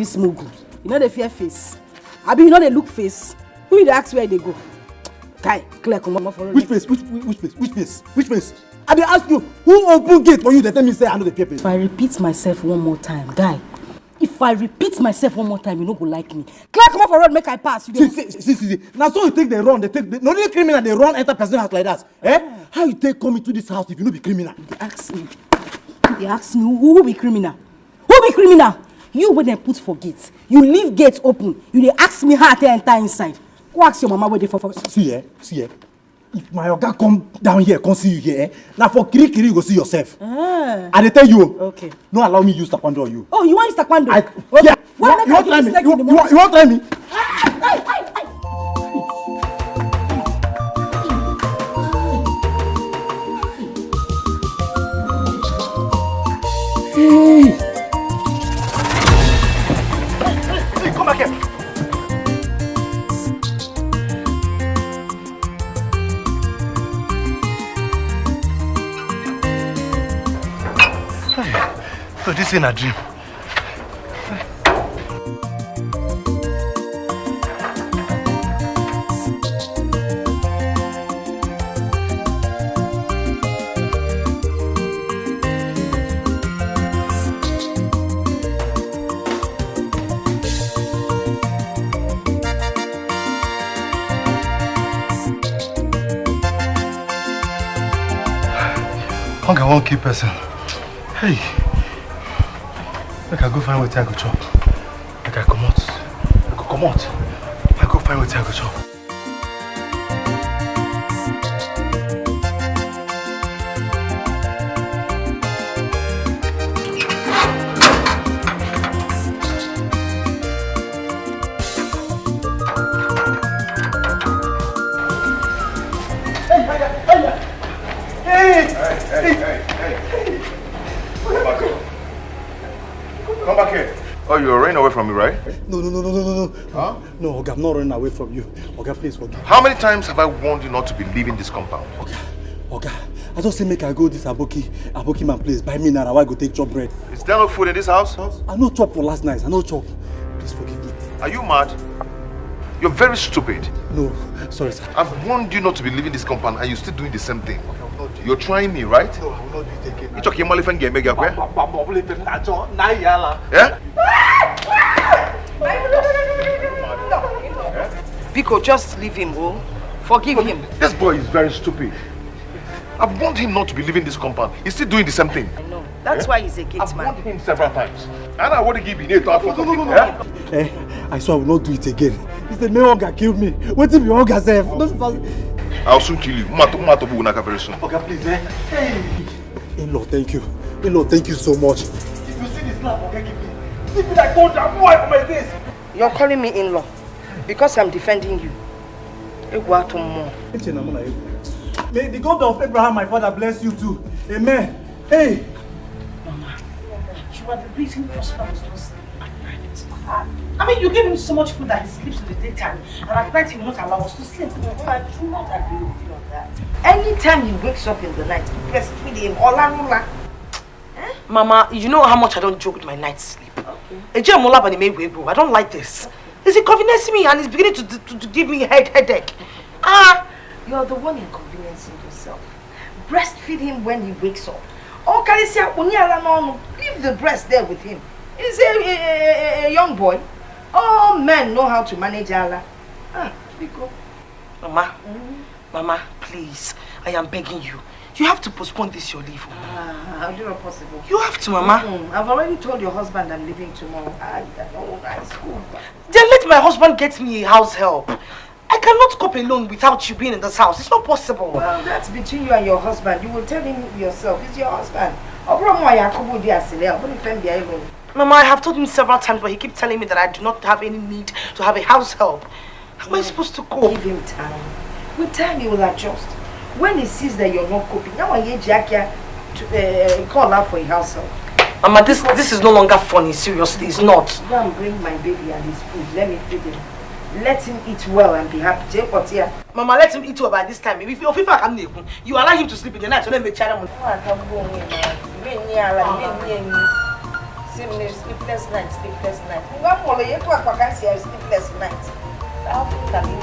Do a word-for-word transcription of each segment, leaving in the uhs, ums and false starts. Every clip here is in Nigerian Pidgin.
This mugu, you know the fear face. Abi you know they look face. Who you dey ask where they go? Guy, clear comot for road. Which face? Which which which face? Which face? Which face? I dey ask you, who open gate for you? They tell me say I know the fear face. If I repeat myself one more time, guy, if I repeat myself one more time, you no go like me. Clear comot for road, make I pass. You See, dey see, see, see, see. Now so you take the run, they take the, no only criminal they run enter person house like that. Eh? How you take come into this house if you no be criminal? You dey ask me. You dey ask me who, who be criminal? Who be criminal? You wey dem put for gate. You leave gate open. You dey ask me how I take enter inside. Go ask your mama where they for for. See eh, see eh. If my oga come down here, come see you here, eh? Now for kiri kiri you go see yourself. Ah. I dey tell you. Okay. No allow me use taekwondo on you. Oh, you want use taekwondo? I, okay. Yeah. Why you, you want try me? You, you, you want try me? Hey. Hey, come back here. So this in a dream. Hunger won't keep person. Hey, make I go find wetin I go chop. Make I comot. I go comot. I go find wetin I go chop. Hey, hey, hey, hey, hey, hey. Come back here. Come back here. Oh, you're running away from me, right? No, no, no, no, no, no, no. Huh? No, Oga, I'm not running away from you. Oga, please forgive. How many times have I warned you not to be leaving this compound? Oga, Oga, I just say make I go this Aboki, Aboki man place, buy me now, I go take chop bread. Is there no food in this house? I no chop for last night, I no chop. Please forgive me. Are you mad? You're very stupid. No, sorry, sir. I've warned you not to be leaving this compound and you're still doing the same thing. Okay, I will not do it. You're trying me, right? No, I will not do it again. You talk your mother fan game, make up, eh? Biko, just leave him, oh. Forgive him. This boy is very stupid. I've warned him not to be leaving this compound. He's still doing the same thing. I know. That's why he's a gate man. I've warned him several times. And I want to give you a thought for no, no, no, no. Eh? I swear I will not do it again. It's the main hunger killed me. Wait till the hunger self. Don't fall. I'll soon kill you. Mato, mato, bu naka very soon. Oga, please, eh? Hey. In-law, thank you. In-law, thank you so much. If you see this slap, Oga, give me. Give me that thunder, boy, for my face. You're calling me in-law because I'm defending you. Egwu atụ mmụọ. Eche na mụ na egwu. May the God of Abraham, my father, bless you too. Amen. Hey! Mama, you are the reason prosperous does at night. I mean, you gave him so much food that he sleeps in the daytime, and at night he will not allow us to sleep. I do not agree with you on that. Anytime he wakes up in the night, breastfeed him. Olanula. Eh? Mama, you know how much I don't joke with my night's sleep. Okay. Eje Mola Bani Mewe, I don't like this. It's inconveniencing me and it's beginning to, to, to give me head headache. Ah! You're the one inconveniencing yourself. Breastfeed him when he wakes up. Or Kalisia Uniala no, leave the breast there with him. He's a, a, a, a young boy. All men know how to manage Allah. Ah, Biko. Mama, Mama, please, I am begging you. You have to postpone this your leave. Oh. Ah, how do you possible? You have to, Mama. Mm-mm. I've already told your husband I'm leaving tomorrow. I, I don't high school. Then let my husband get me a house help. I cannot cope alone without you being in this house. It's not possible. Well, that's between you and your husband. You will tell him yourself. He's your husband. Ọ bụrụ mụ ya akụgbu di asịrị, ọ bụrụ ife m bịa ịlụ. Mama, I have told him several times, but he keeps telling me that I do not have any need to have a house help. How am I supposed to cope? Give him time. With time, he will adjust. When he sees that you're not coping, now I hear Jackie to uh, call out for a house help. Mama, this this is no longer funny. Seriously, it's not. Go and bring my baby and his food. Let me feed him. Let him eat well and be happy. Jay Kotia. Mama, let him eat well by this time. If you if I can, you allow him to sleep in the night, so let me try him. Nwa aka gbuo onwe ya. Ime nne ya ala, ime nne ya nne. Sleepless night, sleepless night. Ngwa molo ye kwa kwa kasi ya sleepless night. How can you?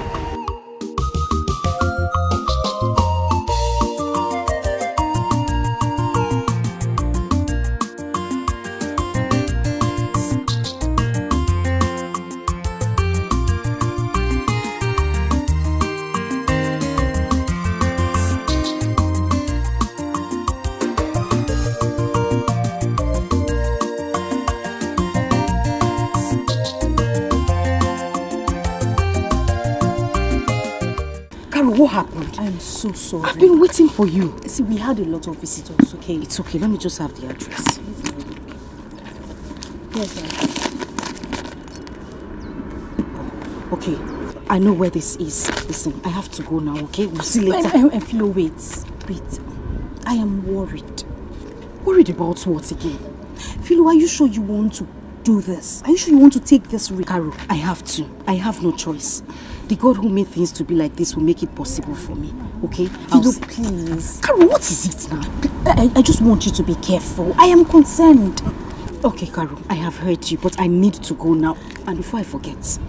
Carol, what happened? I'm so sorry. I've been waiting for you. See, we had a lot of visitors, okay? It's okay. Let me just have the address. Yes, sir. Okay, I know where this is. Listen, I have to go now, okay? We'll see later. I, I, I feel, wait, wait. I am worried. Worried about what again? Philo, are you sure you want to do this? Are you sure you want to take this risk? Carol, I have to. I have no choice. The God who made things to be like this will make it possible for me. Okay? Philo, please. Carol, what is it now? I, I just want you to be careful. I am concerned. Okay, Carol, I have heard you, but I need to go now. And before I forget,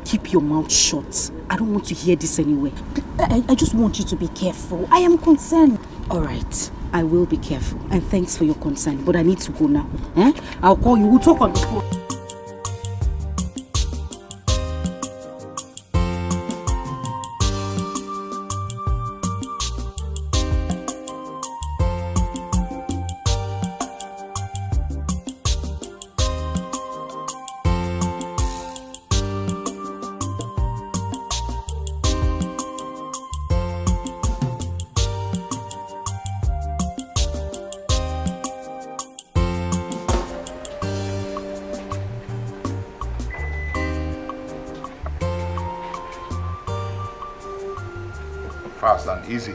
keep your mouth shut. I don't want to hear this anywhere. I, I just want you to be careful. I am concerned. All right, I will be careful. And thanks for your concern, but I need to go now. Eh? I'll call you. We'll talk on the phone. Fast and easy.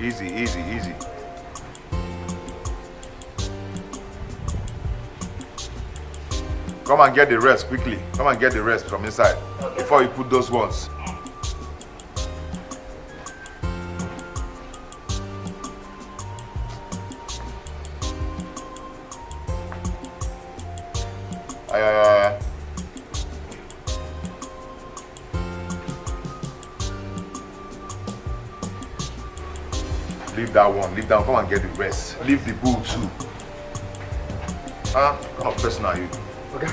Easy, easy, easy. Come and get the rest quickly. Come and get the rest from inside before you put those ones. Ay, ay, ay, ay. Leave that one. Leave that one. Come and get the rest. Leave the bull too. Ah, what kind of person are you? Okay.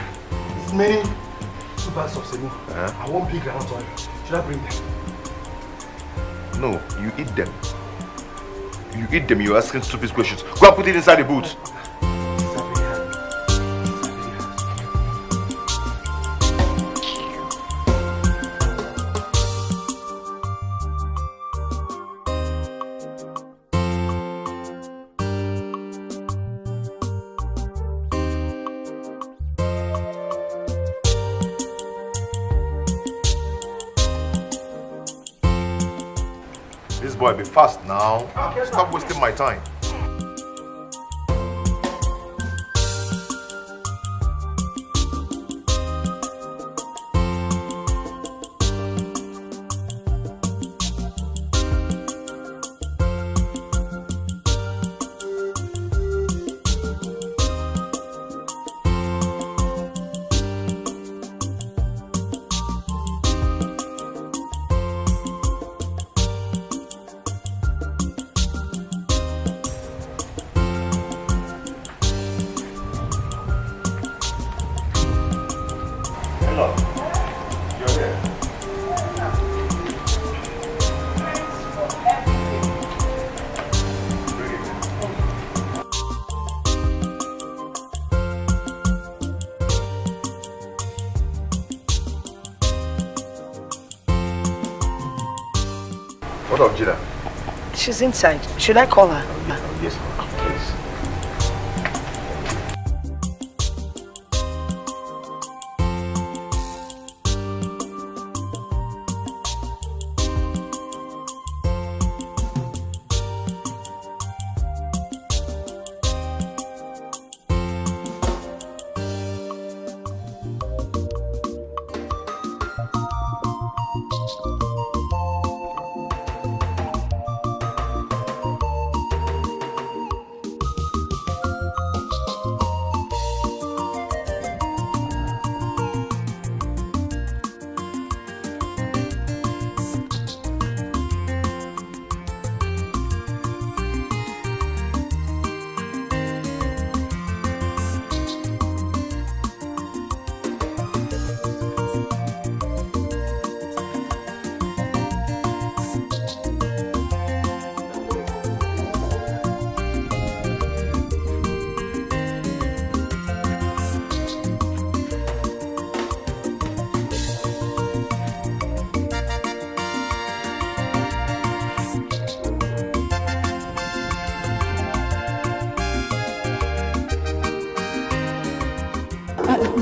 It's many two bags of semo. Eh? I want big groundnut oil. Should I bring them? No, you eat them. You eat them, you're asking stupid questions. Go and put it inside the boot. This boy be fast now. Stop wasting my time. Hello. You're here. Bring it. What of Jida? She's inside. Should I call her? Yes, please.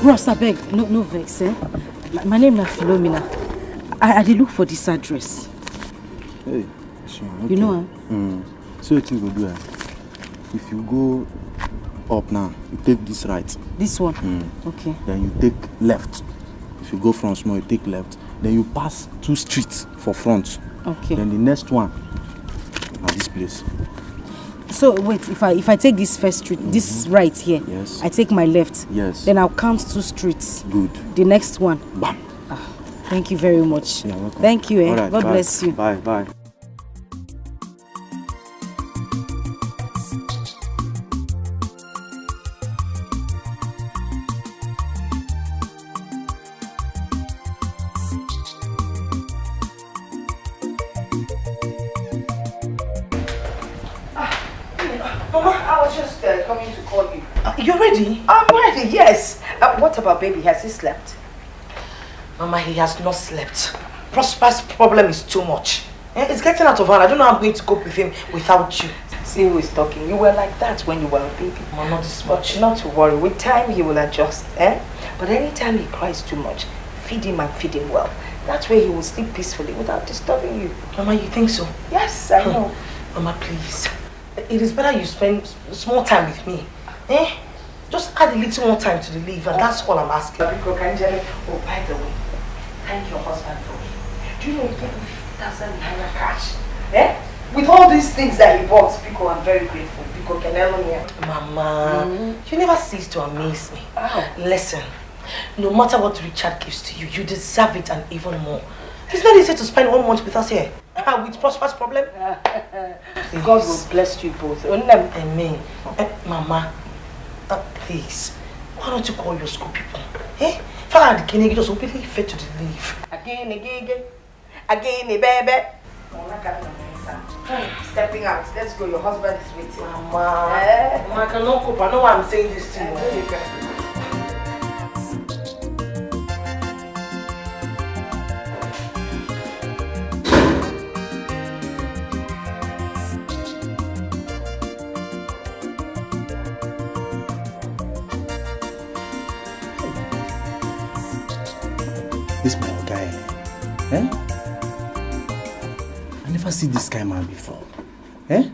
Bros, abeg, no, no vex, eh? My, my name na Philomena. I, I dey look for this address. Hey, so, okay. You know, eh? Mm. So wetin you go do, eh? If you go up now, you take this right. This one? Mm. Okay. Then you take left. If you go from small, you take left. Then you pass two streets for front. Okay. Then the next one na this place. So wait, if I if I take this first street, mm -hmm. This right here, yes. I take my left. Yes. Then I'll count two streets. Good. The next one. Bam. Ah, thank you very much. You're welcome. Thank you. Eh? All right, God bye. Bless you. Bye bye. Mama, I was just uh, coming to call you. Uh, you're ready? I'm ready, yes. Uh, what about baby? Has he slept? Mama, he has not slept. Prosper's problem is too much. Eh, it's getting out of hand. I don't know how I'm going to cope with him without you. See who is talking. You were like that when you were a baby. Mama, not this much. But not to worry. With time, he will adjust. Eh? But anytime he cries too much, feed him and feed him well. That way he will sleep peacefully without disturbing you. Mama, you think so? Yes, I know. Mama, please. It is better you spend small time with me. Eh? Just add a little more time to the leave, and that's all I'm asking. Biko, can you tell me? Oh, by the way, thank your husband for me. Do you know he gave me fifty thousand naira cash? Eh? With all these things that he bought, Biko, I'm very grateful. Biko, can I loan here? Mama, mm. You never cease to amaze me. Oh. Listen, no matter what Richard gives to you, you deserve it and even more. It's not easy to spend one month with us here. Ah, with Prosper's problem? God will bless you both. Amen. Eh, Mama, uh, please, why don't you call your school people? Eh? Father, can you just openly refer to the leave? Again, again, again. Again, baby. Stepping out. Let's go. Your husband is waiting. Mama. Eh? Mama, I cannot cope. I know why I'm saying this to you. This my guy. Eh? I never see this kind man before. Eh?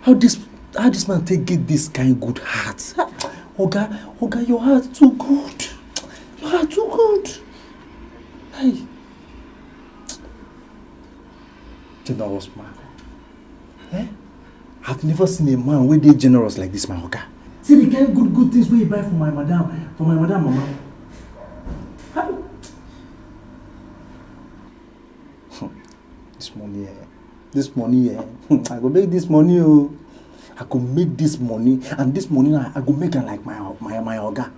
How this how this man take get this kind good heart? Oga, Oga, your heart too good. Your heart too good. Hey. Generous man. Eh? I've never seen a man wey dey generous like this, my oga. See the kind good good things wey he buy for my madam, for my madam mama. How? This money, eh? This money, eh? I go make this money, oh. I go make this money, and this money now, I go make am like my my my oga.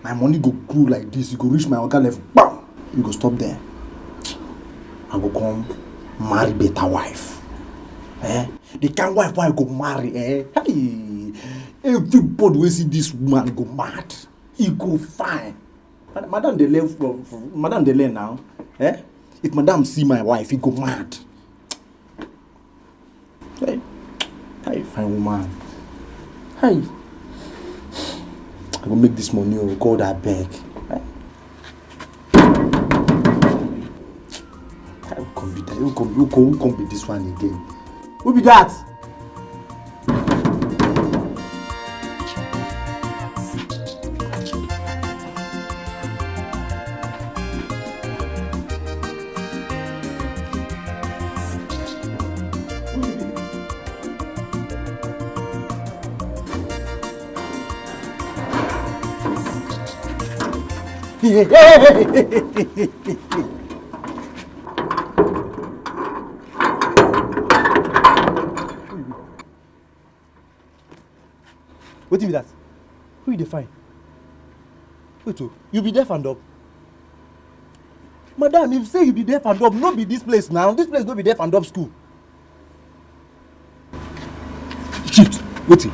My money go grow like this, you go reach my oga level, bam! You go stop there. I go come marry better wife. Eh? The kind wife wey I go marry, eh? Hey! Everybody wey see this woman go mad. E go fine. Madam dey learn from, from madam dey learn now. Eh? If madam see my wife, e go mad. Hey, hey, fine woman. Hey, I go make this money, oh God, I beg. Hey. Who come be that? Who come, who come, who come be this one again? Who be that? Wetin be that? Who you dey find? Wait o, you be deaf and dumb? Madam, if say you be deaf and dumb, no be this place now. This place no be deaf and dumb school. Shift. Wetin?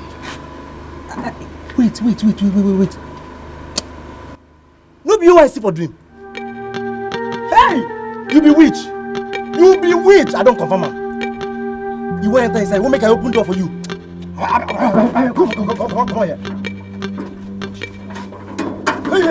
Wait, wait, wait, wait, wait, wait, wait. No be you I see for dream. Hey! You be witch. You be witch. I don confirm am. You wan enter inside. You wan make I open door for you. Come, come, come, come, come here. What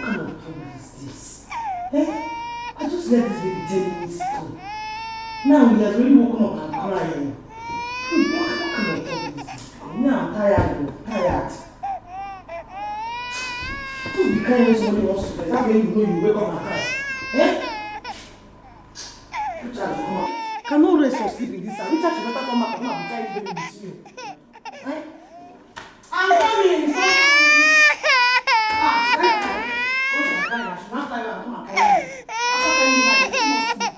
kind of trouble is this? Eh? I just left this baby ten minutes ago. Now he has already woken up and crying. Hmm, what, what kind of trouble is this? Me, I'm tired, oh, tired. Don't be crying when somebody wants to rest. That's when you know you wake up and cry. Eh? Richard, come on. I cannot rest or sleep in this house. Richard should better come back and come and carry this baby with you. Eh? I'm coming. Ah, eh? Go to the car. I should not carry am. Come and carry am. After carrying am, you must sleep.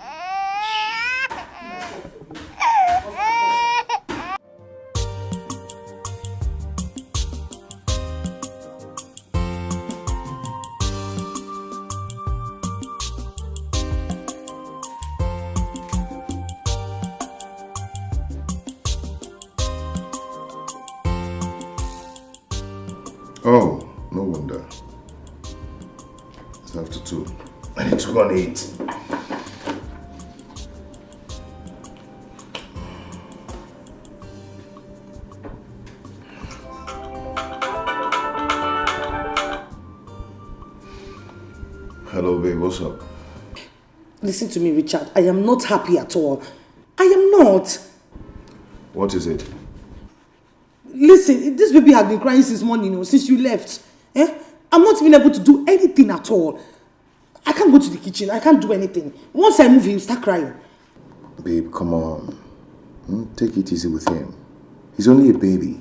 Oh, no wonder. It's after two. I need to go and eat. Hello, babe. What's up? Listen to me, Richard. I am not happy at all. I am not. What is it? Listen, this baby has been crying since morning, oh, since you left. Eh? I'm not even able to do anything at all. I can't go to the kitchen. I can't do anything. Once I move, he'll start crying. Babe, come on. Hmm? Take it easy with him. He's only a baby.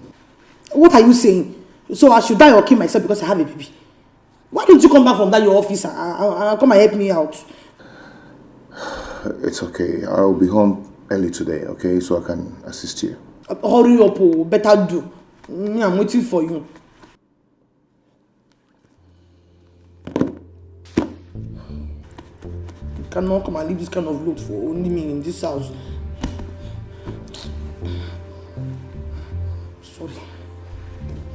What are you saying? So I should die or kill myself because I have a baby? Why don't you come back from that your office and, and, and come and help me out? It's okay. I'll be home early today, okay? So I can assist you. Uh, hurry up, oh, better do. Me, I'm waiting for you. You cannot come and leave this kind of load for only me in this house. Sorry.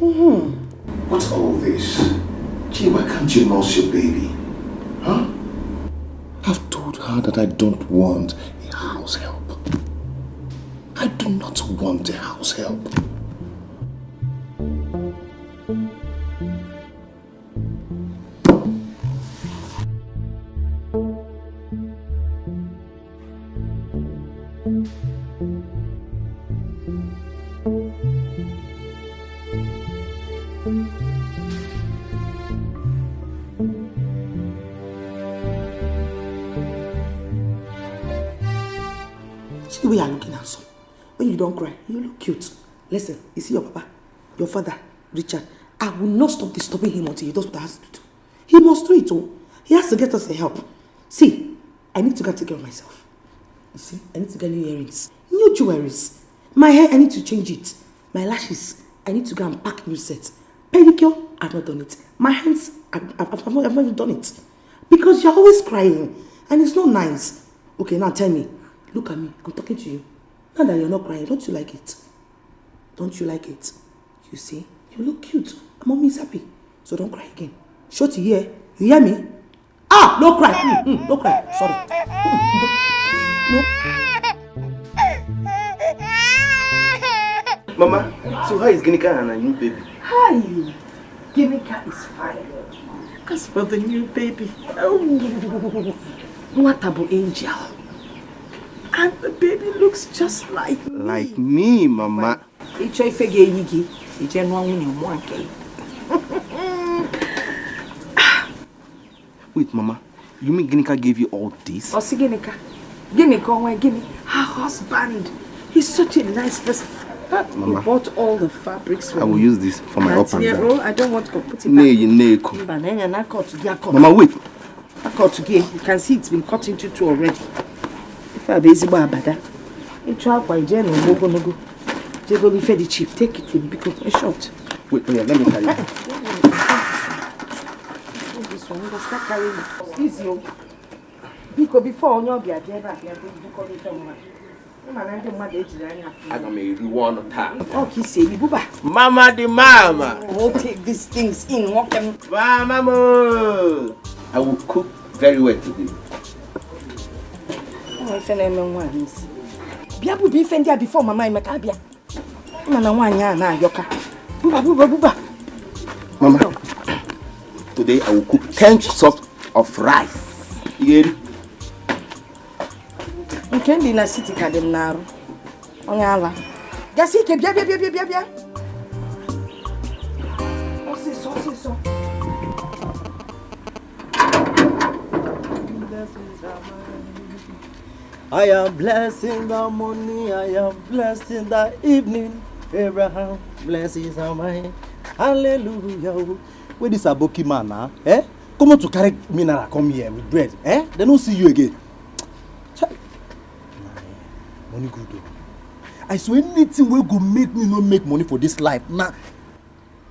Mm-hmm. What's all this? Gee, why can't you nurse your baby? Huh? I've told her that I don't want a house help. I do not want a house help. See the way you're looking handsome. When you don't cry, you look cute. Listen, you see your papa, your father, Richard. I will not stop disturbing him until he does what he has to do. He must do it, oh. He has to get us a help. See, I need to go and take care of myself. You see, I need to get new earrings, new jewelries. My hair, I need to change it. My lashes, I need to go and pack new sets. Pedicure, I've not done it. My hands, I've, I've, I've, not, I've not even done it. Because you're always crying, and it's not nice. Okay, now tell me. Look at me. I'm talking to you. Now that you're not crying, don't you like it? Don't you like it? You see, you look cute. And mommy is happy. So don't cry again. Short, you hear? You hear me? Ah, no cry. Mm, mm, no cry. Sorry. Mm, mm, no. Mama, so how is Ginika and her new baby? Hi. Ginika is fine. As for the new baby, oh, what about Angel? And the baby looks just like me. Like me, Mama. Ị chọọ ife ga-eyi gị, i jee nụọ nwunye mụọ nke gị. Wait, Mama. You mean Ginika gave you all this? Ọ sị Ginika? Ginika, onwe gịnị? Her husband. He's such a nice person. He Mama, bought all the fabrics for me. I will use this for my up and down. I don't want to put it back. Nay, nay, ko. Mba, na ya na cut, ya cut. Mama, wait. I cut again. You can see it's been cut into two already. If I be ezigbo abada. Ịchọ akwa ije na ụgbọ ogologo. Jegoro ife dị cheap, take it with biko, in short. Wait, yeah, let me carry it. This one, you go start carrying. Easy o. Biko, before onye ọbịa bịa ebe a bịa bukọrọ ife mmadụ. Ịma na ndị mmadụ ejiri anya afụ. Aga m eriwe ọnụ taa. Ọ ka isi eri buba. Mama the mama. We'll take these things in, walk them. Mama mo. I will cook very well today. Ọ ife na-eme nwaanyị isi. Bịa buba ife ndị a before mama Emeka abịa. Ịma na nwaanyị a na-ayọka. Buba, buba, buba. Mama, today I will cook ten cups of rice. Ị ga-eri? Nke ndị na city ka dị m n'arụ. Onye ala. Gasi ike, bịa, bịa, bịa, bịa, bịa, bịa. Ọsịsọ, ọsịsọ. I am blessing the morning, I am blessing the evening. Abraham, blessings are mine. Hallelujah. Where this Aboki man now? Eh? Come on to carry mineral, come here with bread. Eh? They don't see you again. Chai. Money good though. I swear anything will go make me not make money for this life. Now,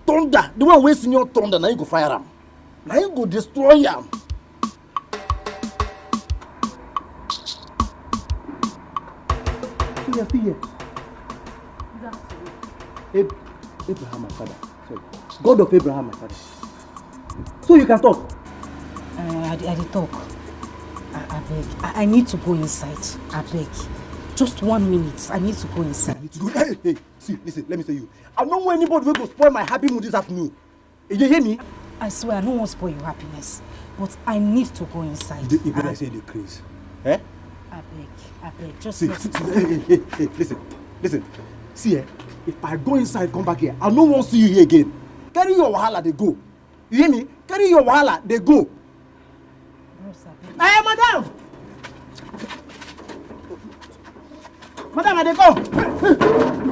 thunder, the one wey senior thunder, now you go fire am. Now you go destroy am. Still here, still here. Ab- Abraham, my father. Sorry. God of Abraham, my father. So you can talk. Uh, I, dey- I dey talk. I, I beg. I, I need to go inside. I beg. Just one minute. I need to go inside. You need to go. Hey, hey, see, listen, let me tell you. I don't want anybody wey go spoil my happy mood this afternoon. You dey hear me? I swear, I don't want to spoil your happiness, but I need to go inside. You dey, you be I like say you dey craze. Eh? I beg, I beg, just See, let see, see, hey, hey, hey, hey, listen, listen. See, eh, if I go inside, come back here, I no wan see you here again. Carry your wahala dey go. You hear me? Carry your wahala dey go. Bros, I beg. Eh, madam! Madam, I dey come.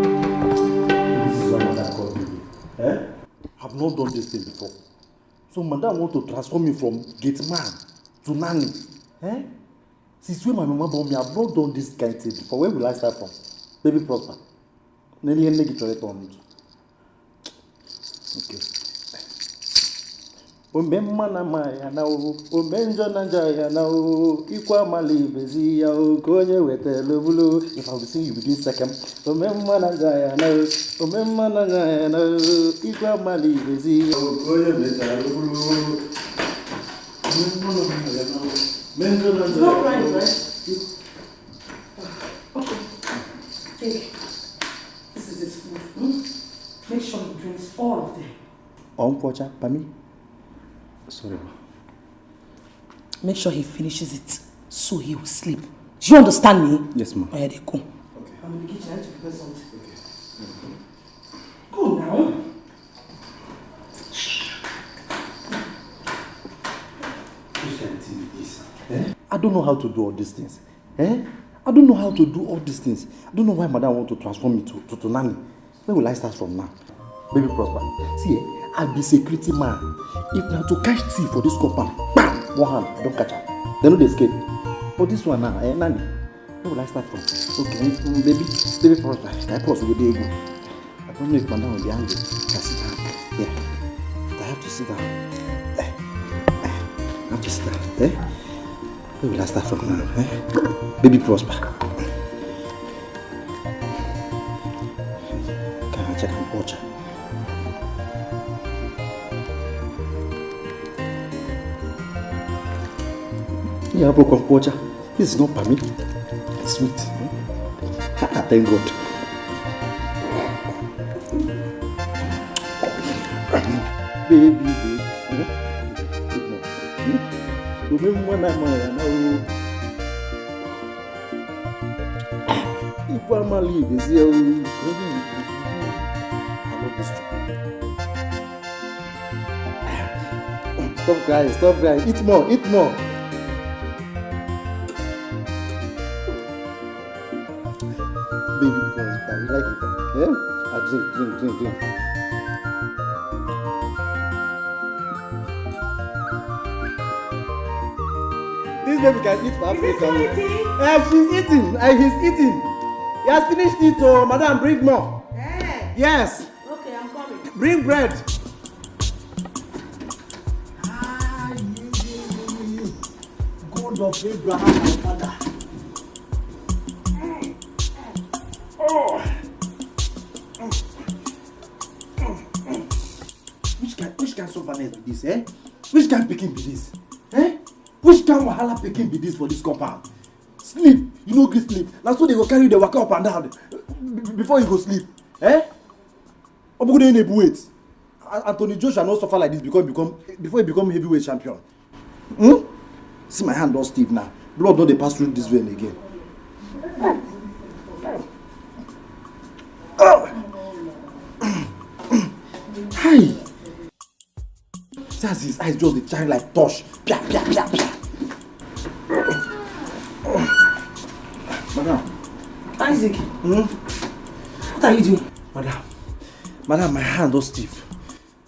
This is what madam called me. Eh? I've not done this thing before. So madam want to transform me from gate man to nanny. Eh? Since when my mama born me, I've not done this kind thing before. Where will I start from? Baby Prosper. Nene nene get your turn. Okay. Ome mma na mma ya na o, ome njọ na njọ ya na o, ikwa mali bezi ya o, ka onye wetara bulu. If I will sing, you will do second. Ome mma na njọ ya na o, ome mma na njọ ya na o, ikwa mali bezi ya o, ka onye wetara bulu. Ome mma na mma ya na o, ome njọ na njọ ya na o. It's not right, right? Okay. Take. This is his food. Hmm? Make sure he drinks all of them. Uncle Ocha, pami. Sorry, ma. Make sure he finishes it so he will sleep. Do you understand me? Yes, ma. Oh, yeah, they go. Okay. I'm in the kitchen. I need to prepare something. Okay. Go now. Which kind of thing be this? Eh? I don't know how to do all these things. Eh? I don't know how to do all these things. I don't know why madam want to transform me to, to, to nanny. Where will I start from now? Baby Prosper, see, eh, I be security man. If na to catch thief for this compound, bam, one hand, I don't catch am. They no dey escape. But this one now, eh, nanny, where will I start from? Okay, mm, mm, baby, baby Prosper, can I pause with the ego? I don't know if madam will be angry. Can I sit down? Yeah. I have to sit down. Eh, eh, I have to sit down. Eh? Where will I start from now? Eh? Baby Prosper. Can I check and watch? Yeah, broken culture. This is not permit. It's sweet. Ah, thank God. Baby, baby. Good morning. Hmm? Remember when I'm on now. If I'm a leave, is here. I love this trip. Stop crying, stop crying. Eat more, eat more. Eh? I drink, drink, drink, drink. This baby can eat for Africa. Is he still eating? Eh, she's eating. Eh, he's eating. He has finished it, oh, madam, bring more. Eh. Yes. Okay, I'm coming. Bring bread. Ah, you, you, you, you. God of Abraham, my father. Oh. Which kind, which kind sufferness be this, eh? Which kind pikin be this? Eh? Which kind wahala pikin be this for this compound? Sleep, you no gree sleep. Na so they go carry you dey waka up and down b-, before you go sleep. Eh? Obugude na-ebu weight. A-, Anthony Joshua no suffer like this because he become, before he become heavyweight champion. Hmm? See, my hand don stiff now. Blood no dey pass through this vein again. Ah! Hi! See as his eyes just dey shine like torch. Pia, pia, pia, pia. Madam. Isaac. Hmm? What are you doing? Madam. Madam, my hand don stiff.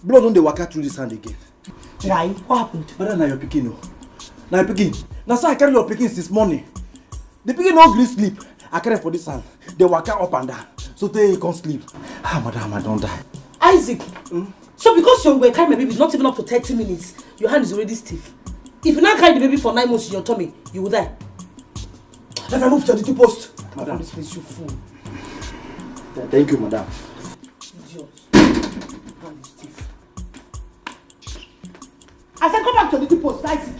Blood don dey waka through this hand again. Why? What happened? Madam, na your pikin o. Na your pikin. Na so I carry your pikin since morning. The pikin no gree sleep. I carry for this hand. Dey waka up and down. So tey he come sleep. Ah, madam, I don die. Isaac. Hmm? So because you were carrying my baby, not even up to thirty minutes, your hand is already stiff. If you now carry the baby for nine months in your tummy, you will die. Let me move to the two post. Madam. This place, you fool. Th-, thank you, madam. Idiot. Hand is stiff. I said go back to the two post, Isaac.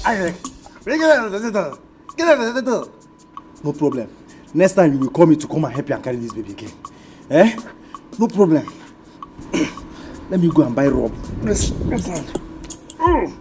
Isaac, bring it out of the door. Get out of the door. No problem. Next time you will call me to come and help you and carry this baby again. Eh? No problem. Let me go and buy rub. Yes, yes, sir. Mm.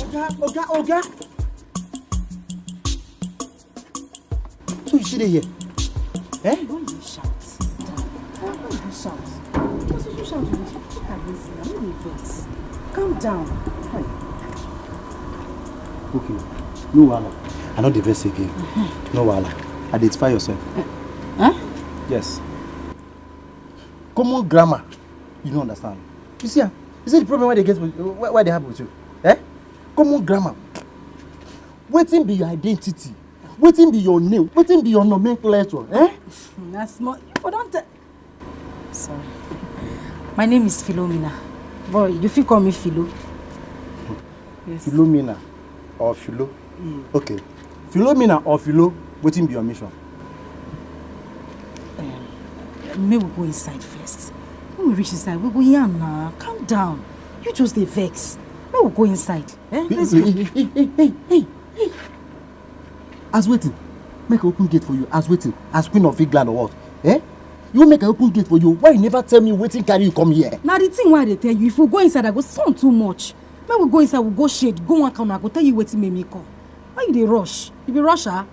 Oga, oga, oga. So you still dey here? Eh? Why you dey shout? Why you dey shout? Just so shout, you dey shout. Look at this now. No dey vex. Calm down. Hi. Okay. No wahala. I no dey vex again. Mm-hmm. No wahala. Identify yourself. Eh? Huh? Yes. Common grammar. You no understand. You see, ah, you see the problem wey dey get with, wey, wey dey happen with you? Eh? Common grammar. Wetin be your identity? Wetin be your name? Wetin be your nomenclature? Eh? Na small. You for don tell. Sorry. My name is Philomena. But you fit call me Philo. Yes. Philomena or Philo? Mm. Okay. Philomena or Philo, wetin be your mission? Um, make we go inside first. When we reach inside, we go yarn na. Calm down. You just dey vex. Make we go inside. Eh? Let's go. Hey, hey, hey, hey, hey, hey. As wetin? Make I open gate for you. As wetin? As Queen of England or what? Eh? You make I open gate for you. Why you never tell me wetin carry you come here? Na the thing wey I dey tell you. If we go inside, I go sound too much. Make we go inside, we go shade, go one corner, I go tell you wetin make me come. Why you dey rush? You be rusher?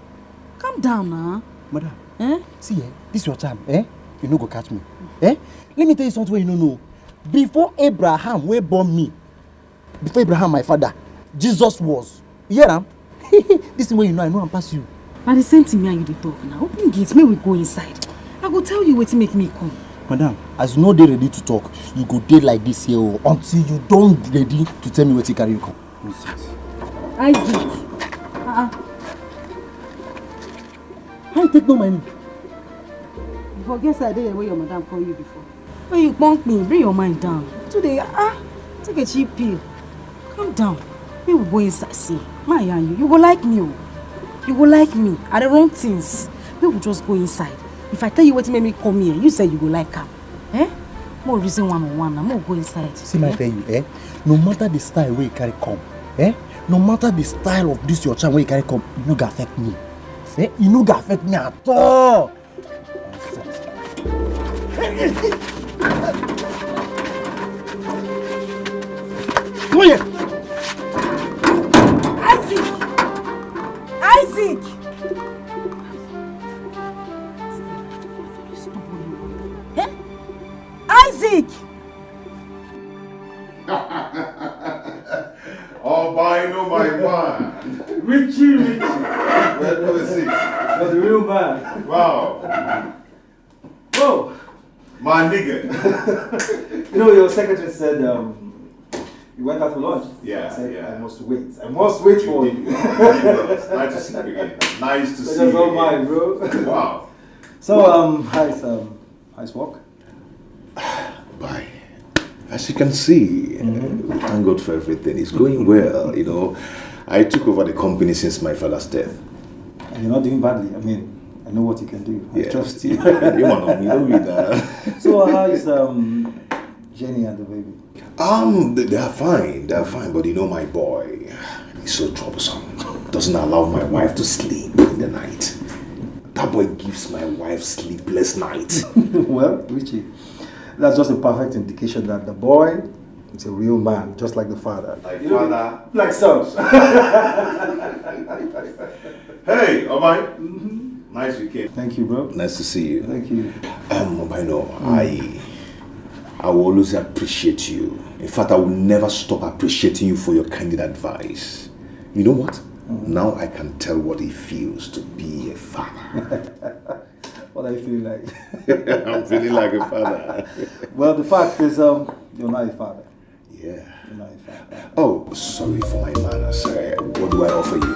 Calm down na. Madam, eh? See, eh? This your time, eh? You no go catch me. Eh? Let me tell you something wey you no know. Before Abraham wey born me, before Abraham, my father, Jesus was. You hear am? This thing wey you know, I know am pass you. Na the same thing me and you dey talk now. Open gate, make we go inside. I go tell you wetin make me come. Madam, as you no dey ready to talk, you go dey like this here o, until you don ready to tell me wetin carry you come. Nonsense. Isaac. Uh-uh. How you take know my name? You forget say I dey here when your madam call you before. When you punk me, bring your mind down. Today, ah, take a cheap pill. Calm down. Make we go inside. See, my and you, you go like me o. You go like me. I dey run things. Make we just go inside. If I tell you wetin make me come here, you say you go like am. Eh? More reason one on one now. Make we go inside. See, my, eh? Tell you, eh? No matter the style wey you carry come, eh? No matter the style of this your charm wey you carry come, e no go affect me. Eh, e no go affect me at all. Come here. Isaac! Isaac! Eh? Isaac! Albino, my man. Richie, Richie. Welcome to six. You're the real man. Wow. Oh, my nigga. You know, your secretary said um, you went out for lunch. Yeah, I said, yeah. I must wait. I must wait you for you. Nice to see you again. Nice to so see you. That's all mine, bro. Wow. So, um, how's, um, how's work? Bye. As you can see, mm -hmm. We thank God for everything. It's going well, you know. I took over the company since my father's death. And you're not doing badly. I mean, I know what you can do. I yes. Trust you. You want me, don't be that. So how is um, Jenny and the baby? Um, they are fine. They are fine, but you know my boy, he's so troublesome. Doesn't allow my wife to sleep in the night. That boy gives my wife sleepless night. Well, Richie, that's just a perfect indication that the boy is a real man, just like the father. Like father. Like sons. Hey, Omai. Mm -hmm. Nice weekend. Thank you, bro. Nice to see you. Thank you. Um, Obaino, mm. I I will always appreciate you. In fact, I will never stop appreciating you for your candid advice. You know what? Mm. Now I can tell what it feels to be a father. What are you feeling like? I'm feeling like a father. Well, the fact is, um, you're not a father. Yeah. You're not a father. Oh, sorry for my manners. Uh, what do I offer you?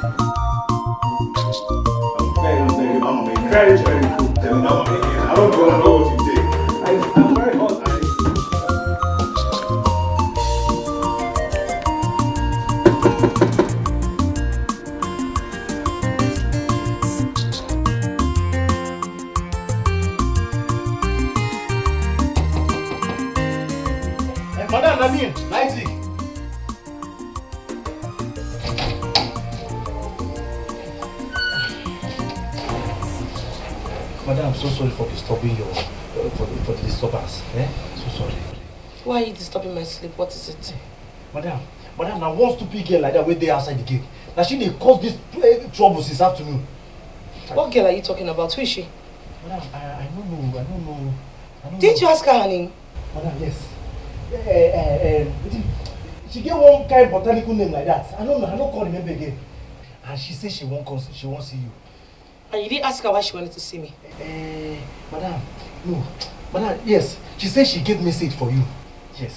I'm very, very, I'm very, very good. I don't know, I know what you take. I, I'm very hot. Madam, na me, Isaac. Madam, I'm so sorry for disturbing you, uh, for, the, for the disturbance. Eh? So sorry. Why are you disturbing my sleep? What is it? Madam, madam, now one stupid girl like that wey dey outside the gate. Now she dey cause this uh, trouble since afternoon. What girl are you talking about? Who is she? Madam, I, I don't know, I don't know. I don't Didn't know. You ask her her name? Madam, yes. Uh, uh, uh, she get one kind botanical name like that. I don't know, I don't call remember again. And she said she won't come, she won't see you. And you didn't ask her why she wanted to see me? Eh, madam, no. Madam, yes. She said she gave message for you. Yes.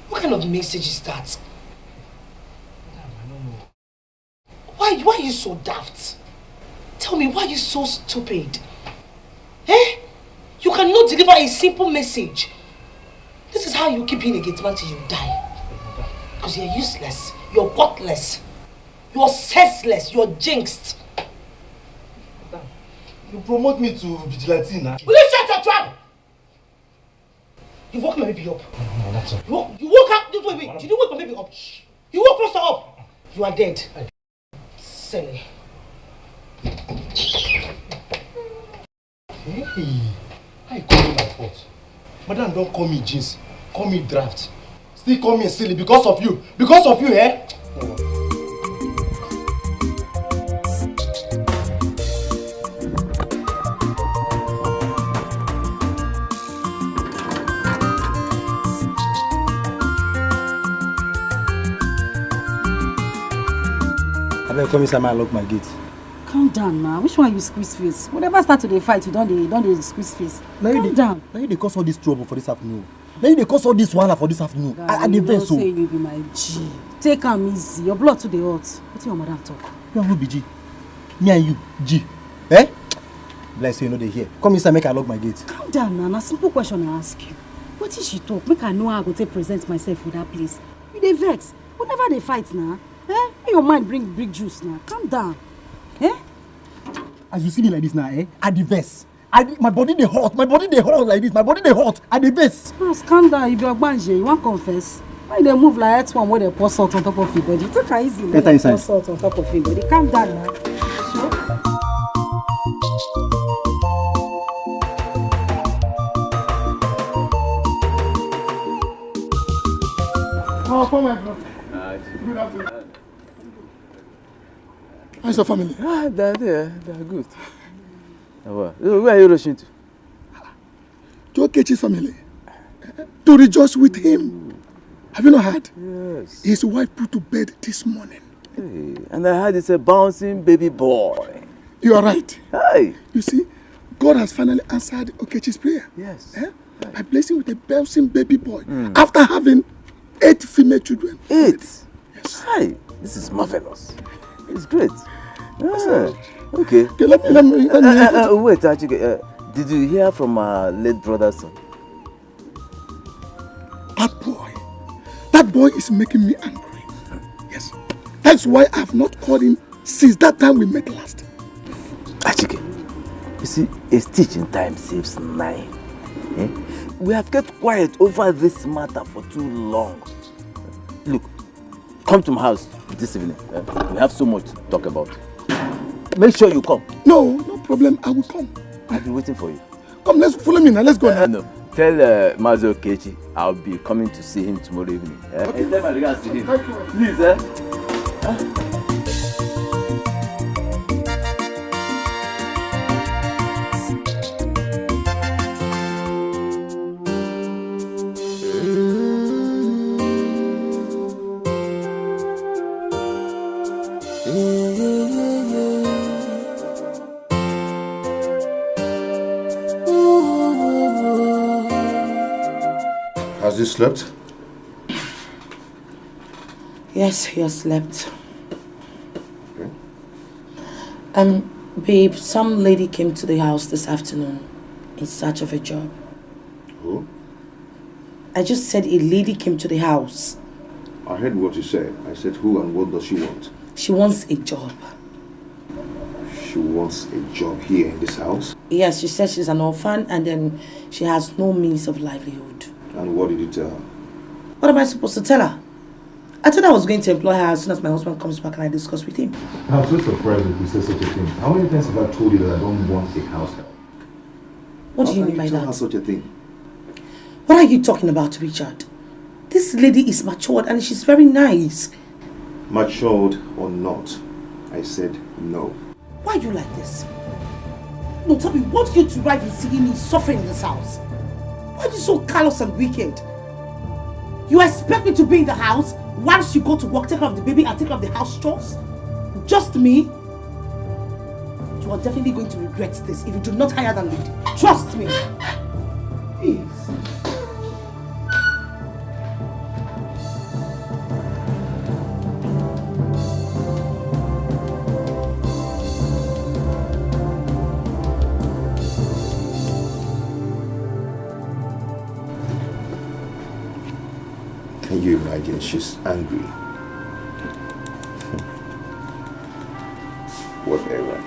What kind of message is that? Madam, I don't know. Why, why are you so daft? Tell me, why are you so stupid? Eh? You cannot deliver a simple message. This is how you keep being a gate man till you die. Because you're useless, you're worthless. You're senseless. You're jinxed. You promote me to vigilante now. Will you shut your trap? You woke my baby up. No, that's all. You woke, you woke up. This way, wait. Did you wake my baby up? You woke Pastor up. You are dead. Silly. Hey, I call you my fault. Madam don't call me jeans, call me draft. Still call me silly because of you. Because of you, eh? Abeg come inside, make I lock my gate. Calm down now. Which one you squeeze face? Whatever start to dey fight, you don dey don dey squeeze face. Calm down. Now you dey cause all this trouble for this afternoon. Now you dey cause all this wahala for this afternoon. I, I dey vex o. Say you be my G. Take am easy. Your blood too dey hot. Wetin your madam talk? Me and who be G? Me and you, G. Eh? Be like say you no dey hear. Come inside, make I lock my gate. Calm down now. Na simple question I ask you. Wetin she talk? Make I know how I go take present myself for that place. You dey vex. We never dey fight na. Eh? Make your mind bring big juice na. Calm down. Eh? As you see me like this now, eh? I dey vex. I dey, my body dey hot. My body dey hot like this. My body dey hot. I dey vex. Bros, calm down. You be ogbanje. You wan confess? Why you dey move like earthworm wey dey pour salt on top of your body? Take am easy. Enter inside. Pour salt on top of your body. Calm down na. Sure. Papa, my brother. Good afternoon. How's your family? Ah, they're there. They're good. Ah, well, where are you rushing to? To Okechi's family. To rejoice with him. Have you not heard? Yes. His wife put to bed this morning. Hey, and I heard it's a bouncing baby boy. You are right. Hey. You see, God has finally answered Okechi's prayer. Yes. Eh? Hey. By blessing with a bouncing baby boy after having eight female children. Eight? Yes. Hi, this is marvelous. It's great. Ah, okay. Okay, let me, let me, let me. Uh, uh, uh, wait, actually, uh, did you hear from our late brother's son? That boy, that boy is making me angry. Yes. That's why I've not called him since that time we met last. Achike, you see, a stitch in time saves nine. Eh? We have kept quiet over this matter for too long. Look, come to my house this evening. Eh? We have so much to talk about. Make sure you come. No, no problem. I will come. I'll be waiting for you. Come, let's follow me now. Let's go now. Uh, no. Tell uh, Mazi Okechi I'll be coming to see him tomorrow evening. Eh? Okay. Tell my regards to him. Thank you. Please, eh? Has he slept? Yes, he has slept. Okay. Um, babe, some lady came to the house this afternoon in search of a job. Who? I just said a lady came to the house. I heard what you said. I said, "Who and what does she want?" She wants a job. She wants a job here in this house? Yes, she says she's an orphan and then she has no means of livelihood. And what did you tell her? What am I supposed to tell her? I thought I was going to employ her as soon as my husband comes back and I discuss with him. I'm so surprised that you say such a thing. How many times have I told you that I don't want a house help? What do you mean by that? How can you tell her such a thing? What are you talking about, Richard? This lady is matured and she's very nice. Matured or not, I said no. Why are you like this? No, tell me, what do you derive in seeing me suffering in this house? Why are you so callous and wicked? You expect me to be in the house whilst you go to work, take care of the baby, and take care of the house chores? Just me? You are definitely going to regret this if you do not hire that lady. Trust me. Please. Can you imagine? She's angry. Whatever.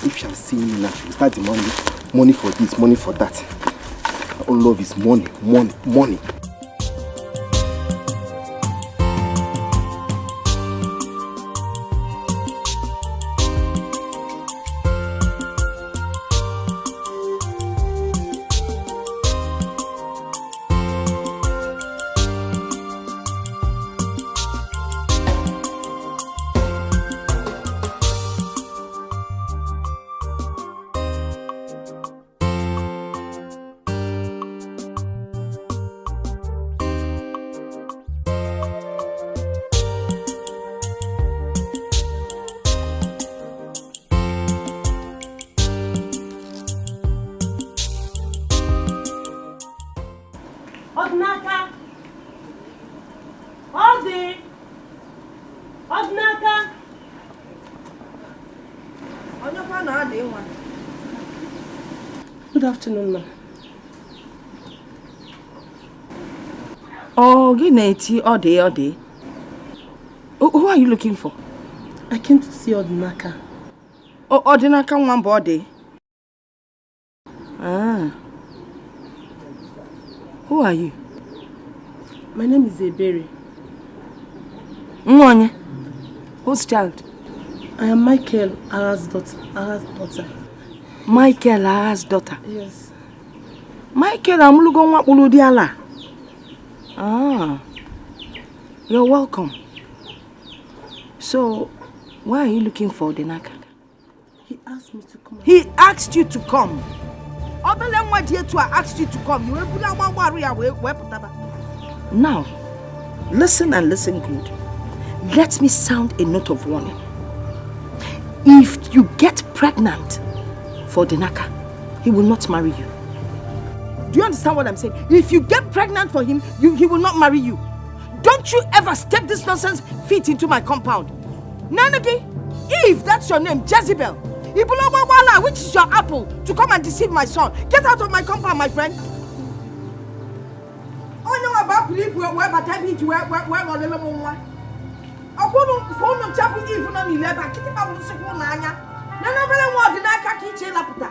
If you are seeing me now, you start demanding money for this, money for that. All love is money, money, money. Ọdịnaka. Onye kwa na adị nwa. Good afternoon, ma. Oh, gị na-eti ọ dị, ọ dị. Who who are you looking for? I came to see Ọdịnaka. Oh, Ọdịnaka nwa mbụ ọ dị. Ah. Who are you? My name is Ebere. Nwa onye? Whose child? I am Michael Agha's daughter. Agha's daughter. Michael Agha's daughter. Yes. Michael amụlugo nwa kpụrụ ụdị ala. Ah. You're welcome. So, why are you looking for Ọdịnaka? He asked me to come. He asked you to come. Obele nwa dị etu a asked you to come. You wee bulu agbagbaru ya wee wee pụtaba. Now, listen and listen good. Let me sound a note of warning. If you get pregnant for Ọdịnaka, he will not marry you. Do you understand what I'm saying? If you get pregnant for him, you, he will not marry you. Don't you ever step this nonsense feet into my compound. Nenegi, if that's your name, Jezebel, Ibulogwagwala, which is your apple, to come and deceive my son. Get out of my compound, my friend. Onye nwa bụ apụl ibu wee bata ebe iji wee wee wee ghọrịrị m nwa. Ọkwa unu mfe unu ncha bụ Eve nọ n'ile ebe a, kịtịkpa bụ nsịkwa ụlọ anya. Nene obere nwa Ọdịnaka ka iche ịlapụta.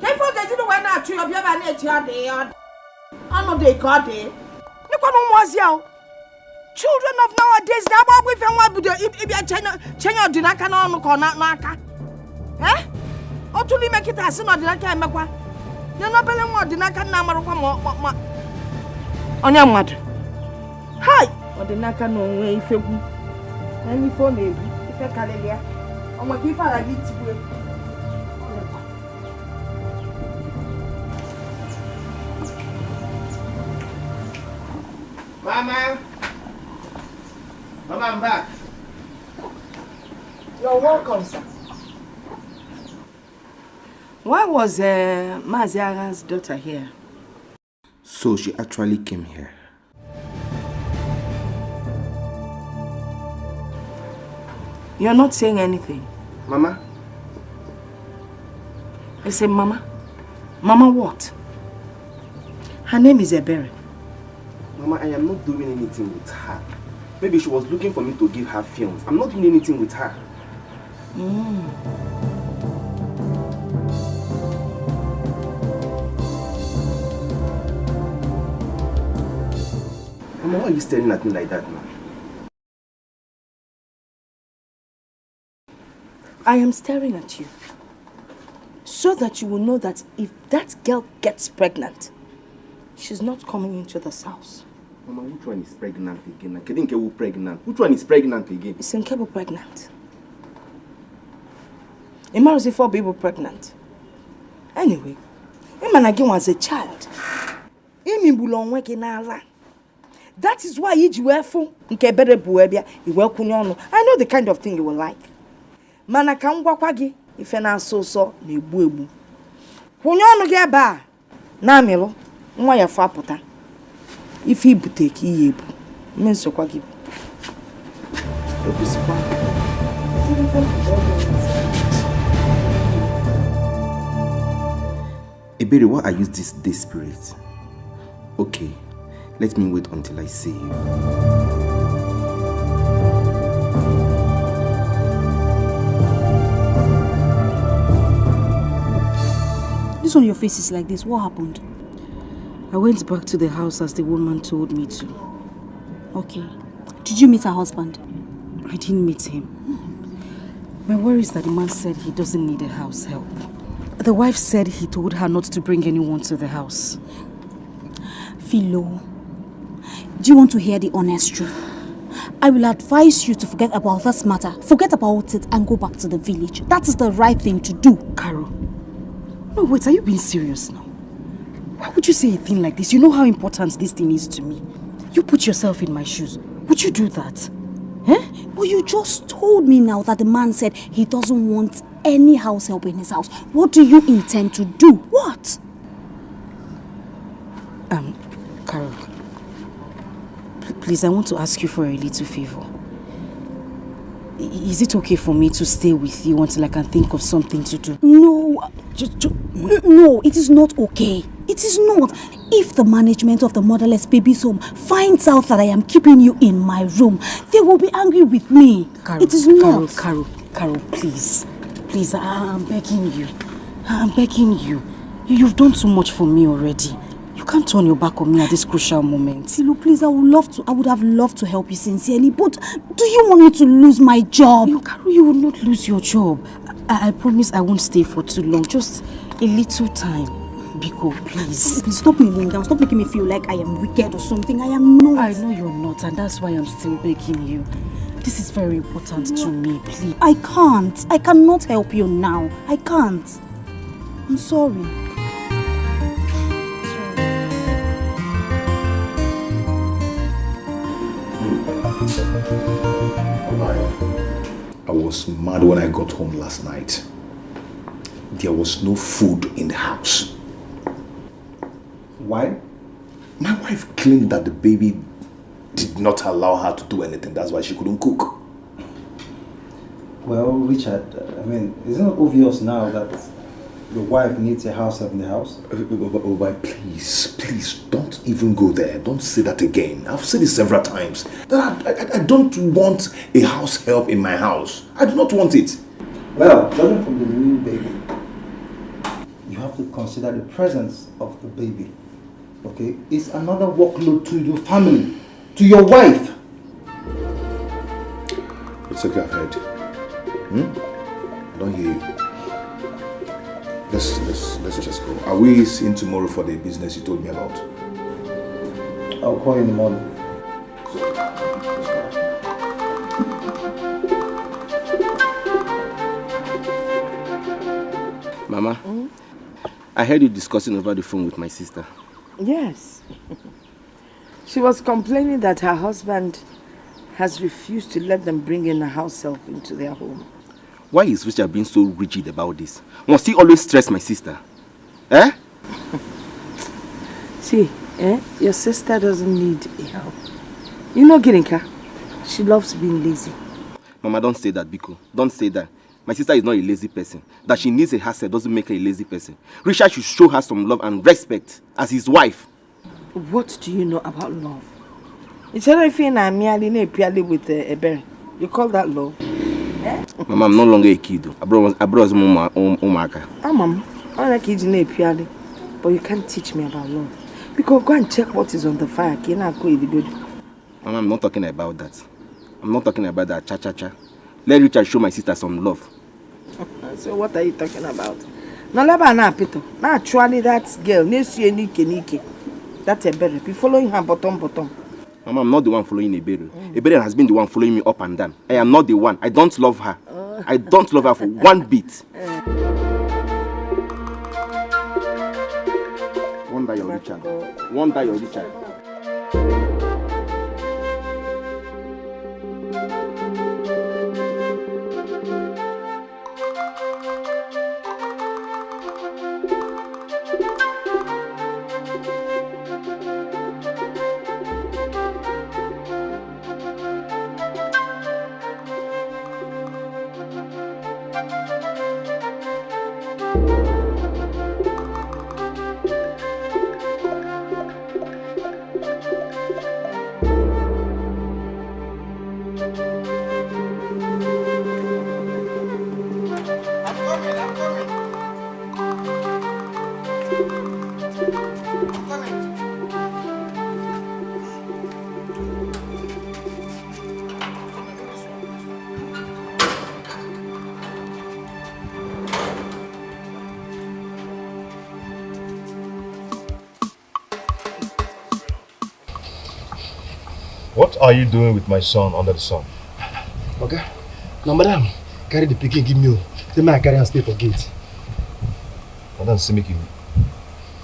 Ka ife ọ ga-eji wee na-achụ ya, ọbịa ebe a na-eche ya dị ya ọdụ. Ọnụ dị ka ọ dị. Nekwanụ ụmụazị ahụ. Children of nowadays na-agba ọgwụ ife nwa bido ib- ịbịa chenye chenye Ọdịnaka n'ọnụ ka ọ na- n'aka. Eh? Otu n'ime kịta asị na Ọdịnaka emekwa. Nene obere nwa Ọdịnaka na-amarakwa ma ọ- ma- ma- onye mmadụ. Hai! Ọdịnaka na onwe ifegwu. Na ife ọ na-ebu, ife karịrị ya. Ọ nwekwa ife ara gị tigbu egwu. Mama! Mama, I'm back. You're welcome, sir. Why was uh, Mazi Agha's daughter here? So she actually came here. You're not saying anything. Mama. I say, Mama. Mama what? Her name is Ebere. Mama, I am not doing anything with her. Maybe she was looking for me to give her films. I'm not doing anything with her. Mm. Mama, why are you staring at me like that now? I am staring at you so that you will know that if that girl gets pregnant, she's not coming into this house. Mama, which one is pregnant again? Kedu nke wụ pregnant? Which one is pregnant again? It's Nkebo pregnant. Ị mara if ọ bụ ịbụ pregnant. Anyway, ị ma na gị nwa as a child, ị migburu onwe gị n'ala. That is why iji wee fụ nke Ebere bu wee bịa, i wee kwụnye ọnụ. I know the kind of thing you will like. Mana ka m gwakwa gị, ife na-asọ ụsọ na-egbu egbu. Kwụnye ọnụ gị ebe a, na-amịlụ, nwa ya fụ apụta. Ife ibute ka iyi ebu. Mme nsokwa gị bụ. Ekwesịkwa. Ebere, why are you this desperate? Okay, let me wait until I see you. This one, your face is like this. What happened? I went back to the house as the woman told me to. Okay. Did you meet her husband? I didn't meet him. My worry is that the man said he doesn't need a house help. The wife said he told her not to bring anyone to the house. Philo, do you want to hear the honest truth? I will advise you to forget about this matter. Forget about it and go back to the village. That is the right thing to do. Carol, no, wait, are you being serious now? Why would you say a thing like this? You know how important this thing is to me. You put yourself in my shoes. Would you do that? Eh? But you just told me now that the man said he doesn't want any house help in his house. What do you intend to do? What? Um, Carol, pl- please, I want to ask you for a little favor. I- Is it okay for me to stay with you until I can think of something to do? No, ju- ju- n- no, it is not okay. It is not. If the management of the motherless babies home finds out that I am keeping you in my room, they will be angry with me. Carol, it is Carol, not. Carol, Carol, please. Please, I- I'm begging you. I'm begging you. You- You've done too much for me already. You can't turn your back on me at this crucial moment. Tilo, please, I would love to. I would have loved to help you sincerely, but do you want me to lose my job? You, Carol, you will not lose your job. I, I promise I won't stay for too long. Just a little time. Biko, please. Please stop me kneeling down. Stop making me feel like I am wicked or something. I am not. I know you're not, and that's why I'm still begging you. This is very important to me, please. I can't. I cannot help you now. I can't. I'm sorry. I was mad when I got home last night. There was no food in the house. Why? My wife claimed that the baby did not allow her to do anything. That's why she couldn't cook. Well, Richard, I mean, isn't it obvious now that your wife needs a house help in the house? Uh, uh, uh, uh, please, please don't even go there. Don't say that again. I've said it several times. That I, I, I don't want a house help in my house. I do not want it. Well, judging from the new baby, you have to consider the presence of the baby. Okay? It's another workload to your family, to your wife. It's okay, I've heard. Hmm? I don't hear you. Let's, let's, let's just go. Are we seeing tomorrow for the business you told me about? I'll call you in the morning. Mama, I heard you discussing over the phone with my sister. Yes. She was complaining that her husband has refused to let them bring in a house help into their home. Why is Richard being so rigid about this? Must he always stress my sister? Eh? See, eh? Your sister doesn't need a help. You know Girinka? She loves being lazy. Mama, don't say that, Biko. Don't say that. My sister is not a lazy person. That she needs a house help doesn't make her a lazy person. Richard should show her some love and respect as his wife. What do you know about love? You tell if you're merely na piali with a, a bear. You call that love? Mama, I'm no longer a kid. Abroad, abroad, ụmụaka. Amam, I like it na piali, but you can't teach me about love. Because go and check what is on the fire. Kina ko idigodo. Mama, I'm not talking about that. I'm not talking about that. Cha cha cha. Let Richard show my sister some love. So what are you talking about? Now, leba na pito. Now, actually, that girl, Nesu Nike Nike. That Ebere. Be following her bottom bottom. Mama, I'm not the one following Ebere. Ebere has been the one following me up and down. I am not the one. I don't love her. I don't love her for one bit. Wonder your Richard. Wonder your Richard. What are you doing with my son under the sun? Okay. Now, madam, carry the pikin give me. Say make I carry and stay for gate. Madam say make you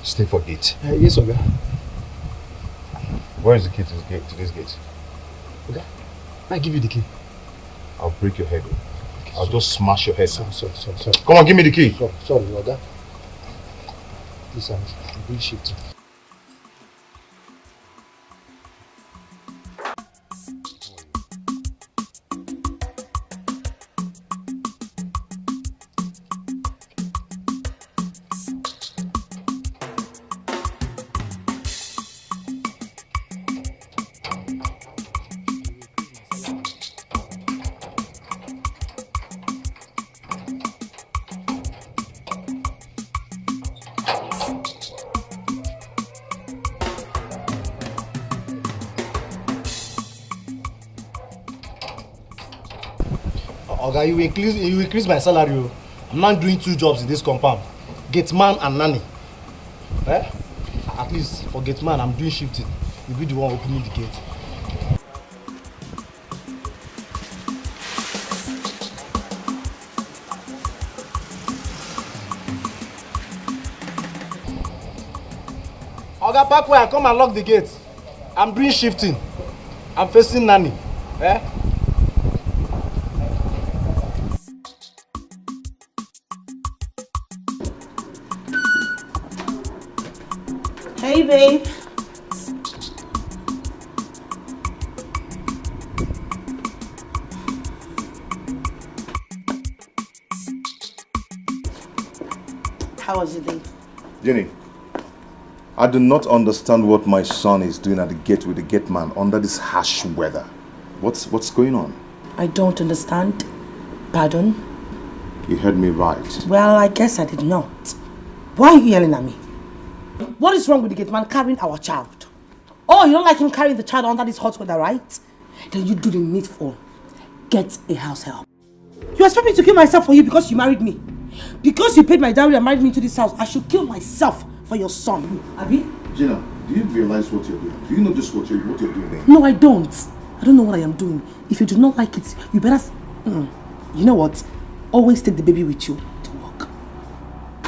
stay for gate. Uh, yes, okay. Where is the key to, the gate, to this gate? Okay. I give you the key. I'll break your head. I'll just smash your head. Sorry, sorry, sorry, sorry. Come on, give me the key. Sorry, sorry, okay. This one, big shift. Oga, you increase, you increase my salary o. I'm now doing two jobs in this compound. Gate man and nanny. Eh? At least for gate man, I'm doing shifting. You be the one opening the gate. Oga, park where I come and lock the gate. I'm doing shifting. I'm facing nanny. Eh? Hey, babe. How was your day? Jenny, I do not understand what my son is doing at the gate with the gate man under this harsh weather. What's, what's going on? I don't understand. Pardon? You heard me right. Well, I guess I did not. Why are you yelling at me? What is wrong with the gate man carrying our child? Oh, you don't like him carrying the child under this hot weather, right? Then you do the needful. Get a house help. You expect me to kill myself for you because you married me? Because you paid my dowry and married me into this house, I should kill myself for your son. Abi? Gina, do you realize what you're doing? Do you know just what you're, what you're doing? No, I don't. I don't know what I am doing. If you do not like it, you better. S- mm. You know what? Always take the baby with you to work.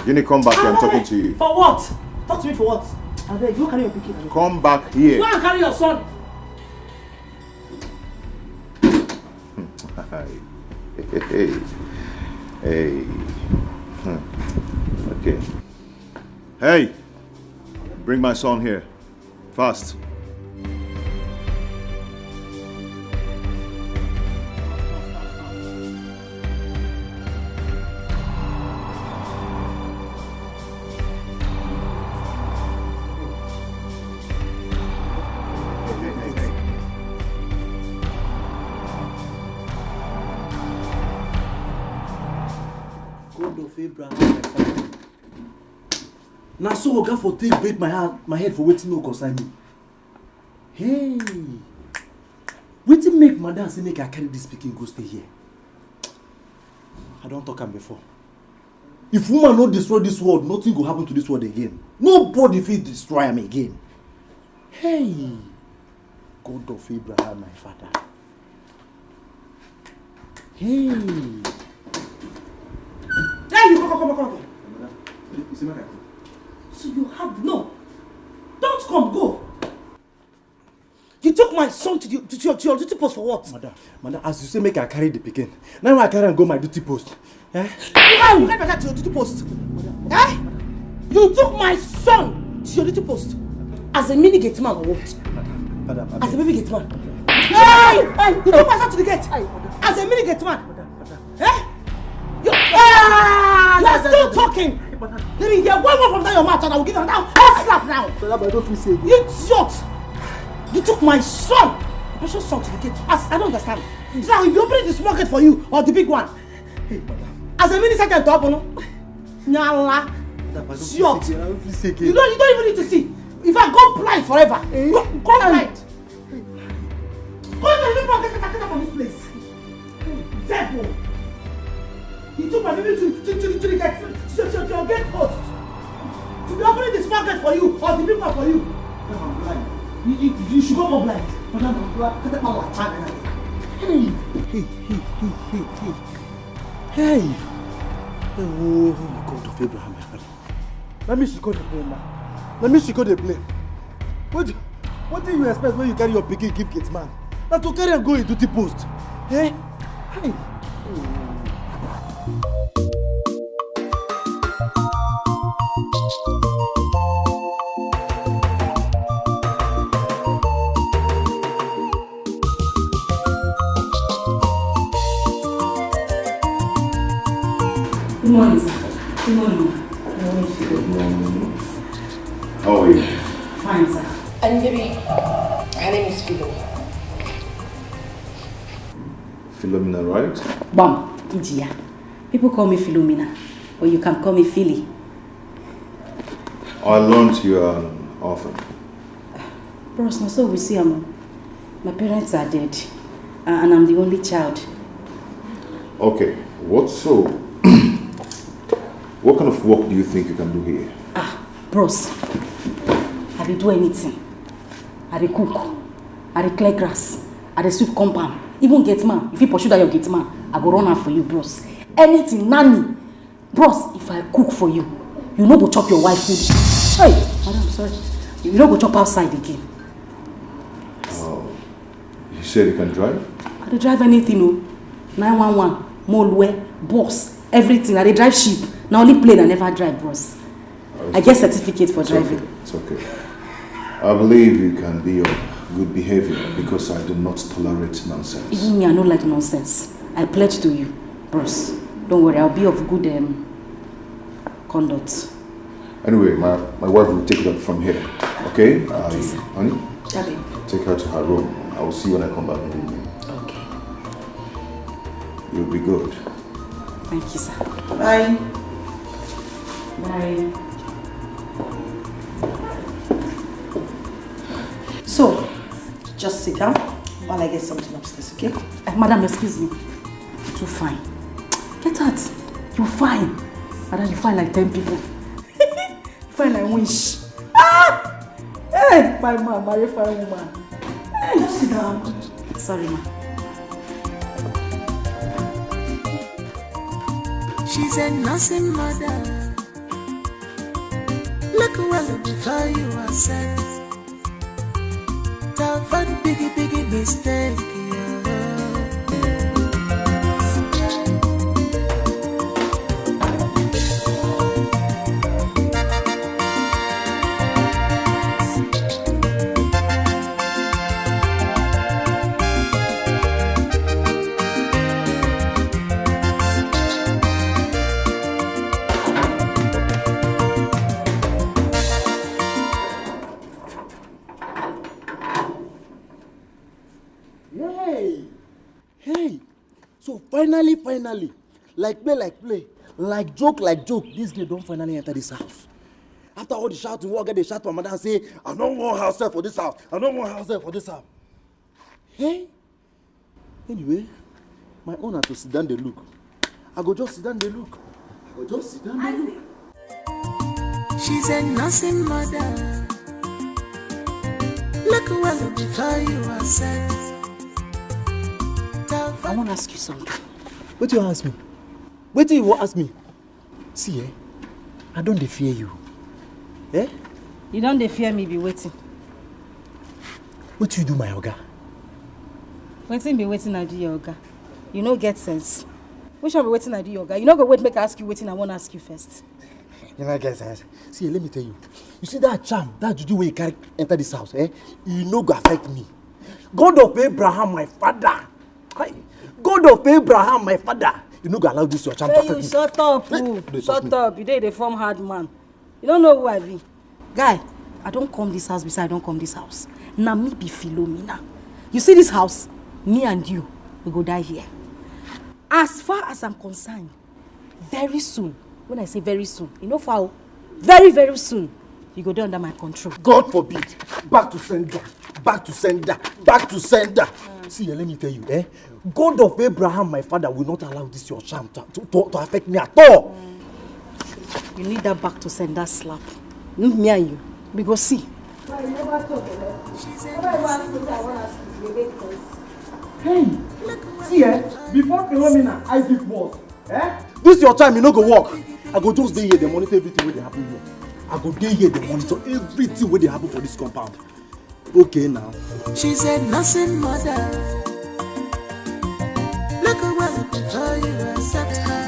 Jenny, come back here. I'm talking to you. For what? Talk to me for what? I beg, you carry your pikin. Come back here. Go and carry your son. Hey. Hey. Hey. Hmm. Okay. Hey. Bring my son here. Fast. God of Abraham, my father. Na so oga for take break my heart, my head for wetin no concern me. Hey, wetin make madam say make I carry this pikin go stay here? I don talk am before. If woman no destroy this world, nothing go happen to this world again. Nobody fit destroy am again. Hey, God of Abraham, my father. Hey. Hey, you come, come, come, come. You see my car? So you have no. Don't come, go. You took my son to, the, to, your, to your duty post for what? Madam, madam, as you say, make I carry the pikin. Now I carry and go my duty post. Eh? How you carry my child to your duty post? Eh? You took my son to your duty post as a mini gate man or what? Madam, madam, As a baby gate man. Hey! Hey! You took my son to the gate as a mini gate man. Eh? You, ah, you are still talking. Let me hear one word from that your mouth and I will give you another hot slap now. Madam, I don't feel safe. You idiot! You took my son, my precious son to the gate. As I don't understand. Now, if you open the small gate for you or the big one, Hey, madam. As a minister, can talk, no? Nyala. Madam, I don't Shut. feel safe. I don't feel safe. You don't, you don't even need to see. If I go blind forever, go, go blind. Go to the people and get from this place. Devil. You took my baby to, to, to, to the gate, to, to, to your gate post. To be opening the small gate for you or the big one for you. Madam, I'm blind. You, you, you should go for blind. Madam, I'm blind. Take my child. Hey, hey, hey, hey, hey, hey. Hey! Oh, God of Abraham, my father. Let me she go the blame now. Let me she go the blame. What do, what do you expect when you carry your pikin give gate man? Now to carry and go in duty post. Eh? Hey! Good morning, sir. Good morning, ma. Good morning, sir. Good morning. How are you? Fine, sir. And baby, her name is Philo. Philomena, right? Bam, Ijiya. People call me Philomena, but you can call me Philly. I learned you are an orphan. Bros, na so we see am. My parents are dead, uh, and I'm the only child. Okay, what so? What kind of work do you think you can do here? Bros, I dey do anything. I dey cook, I dey clear grass, I dey sweep compound. Even gate man, if you pursue that your gate man, I go run am for you, bros. Anything, nanny. Bros, if I cook for you, you no go chop your wife food. Hey, madam, sorry. You no go chop outside again. Oh, you said you can drive? I dey drive anything o. nine one one, Molue, bus, everything. I dey drive ship. Na only plane I never drive, bros. I get certificate for It's driving. Okay. It's okay. I believe you can be of good behavior because I do not tolerate nonsense. Even me, I no like nonsense. I pledge to you, bros. Don't worry, I'll be of good um, conduct. Anyway, my, my wife will take it up from here. Okay? Okay, sir. Honey, Daddy. Take her to her room. I will see you when I come back in the evening. Okay. You'll be good. Thank you, sir. Bye. Bye. So, just sit down while I get something upstairs, okay? Uh, madam, excuse me. You're too fine. Get out. You fine. Madam, you fine like ten people. You fine like winch. Ah! Hey, fine man, marry fine woman. Hey, just sit down. Sorry, ma. She's a nursing mother. Look well before you accept. Avoid biggie, biggie mistake. Yeah. Hey! Hey! So finally, finally, like play, like play, like joke, like joke, this girl don finally enter this house. After all the shouting, we all get the shout for madam say, "I no wan house help for this house. I no wan house help for this house." Hey! Anyway, my own na to sit down dey look. I go just sit down dey look. I go just sit down dey look. She's a nursing mother. Look well before you accept. I wan ask you something. Wetin you wan ask me? Wetin you wan ask me? See, eh? I don dey fear you. Eh? You don dey fear me be wetin? Wetin you do my oga? Wetin be wetin I do your oga? You no get sense. Which one be wetin I do your oga? You no go wait make I ask you wetin I wan ask you first. You no get sense. See, let me tell you. You see that charm, that juju wey you carry enter this house, eh? You no go affect me. God of Abraham, my father. Hi. God of Abraham, my father. You no go allow this your charm to Hey, affect you me. shut up, Hey, oh. dey touch Shut me. Up. You dey dey form hard man. You don't know who I be. Guy, I don't come this house beside I don't come this house. Na me be Philomena. You see this house? Me and you, we go die here. As far as I'm concerned, very soon, when I say very soon, you know how? Very, very soon, you go dey under my control. God forbid. Back to sender. Back to sender. Back to sender. See, eh, let me tell you, eh? God of Abraham, my father, will not allow this your charm to, to, to, to affect me at all. You need that back to sender slap. Mm, me and you, we go see. Hey, see, eh? Before Philomena, Isaac was, eh? This your time, you no go work. I go just dey here, dey monitor everything wey dey happen here. I go dey here, dey monitor everything wey dey happen for this compound. Okay now. She's a nursing mother. Look well before you accept her.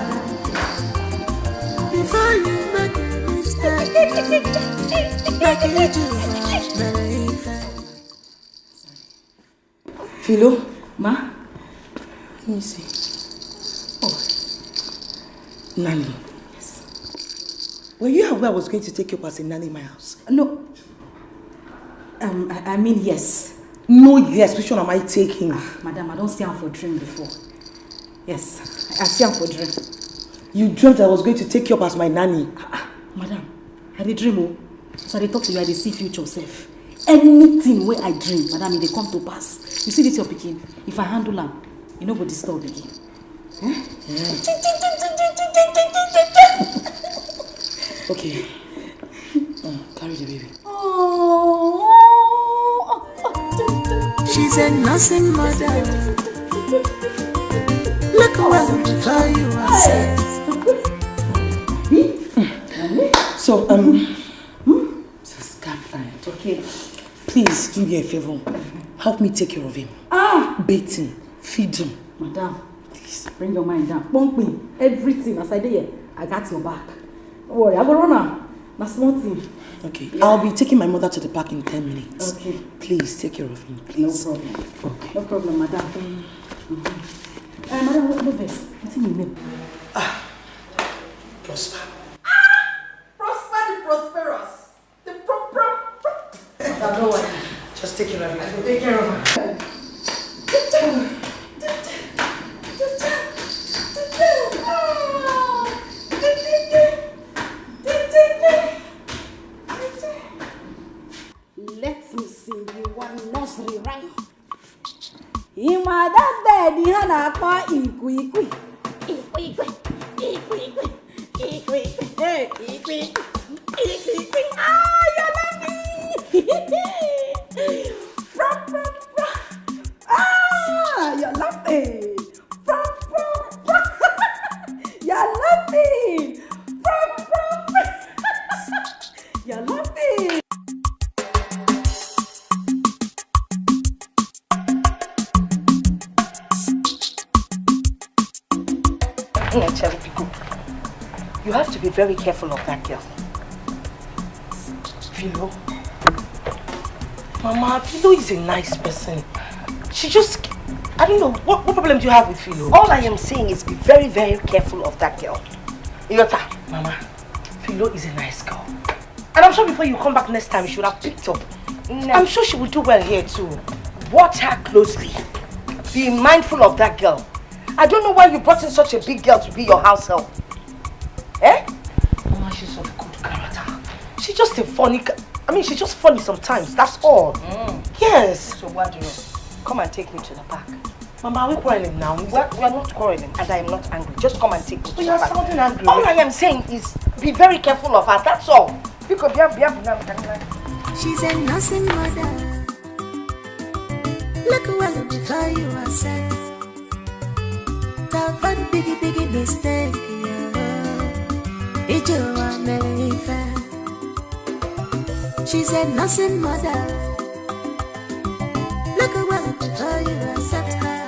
Before you make a mistake, make it do right, baby. Philo, Ma? Let me see. Oh, nanny. Yes. Were you aware I was going to take you up as a nanny in my house? No. Um, I, I mean, yes. No, yes. Which one am I taking? Ah, madam, I don't see am for dream before. Yes, I, I see am for dream. You dreamt I was going to take you up as my nanny. Ah, madam, I dey dream o. So I dey talk to you, I dey see future sef. Anything wey I dream, madam, e dey come to pass. You see this your pikin, if I handle am, e no go disturb again. Okay. Uh, carry the baby. She's a nursing mother. Look well before you are set. So, um, hmm? Sis, calm down. Okay. Please do me a favor. Help me take care of him. Ah! Bathe him, feed him. Madam, please, bring your mind down. Pumping, everything. As I dey here, I got your back. Don't worry, I go run am. Na small thing. Okay, I'll be taking my mother to the park in ten minutes. Okay. Please take care of him, please. No problem. Okay. No problem, madam. Mm-hmm. Eh, madam, what, what vex? Wetin you mean? Ah, Prosper. Prosper the prosperous. The pro pro pro. Madam, don't worry. Just take care of it. I will take care of her. Let me sing you one nursery rhyme. Ị ma that bed ha na-akpọ ikwikwi. Ikwikwi, ikwikwi, ikwikwi, hey, ikwikwi, ikwikwi. Ah, you're laughing. From, from, from. Ah, you're laughing. From, from, from. You're laughing. From, from, from. You're laughing. Hey, Cherry Pico, you have to be very careful of that girl. Philo? Mama, Philo is a nice person. She just, I don't know, what, what problem do you have with Philo? All I am saying is be very, very careful of that girl. Iota, Mama, Philo is a nice girl. And I'm sure before you come back next time, you should have picked up. I'm sure she will do well here too. Watch her closely. Be mindful of that girl. I don't know why you brought in such a big girl to be your house help. Eh? Mama, she's of good character. She's just a funny. I mean, she's just funny sometimes. That's all. Mm. Yes. So what do you? Come and take me to the park. Mama, are we quarreling now? We're, we're not quarreling, and I am not angry. Just come and take me. But you're sounding angry. All I am saying is be very careful of her. That's all. Because bia bia bia. She's a nursing mother. Look well before you are set. Tavan biggie biggie mistake. She's a nursing mother. Look well before you accept her.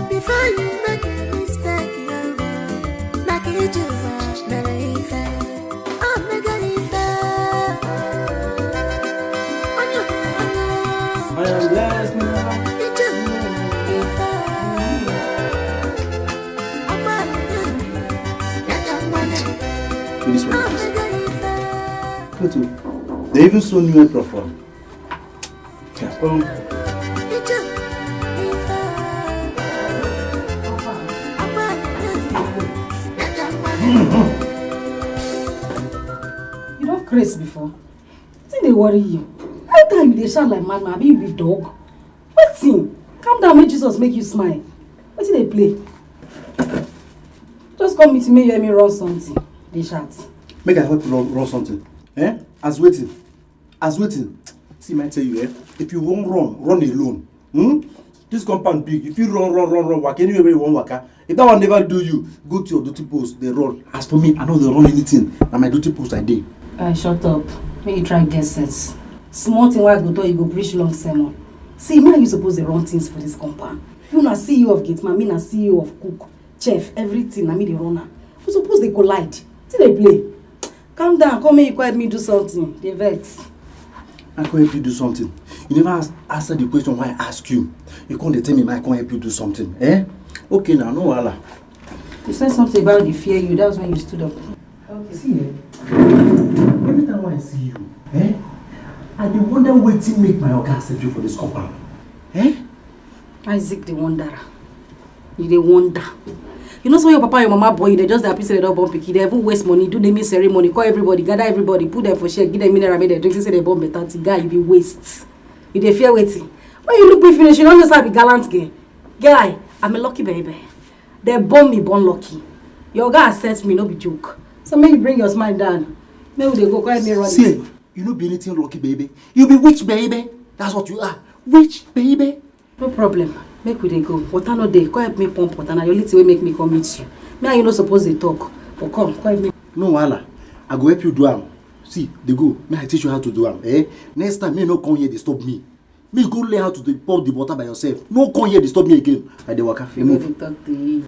Before you make a mistake, you know, make it you are very fair. Oh, make it fair. I am blessed now. This one. They even saw new apron for. You don craze before? Wetin dey worry you? How time you dey shout like madman? Abi you be dog? Wetin? Calm down, make Jesus make you smile. Wetin dey play? Just come meet me, hear me run something. Dey shout. Make I help you run, run something. Eh? As wetin? As wetin? See, I tell you, eh? If you wan run, run alone. Hmm? This compound big. If you run, run, run, run, walk anywhere where you wan waka. If that one never do you, go to your duty post, dey run. As for me, I no dey run anything. Na my duty post I dey. I shut up. Make you try get sense. Small thing wey I go talk, you go preach long sermon. See, me and you suppose dey run things for this compound. You na C E O of gate man, me na C E O of cook, chef, everything. Na me dey run am. We suppose dey collide. Wetin dey play? Calm down, come make you come help me do something. Dey vex. I come help you do something. You never ask, answer the question why I ask you. You come dey tell me, I come help you do something. Eh? Okay now, no wahala. You said something about the fear you. That's when you stood up. Okay. See, eh? Every time when I see you, eh? I dey wonder wetin make my oga accept you for this compound. Eh? Isaac the Wanderer. You dey wonder. You know, so your papa and your mama born you, they just dey happy say they don born pikin. They even waste money, do naming ceremony, call everybody, gather everybody, put them for share, give them mineral, make them drink, say they born better thing. Guy, you dey waste. You dey fear wetin? When you look me finish, you no know say I be gallant girl. Guy, I'm a lucky baby. They born me, born lucky. Your guy accepts me, no be joke. So make you bring your smile down. Make we dey go, go help me run. See, you no be anything lucky, baby. You be witch, baby. That's what you are. Witch, baby. No problem. Make we dey go. Water no dey. Come help me pump water. Na the only thing wey make me come meet you. Me and you no suppose dey talk. But come, come help me. No wahala. I go help you do am. See, dey go. Me, I teach you how to do am. Eh? Next time, me no come here disturb me. Me go learn how to dey pour the water by yourself. No come here disturb me again. I dey waka. Dey move. Talk to you.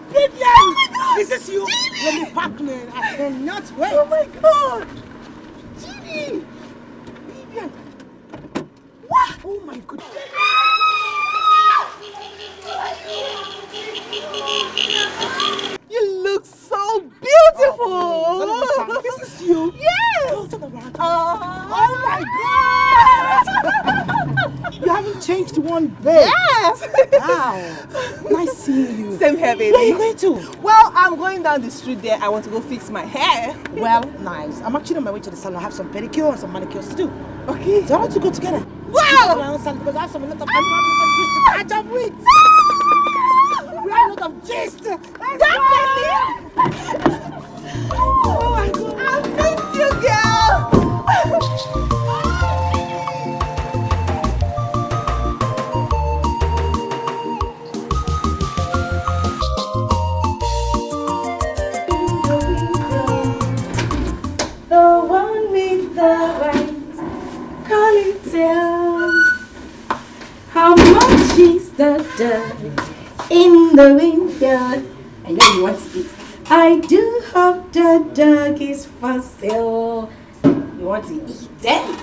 Vivian! Oh my God! Is this you? Let me pack, man. I cannot wait. Oh my God! Genie! Vivian! What? Oh my God! You look so beautiful! Oh, this is you? Yes! Oh, turn around. Oh my God! You haven't changed one bit. Yes! Wow. Nice seeing you. Same here, baby. Where are you going to? Well, I'm going down the street there. I want to go fix my hair. Well, nice. I'm actually on my way to the salon. I have some pedicure and some manicures to do. Okay. So I want to go together. Wow! My own salon because I have some, a lot of, I have a lot of gist to catch up with. We have a lot of gist. Definitely. Oh my God. I miss you, girl. The one with the white, call it out. How much is the dog in the window? I know you want to eat. I do hope the dog is for sale. You want to eat them?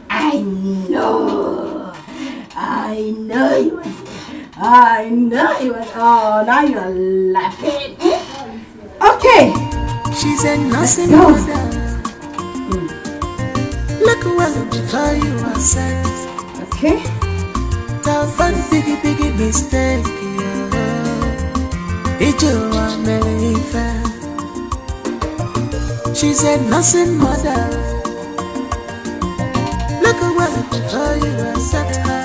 I know. I know you want. I know you want. Oh, now you are laughing. Okay. She's a nursing mother. Look well before you accept. Okay. Tough and biggie, biggie mistake. Yeah. Ijo wa mere ife. She's a nursing mother. Look well before you accept her.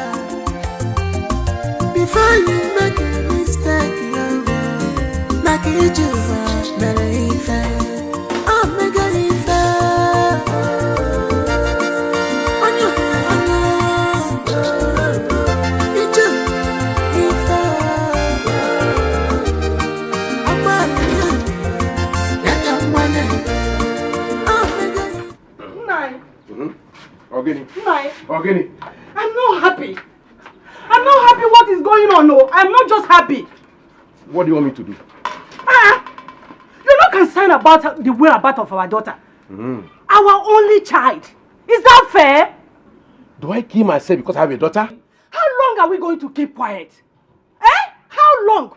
Before you make a mistake, you know, like you do, uh, better if I, oh, make a if I, oh, no, oh, no, you do, if I, I'm a, let them want it. Oh, make a Nine. Mm-hmm. Ogini. Nine. Ogini. I'm not happy. I'm not happy what is going on. No, I'm not just happy. What do you want me to do? Ah, you no concern about the whereabouts of our daughter. Mm-hmm. Our only child. Is that fair? Do I kill myself because I have a daughter? How long are we going to keep quiet? Eh? How long?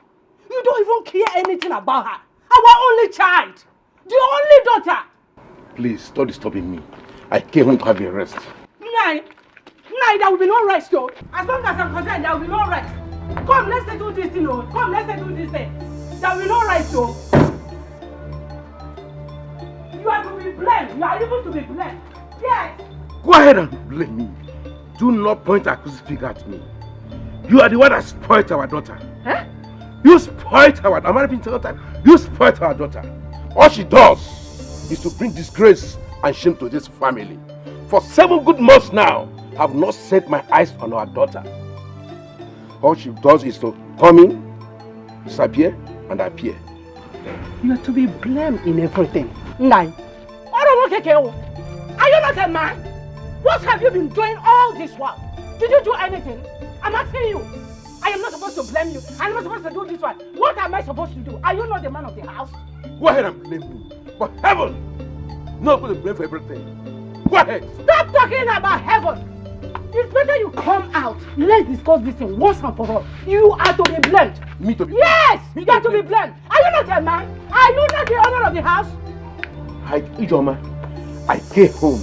You don't even care anything about her. Our only child. The only daughter. Please, stop disturbing me. I came home to have a rest. Nine. Nine, there will be no rest, though. As long as I'm concerned, there will be no rest. Come, let's settle this thing, oh. Come, let's settle this thing. There will be no rest, though. You are to be blamed. You are even to be blamed. Yes. Go ahead and blame me. Do not point accusing finger at me. You are the one that spoiled our daughter. Eh? You spoiled our, am I repeating the time? You spoiled our daughter. All she does is to bring disgrace and shame to this family. For seven good months now, I've not set my eyes on our daughter. All she does is to come in, disappear, and appear. You are to be blamed in everything. Nine. Ọ̀rọ̀ wọn kékeré o. Are you not a man? What have you been doing all this while? Did you do anything? I'm asking you. I am not supposed to blame you. I'm not supposed to do this one. What am I supposed to do? Are you not the man of the house? Go ahead and blame me. But heaven! No go dey blame for everything. Go ahead. Stop talking about heaven. It's better you come out. Let's discuss this thing once and for all. You are to be blamed. Me to be Yes, blamed? Me you are to be blamed. Are you not a man? Are you not the owner of the house? Hi, Ijoma. I came home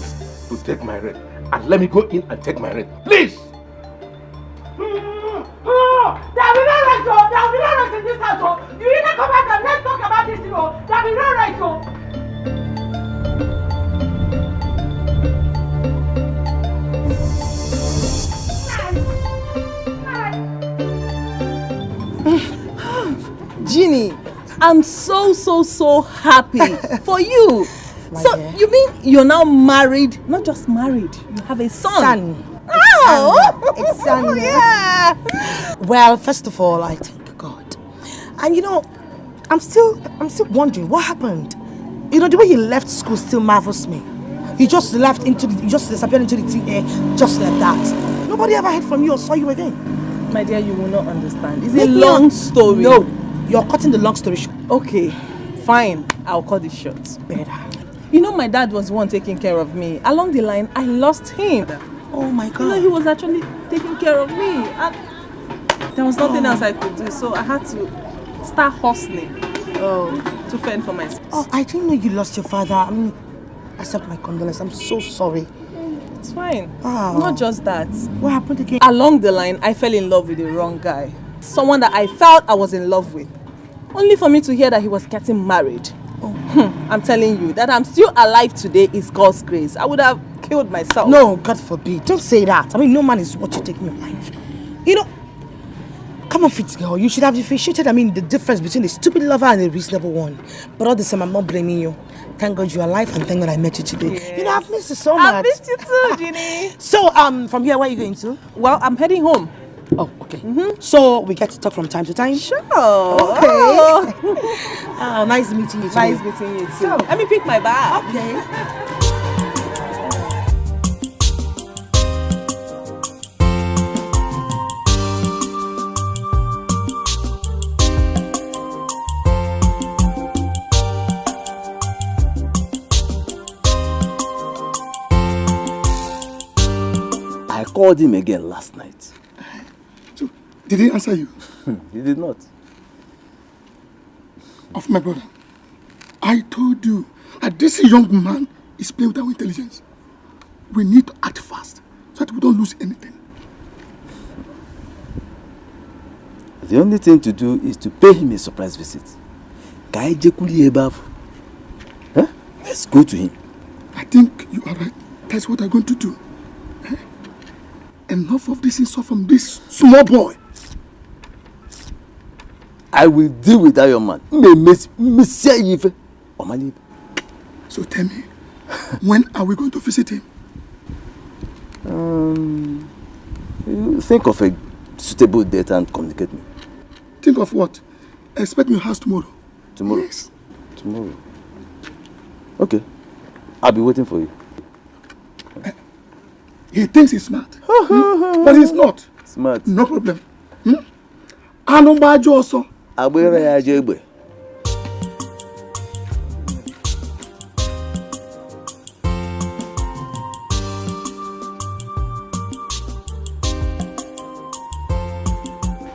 to take my rent. And let me go in and take my rent. Please! Mm, mm, there will be no rest, oh. There will be no rest in this house, oh. You either come out and let's talk about this, you know. There will be no rest, oh. Jeannie, I'm so, so, so happy for you. My So, dear. You mean you're now married? Not just married, you have a son. Son. Oh! It's son. Yeah. Well, first of all, I thank God. And you know, I'm still, I'm still wondering what happened. You know, the way he left school still marvels me. He just left into the, he just disappeared into the thin air, just like that. Nobody ever heard from you or saw you again. My dear, you will not understand. It's a Make me long un- story. No, you're cutting the long story short. Okay, fine. I'll cut it short. Better. You know, my dad was the one taking care of me. Along the line, I lost him. Oh my God. You know, he was actually taking care of me. And there was nothing Oh. else I could do, so I had to start hustling Oh. to fend for myself. Oh, I didn't know you lost your father. I mean, accept my condolence. I'm so sorry. It's fine. Ah. Not just that. What happened again? Along the line, I fell in love with the wrong guy. Someone that I felt I was in love with. Only for me to hear that he was getting married. Oh. Hmm, I'm telling you, that I'm still alive today is God's grace. I would have killed myself. No, God forbid. Don't say that. I mean, no man is what you take in your life. You know, come on, fit girl. You should have differentiated, I mean, the difference between a stupid lover and a reasonable one. But all the same, I'm not blaming you. Thank God you're alive and thank God I met you today. You know, I've missed you so much. I missed you too, Jeannie. So, um, from here, where are you going to? Well, I'm heading home. Oh, okay. Mm-hmm. So we get to talk from time to time? Sure. Okay. Oh, nice meeting you too. Nice meeting you too. So, let me pick my bag. Okay. I called him again last night. So, did he answer you? He did not. Of my brother, I told you that this young man is playing with our intelligence. We need to act fast so that we don't lose anything. The only thing to do is to pay him a surprise visit. Ka anyị jekwuru ya ebe ahụ. Eh? Let's go to him. I think you are right. That's what I'm going to do. Eh? Enough of this insult from this small boy. I will deal with that young man. Mme- mme- mmesia ya ife. Ọ mara ife. So tell me, when are we going to visit him? Um, you think of a suitable date and communicate me. Think of what? Expect me in house tomorrow. Tomorrow? Yes. Tomorrow. Okay. I'll be waiting for you. He thinks he's smart. Hmm? But he's not. Smart. No problem. Hmm? Anụ mgba ajọ ọsọ. Agbara ya ajọ egbe.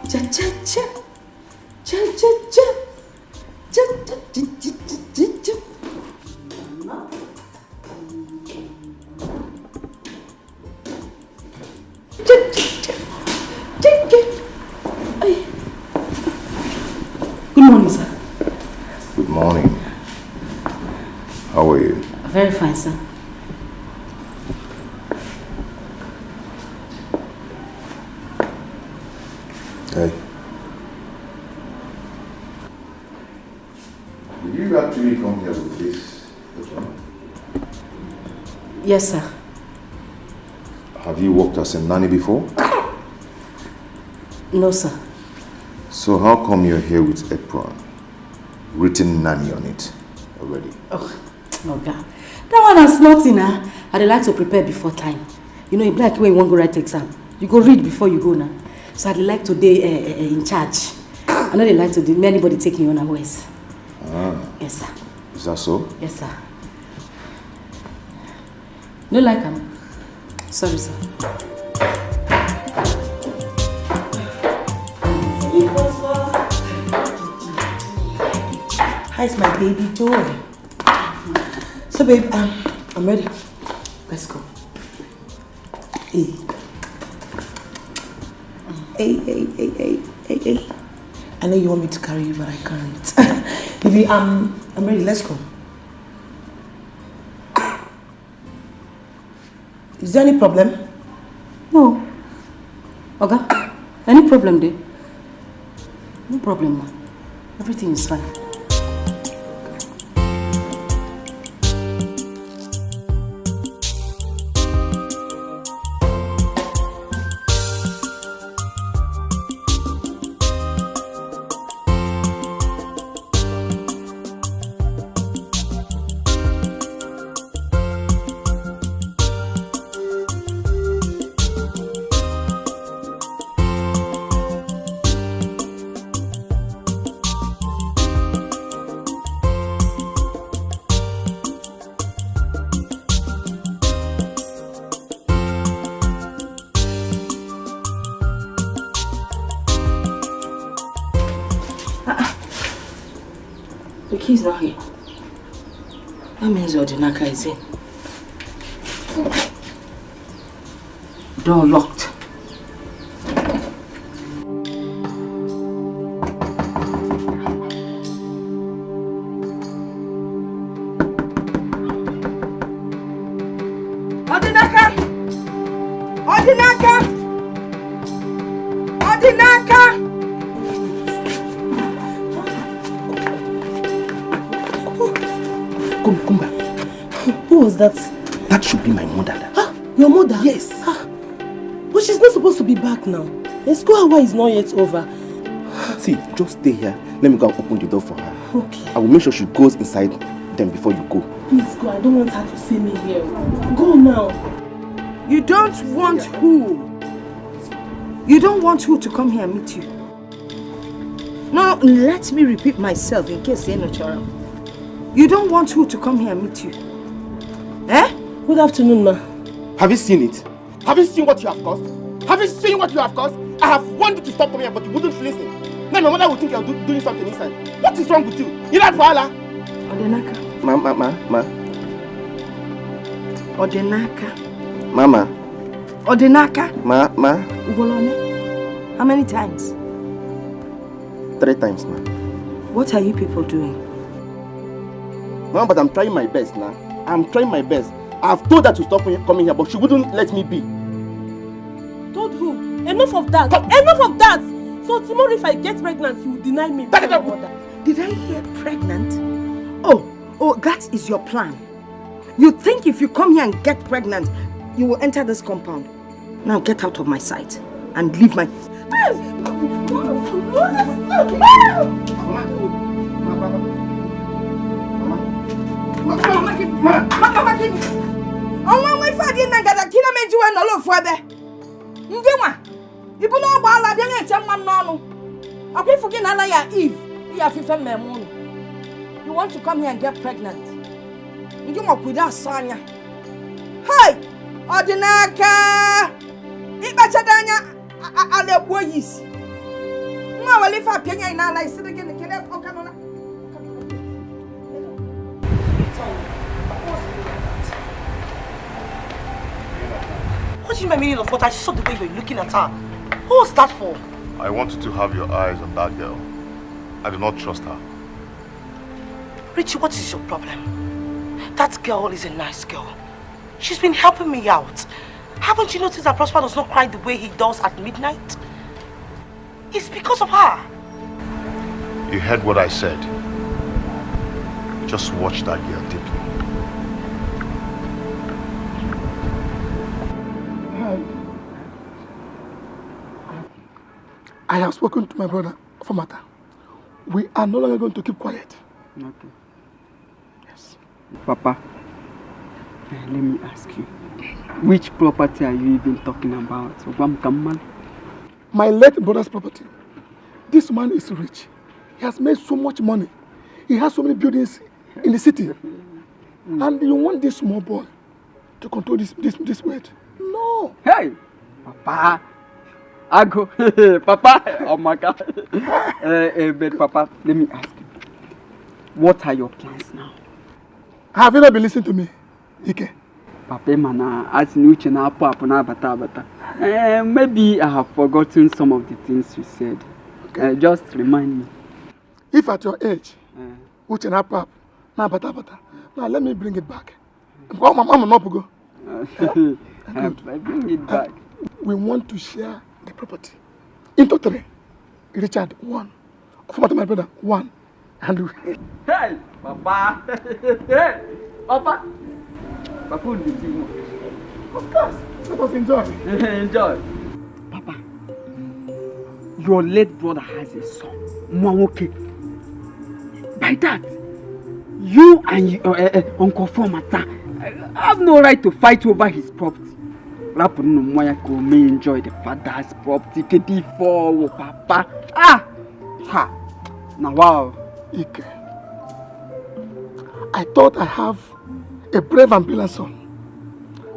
Cha, cha, cha. Cha, cha, cha. Cha, cha, cha, cha, cha, cha, cha. Good morning, sir. Good morning. How are you? Very fine, sir. Hey. Did you actually come here with this? Yes, sir. Have you worked as a nanny before? No, sir. So how come you're here with apron, written nanny on it already? Oh, Oga, that one is nothing, ah. I dey like to prepare before time. You know, e be like when you wan go write exam, you go read before you go now. So I dey like to dey eh, eh, eh, in charge. I no dey like to dey make anybody take me unawares. Ah. Yes, sir. Is that so? Yes, sir. No like am. Sorry, sir. How's my baby doing? So, babe, um, I'm ready. Let's go. Hey. Hey, hey, hey, hey, hey, hey. I know you want me to carry you, but I can't. Baby, um, I'm ready. Let's go. Is there any problem? No. Oga, any problem dey? No problem, ma. Everything is fine. Ah, ah. The key is not here. That means Odinaka is in. Door locked. Odinaka! Odinaka! Odinaka! Come, come back. Who was that? That should be my mother. Ah, your mother? Yes. Ah, but she's not supposed to be back now. The school hour is not yet over. See, just stay here. Let me go and open the door for her. Okay. I will make sure she goes inside them before you go. Please go. I don't want her to see me here. Go now. You don't want who? You don't want who to come here and meet you? No, let me repeat myself in case you know Chara. You don't want who to come here and meet you? Eh? Good afternoon, ma. Have you seen it? Have you seen what you have caused? Have you seen what you have caused? I have warned you to stop coming here, but you wouldn't listen. Now my mother will think you're do- doing something inside. What is wrong with you? You like Fala? Odinaka. Ma, ma, ma, ma. Odinaka. Mama. Odinaka. Ma, ma. Ugolone. How many times? Three times, ma. What are you people doing? Mama, but I'm trying my best now. I'm trying my best. I've told her to stop me coming here, but she wouldn't let me be. Told who? Enough of that. Enough of that. So tomorrow if I get pregnant, you will deny me. That is not. Did I hear pregnant? Oh, oh, that is your plan. You think if you come here and get pregnant, you will enter this compound? Now get out of my sight and leave my... Ọnwa nwa ife adị na ngada kina meji wee nọrọ ofu ebe. Ndị nwa, ibu n'ọgba ala bịa na-eche nwa m n'ọnụ. Ọkwa ifu gị na ala ya Eve, ya fife mmemme unu. You want to come here and get pregnant? Ndị nwa kwudo asọ anya. Hey! Ọ dị n'aka! Ịkpachado anya, a- a- ala egbuo ya isi. Nwa were ife apịa anya n'ala isi dị gịnị kere ọka nọ na... What do you mean of what? I saw the way you were looking at her. What was that for? I want you to have your eyes on that girl. I do not trust her. Richie, what is your problem? That girl is a nice girl. She's been helping me out. Haven't you noticed that Prosper does not cry the way he does at midnight? It's because of her. You heard what I said. Just watch that girl deeply. I have spoken to my brother for matter. We are no longer going to keep quiet. Okay. Yes. Papa, eh, let me ask you, which property are you even talking about? Ogwa m ka m mara. My late brother's property. This man is rich. He has made so much money. He has so many buildings in the city. And you want this small boy to control this this this wealth. No. Hey, Papa. Ago. Papa. Oh my God. Eh, eh, but Papa, let me ask you. What are your plans now? Have you not been listening to me, Ike? Papa, mana as ni uche na-apụ apụ na-abata abata. Eh, maybe I have forgotten some of the things you said. Eh, just remind me. If at your age, Eh, uche na-apụ apụ na-abata abata, now let me bring it back. Mama, mama, no go. eh, I bring it back. We want to share the property into three. Richard, one. Former my brother, one. And we, Hey, Papa. Hey, Papa. Papa, you see. Of course, let us enjoy. Enjoy. Papa, your late brother has a son. Nwa nwoke. By that, you and you, uh, uh, Uncle Formata, uh, have no right to fight over his property. Rapụrụ nwa ya ka o mee enjoy the father's property. Kedu ife ọwụ, Papa? Ah! Ha! Na wow. Ike, I thought I have a brave and brilliant son.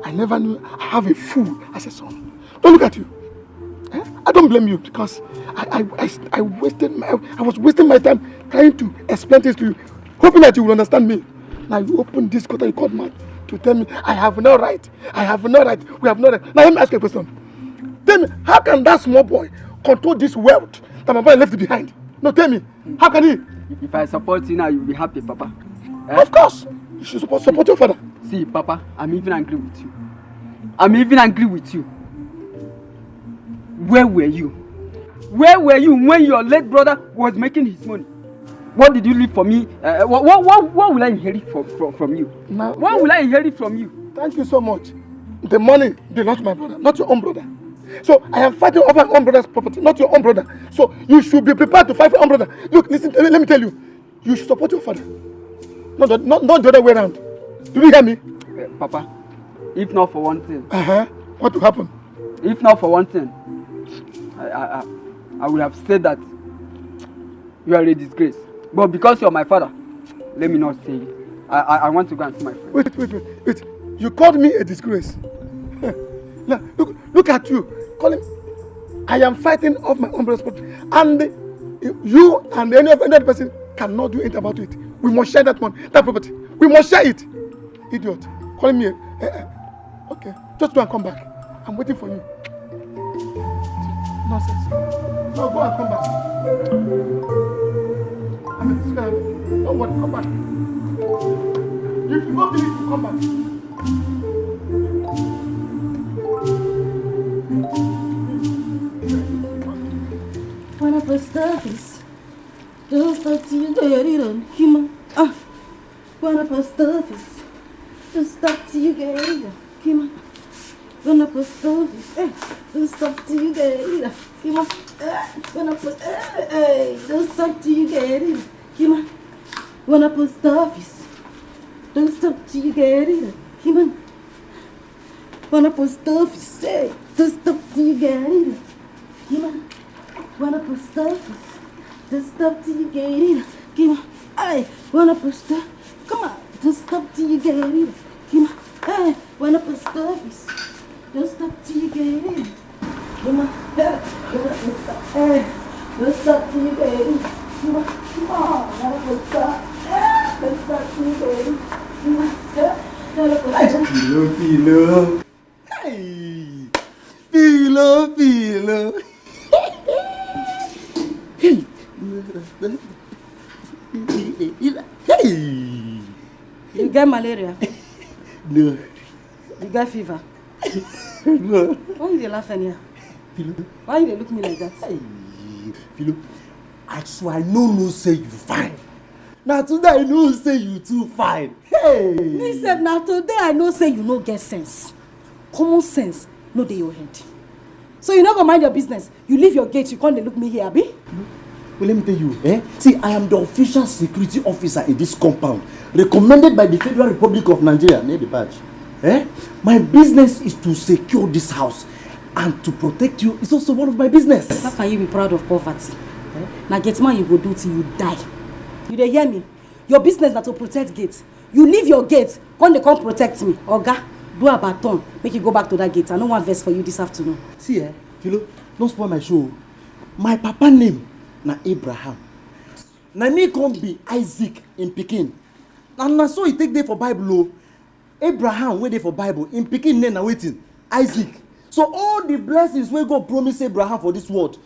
I never knew I have a fool as a son. Don't look at you. Eh? I don't blame you because I, I, I, I wasted my, I was wasting my time trying to explain things to you, hoping that you will understand me. Now you open this quarter, you called mouth to tell me I have no right. I have no right. We have no right. Now let me ask you a question. Tell me, how can that small boy control this wealth that my brother left behind? No, tell me, how can he? If I support you now, you'll be happy, Papa. Eh? Of course, you should support, support your father. See, Papa, I'm even angry with you. I'm even angry with you. Where were you? Where were you when your late brother was making his money? What did you leave for me? Uh, what, what, what, what will I inherit from, from, from you? Now, What will I inherit from you? Thank you so much. The money belongs to my brother, not your own brother. So I am fighting over my own brother's property, not your own brother. So you should be prepared to fight for your own brother. Look, listen, let, let me tell you. You should support your father. Not the, not, not the other way around. Do you hear me? Uh, Papa, if not for one thing, Uh-huh. What will happen? If not for one thing, I, I, I, I would have said that you are a disgrace. But because you're my father, let me not say it. I, I, I want to go and see my friend. Wait, wait, wait, wait. You called me a disgrace. Now, look, look at you. Calling, I am fighting off my own brother's property. And you and any of any other person cannot do anything about it. We must share that one, that property. We must share it. Idiot. Calling me a, eh, eh, okay. Just go and come back. I'm waiting for you. Nonsense. No, go and come back. I'm a disgrace. Don't worry, come back. If you don't believe, you come back. When I post office, don't stop till you get it on Kima. Ah, when I post office, don't stop till you get it on Kima. When I post office, eh, don't stop till you get it on Kima. Eh, when I post, eh, eh, don't stop till you get it on Kima. When I post office, don't stop till you get it on Kima. When I post office, hey, don't stop till you get it. Come on. When I post office, don't stop till you get it. Come on. Hey, when I post office, come on, don't stop till you get it. Come on. Hey, when I post office, don't stop till you get it. Come on. Hey, when I post office, hey, don't stop till you get it. Come on. Come on. When I post office, hey, don't stop till you get it. Come on. Hey, when I post office. Filo, filo. Hey! Filo, filo. Hey! Hey! You get malaria? No, You get fever? no. Why you dey laugh anyhow? Filo, Why you dey look me like that? Hey! Filo, as I no know say you fine. Na today I know say you too fine. Hey! Me sef, na today I know say you no get sense. Common sense no dey your head. So you no go mind your business. You leave your gate, you come dey look me here, abi? Well, let me tell you, eh? See, I am the official security officer in this compound, recommended by the Federal Republic of Nigeria. Need the badge. Eh? My business is to secure this house, and to protect you is also one of my business. How can you be proud of poverty? Eh? Na gate man you go do till you die. You dey hear me? Your business na to protect gate. You leave your gate, come dey come protect me. Oga, Do about turn, make you go back to that gate. I no wan vex for you this afternoon. See, eh, Philo, don't spoil my show. My papa name na Abraham. Na me come be Isaac in pikin. And na so e take dey for Bible o. Abraham wey dey for Bible, im pikin name na wetin? Isaac. So all the blessings wey God promise Abraham for this world,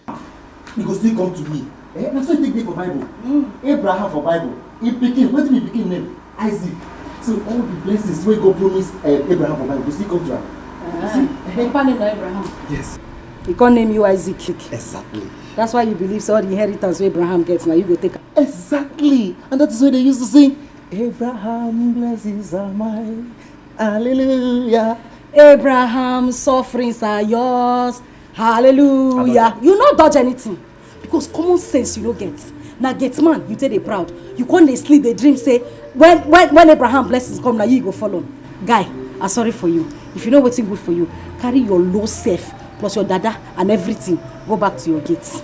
e go still come to me. Eh? Na so e take dey for Bible. Mm. Abraham for Bible, im pikin, wetin be pikin name? Isaac. So all the blessings wey God promise, eh, Abraham for Bible go still come to am. Ah. You see? Im papa name na Abraham. Yes. He come name you Isaac. Exactly. That's why you believe say all the inheritance wey Abraham get, na you go take am. Exactly. And that is why they used to sing, "Abraham blessings are mine. Hallelujah. Abraham sufferings are yours. Hallelujah." You no dodge anything. Because common sense you no get. Na gate man, you take dey proud. You come dey sleep, dey dream say when, when, when Abraham blessings come, na you go follow. Guy, I sorry for you. If you know wetin good for you, carry your low self plus your dada and everything, go back to your gate.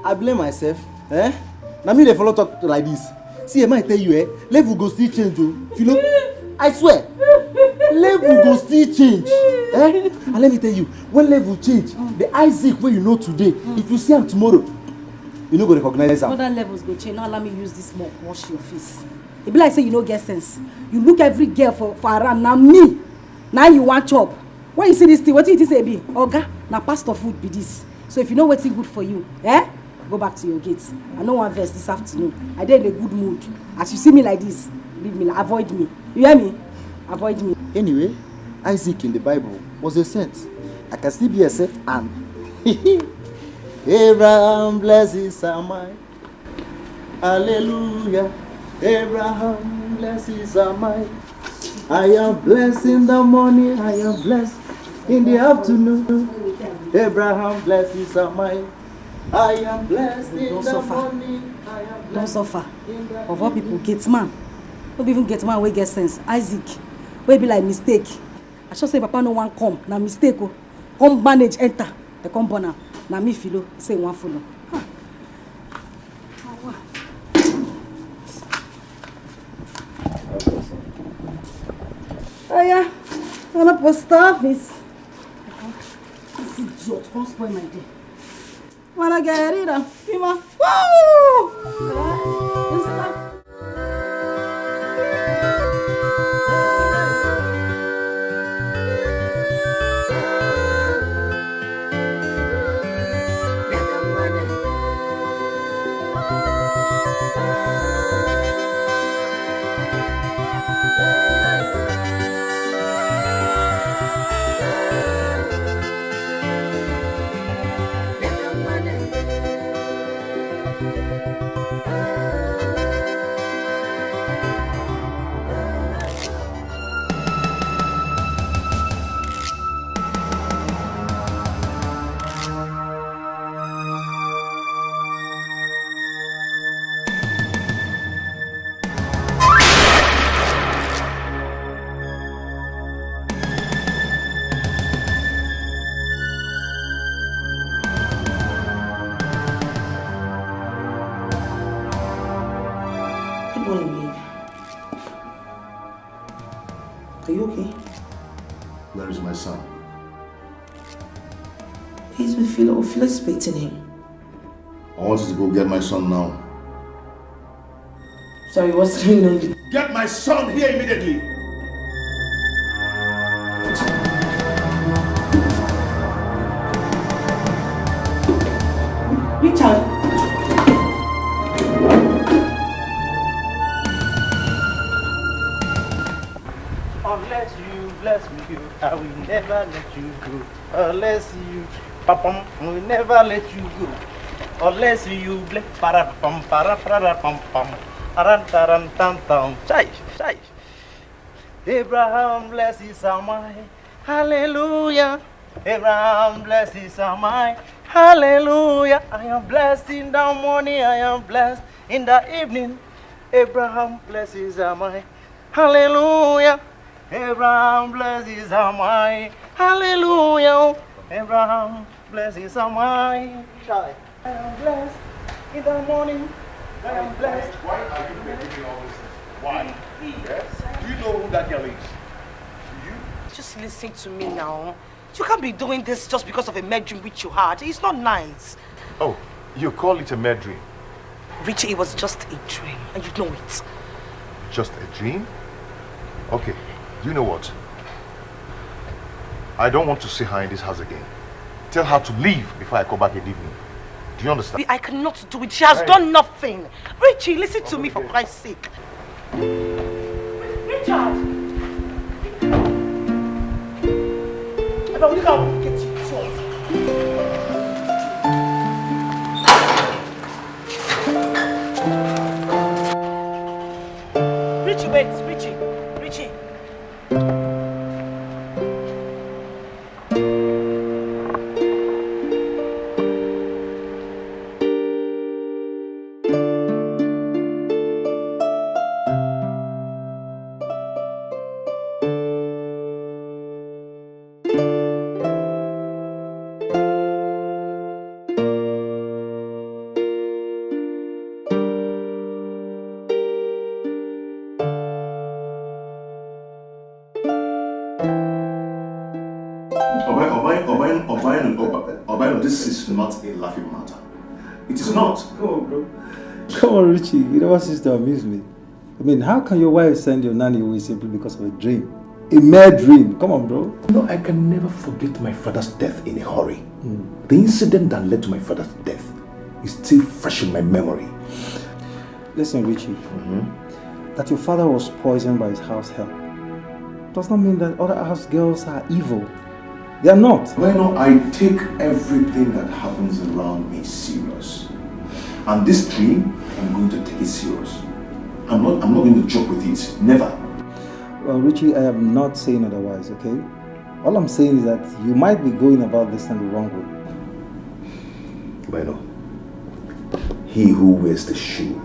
I blame myself. Eh? Na me dey follow talk like this. See, eh, I tell you, eh, level go still change o. Philo, I swear, level go still change. Eh? And let me tell you, when level change, the Isaac wey you know today, if you see am tomorrow, you no go recognize am. Other levels go change. No allow me use this mop wash your face. E be like say you no get sense. You look every girl for, for around. Na me, na you wan chop. When you see this thing, wetin you think say e be? Oga, na pastor food be this. So if you know wetin good for you, eh? Go back to your gate. I no wan vex this afternoon. I dey in a good mood. As you see me like this, leave me, avoid me. You hear me? Avoid me. Anyway, Isaac in the Bible was a saint. I can still be a saint and Abraham blessings are mine. Hallelujah. Abraham blessings are mine. I am blessed in the morning. I am blessed in the afternoon. Abraham blessings are mine. I am blessed in the morning. I am blessed. Don't suffer. Of all people, gate man. No be even gate man wey get sense. Isaac, wey be like mistake. I sure say papa no wan come. Na mistake o. Come manage enter. They come born am. Na me Philo say wan follow. Ah. Oh yeah, on a post office. This idiot come spoil my day. Wanna get rid of Pima. Woo! Good morning, babe. Are you okay? Where is my son? He's with Philo. Philo is expecting him. I want you to go get my son now. Sorry, what's going on? Get my son here immediately. Richard. Unless you bless me, I will never let you go. Unless you, papam, I will never let you go. Unless you bless, para pam, para para pam pam, aran taran tan tan. Chai, chai. Abraham bless his Amai. Hallelujah. Abraham bless his Amai. Hallelujah. I am blessed in the morning. I am blessed in the evening. Abraham bless his Amai. Hallelujah. Abraham bless his Amai. Hallelujah. Abraham bless his Amai. Chai. I am blessed in the morning. I am blessed. Why are you making me all this? Why? Yes? Do you know who that girl is? Do you? Just listen to me now. You can't be doing this just because of a mad dream which you had. It's not nice. Oh, you call it a mad dream? Richie, it was just a dream, and you know it. Just a dream? Okay, you know what? I don't want to see her in this house again. Tell her to leave before I come back and leave me. Do you understand? I cannot do it. She has done nothing. Richie, listen to me for Christ's sake. Richard! I don't think I will get you. Richie, wait, Richie, Richie. Obaino, this is not a laughing matter. It is not. Come on, bro. Come on, Richie. You never cease to amuse me. I mean, how can your wife send your nanny away simply because of a dream? A mere dream. Come on, bro. No, I can never forget my father's death in a hurry. Mm. The incident that led to my father's death is still fresh in my memory. Listen, Richie. Mm -hmm. That your father was poisoned by his house help does not mean that other house girls are evil. They are not. Well, no, I take everything that happens around me serious. And this dream, I'm going to take it serious. I'm not, I'm not going to joke with it. Never. Well, Richie, I am not saying otherwise, okay? All I'm saying is that you might be going about this thing the wrong way. Bueno, he who wears the shoe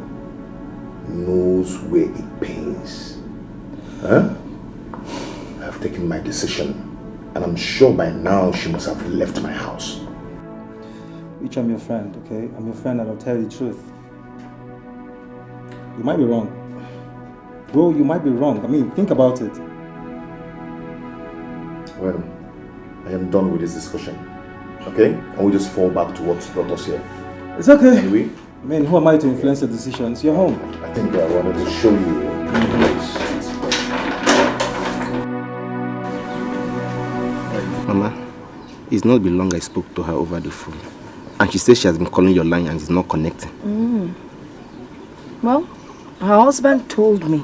knows where it pains. Huh? I've taken my decision, and I'm sure by now she must have left my house. Which I'm your friend, okay? I'm your friend and I'll tell you the truth. You might be wrong. Bro, you might be wrong. I mean, think about it. Well, I am done with this discussion. Okay? And we just fall back to what brought us here. It's okay. Anyway. I mean, who am I to influence your decisions? You're home. I think I wanted to show you. Mama, it's not been long I spoke to her over the phone. And she says she has been calling your line and it's not connecting. Mm. Well, her husband told me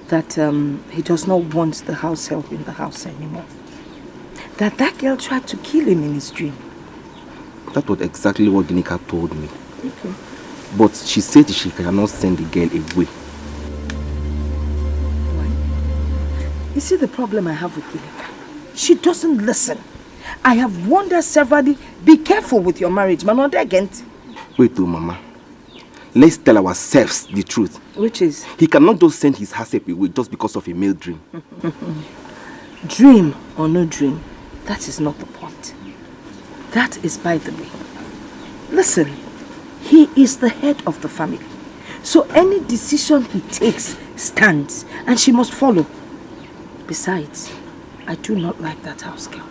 that um, he does not want the house help in the house anymore. That that girl tried to kill him in his dream. That was exactly what Ginika told me. Okay. But she said she cannot send the girl away. Why? You see the problem I have with Ginika? She doesn't listen. I have warned her severally, be careful with your marriage, man. Not again. Wait, though, Mama. Let's tell ourselves the truth. Which is? He cannot just send his herself away just because of a male dream. Dream or no dream, that is not the point. That is by the way. Listen, he is the head of the family. So any decision he takes stands and she must follow. Besides, I do not like that house girl.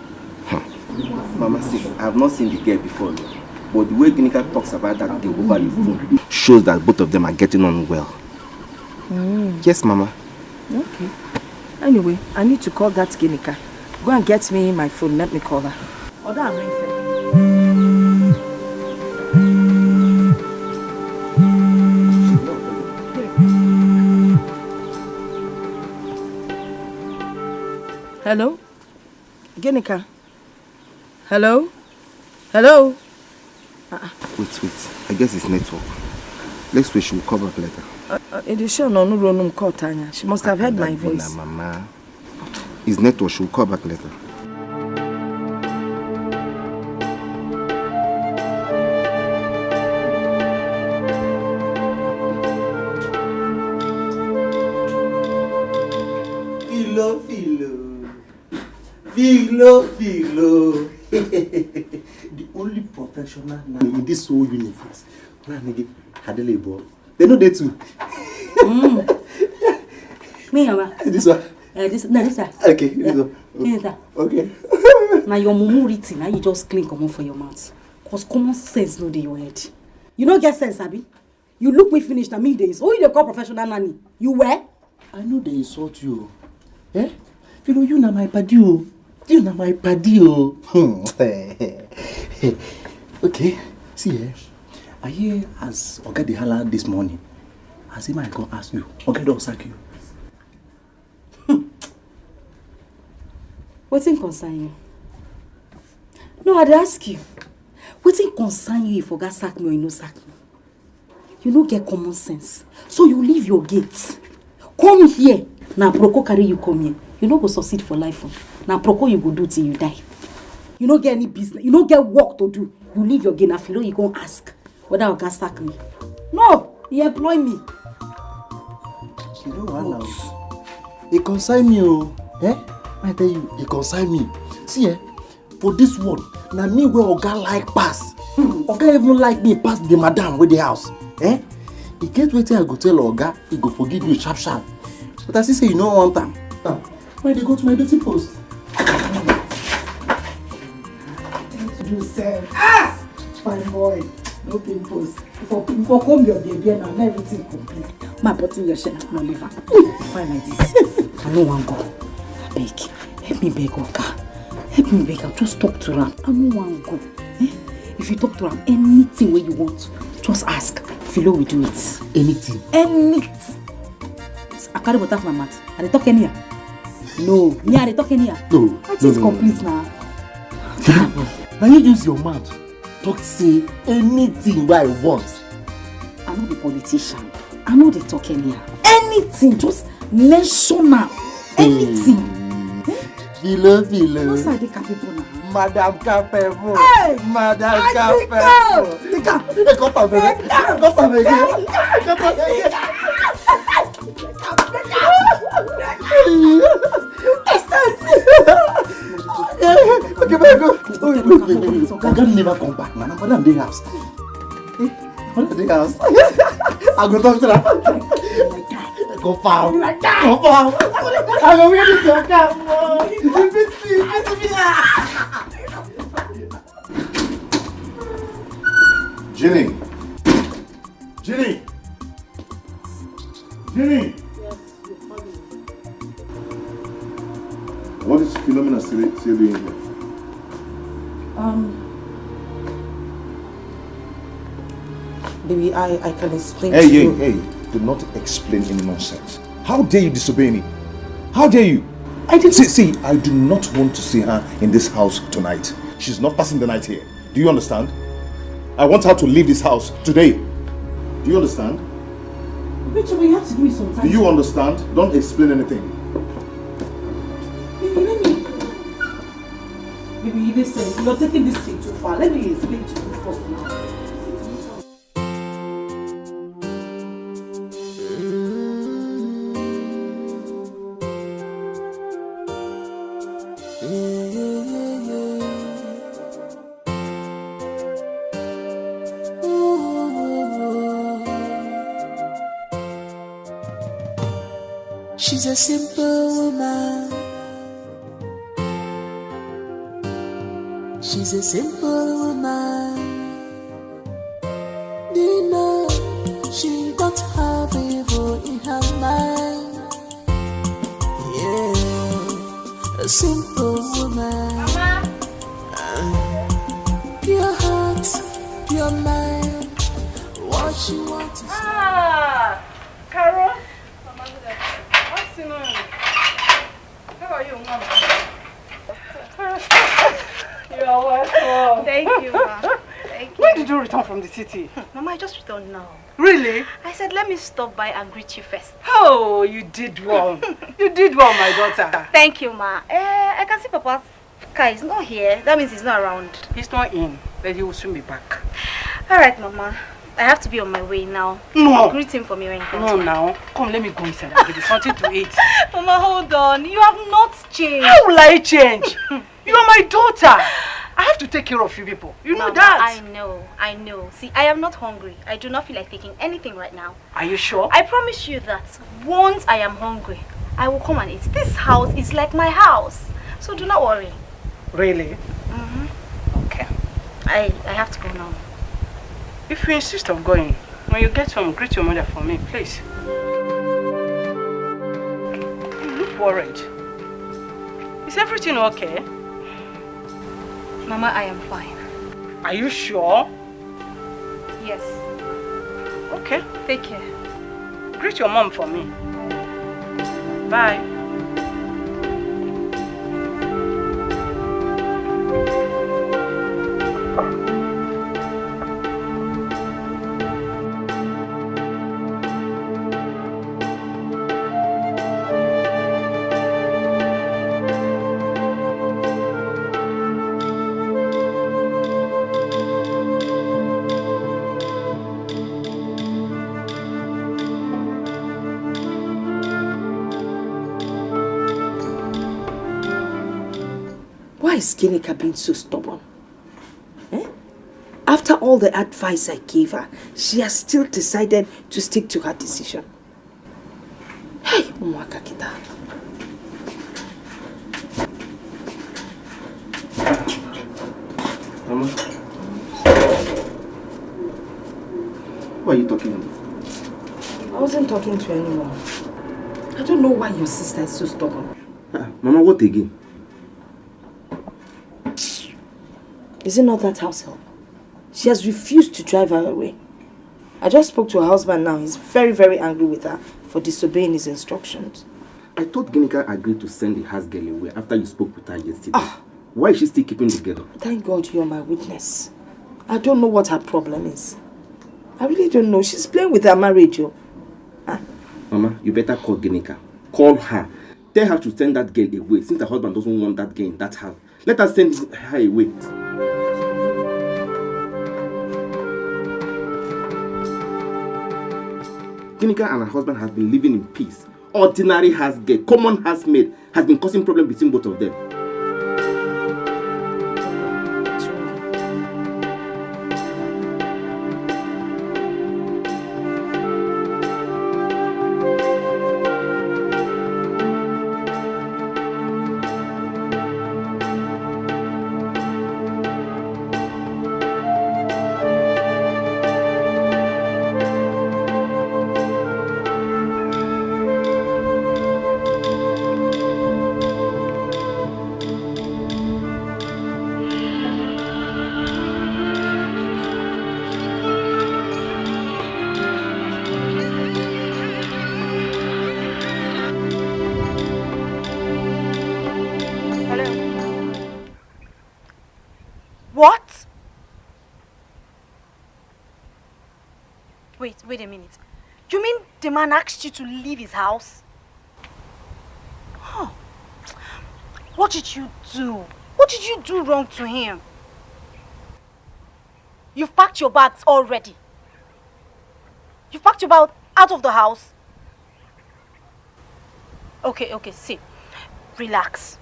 Mama said, I have not seen the girl before, but the way Ginika talks about that girl over the phone shows that both of them are getting on well. Mm. Yes, Mama. Okay. Anyway, I need to call that Ginika. Go and get me my phone. Let me call her. Order and ring. Hello? Ginika? Hello? Hello? Uh-uh. Wait, wait. I guess it's network. Let's wait. She will call back later. Uh, uh, it is sure no no no call Tanya. She must have heard my voice. Mama. It's network. She will call back later. Philo, philo. Philo, philo. The only professional now in this whole universe. Now, nigga, Adelebo. They know they too. Mm. Me, Mama. This one. Eh, this, no, this side. Okay, this one. This side. Okay. Now your mumu written, now you just clean comot for your mouth. Cause common sense no dey your head. You no get sense, abi? You look me finish, na me dey insult. Who you dey call professional nanny? You were? I no dey insult you. Eh? You know, you na my padi o. You na my padi o. Hmm. Okay, see, eh? I hear as Oga dey holla this morning. I say, "My God, ask you. Oga don sack you." Wetin concern you? No, I dey ask you. Wetin concern you if Oga sack me or he no sack me? You no get common sense. So you leave your gate. Come here. Na proko carry you come here. You no go succeed for life o. Na proko you go do till you die. You no get any business. You no get work to do. You leave your gate. Na Filo you go ask whether Oga sack me. No, he employ me. You know what now? E concern me o. Eh? I tell you, e concern me. See, eh? For this world, na me wey Oga like pass. Oga even like me pass the madam wey dey house. Eh? E get wetin I go tell Oga, he go forgive you sharp sharp. But I see say you no want am. Now, I dey go to my duty post. Do sef. Ah! Fine boy, no pimples. For, for come your baby and everything complete. My button your shell, no liver. Fine like this. I no wan go. Abeg, help me beg Oga. Help me beg am. Just talk to am. I no wan go. Eh? If you talk to am, anything wey you want, just ask. Filo will do it. Anything. Anything. I carry water for my mouth. I dey talk anyhow. No, me I dey talk anyhow. No, I no, think no, no, complete no. Now. Now you use your mouth talk say anything wey I want. I no be politician. I no dey talk anyhow. Anything, just mention am. Anything. Filo, Filo. No say I dey capable now. Madam Capable. Hey! Madam Capable. Take am. Take am. Cut am, baby. Cut am again. Cut am again. Okay, baby, go. Wait, wait, wait, wait, wait. Oga never come back, man. Madam dey house. Eh? Madam dey house. I go talk to her. Confirm. Confirm. I go wear this your cap. You beat me. You beat me. Jenny. Jenny. Jenny. Yes, you're calling. What is Philomena still, still doing here? Um, baby, I, I can explain Hey, to hey, you. Hey, do not explain any nonsense. How dare you disobey me? How dare you? I didn't See, see, I do not want to see her in this house tonight. She's not passing the night here. Do you understand? I want her to leave this house today. Do you understand? Rachel, you have to give me some time. Do you understand? Don't explain anything. Baby, let me. Baby, listen. You're taking this thing too far. Let me explain to you first now. She's a simple woman. She's a simple woman. Dina, she don't have evil in her mind. Yeah, a simple woman. Mama. Pure heart, pure mind. What she wants is Ah, Carol. Mama, good afternoon. Afternoon. How are you, Mama? You are welcome. Thank you, Ma. Thank you. When did you return from the city? Mama, I just returned now. Really? I said, let me stop by and greet you first. Oh, you did well. You did well, my daughter. Thank you, Ma. Eh, I can see Papa's car is not here. That means he's not around. He's not in, but he will soon be back. All right, Mama. I have to be on my way now. No. Greet him for me when he comes No, back. Now. Come, let me go inside and give you something to eat. Mama, hold on. You have not changed. How will I change? You are my daughter. I have to take care of you people. You know Mama, that. I know, I know. See, I am not hungry. I do not feel like taking anything right now. Are you sure? I promise you that once I am hungry, I will come and eat. This house is like my house. So do not worry. Really? Mm-hmm. Okay. I, I have to go now. If you insist on going, when you get home, greet your mother for me, please. You look worried. Is everything okay? Mama, I am fine. Are you sure? Yes. Okay. Take care. Greet your mom for me. Bye. Why is Ginika being so stubborn? Eh? After all the advice I gave her, she has still decided to stick to her decision. Hey, Umwaka Kita. Mama, who are you talking about? I wasn't talking to anyone. I don't know why your sister is so stubborn. Ah, Mama, what again? Is it not that house help? She has refused to drive her away. I just spoke to her husband now. He's very, very angry with her for disobeying his instructions. I thought Ginika agreed to send the house girl away after you spoke with her yesterday. Ah. Why is she still keeping the girl? Thank God you're my witness. I don't know what her problem is. I really don't know. She's playing with her marriage. Oh. Ah. Mama, you better call Ginika. Call her. Tell her to send that girl away since her husband doesn't want that girl in that house. Let us send her away. Ginika and her husband have been living in peace. Ordinary house girl, common housemaid, has been causing problem between both of them. What? Wait, wait a minute. You mean the man asked you to leave his house? Huh. What did you do? What did you do wrong to him? You've packed your bags already. You've packed your bag out of the house. Okay, okay, see. Relax.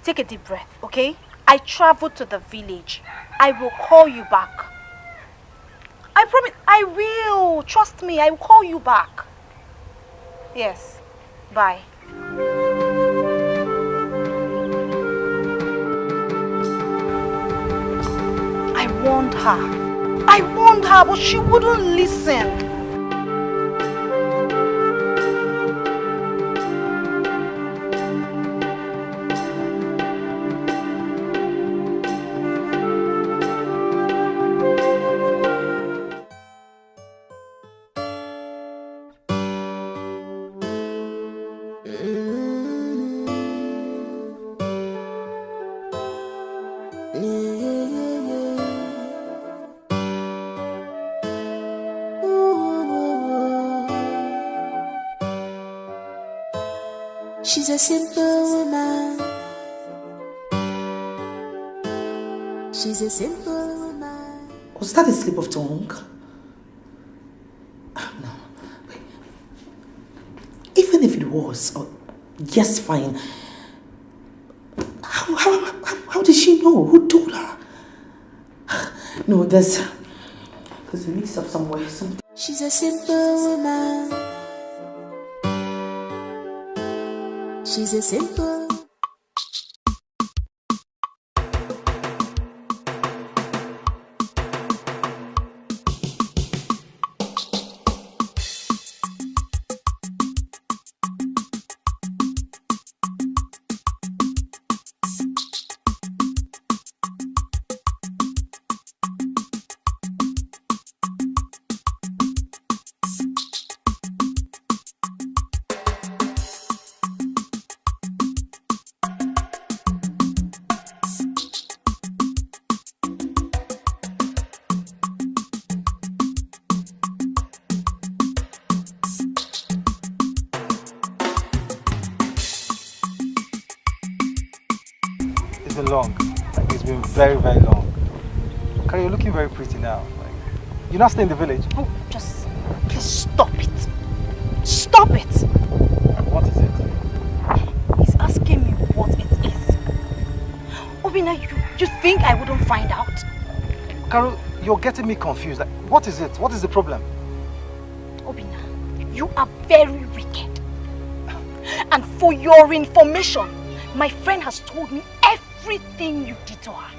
Take a deep breath, okay? I traveled to the village. I will call you back. I promise I will. Trust me, I will call you back. Yes. Bye. I warned her. I warned her, but she wouldn't listen. She's a simple woman. She's a simple woman. Was that a slip of tongue? Ah, no. Wait. Even if it was, oh, yes, fine. How, how, how, how did she know? Who told her? No, there's, there's a mix-up somewhere. Something. She's a simple woman. She's a simple. It's been long. Like, it's been very, very long. Kari, you're looking very pretty now. Like, you not stay in the village? Oh, just please stop it. Stop it. What is it? He's asking me what it is. Obina, you, you think I wouldn't find out? Carol, you're getting me confused. Like, what is it? What is the problem? Obina, you are very wicked. And for your information, my friend has told me everything you did to her.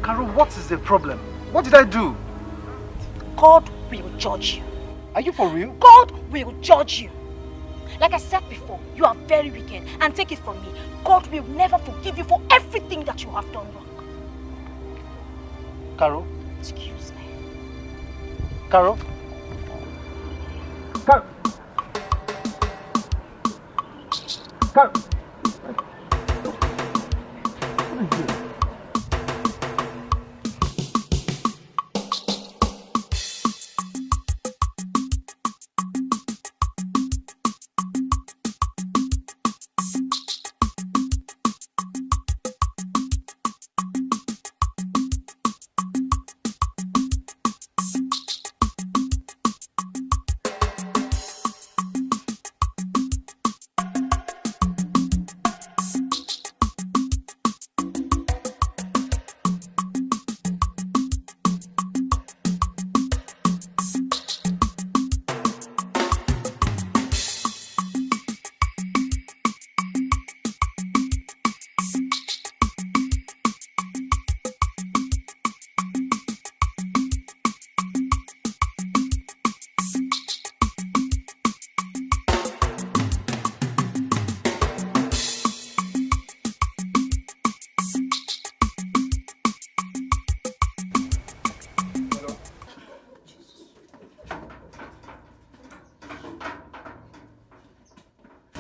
Carol, what is the problem? What did I do? God will judge you. Are you for real? God will judge you. Like I said before, you are very wicked, and take it from me, God will never forgive you for everything that you have done wrong. Carol? Excuse me. Carol? Carol? Carol?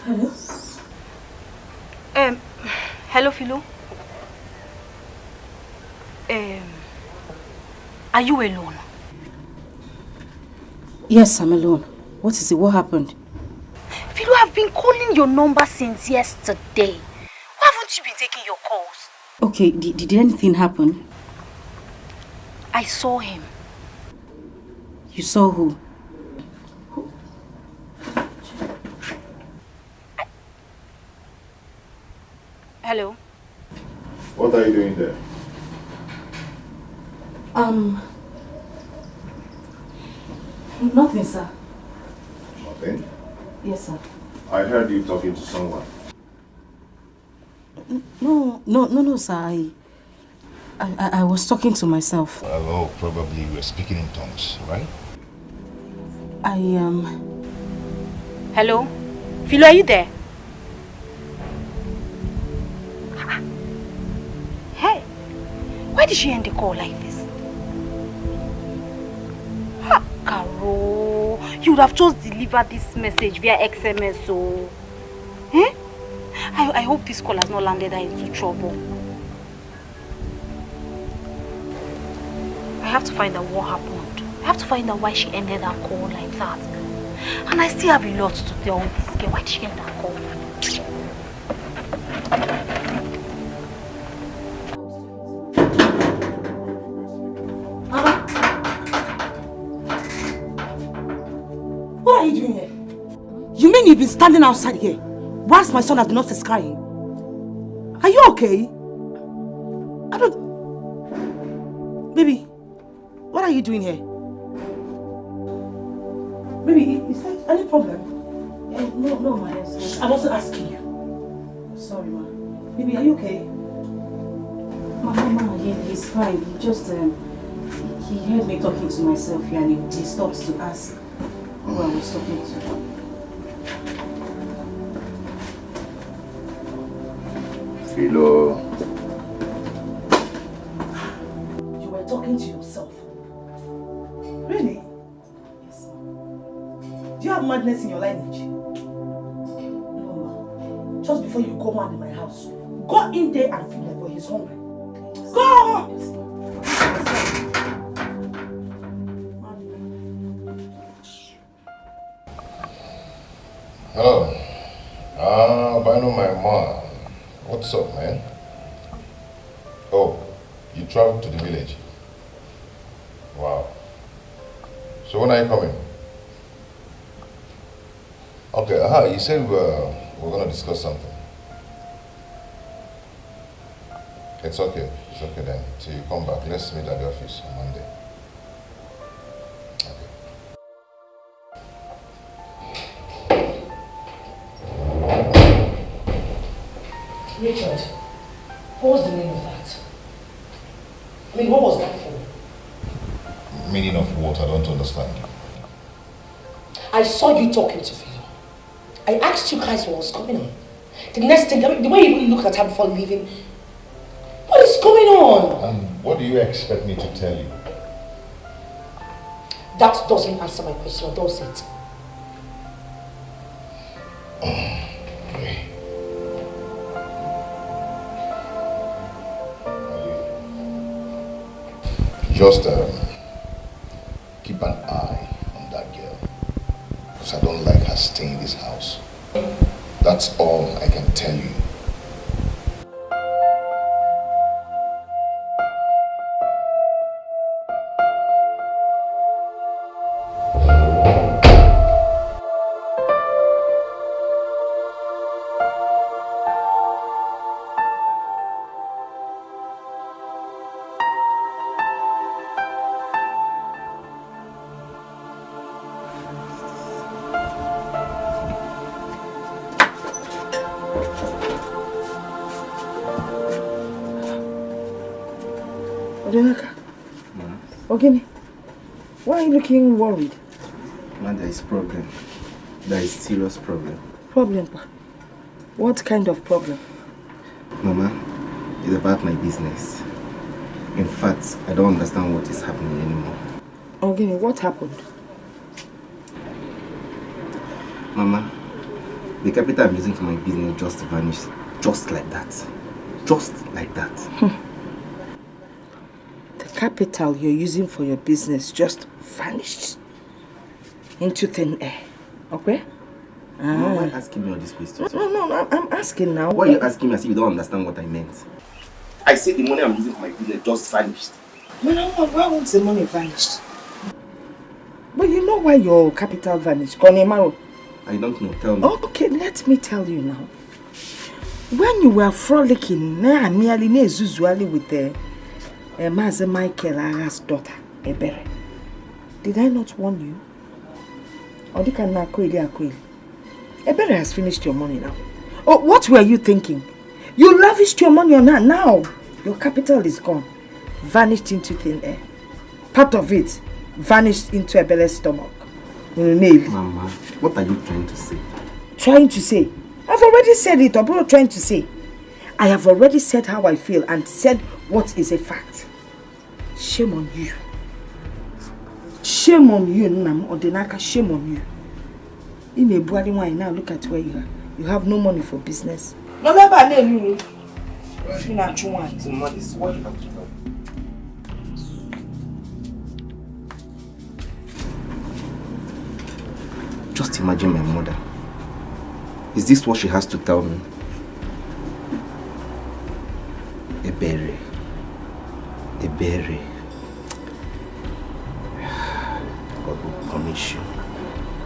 Hello? Um, hello, Philo. Um, are you alone? Yes, I'm alone. What is it? What happened? Philo, I've been calling your number since yesterday. Why haven't you been taking your calls? Okay, did, did anything happen? I saw him. You saw who? Hello? What are you doing there? Um, nothing, sir. Nothing? Yes, sir. I heard you talking to someone. N-, no, no, no, no, sir. I, I, I, I was talking to myself. Hello, probably you were speaking in tongues, right? I, um, Hello? Philo, are you there? Ah, hey, why did she end the call like this? Ha, Carol, you would have just delivered this message via X M S, so. Eh? I, I hope this call has not landed her into trouble. I have to find out what happened. I have to find out why she ended her call like that. And I still have a lot to tell this girl. Why did she end her call? What are you doing here? You mean you've been standing outside here whilst my son has been upstairs crying? Are you okay? I don't. Baby, what are you doing here? Baby, i- is there any problem? No, no, no, my husband. I wasn't asking you. Sorry, ma. Baby, are you okay? Ma, ma, ma, he, he's fine. He just, um, he heard me talking to myself here and he, he stopped to ask who I was talking to. Philo. You were talking to yourself. Really? Yes, ma. Do you have madness in your lineage? No, ma. Just before you go mad in my house, go in there and feed my boy. He's hungry. Go! Yes, ma. Hello. Ah, Bano, my man. What's up, man? Oh, you traveled to the village? Wow. So when are you coming? Okay, aha, you said we're, we're gonna discuss something. It's okay, it's okay then. Till you come back, let's meet at the office on Monday. Okay. Richard, what was the meaning of that? I mean, what was that for? Meaning of what? I don't understand. I saw you talking to Philo. I asked you guys what was going on. The next thing, the way you even looked at her before leaving, what is going on? And what do you expect me to tell you? That doesn't answer my question, does it? Okay. Just um, keep an eye on that girl. Because I don't like her staying in this house. That's all I can tell you. Odinaka. Ogini, why are you looking worried? Ma, there is problem. There is serious problem. Problem, pa? What kind of problem? Mama, it's about my business. In fact, I don't understand what is happening anymore. Ogini, what happened? Mama, the capital I'm using for my business just vanished. Just like that. Just like that. The capital you're using for your business just vanished into thin air. Okay? Mama, why asking me all these questions? No, no, no, I'm, I'm asking now. Why are you asking me as if you don't understand what I meant? I said the money I'm using for my business just vanished. Mama, why won't the money vanish? But you know why your capital vanished, Konemaro? I don't know. Tell me. Okay, let me tell you now. When you were frolicking, na merely na zuzuali with the uh, Mazi Michael Ara's daughter, Ebere, did I not warn you? Odika na akweli akweli. Ebere has finished your money now. Oh, what were you thinking? You lavished your money on her. Now, your capital is gone. Vanished into thin air. Part of it vanished into Ebere's stomach. Nail. Mama, what are you trying to say? Trying to say? I've already said it, Obro, trying to say. I have already said how I feel and said what is a fact. Shame on you. Shame on you, Nnam Odinaka, shame on you. Ị na-ebugharị nwaanyị now, look at where you are. You have no money for business. Nọ n'ebe a na-elu uru. Ị na-achụ nwaanyị. What is what you have to do? Just imagine my mother. Is this what she has to tell me? Ebere. Ebere. God will punish you.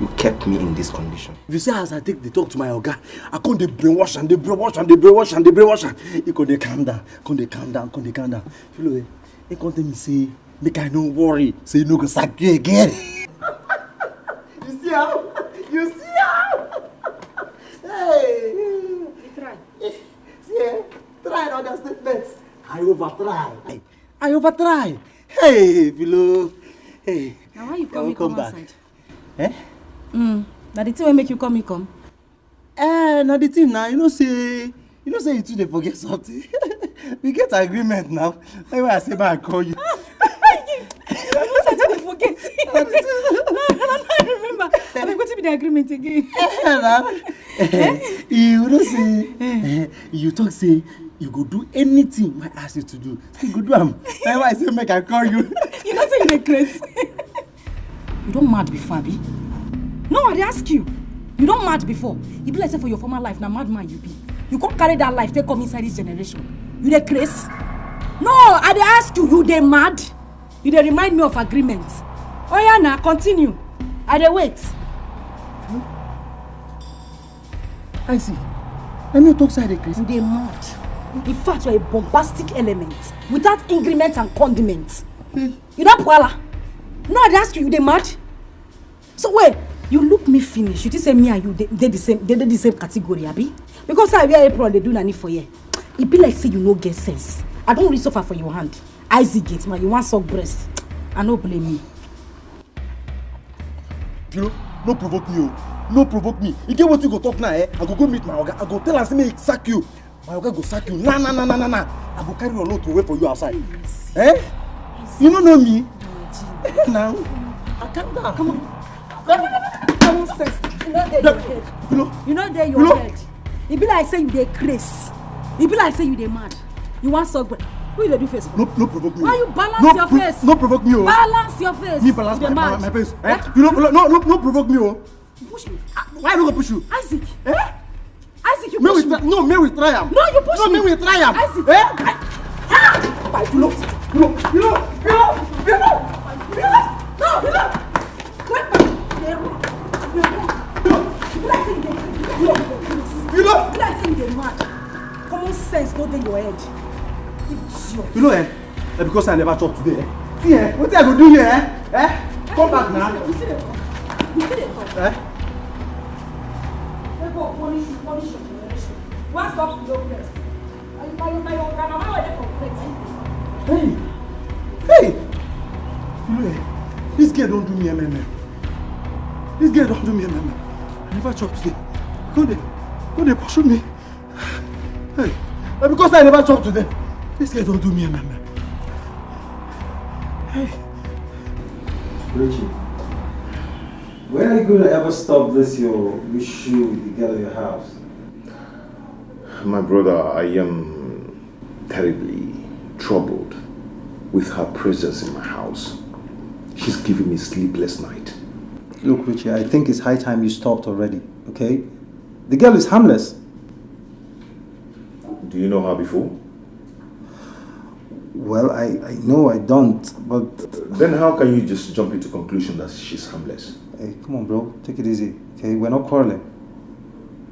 You kept me in this condition. If you see as I take the talk to my oga, I come dey brainwash and dey brainwash and dey brainwash and dey brainwash and he come dey calm down, come dey calm down, come dey calm down. Philo, eh, he come tell me say make I no worry, say he no go sack you again. You see how? You see how? Overtry. I overtry. Hey, Bilo. Hey. Now why you call me come back. Outside? Eh? Mm. Now the thing will make you call me come. Eh, now the thing now, you know say, you know say you two dey forget something. We get agreement now. That's why I say, "Man, I call you." You know say you dey forget. No, no, no, I remember. I mean, wetin be the agreement again? Eh, na. Eh, you know say, eh, you talk say you go do anything I ask you to do. So you go do am. That's why I say make I call you. You know say you dey craze. You don mad before, abi? No, I dey ask you. You don mad before? E be like say for your former life, na madman you be. You come carry that life, take come inside this generation. You dey craze? No, I dey ask you, you dey mad? You dey remind me of agreement. Oya na, continue. I dey wait. I see. Let me talk side the craze. You dey mad. In fact, you're a bombastic element without increment and condiment. You don pwala? No, I dey ask you, you dey mad? So wait, you look me finish. You think say me and you dey dey the same dey dey the same category, abi? Because I wear apron, dey do nanny for here. E be like say you no get sense. I don really suffer for your hand. Isaac gate man, you wan suck breast. I no blame you. You know, no provoke me o. No provoke me. E get wetin you go talk now, eh? I go go meet my oga. I go tell am say make e sack you. My oga go sack you. Na na na na na na. I go carry your load away for you outside. Eh? You no know me. Now, calm down. Come on. Common sense. You no dey your head. You no dey your head. E be like say you dey craze. E be like say you dey mad. You wan suck breast. Who you dey do face for? No, no provoke me. Why you balance no, your face? No provoke me o. Balance your face. Me balance my, my, my face. Eh? You no, no, no, no provoke me o. You push me. Ah, why I no go push you? Isaac. Eh? Isaac, you push me. No, may we try am. No, you push me. No, may we try am. Isaac. Eh? Ah! You know, you know, you know, you know, you know, you know, no, you know. You know. Common sense no dey your head. Idiot. You know, eh? Eh, because I never chop today, eh? See, eh? Wetin I go do here, eh? Eh? Come back now. You see the talk. You see the talk. Eh? They go punish you, punish your generation. One stop to your place. Hey! Hey! This girl don do me M M M. This girl don do me M M M. I never chop today. Come dey, come dey pursue me. Hey! Na because I never chop today. This girl don do me M M M. Hey! Richie, when are you gonna ever stop this your issue with the girl in your house? My brother, I am terribly troubled with her presence in my house. She's giving me sleepless night. Look, Richie, I think it's high time you stopped already, okay? The girl is harmless. Do you know her before? Well, I, I know I don't, but... Then how can you just jump into conclusion that she's harmless? Hey, come on, bro. Take it easy, okay? We're not quarreling.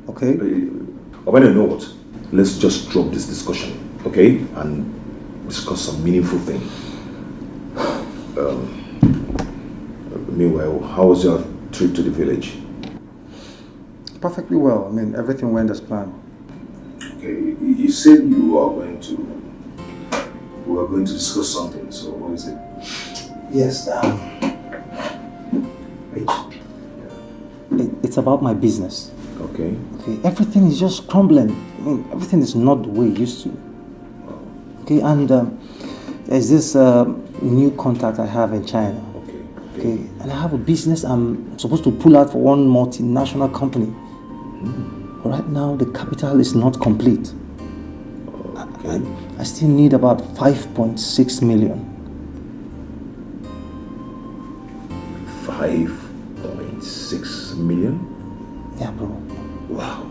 Okay? Uh, but you know what? Let's just drop this discussion, okay? And discuss some meaningful thing. Um, meanwhile, how was your trip to the village? Perfectly well. I mean, everything went as planned. Okay, you said you are going to we are going to discuss something. So what is it? Yes. Um, it's about my business. Okay. Okay. Everything is just crumbling. I mean, everything is not the way it used to. Okay, and um, there's this uh, new contact I have in China. Okay. Okay, and I have a business I'm supposed to pull out for one multinational company. Mm. Right now, the capital is not complete. Okay. I, I still need about five point six million. Five point six million? Yeah, bro. Wow.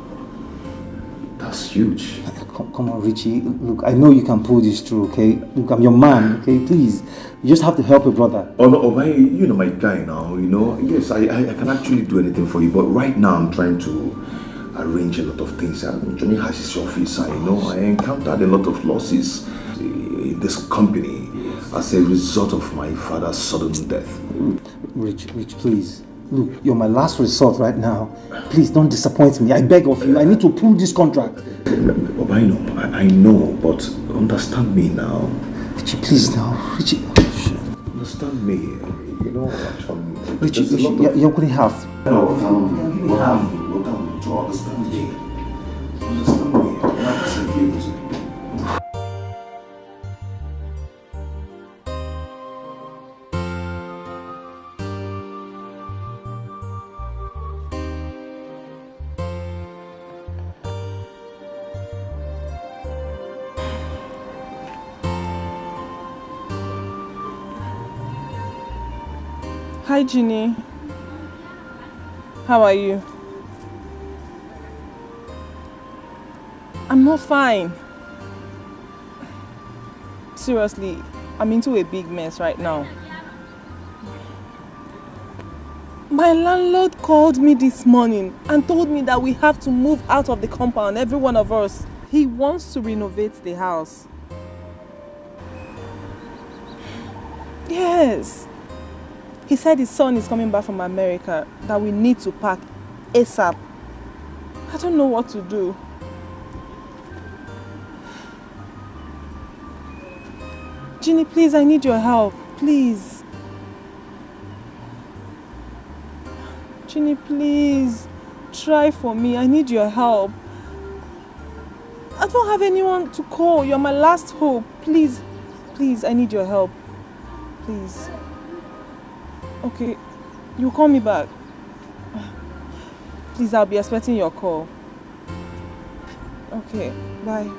That's huge. Come, come on, Richie. Look, I know you can pull this through, okay? Look, I'm your man, okay? Please, you just have to help a brother. Oh, no, oh, my, you know my guy now, you know? Yes, I, I, I can actually do anything for you, but right now I'm trying to arrange a lot of things. Um, Johnny has his office, I know. I encountered a lot of losses in this company as a result of my father's sudden death. Rich, Rich, please. Look, you're my last resort right now. Please don't disappoint me. I beg of you. I need to pull this contract. Obaino, I, I know, but Understand me now. Richie, please now. Richie. Understand me. You know, um, Richie, there's a Richie, lot of you, you could have. No, um, what um, what um, to understand me. Understand me. I'm not saying you. Hi, Jeannie. How are you? I'm not fine. Seriously, I'm into a big mess right now. My landlord called me this morning and told me that we have to move out of the compound, every one of us. He wants to renovate the house. Yes. He said his son is coming back from America, that we need to pack ASAP. I don't know what to do. Jeannie, please, I need your help. Please. Jeannie, please. Try for me. I need your help. I don't have anyone to call. You're my last hope. Please, please, I need your help. Please. Okay, you call me back. Please, I'll be expecting your call. Okay, bye.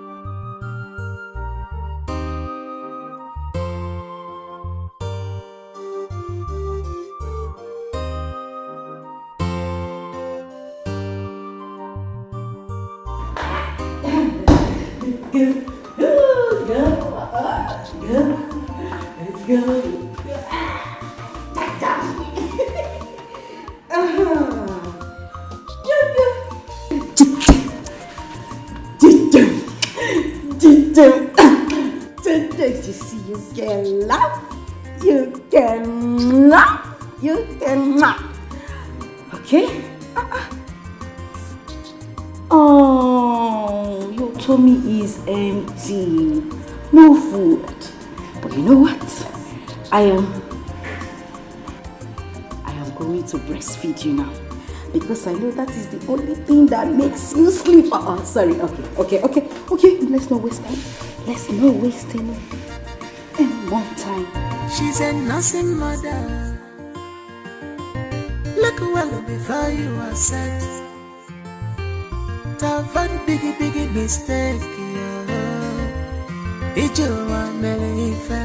You see, you can laugh, you can laugh, you can laugh. Okay? Uh-uh. Oh, your tummy is empty. No food. But you know what? I am I am going to breastfeed you now. Because I know that is the only thing that makes you sleep. Oh, sorry. Okay, okay, okay, okay. Let's not waste time. Let's not waste any, any more time. She's a nursing mother. Look well before you are set. Tavan biggie biggie mistake, yeah. Ijewa mere ife.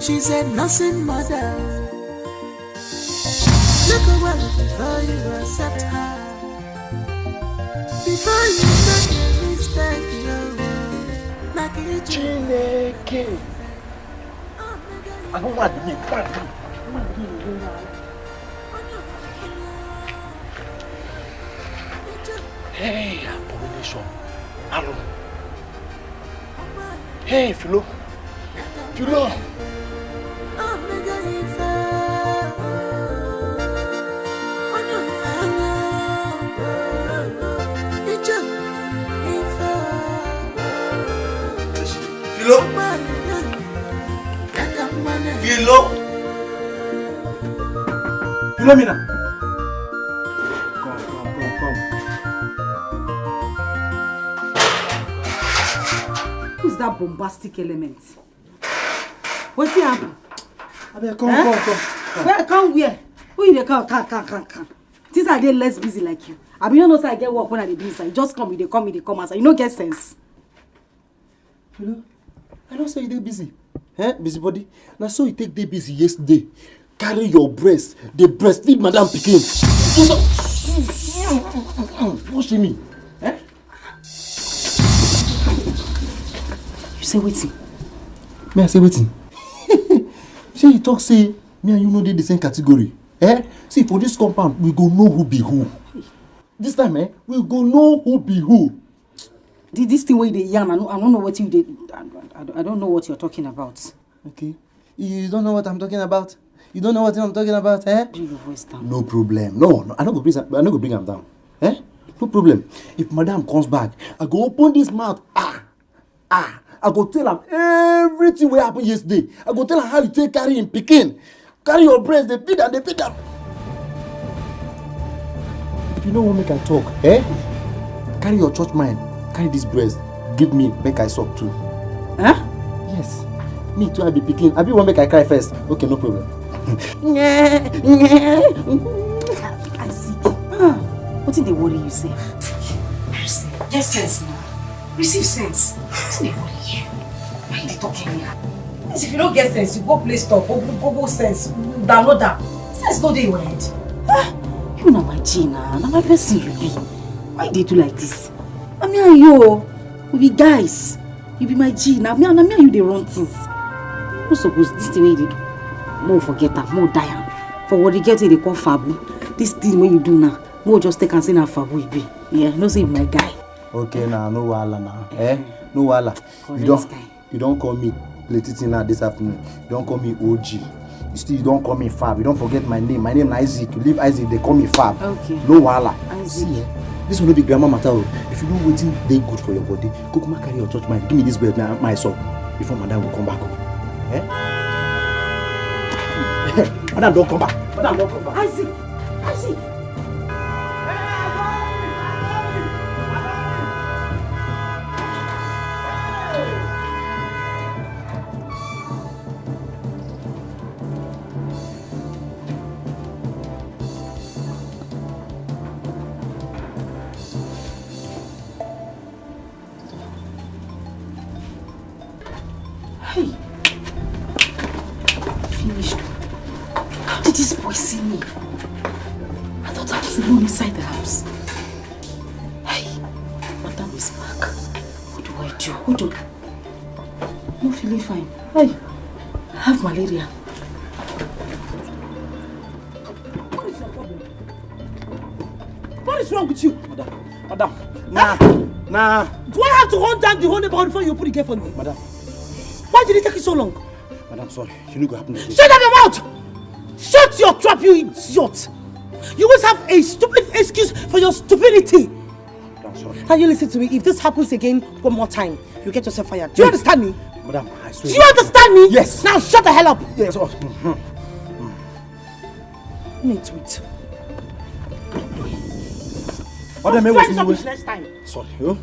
She's a nursing mother. Look well before you accept her. Before you make a mistake, yeah. Chineke. Ahụ mmadụ na-ekwu adị. Hey, abomination. Alụ. Hey, Philo. Philo. Philo. Philo. Philomena. Come, come, come, come. Who's that bombastic element? Wetin happen? Abeg, come, eh? Come, come, come. Where, come where? Who you dey call? Come, come, come, come. Since I dey less busy like you. I be no know say I get work when I dey do inside. You just come, you dey come, you dey come outside. You no get sense. Hello? I know say you dey busy. Eh? Busybody? Na so you take dey busy yesterday. Carry your breast, dey breastfeed madam pikin. What shame me? Eh? You say wetin? Me, I say wetin? Shey you talk say me and you no dey the same category? Eh? See, for this compound, we go know who be who. This time, eh, we go know who be who. This thing wey you dey yarn, I no, I no know wetin you dey, I, I, I don't know what you're talking about. Okay. You don't know what I'm talking about? You don't know what I'm talking about, eh? Bring your voice down. No problem. No, no, I no go bring am, I no go bring am down. Eh? No problem. If madam comes back, I go open this mouth. Ah! Ah, I go tell am everything wey happen yesterday. I go tell am how you take carry him pikin, carry your breast, dey beat am, dey beat am. If you no wan make I talk, eh? Carry your church mind, carry this breast, give me make I suck too. Huh? Yes. Me too, I be pikin. Abi you wan make I cry first? Okay, no problem. Isaac, ah, wetin dey worry you sef? Get sense now. Receive sense. Wetin dey worry you? Why you dey talk anyhow? Yes, if you no get sense, you go Play Store, go Google Sense, download am. Sense no dey your head. Ah, you na my G na, na my person you be. Why you dey do like this? Na me and you o, we be guys. You be my G, na me, na me and you dey run things. You no suppose this thing wey you dey do. Mo forget am, mo die am. For what you get wey dey call fabu. This thing wey you do now, mo just take am say na fabu you be. Yeah, you know say you be my guy. Okay na, no wahala na. Eh? No wahala. You don, you don call me plenty thing now this afternoon. You don call me O G. You still, you don call me Fab. You don forget my name. My name na Isaac. You leave Isaac, dey call me Fab. Okay. No wahala. Isaac. See, eh, this one no be grammar matter o. If you know wetin dey good for your body, kukuma carry your church mind. Give me this bread now, my son. Before madam go come back. Eh? Madam don come back. Madam don come back. Isaac! Isaac! Hey! Finished. How did this boy see me? I thought I was alone inside the house. Hey! Madam is back. What do I do? What do? I'm not feeling fine. Hey! I have malaria. What is your problem? What is wrong with you? Madam, madam, nah, nah. Do I have to hunt down the whole neighborhood before you open the gate for me? Madam. Why did it take you so long? Madam, sorry. You no go happen again. Shut up your mouth! Shut your trap, you idiot! You always have a stupid excuse for your stupidity. Madam, sorry. Can you listen to me? If this happens again one more time, you get yourself fired. Do you understand me? Madam, I swear. Do you understand me? Yes. Now shut the hell up. Yes. Oh. Mm-hmm. Wait, wait. Madam, what's wrong with you? Next time. Sorry, oh.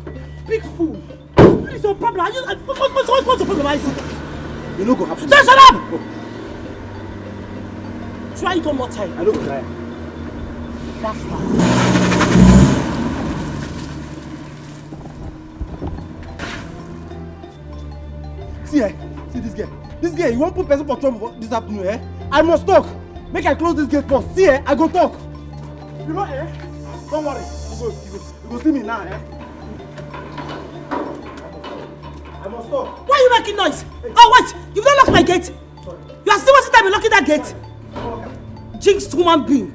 Big fool. What is your problem? Are you, uh, what, what, what, what's your problem, Isaac? You no go happen. Just shut up! Oh. Try it one more time. I no go try. That's fine. See, eh? See this girl. This girl, you wan put person for trouble for this afternoon, eh? I must talk. Make I close this gate first. See, eh? I go talk. You know, eh? Don't worry. You go, you go, you go see me now, eh? I must talk. Why are you making noise? Hey. Oh, wait! You've not locked my gate. Sorry. You are still wasting time in locking that gate. Jinxed human being.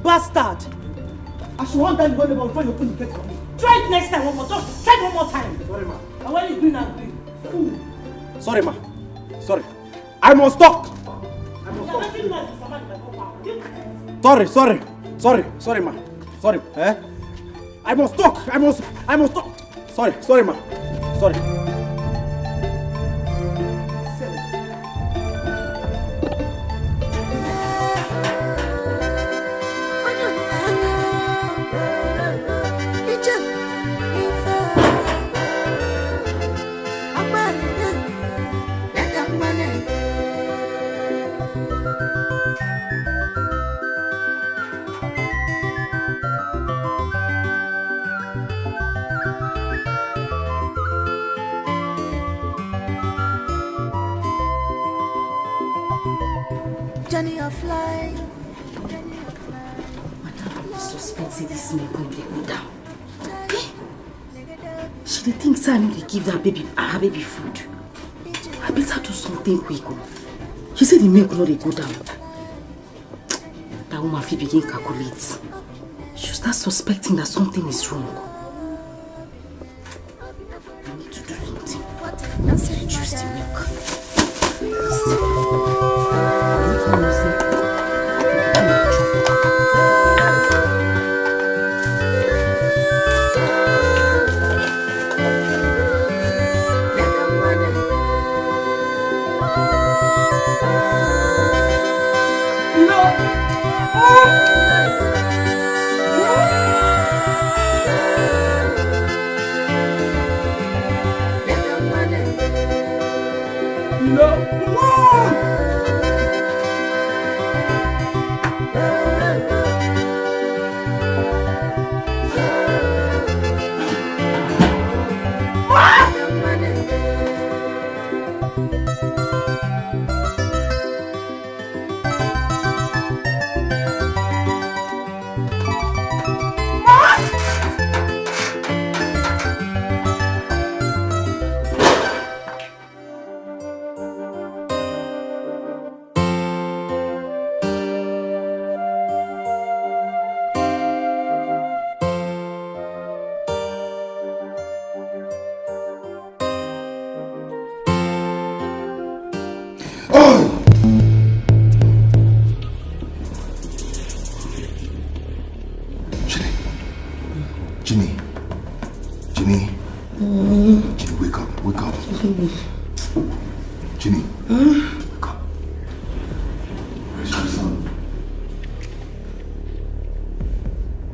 Bastard. I should want that one before you open the gate for me. Try it next time one more. Just try it one more time. Sorry, ma. And when you green, I'm green. Fool. Sorry, ma. Sorry. I must talk. I must talk. You're making noise, Mister Man, in my compound. Sorry, sorry. Sorry, sorry, ma. Sorry. Eh? I must talk. I must, I must talk. Sorry, sorry, ma. Sorry. Journey of life. Madam, I suspect say this milk no dey go down. Eh? She dey think say I no dey give that baby, her baby food. I better do something quick o. She say the milk no dey go down. That woman fit begin calculate. She'll start suspecting that something is wrong. I need to do something. Reduce the milk. Jenny. Jenny, wake up, wake up. Jenny, wake up. Where's my son?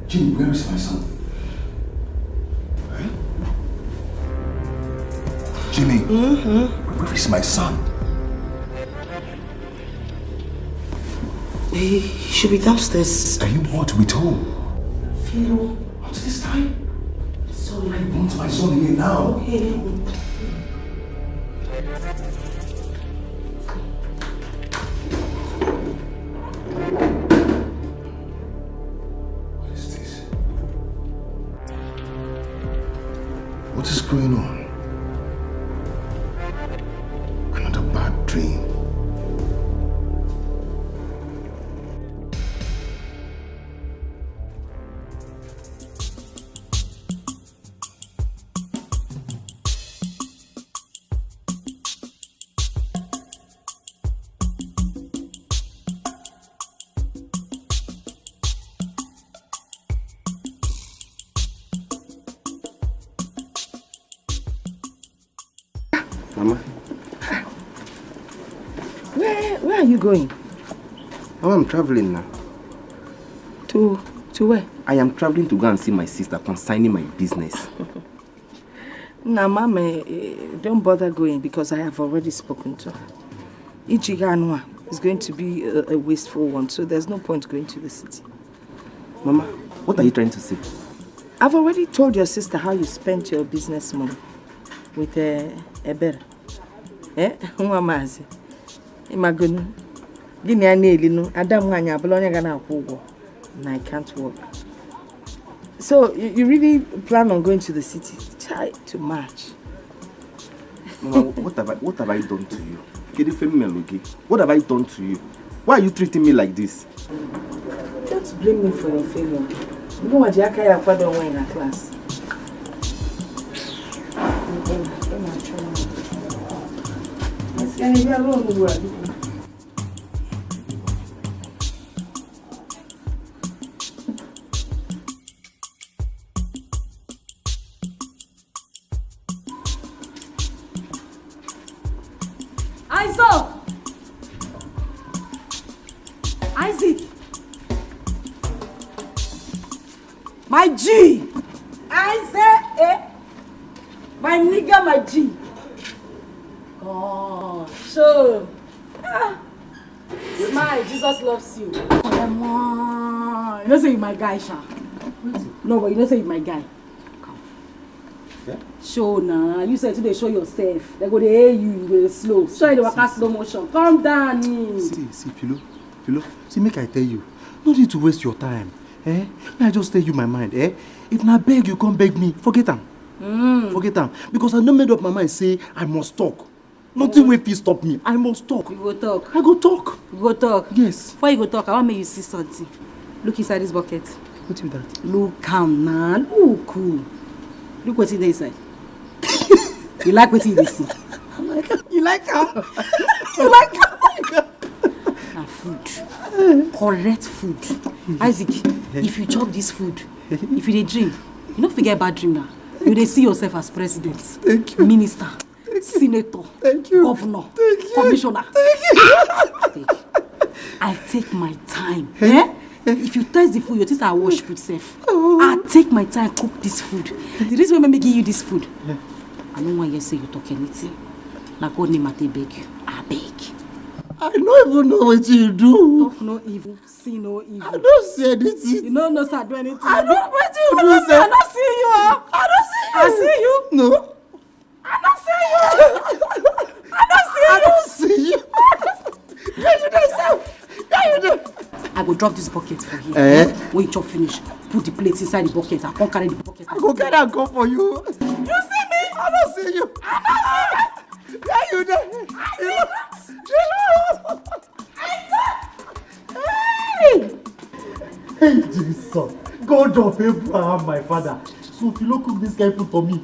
Jenny, where is my son? Eh? Jenny, where is my son? He should be downstairs. Are you what with who? Philo. What's this time? Sorry. I want my son here now. Okay. What is this? What is going on? Another bad dream. Mama, where where are you going? Mama, I'm traveling now. To to where? I am traveling to go and see my sister concerning my business. Nah, mama, eh, eh, don't bother going because I have already spoken to her. Ichiganwa is going to be a, a wasteful one, so there's no point going to the city. Mama, what are you trying to say? I've already told your sister how you spent your business money with uh, Ebere. Eh? Nwa maazị. Imagine. Gịnị a na-eli nụ? Ada m nwaanyị abụla onye ga na-akwụ ụgwọ. And I can't work. So, you, you really plan on going to the city? Try to match. Mama, what have I, what have I done to you? Kedu ife m melụ gị? What have I done to you? Why are you treating me like this? Don't blame me for your failure. Mụnwa ji aka ya akwado onwe ya na class. Esi anyị bịa ruo ugbu a, biko. Isaac! Isaac! My G! Isaac! Eh? My nigga, my G! God! So, ah, smile, Jesus loves you. Come on. You know say you my guy, sha. No, but you know say you my guy. Come. Yeah? Show now. You said to dey show yourself. They go dey hail you, you go dey slow. Show you the waka slow motion. Calm down. See, see, Philo, Philo. See, make I tell you. No need to waste your time. Eh? May I just tell you my mind, eh? If na beg you come beg me, forget am. Mm. Forget am. Because I no made up my mind say I must talk. Nothing wey fit stop me. I must talk. You go talk. I go talk. You go talk. Yes. Before you go talk, I want make you see something. Look inside this bucket. Wetin be that? Look am now. Look. Oh. Look wetin dey inside. You like wetin you dey see? You like am? You like am? Na food. Correct food. Isaac, if you chop this food, if you dey dream, you no fit get bad dream now. You dey see yourself as president, thank you, minister, senator, thank you, governor, thank you, commissioner. Thank you. Take. I take my time. Eh? Eh? If you taste the food, you think I wash put self. Oh. I take my time cook this food. The reason why I give you this food, yeah, I no want you say you talk anything. Na God name I take beg you. I beg. I no even know wetin you do. Talk no evil, see no evil. I don't see anything. You no know say I do anything. I don't wetin you do, sir. I don't see you. I don't see you. I see you. No. I don't see you. I don't see you. I don't see you. Where you dey, sir? Where you dey? I go drop this bucket for here. Eh? When you chop finish, put the plate inside the bucket. I come carry the bucket. I go carry am come for you. You see me? I don't see you. I don't see you. Where you dey? Hello? Hello? Hey! Hey, Jesus. God of Abraham, my father. So if you no cook this kind food for me.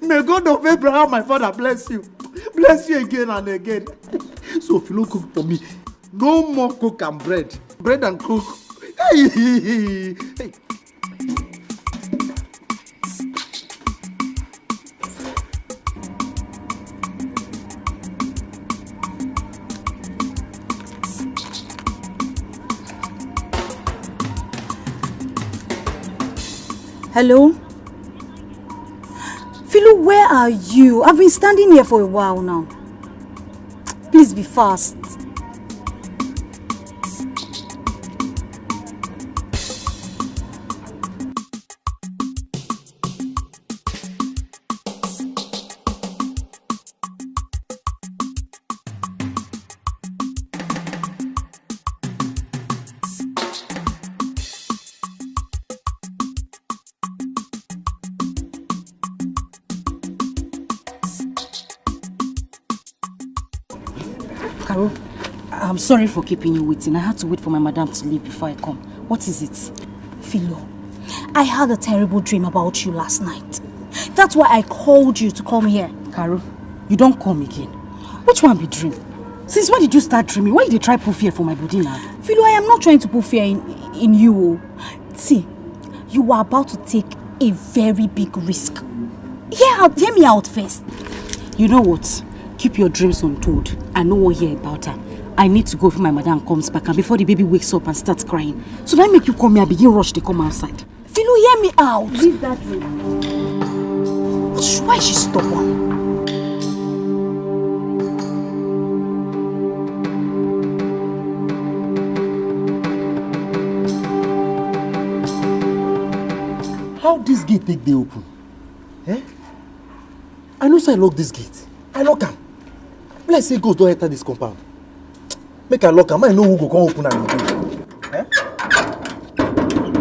May God of Abraham, my father, bless you. Bless you again and again. So if you no cook for me, no more cook and bread. Bread and cook. Hey, hey, hey, hey. Hello? Philo, where are you? I've been standing here for a while now. Please be fast. Carol, I'm sorry for keeping you waiting. I had to wait for my madam to leave before I come. What is it? Philo, I had a terrible dream about you last night. That's why I called you to come here. Carol, you don't come again. Which one be dream? Since when did you start dreaming? Why you dey try put fear for my body now? Philo, I am not trying to put fear in, in you. Oh. See, you are about to take a very big risk. Hear out, hear me out first. You know what? Keep your dreams untold. I no wan hear about am. I need to go before my madam comes back and before the baby wakes up and starts crying. So that make you come here, begin rush, they come outside. Philo, hear me out. Leave that room. Why is she stubborn? How this gate take dey open? Eh? I know say I lock this gate. I lock am. Bless say ghost don enter this compound. Make I lock am. I know who go come open am again. Eh?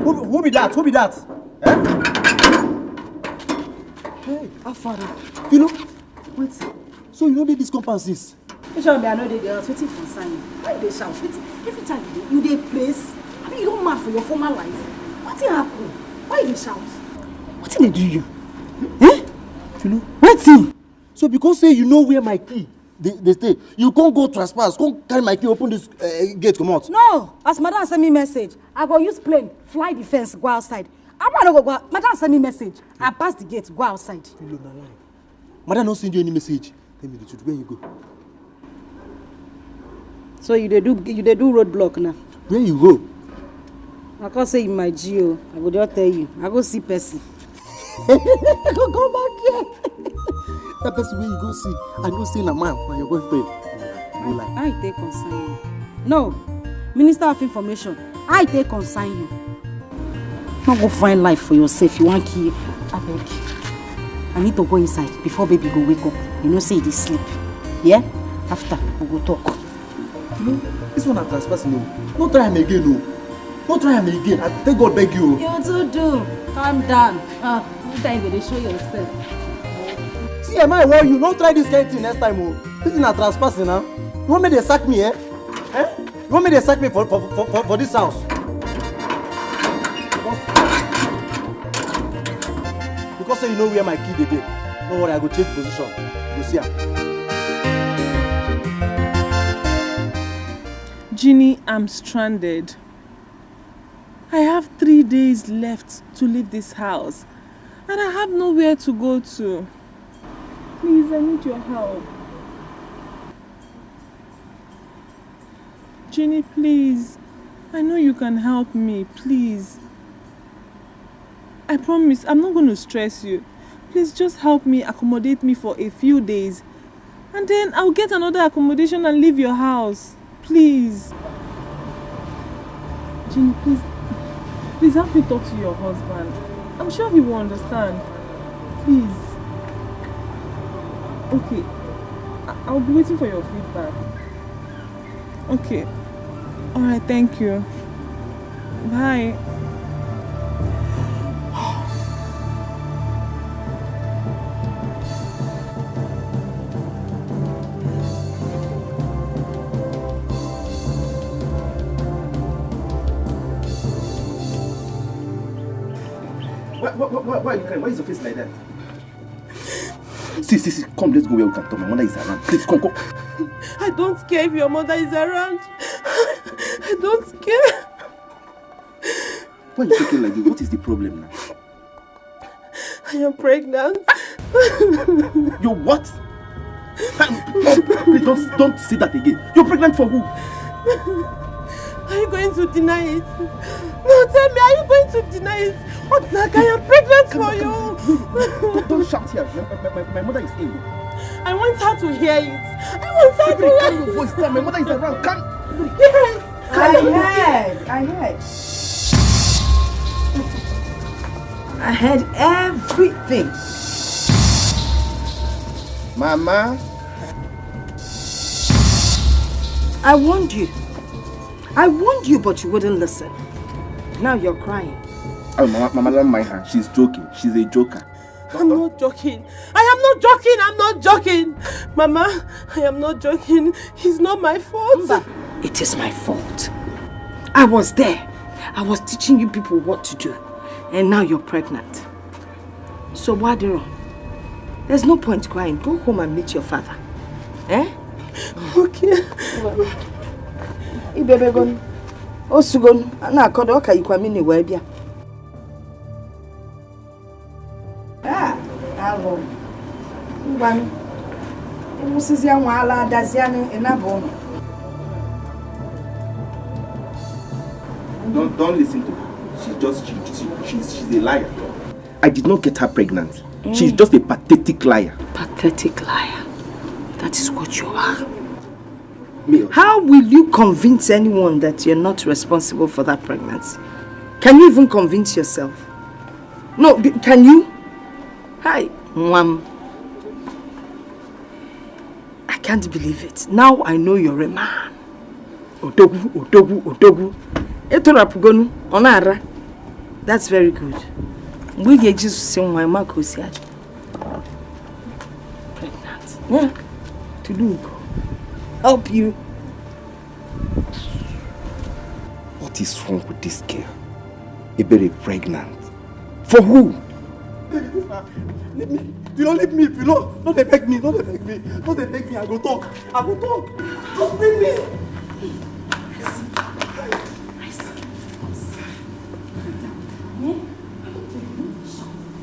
Who, who be that? Who be that? Eh? Hey, how far now? Philo, wait. So you no dey this compound since? Which one be I no dey the house? Wetin concern you? Why you dey shout? Wetin? Every time you dey, you dey praise. I mean, you don mad for your former life. Wetin happen? Why you dey shout? Wetin dey do you? Eh? Philo. Wetin? So because say you know where my key dey dey stay, you come go trespass, come carry my key, open this uh, gate comot. No, as madam send me message, I go use plane, fly the fence, go outside. How I no go go out? Madam send me message. I pass the gate, go outside. Philo, na lie. Madam no send you any message. Tell me the truth. Where you go? So you dey do you dey do roadblock now? Where you go? I come say you my G O. I go just tell you. I go see person. I go come back here. That person wey you go see, I know say na man, na your boyfriend. No lie. How e take concern you? No. Minister of Information, how e take concern you? No go find life for yourself. You wan kill? Abeg. I need to go inside before baby go wake up. You know say e dey sleep. Yeah? After, we go talk. You know, this one na trespassing o. No try am again o. No try am again. I take God beg you o. You too do. Calm down. Ah, next time you go dey show yourself. See, am I warn you? No try this kind thing next time o. This thing na trespassing na. You want make dem sack me, eh? Eh? You want make dem sack me for for for for, for this house? Because, because say you know where my key dey dey. No worry, I go change position. You go see am. Jeannie, I'm stranded. I have three days left to leave this house, and I have nowhere to go to. Please, I need your help. Jeannie, please. I know you can help me, please. I promise I'm not going to stress you. Please just help me, accommodate me for a few days. And then I'll get another accommodation and leave your house. Please. Jeannie, please. Please help me talk to your husband. I'm sure he will understand. Please. Okay. I- I'll be waiting for your feedback. Okay. All right, thank you. Bye. Why, why, why, why are you crying? Why is your face like that? See, see, see, come, let's go where we can talk. My mother is around. Please, come, come. I don't care if your mother is around. I don't care. Why are you talking like this? What is the problem now? I am pregnant. You're what? Please don't, don't say that again. You're pregnant for who? Are you going to deny it? No, tell me, are you going to deny it? What, like, I am pregnant for you. Don't, don't shout here. My, my, my, my mother is ill. I want her to hear it. I want her to Baby, hear calm your it. Voice down. My mother is around. Calm. Yes. I heard, I heard. I heard everything. Mama. I warned you. I warned you, but you wouldn't listen. Now you're crying. Oh, Mama, Mama, don't mind her. She's joking. She's a joker. I'm not joking. I am not joking. I'm not joking. Mama, I am not joking. It's not my fault. It is my fault. I was there. I was teaching you people what to do. And now you're pregnant. So what do you want? There's no point crying. Go home and meet your father. Eh? Okay. Ibebegonu. Osugonu. Na-akodo ọka ikwa mini wee bịa. Ah, alụ. Ngwanụ. Ịmụsịzịa nwa ala adazianụ ịnaba ụlọ. Don't, don't listen to her. She's just, she, she, she's, she's a liar. I did not get her pregnant. She's just a pathetic liar. Pathetic liar. That is what you are. Me, How will you convince anyone that you're not responsible for that pregnancy? Can you even convince yourself? No, b- can you? Hi, Mom. I can't believe it. Now I know you're a man. Odogwu, odogwu, odogwu. Etorapugonu, onara. That's very good. Mgbe ị ga-eji susi nwa, ị ma ka o si adị. Pregnant. Yeah. To do go. Help you. What is wrong with this girl? Ebere pregnant. For who? Leave me. If you don't leave me, if you don't, don't dey beg me, don't dey beg me, don't dey beg me. I go talk. I go talk. Just bring me.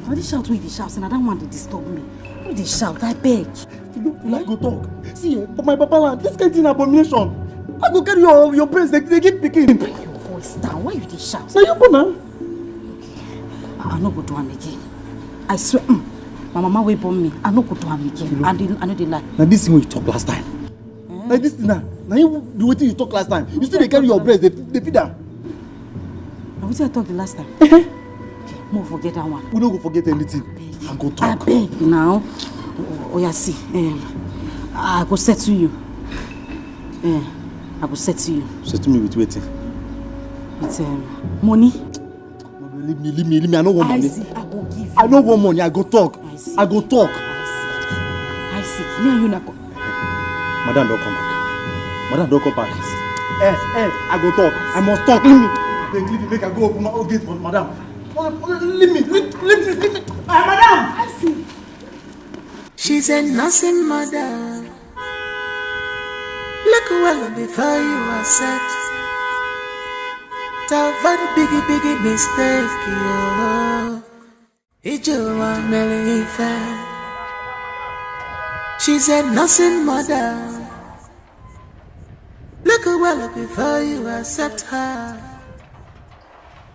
All this shout wey you dey shout, na that one dey disturb me. No dey shout, I beg. If you don't, I go talk. See, eh, for my papa land, this kind thing abomination. I go carry your your brains, they, they give pikin. Your voice down. Why you dey shout? Now you go now. I, I no go do am again. I swear, mm, my mama wey born me, I no go do am again. I dey, I no dey lie. Now this thing wey you talk last time. Now this thing now, now you do wetin you talk last time. You still dey carry your brains, they, they feed am. Na wetin I talk the last time? Okay, mo forget that one. We no go forget anything. I go talk. Abeg now. Oya see, um, I go settle you. Eh, I go settle you Settle me with wetin? with um, money. No, no, leave me, leave me, leave me. I no want money. Isaac, I go give you. I no want money. I go talk. Isaac. I go talk. Isaac, me and you na go. Madam don come back. Madam don come back. Eh, eh, I go talk. I must talk. Leave me. Abeg, leave me. Make I go open my own gate for madam. No, no, leave me. Leave, leave me. Leave me. Ah, madam. Isaac. She's a nursing mother. Look well before you accept. To avoid biggie, biggie mistake, yo. Ijewa mere ife. She's a nursing mother. Look well before you accept her.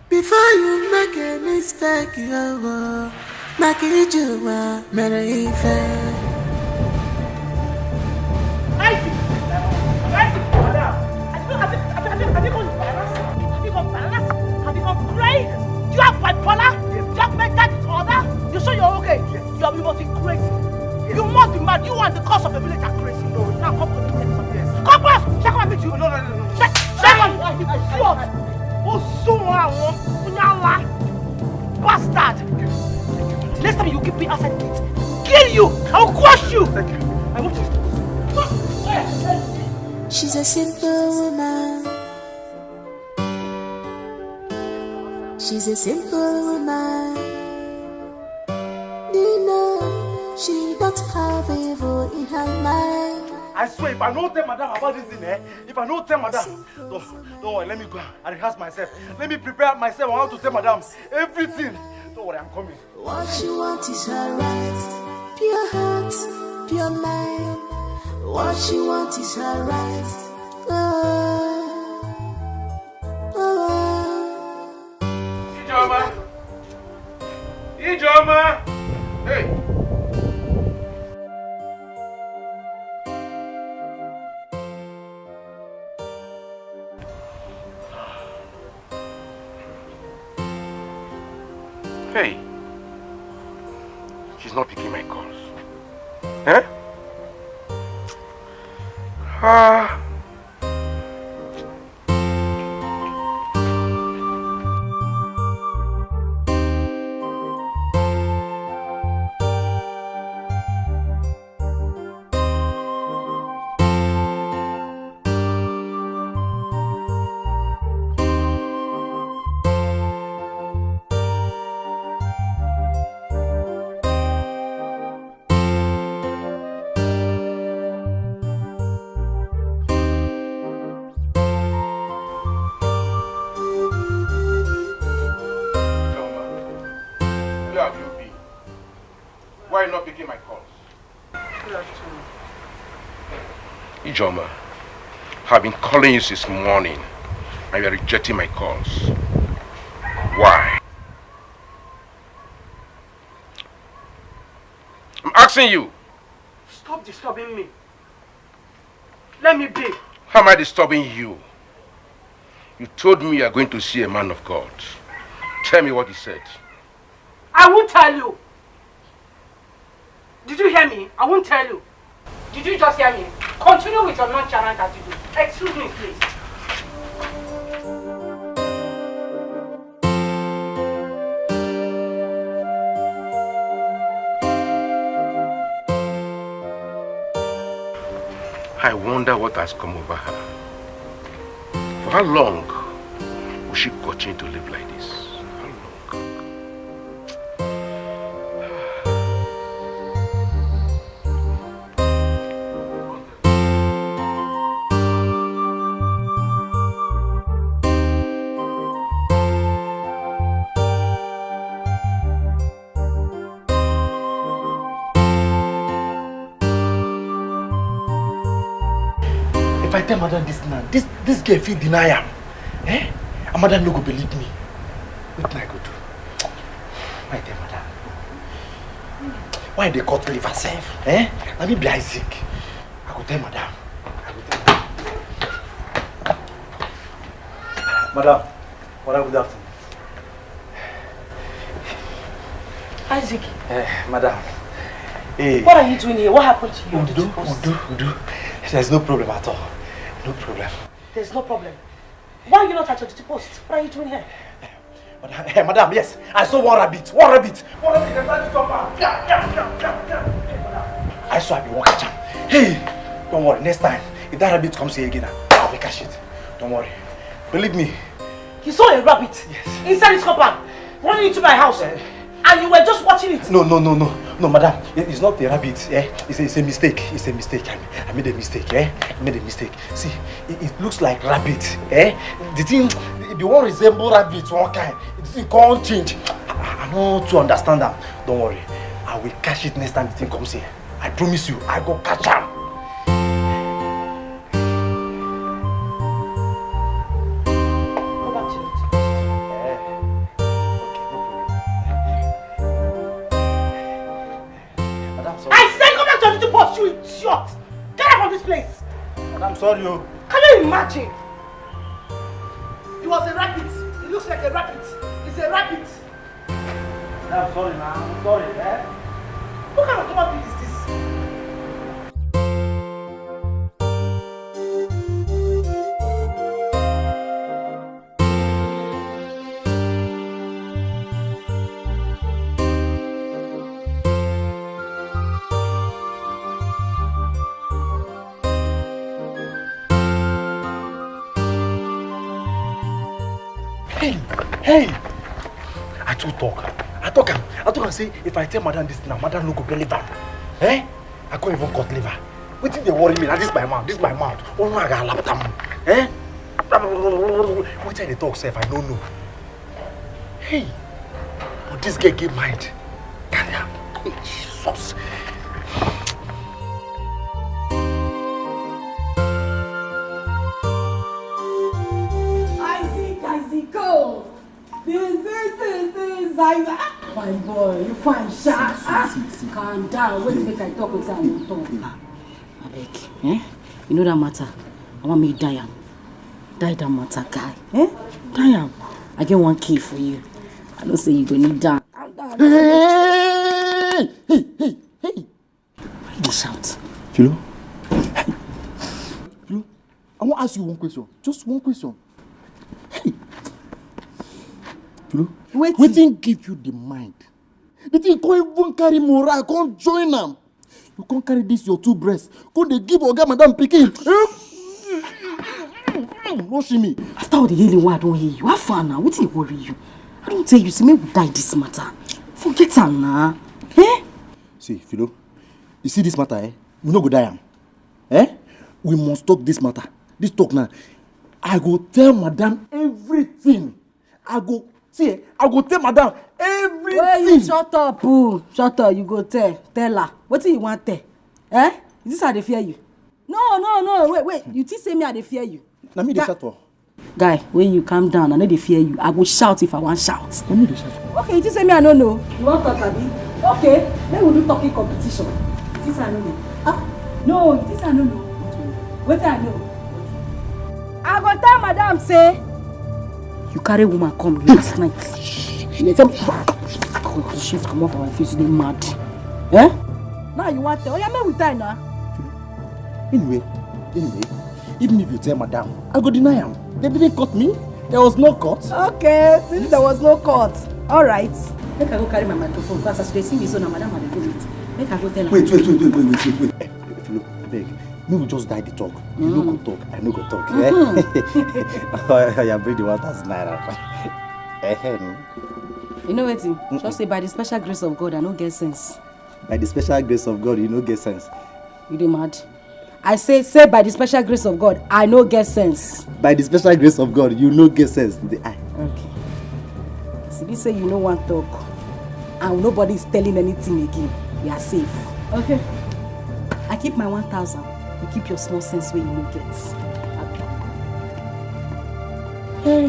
Before you make a mistake, yo, make Ijewa mere ife. Isaac! Isaac! Madam! Have you, have you, have you, have you, have you gone to Paris? Have you gone to Paris? Have you gone crazy? Do you have bipolar? Do you have mental disorder? You sure you're okay? You, are, you must be crazy. You must be mad. You and the cause of the village are crazy. No, now come to me. Come first. Check on me too. No, no, no, no. Check, check on me. Idiot. Osuwa, Unyala. Bastard. Next time you keep me outside gate, kill you. I will crush you. Thank you. I want you. She's a simple woman. She's a simple woman. Nina, she don't have evil in her mind. I swear, if I no tell madam about this thing, eh? If I no tell madam, don't, don't worry, let me go and rehearse myself. Let me prepare myself on how to tell madam everything. Don't worry, I'm coming. What she want is her right. Pure heart, pure mind. What she want is her right. Oh, oh, oh. Hey! Hey! She's not picking my calls. Eh? Ah. Chioma, where have you been? Why not picking my calls? Good afternoon. Ijeoma, I've been calling you since morning and you are rejecting my calls. Why? I'm asking you. Stop disturbing me. Let me be. How am I disturbing you? You told me you are going to see a man of God. Tell me what he said. I won't tell you. Did you hear me? I won't tell you. Did you just hear me? Continue with your nonchalant attitude. Excuse me, please. I wonder what has come over her. For how long will she continue to live like this? How long? If I tell madam this now, this this girl fit deny am. Eh? And madam no go believe me. Wetin I go do? I tell madam. Why they cut liver sef? Eh? Na me be Isaac. I go tell madam. I go tell madam. Madam, madam, good afternoon. Isaac, Eh, madam. Hey. What are you doing here? What happened to you? Did Udo, you post? Udo, Udo. There's no problem at all. No problem. There's no problem. Why are you not at your duty post? What are you doing here? Madam, hey, madam, yes. I saw one rabbit. One rabbit. One rabbit. Dem try to stop am. Yeah, yeah, yeah, yeah, yeah. Hey, madam. I saw I be wan catch am. Hey, don't worry. Next time, if that rabbit comes here again, I will catch it. Don't worry. Believe me. You saw a rabbit Yes. inside this compound, running into my house, Eh. and you were just watching it. No, no, no, no, no, madam. It- It's not a rabbit. Eh? It's a, it's a mistake. It's a mistake. I, I made a mistake. Eh? I made a mistake. See, it, it looks like rabbit. Eh? The thing, the, the one resemble rabbit one kind. The thing can't change. I, I, I don't too understand am. Don't worry. I will catch it next time the thing comes here. I promise you, I go catch am. Go back to your duty post. Eh, okay, no problem. Madam, sorry. I said go back to your duty post, you idiot! Get out from this place! Madam, sorry o. Can you imagine? It was a rabbit. It looks like a rabbit. It's a rabbit. Madam, sorry na. I'm sorry, eh? What kind of human being is this? Hey, hey! I too talk. I talk am. I talk am say if I tell madam this now, madam no go believe am. Eh? I can't even cut liver. Wetin dey worry me na this my mouth, this my mouth. Oh no, I got lap am. Eh? Wetin I dey talk sef, I no know. Hey, but this girl get mind. Carry am. Hey, Jesus. Isaac, Isaac, go. This is, this is, I, ah, my boy, you Calm down. Wait, make I talk with am. Abeg, eh? You know that matter. I want me die am. Die that matter, guy. Eh? Die am. I get one key for you. I know say you go need that. Calm down. Hey, hey, hey, hey, hey. Why you dey shout? Philo. Philo, I wan ask you one question. Just one question. Hey. Philo, wetin give you the mind? The thing come even carry morale, come join am. You come carry this your two breasts, come dey give oga madam pikin. No see me. After all the healing wey I don heal you, how far now? Wetin dey worry you? I don tell you, say make we die this matter. Forget am na. Eh? See, Philo, you see this matter, eh? We no go die am. Eh? We must talk this matter. This talk now. I go tell madam everything. I go see, eh, I go tell madam everything. Wey you shut up, oh. Shut up, you go tell, tell her. Wetin you wan tell? Eh? Is this how I dey fear you? No, no, no, wait, wait. You think say me I dey fear you? Na me dey shout for. Guy, wey you calm down, I no dey fear you. I go shout if I wan shout. Na me dey shout for. Okay, you think say me I no know? You wan talk, abi? Okay, make we do talking competition. You think say I no know? Ah, no, you think say I no know? Wetin I know? I go tell madam say you carry woman come last night. You dey tell me, come, shift comot for my face, you dey mad. Eh? Now you wan tell? Oya, make we tie na. Anyway, anyway, even if you tell madam, I go deny am. They didn't cut me. There was no cut. Okay, since there was no cut, all right. Make I go carry my microphone, 'cause as she dey sing this song, na madam I dey go meet. Make I go tell her. Wait, wait, wait, wait, wait, wait, wait, wait. Eh, Philo, abeg, make we just die the talk. You no go talk, I no go talk. Eh? Oya, bring the one thousand naira. Ehem. You know wetin? Just say, by the special grace of God, I no get sense. By the special grace of God, you no get sense. You dey mad? I say, say by the special grace of God, I no get sense. By the special grace of God, you no get sense. The eye. Okay. As e be say you no wan talk, and nobody is telling anything again, you are safe. Okay. I keep my one thousand. You keep your small sense wey you no get. Hey,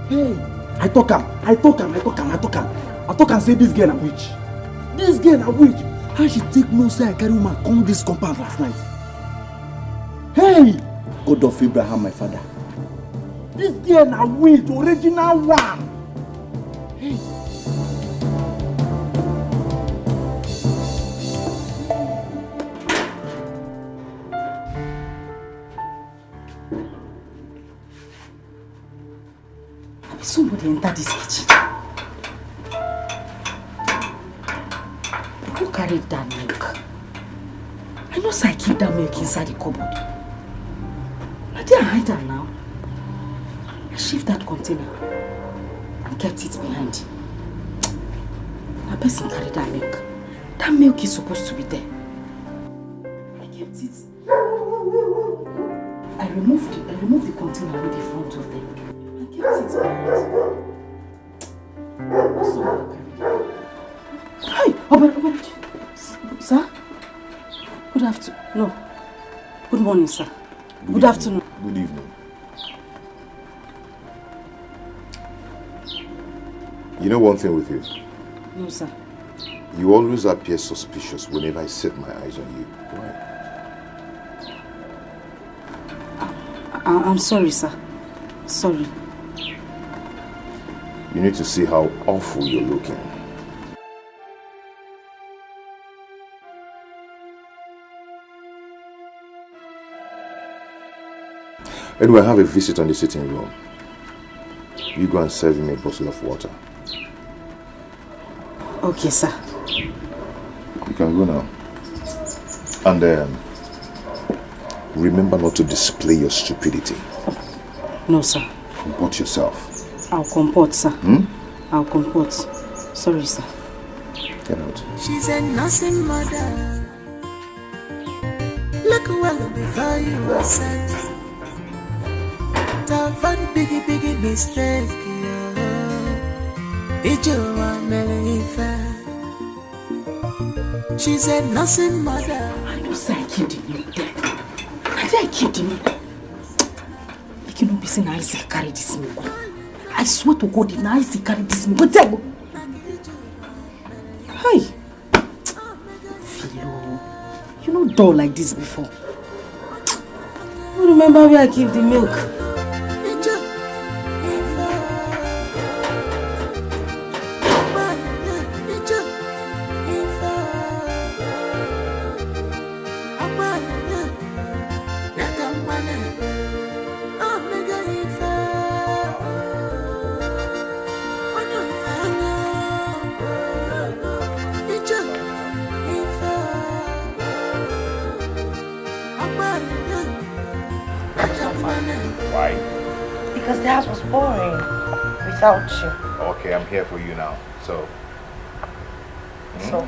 hey. I talk am, I talk am, I talk am, I talk am. I talk am say this girl na witch. This girl na witch. How she take know say I carry woman come this compound last night? Hey! God of Abraham, my father. This girl na witch, original one. Hey! Abi somebody enter this kitchen? Who carry that milk? I know say I keep that milk inside the cupboard. Na there I hide am now. I shift that container and kept it behind. Na person carry that milk. That milk is supposed to be there. I kept it. I removed the, I removed the container with the front of them. I kept it behind. So, hi, Obere, Obere. S-, sir? Good afternoon. No. Good morning, sir. Good afternoon. Good evening. You know one thing with you? No, sir. You always appear suspicious whenever I set my eyes on you. Why? I, I'm sorry, sir. Sorry. You need to see how awful you're looking. Anyway, I have a visitor in the sitting room. You go and serve him a bottle of water. Okay, sir. You can go now. And um, remember not to display your stupidity. No, sir. Comport yourself. I'll comport, sir. Hmm? I'll comport. Sorry, sir. Get out. She's a nursing mother. Look well before you accept. Avoid biggie, biggie mistake, yeah. Ijo wa mere ife. She's a nursing mother. I know say I keep the milk there. I say I keep the milk. Make e no be say na Isaac carry this milk. I swear to God, if na Isaac carry this milk, go tell. You no dull like this before. I no remember where I keep the milk. Why? Because the house was boring without you. Okay, I'm here for you now. So, So,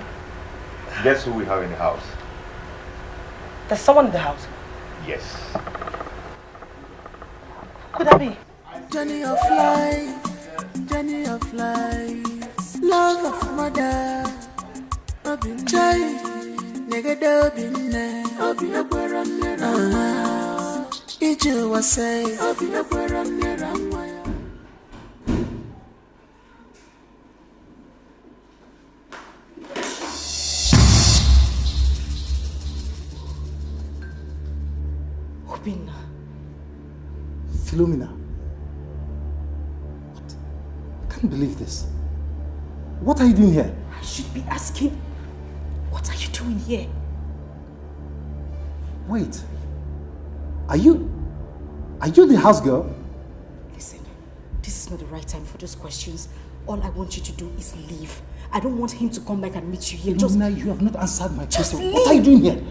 guess who we have in the house? there's someone in the house. Yes. Who could that be? Journey of life, journey of life. Love of mother, Obinchai, Negada Obinne, Obi Agbara Mera. Ije Wasai, Obi Agbara Mera. Obinna. Philomena. What? I can't believe this. What are you doing here? I should be asking, what are you doing here? Wait. Are you. Are you the house girl? Listen, this is not the right time for those questions. All I want you to do is leave. I don't want him to come back and meet you here. Just Philomena, you have not answered my Just question. leave. What are you doing here?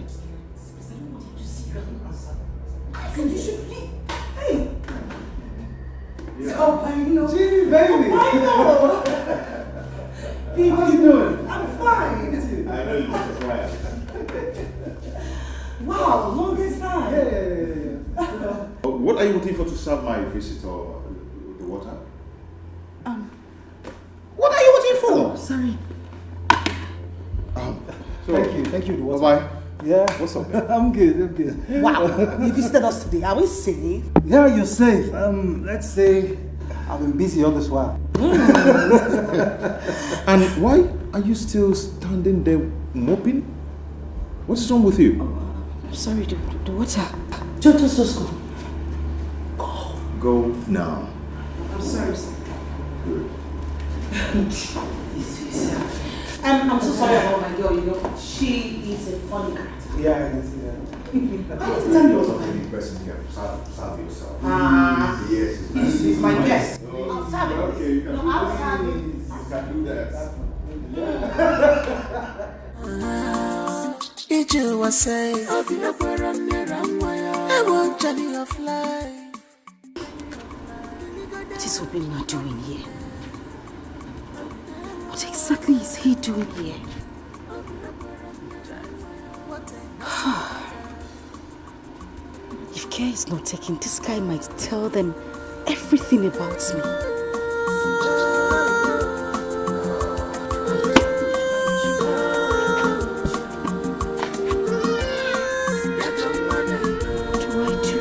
I said you should leave. Hey! Jimmy, baby! How you doing? I'm fine. I know you surprised. Wow, longest time. What are you waiting for to serve my visitor the water? Um, what are you waiting for? Sorry. Um, Thank you, thank you. The water. Bye. Yeah. What's up? I'm good, I'm good. Wow, you visited us today. Are we safe? Yeah, you're safe. Um, let's say I've been busy all this while. And why are you still standing there moping? What is wrong with you? I'm sorry, the, the water. Just, just, just go. Go now. I'm sorry, sir. Good. I'm, I'm so sorry about my girl, you know. She is a funny character. Yeah, I can see that. I need to tell you You're something. not the person here. Serve, serve yourself. Ah, Yes. he's, he's my guest. No, I'll serve it. okay, you can No, do I'll that. serve it. You can do that. Ije Wasai, Obi Agbara Mera. I want journey of life. What is Obinna doing here? What exactly is he doing here? If care is not taken, this guy might tell them everything about me. What do I do?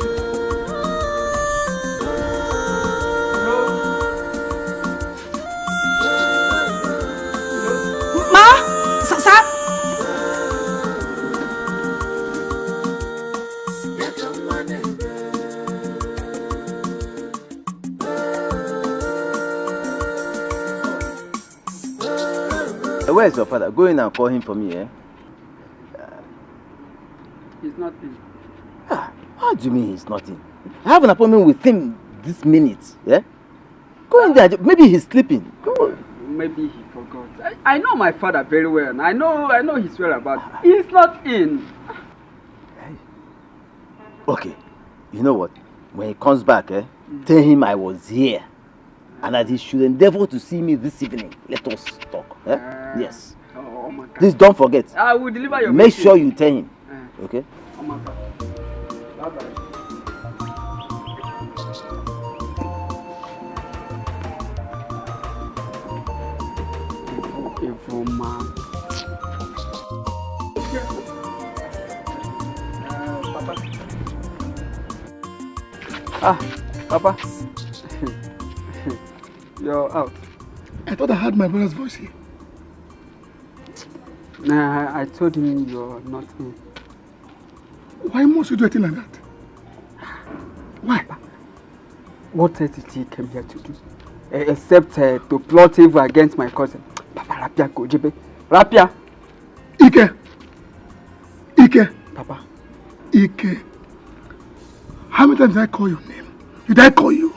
Ma! Sa, sa? Where is your father? Go in and call him for me, eh? He's not in. Ah, how do you mean he's not in? I have an appointment with him this minute, eh? Go in there. Maybe he's sleeping. Go. Maybe he forgot. I, I know my father very well. I know I know his whereabouts. He's not in. Okay, you know what? When he comes back, eh, tell him I was here and that he should endeavor to see me this evening. Let us talk. Eh? Yes. Oh, oh my God. Please don't forget. I will deliver your Make message. Sure you tell him. Eh, Okay? oh my God. Bye bye. Evil, evil man. Ah, Papa. You're out. I thought I heard my brother's voice here. Nah, I, I told him you're not in. Why must you do a thing like that? Why? What else did he came here to do? Eh, except uh, to plot evil against my cousin. Papa Rapia Kojebe. Rapia! Ike! Ike! Papa. Ike! How many times did I call your name? Did I call you?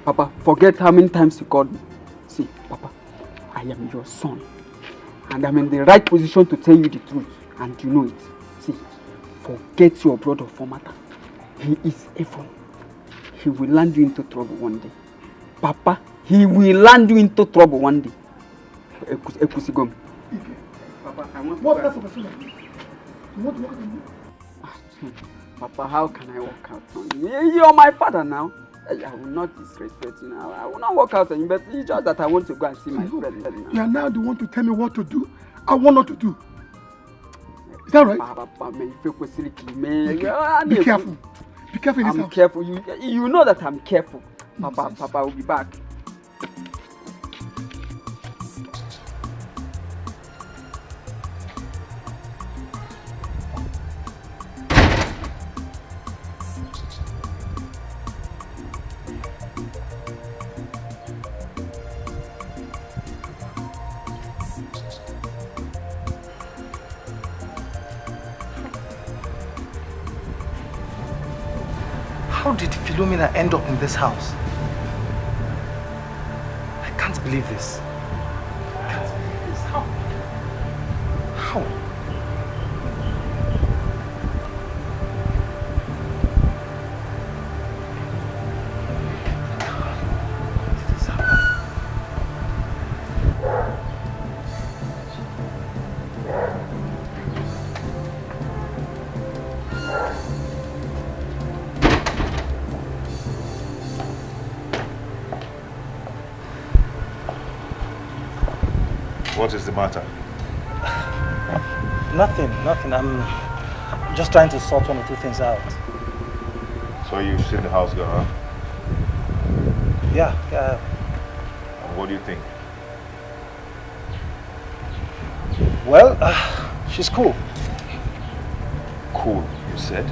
Papa, forget how many times you called me. See, Papa, I am your son. And I'm in the right position to tell you the truth. And you know it. See, forget your brother for matter. He is evil. He will land you into trouble one day. Papa, he will land you into trouble one day. Ekwusigo m. Papa, I want to... What type of person are you? You want to work with me? Papa, how can I work out on you? You're my father now. I will not disrespect you now. I will not work out on you, but it's just that I want to go and see my friend now. You are now the one to tell me what to do. I want not to do. Is that right? Papa, man, you feel kwesịrị ka ime. Be careful. Be careful in this house. I'm careful. You, you know that I'm careful. Papa, Papa, I will be back. How did Philomena end up in this house? I can't believe this. I can't believe this. How? How? What is the matter? Nothing, nothing. I'm just trying to sort one or two things out. So you've seen the house girl, huh? Yeah, yeah. And what do you think? Well, uh, she's cool. Cool, you said?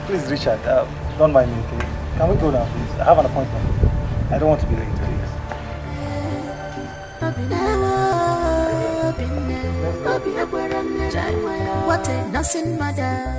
Please, Richard, uh, don't mind me, okay? Can we go now, please? I have an appointment. I don't want to be late, please. What a nursing mother.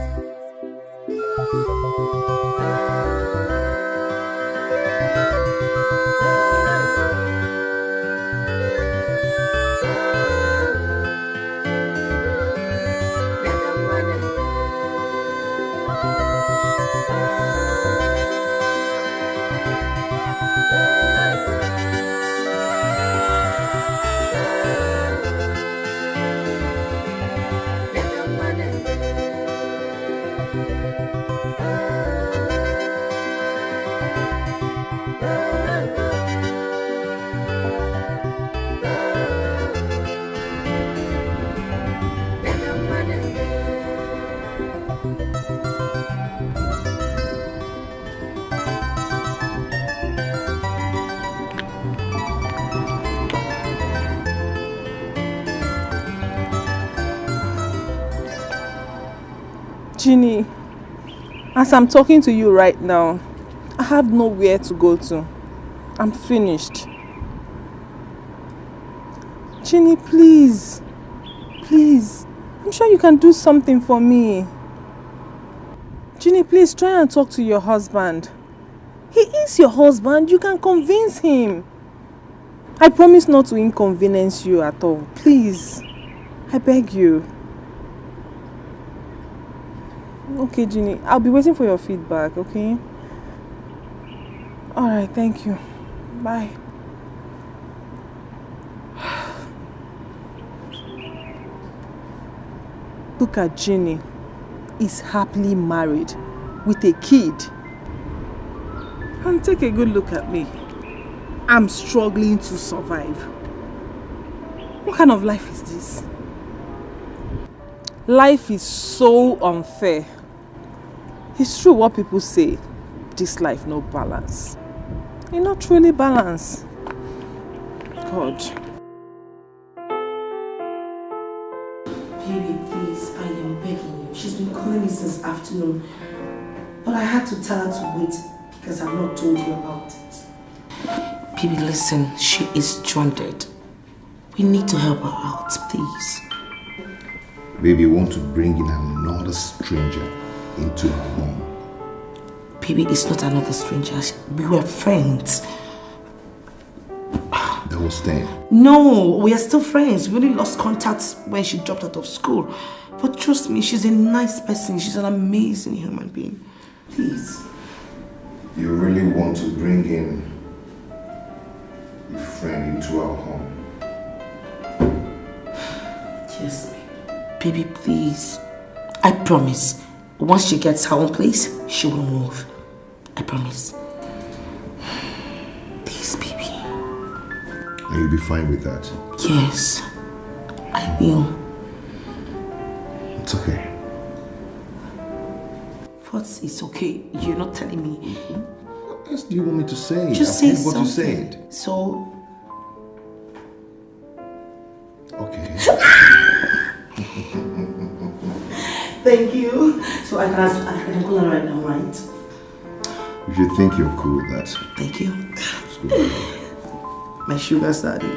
Jeannie, as I'm talking to you right now, I have nowhere to go to. I'm finished. Jeannie, please. Please. I'm sure you can do something for me. Jeannie, please try and talk to your husband. He is your husband. You can convince him. I promise not to inconvenience you at all. Please. I beg you. Okay, Jeannie. I'll be waiting for your feedback, okay? Alright, thank you. Bye. Look at Jeannie. Is happily married with a kid. And take a good look at me. I'm struggling to survive. What kind of life is this? Life is so unfair. It's true what people say, this life no balance. It's not truly balance. God. Baby, please, She's been calling me since afternoon, but I had to tell her to wait because I've not told you about it. Baby, listen, she is stranded. We need to help her out, please. Baby, you want to bring in another stranger into our home? Baby, it's not another stranger. We were friends. That was then. No, we are still friends. We only lost contact when she dropped out of school. But trust me, she's a nice person. She's an amazing human being. Please. You really want to bring in a friend into our home? Yes, baby. Baby, please. I promise. Once she gets her own place, she will move. I promise. Please, baby. And you'll be fine with that? Yes, I will. It's okay. What is okay? You're not telling me. What else do you want me to say? Just I've say heard what you something. Said. So, Okay. Thank you. So I can, I can call her right now, right? If you think you're cool with that. Thank you. Let's go. My sugar daddy.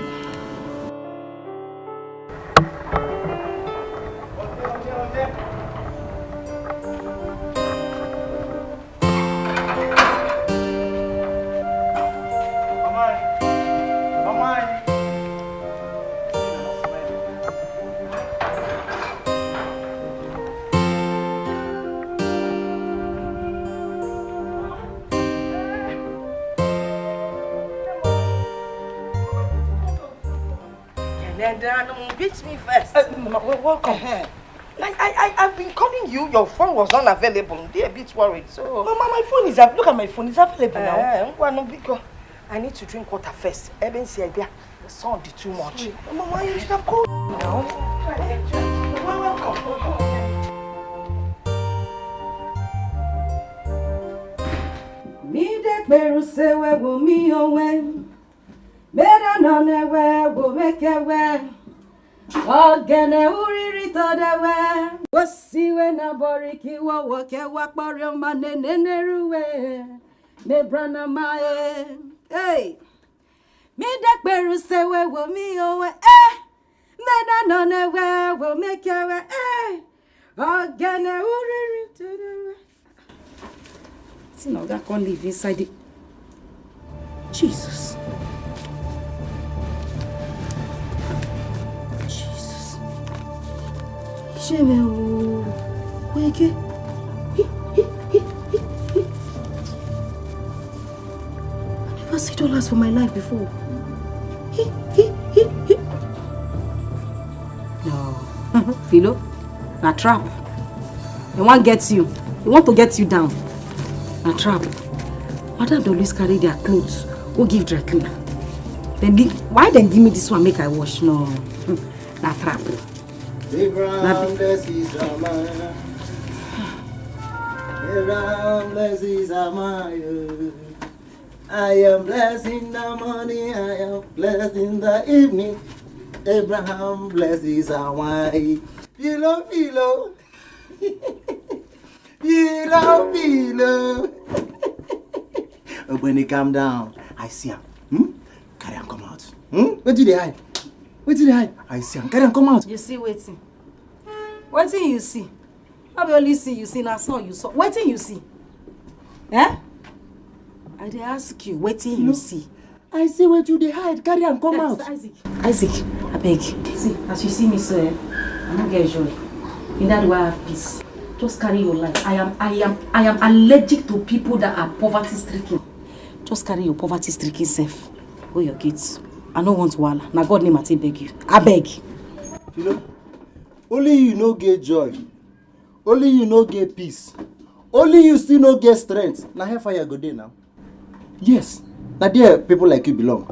Beat me first. Uh, Mama, wel- welcome. Uh-huh. I, I, I, I've been calling you. Your phone was unavailable. I'm a bit worried. So, Mama, my phone is av- look at my phone. It's available now. Eh, ngwa no, biko. I need to drink water first. Ebe nsi ebia. The sun is too much. Mama, you should have called now. Well, welcome. Midekperusewe wo mi owe. Mera nọ n'ewe wo mekewe. Ogene uriri todewe. Wosiwe na boriki wo woke wa kpọrọ ma neneneruwe. Me brana ma e. Hey. Midekperusewe wo mi owe. Eh. Mera nọ n'ewe wo mekewe. Eh. Ogene uriri todewe. See, now that can't live inside the Jesus. Jesus. Shame o. Wege. I never see dollars for my life before. No. Philo, na trap. They want get you. They want to get you down. Na trap. Madam dey always carry their clothes go give dry cleaner. Then the, why dem give me this one make I wash? No. Na trap. Abraham bless his Amaya. Abraham bless his Amaya. I am blessed in the morning, I am blessed in the evening. Abraham bless his Amaya. Philo, Philo. Philo, Philo. Ogbeni, calm down. I see am. Hmm? Carry am come out. Hmm? Wetin you dey hide? Wetin you dey hide? I see am. Carry am come out. You see wetin? Wetin you see? No be only see you see, na so you saw. Wetin you see? Eh? I dey ask you, wetin you see? I see wetin you dey hide. Carry am come out. Isaac. Isaac, abeg. See, as you see me so, eh, I no get joy. In that way, I have peace. Just carry your life. I am, I am, I am allergic to people that are poverty stricken. Just carry your poverty stricken self. Go your kids. I no want wahala. Na God name I take beg you. Abeg. You know, only you no get joy. Only you no get peace. Only you still no get strength. Na hellfire go dey now. Yes, na there people like you belong.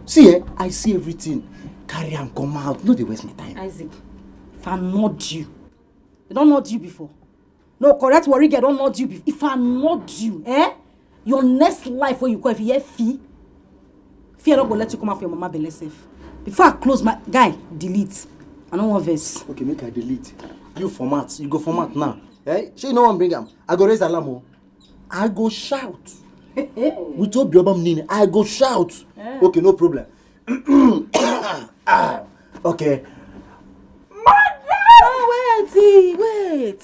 See, eh, I see everything. Carry am come out. No dey waste my time. Isaac, if I nod you, they don nod you before. No, correct worry girl don nod you before. If I nod you, eh? Your next life when you call, if you hear fee, fear not go let you come out for your mama belle self. Before I close my guy, delete. I no wan vex. Okay, make I delete. You format, you go format now. Eh? Shey you no wan bring am? I go raise alarm o. I go shout. With Obiobam Nini, I go shout. Eh. Okay, no problem. Ah, okay. Mother! Oh, wait, wait.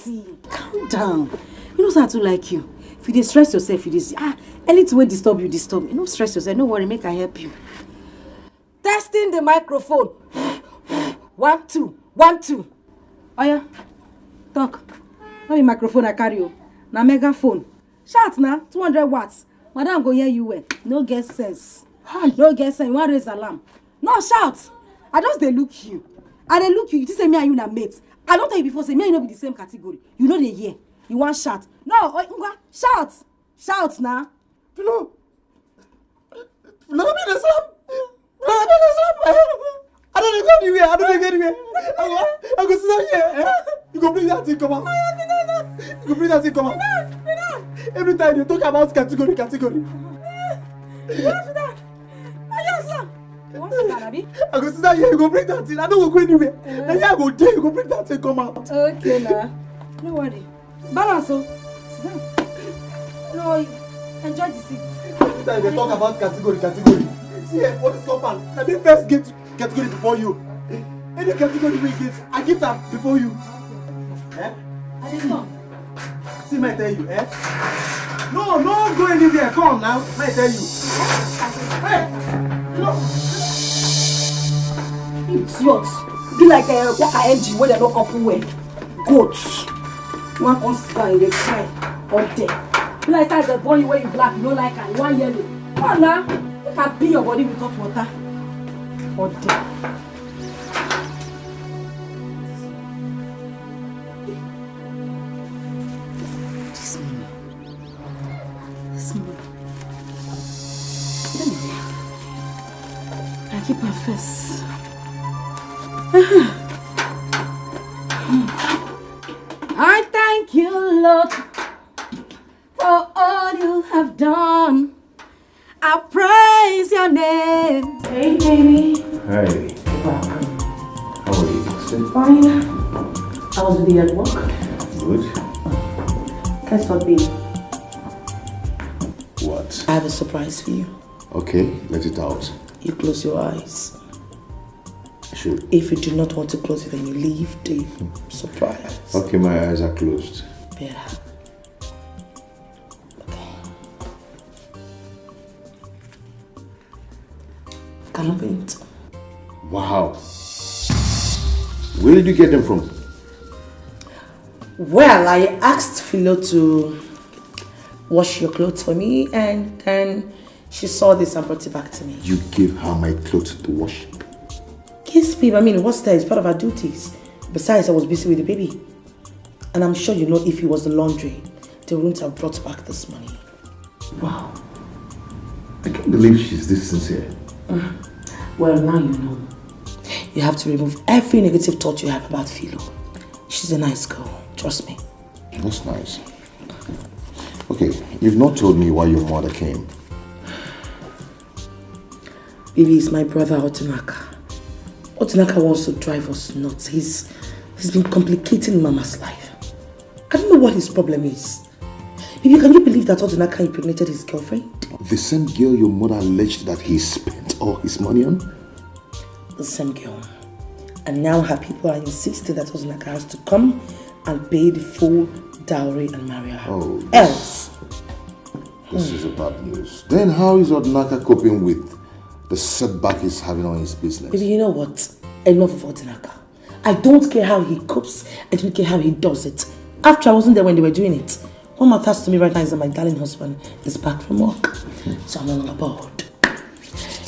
Calm down. You know say I too like you. If you dey stress yourself, you dey see. Ah, anything wey disturb you, disturb. You no stress yourself. No worry, make I help you. Testing the microphone. One, two, one, two. Oya, talk. No be microphone I carry o. Na megaphone. Shout na, two hundred watts. Madam go hear you well. No get sense. Hi. No get sense. You wan raise alarm? No, shout. I just dey look you. I dey look you. You think say me and you na mate? I don tell you before say me and you no be the same category. You no dey hear. You wan shout? No, oh, ngwa, shout. Shout na. Filo. Filo, no be the same. Filo, no be the same. I don't go anywhere. I don't go anywhere. I go, I go sit down here. Eh? You go bring that thing come out. You go bring that thing come out. Every time you talk about category, category. You wan sit down, abi? I go sit down here. You go bring that thing. I don't go anywhere. Now here I go there. You go bring that thing come out. Okay, na. No worry. Balance o. Sit down. No, enjoy the seat. Every time they talk about category, category. See, eh, for this compound, na me first get category before you. Any category we get, I get am before you. Eh? I dey come. See, me tell you, eh? No, no go anywhere. Come now, me tell you. Hey, no. Idiot. Be like a worker engine wey dem no open well. Goat. You wan come sit down, you dey cry all day. Be like say as dem born you wey you black, you no like am, you wan yellow. Come on na, make I pee your body with hot water. All day. This money. This money. Anyway, I keep am first. I thank you, Lord, for all you have done. I praise your name. Hey, baby. Hey. Welcome. How are you? Fine. How was the day at work? Good. Guess what, babe? What? I have a surprise for you. Okay, let it out. You close your eyes. I should. If you do not want to close it, then you leave the surprise. Okay, my eyes are closed. Better. Okay. Can open it. Wow. Where did you get them from? Well, I asked Philo to wash your clothes for me, and then she saw this and brought it back to me. You gave her my clothes to wash? Yes, babe. I mean, what's that? It's part of her duties. Besides, I was busy with the baby. And I'm sure you know if it was the laundry, they wouldn't have brought back this money. Wow. I can't believe she's this sincere. Well, now you know. You have to remove every negative thought you have about Philo. She's a nice girl. Trust me. That's nice. Okay, you've not told me why your mother came. Baby, it's my brother Otunaka. Otunaka wants to drive us nuts. He's he's been complicating Mama's life. I don't know what his problem is. Baby, can you believe that Otunaka impregnated his girlfriend? The same girl your mother alleged that he spent all his money on? The same girl. And now her people are insisting that Otunaka has to come and pay the full dowry and marry her. Oh, else. This is a bad news. Then how is Otunaka coping with the setback he's having on his business? Baby, you know what? Enough of Otunaka. I don't care how he copes. I don't care how he does it. After I wasn't there when they were doing it. What matters to me right now is that my darling husband is back from work. So I'm no longer bored.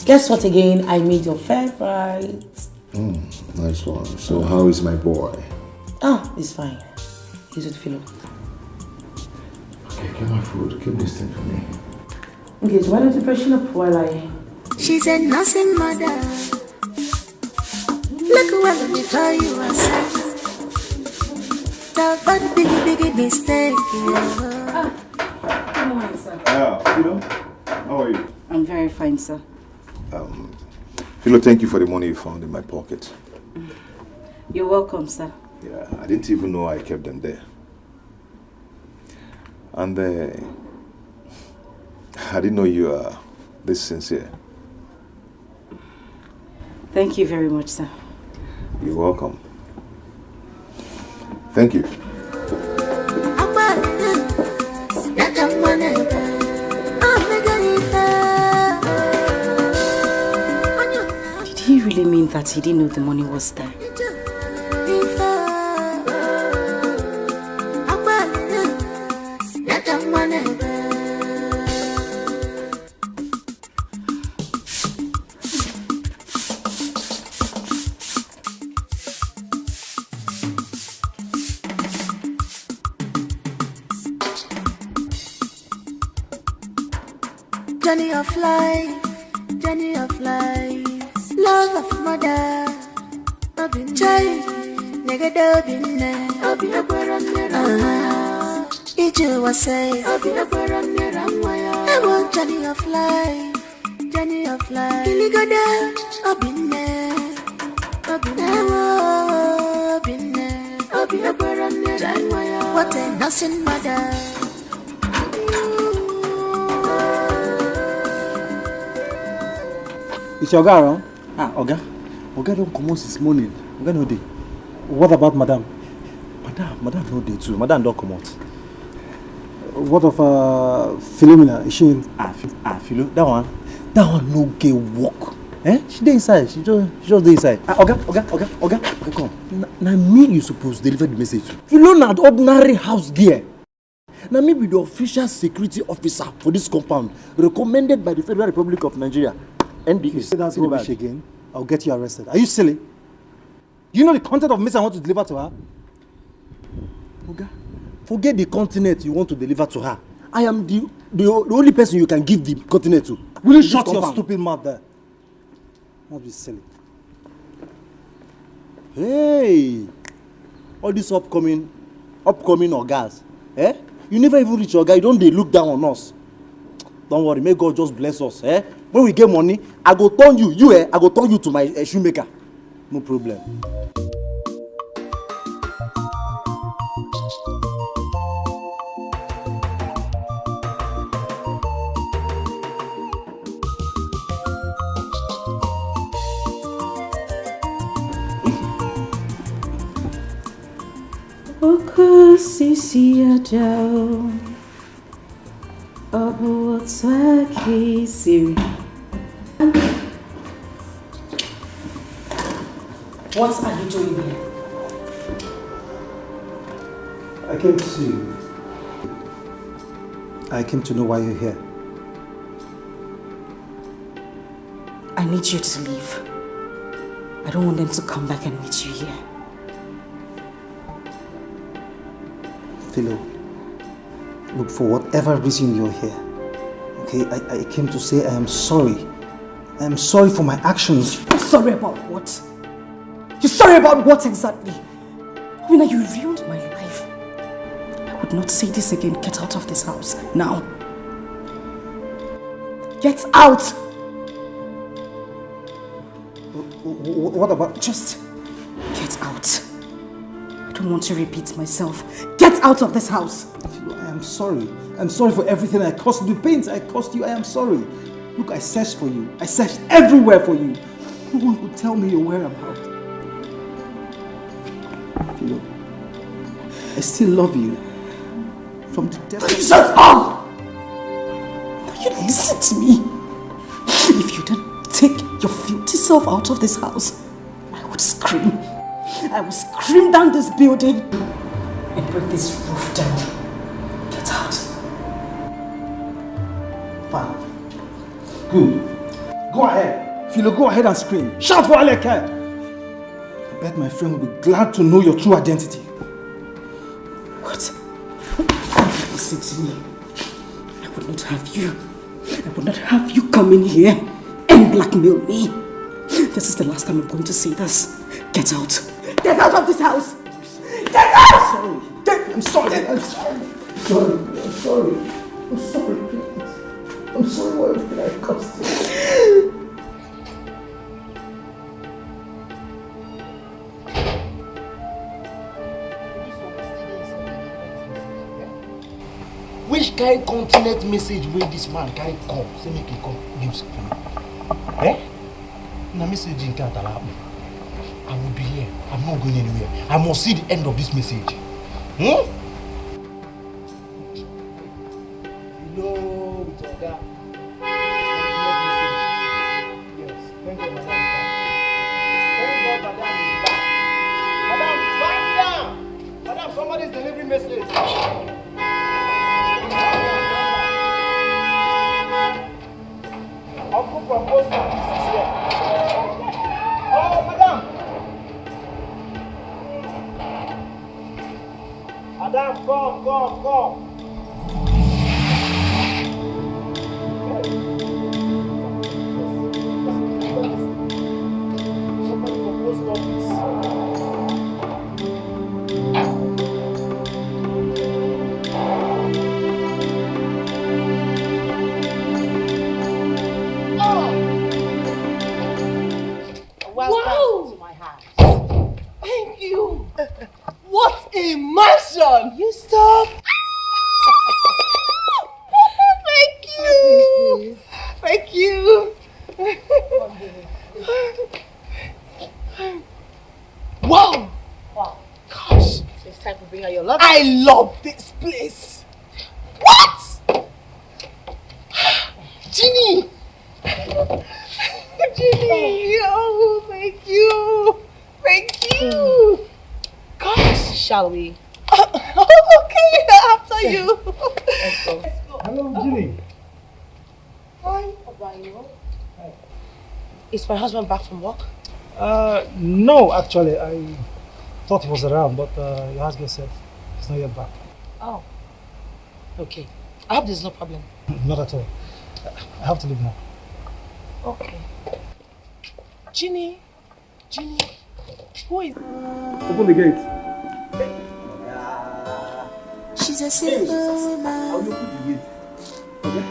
Guess what again? I made your favorite. Mm, nice one. So how is my boy? Ah, he's fine. He's with Philo. Okay, get my food. Keep this thing for me. Okay, so why don't you freshen up while I... She's a nursing mother. Look well before you are set. Avoid big, big mistake. Yeah. Ah, good morning, sir. Ah, Philo, how are you? I'm very fine, sir. Um, Philo, thank you for the money you found in my pocket. You're welcome, sir. Yeah, I didn't even know I kept them there. And uh, I didn't know you are this sincere. Thank you very much, sir. You're welcome. Thank you. Did he really mean that he didn't know the money was there? Journey of life, journey of life. Love of mother, I've been child, nigga, I've been there. I'll be a brother, I'll be a brother. Ije wa say, I'll be a brother, I'll be a brother. I want journey of life, journey of life. Kiligoda, I've been there, I've been there, I've been there. I'll be a brother, I'll be a brother. What a nursing mother. Is your guy around? Ah, Oga. Oga don comot since morning. Oga no dey. What about madam? Madam, madam no dey too. Madam don comot. What of uh, Philomena? Is she in? Ah, Phi- ah, Philo, that one, that one no get work. Eh? She dey inside. She just, she just dey inside. Ah, Oga, Oga, Oga, Oga, Oga, come. Na, na me you suppose deliver the message to. Philo na ordinary house girl. Na me be the official security officer for this compound, recommended by the Federal Republic of Nigeria, N D A. If you say that rubbish again, I'll get you arrested. Are you silly? Do you know the content of message I want to deliver to her? Oga, forget the continent you want to deliver to her. I am the, the, the only person you can give the continent to. Will you shut your stupid mouth there? Not be silly. Hey! All these upcoming, upcoming ogas, eh? You never even reach oga, you don dey look down on us. Don't worry, may God just bless us, eh? When we get money, I go turn you, you, eh? I go turn you to my uh, shoemaker. No problem. Oku sisi adao. Ọ bụ otu aka i siri. What are you doing here? I came to see you. I came to know why you're here. I need you to leave. I don't want them to come back and meet you here. Philo, look, for whatever reason you're here, okay, I, I came to say I am sorry. I am sorry for my actions. You're sorry about what? You're sorry about what exactly? Wina, you ruined my life. I would not say this again. Get out of this house now. Get out! Wh- wh- What about? Just get out. I don't want to repeat myself. Get out of this house. I am sorry. I'm sorry for everything I caused you, the pains I caused you. I am sorry. Look, I searched for you. I searched everywhere for you. No one could tell me your whereabouts. Philo, I still love you. From the depth. Shut up! Now you listen to me. If you don't take your filthy self out of this house, I would scream. I will scream down this building and break this roof down. Get out. Fine. Good. Go ahead. Philo, go ahead and scream. Shout for Aleke. I bet my friend will be glad to know your true identity. What? Listen to me. I would not have you. I would not have you come in here and blackmail me. This is the last time I'm going to say this. Get out. Get out of this house. Get out! Sorry. Get, I'm sorry. I'm sorry. Sorry. I'm sorry. I'm sorry, please. I'm sorry for everything I caused you. Kind continent message wey this man carry come, say make he come give me. Eh? Na message in Katalab. I will be here. I'm not going anywhere. I must see the end of this message. Hmm? Hello, with Oga. Yes, thank God, madam is back. Thank God, madam is back. Madam, calm down. Madam, somebody is delivering message. Uncle from post office is here. Oh, madam. Madam, come, come, come. Somebody from post office. Welcome to my house. Thank you. What a mansion! You stop. Thank you. Thank you. Wow. Wow. Gosh. It's time to bring out your love. I love this place. What? Jeannie! Jeannie! Oh, thank you! Thank you! Gosh! Shall we? Okay, after you. Let's go. Hello, Jeannie. Hi, Abayo. Is my husband back from work? Uh, no, actually, I thought he was around, but uh, your husband said he's not yet back. Oh, okay. I hope there's no problem. Not at all. I have to leave now. Okay. Jeannie, Jeannie, who is... Open the gate. She's a simple woman. How you open the gate? Okay.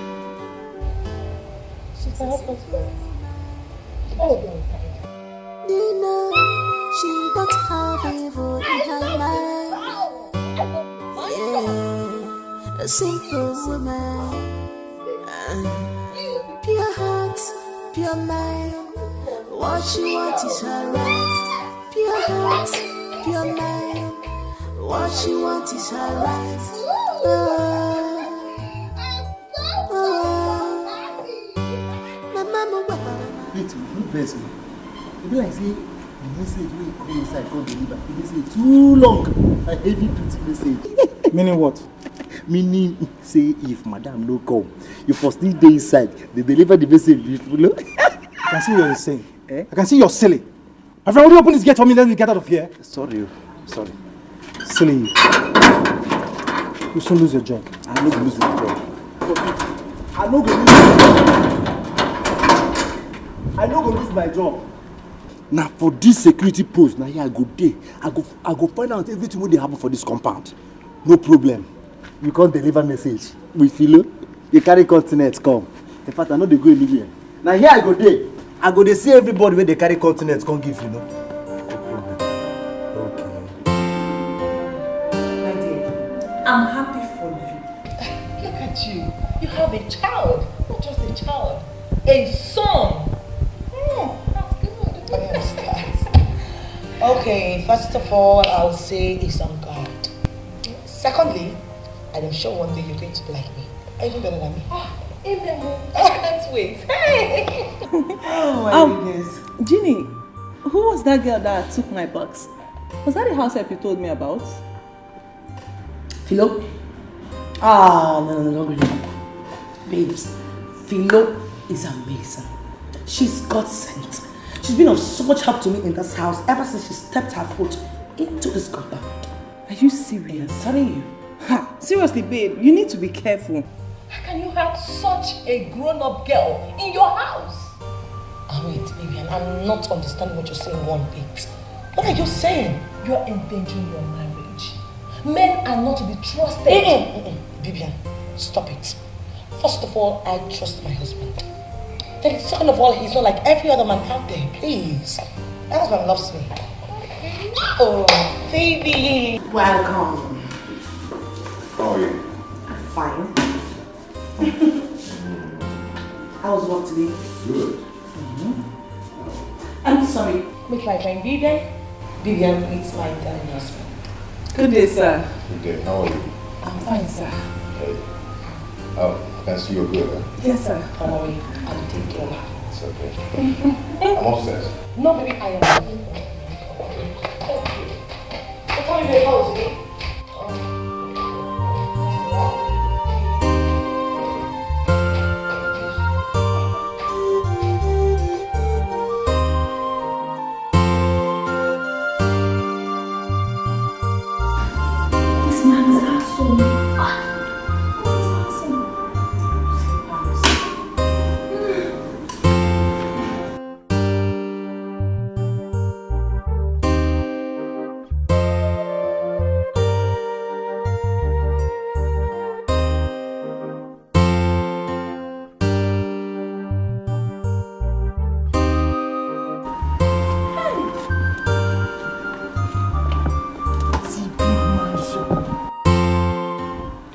She's a simple woman. Oh, Dina, she don't have evil in her mind. Yeah, a simple woman. Pure heart, pure mind. What she want is her right. Pure heart, pure mind. What she want is her right. Oh, oh. My mama, wait, who vex me? E be like say the message wey come inside come deliver. E be say too long. A heavy duty message. Meaning what? Meaning say if madam no come, you for still dey inside. They deliver the message with flow. I can see you're insane. Eh? I can see you're silly. My friend, will you open this gate for me? Let me get out of here. Sorry, oh. Sorry. Silly. You soon lose your job. I no go lose my job. I no go lose. I no go lose my job. Na for this security post, na here I go dey. I go, I go find out everything wey dey happen for this compound. No problem. You come deliver message with filo. You carry continent come. In fact, I no dey go anywhere. Na here I go dey. I go dey see everybody wey dey carry continent come give you, no? No problem. Okay. My dear, I'm happy for you. Look at you. You have a child. Not just a child. A son. Hmm, that's good. I understand. Okay, first of all, I'll say it's on God. Secondly, and I'm sure one day you're going to be like me, even better than me. Ah, amen. I can't wait. Hey! Oh my Um, goodness. Jeannie, who was that girl that took my box? Was that the house help you told me about? Philo? Ah, no, no, no, no, no. Babes, Philo is amazing. She's God sent. She's been of so much help to me in this house ever since she stepped her foot into this compound. Are you serious? I'm telling you. Ha! Seriously, babe, you need to be careful. How can you have such a grown-up girl in your house? Ah, wait, Vivian, I'm not understanding what you're saying one bit. What are you saying? You're endangering your marriage. Men are not to be trusted. Mm-mm, mm-mm. Vivian, stop it. First of all, I trust my husband. Then, second of all, he's not like every other man out there. Please. My husband loves me. Oh, baby. Welcome. How are you? I'm fine. How's work today? Good. I'm sorry. Make my friend Vivian. Vivian, meet my darling husband. Good day, sir. Good day. How are you? I'm fine, sir. Hey. Oh, I can see you're good, huh? Yes, sir. Don't worry. I'll take care of her. It's okay. I'm upstairs. No, baby, I am. Okay. What time you house, eh? This man is handsome. Ah, this man is handsome.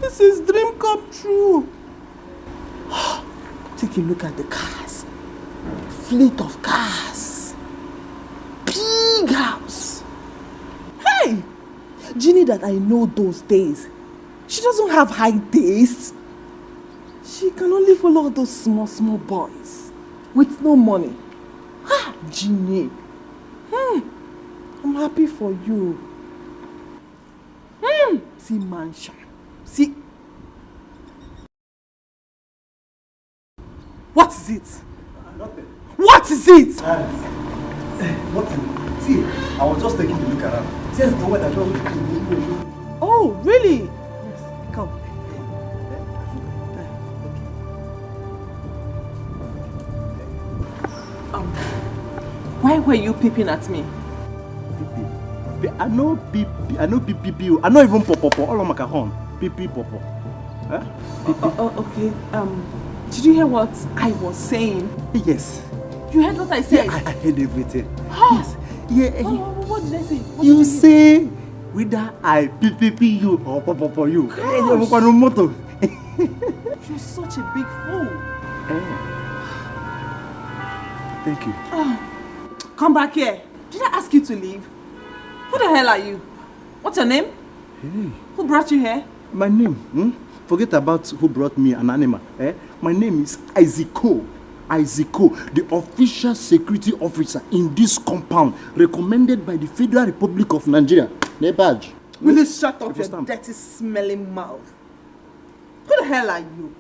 This is dream come true. Take a look at the cars. Fleet of cars. Big house. Hey! Jeannie that I know those days, she doesn't have high taste. She can only follow all those small, small boys with no money. Ah, Jeannie. Hmm. I'm happy for you. Hmm. See mansion. See. What is it? Nothing. What is it? Nothing. See, I was just taking a look around. Since the weather just. Oh, really? Come. Um, why were you peeping at me? Peeping. Pe- I know peep. I know peep peep you. I know even pop pop. All of my horn. Peep peep pop pop. Huh? Oh, oh, oh, okay. Um, did you hear what I was saying? Yes. You heard what I said? Yeah, I, I heard everything. Huh? Yes. Yeah. Oh, what did I say? What did you say? Whether I P P P you or pop pop you. Gosh. Eh, you want no motor. You're such a big fool. Eh. Thank you. Ah, come back here. Did I ask you to leave? Who the hell are you? What's your name? Hey. Who brought you here? My name? Hmm? Forget about who brought me an animal. Eh? My name is Isiko. Isiko, the official security officer in this compound, recommended by the Federal Republic of Nigeria. Nebaj. Will you shut up your dirty, smelling mouth? Who the hell are you?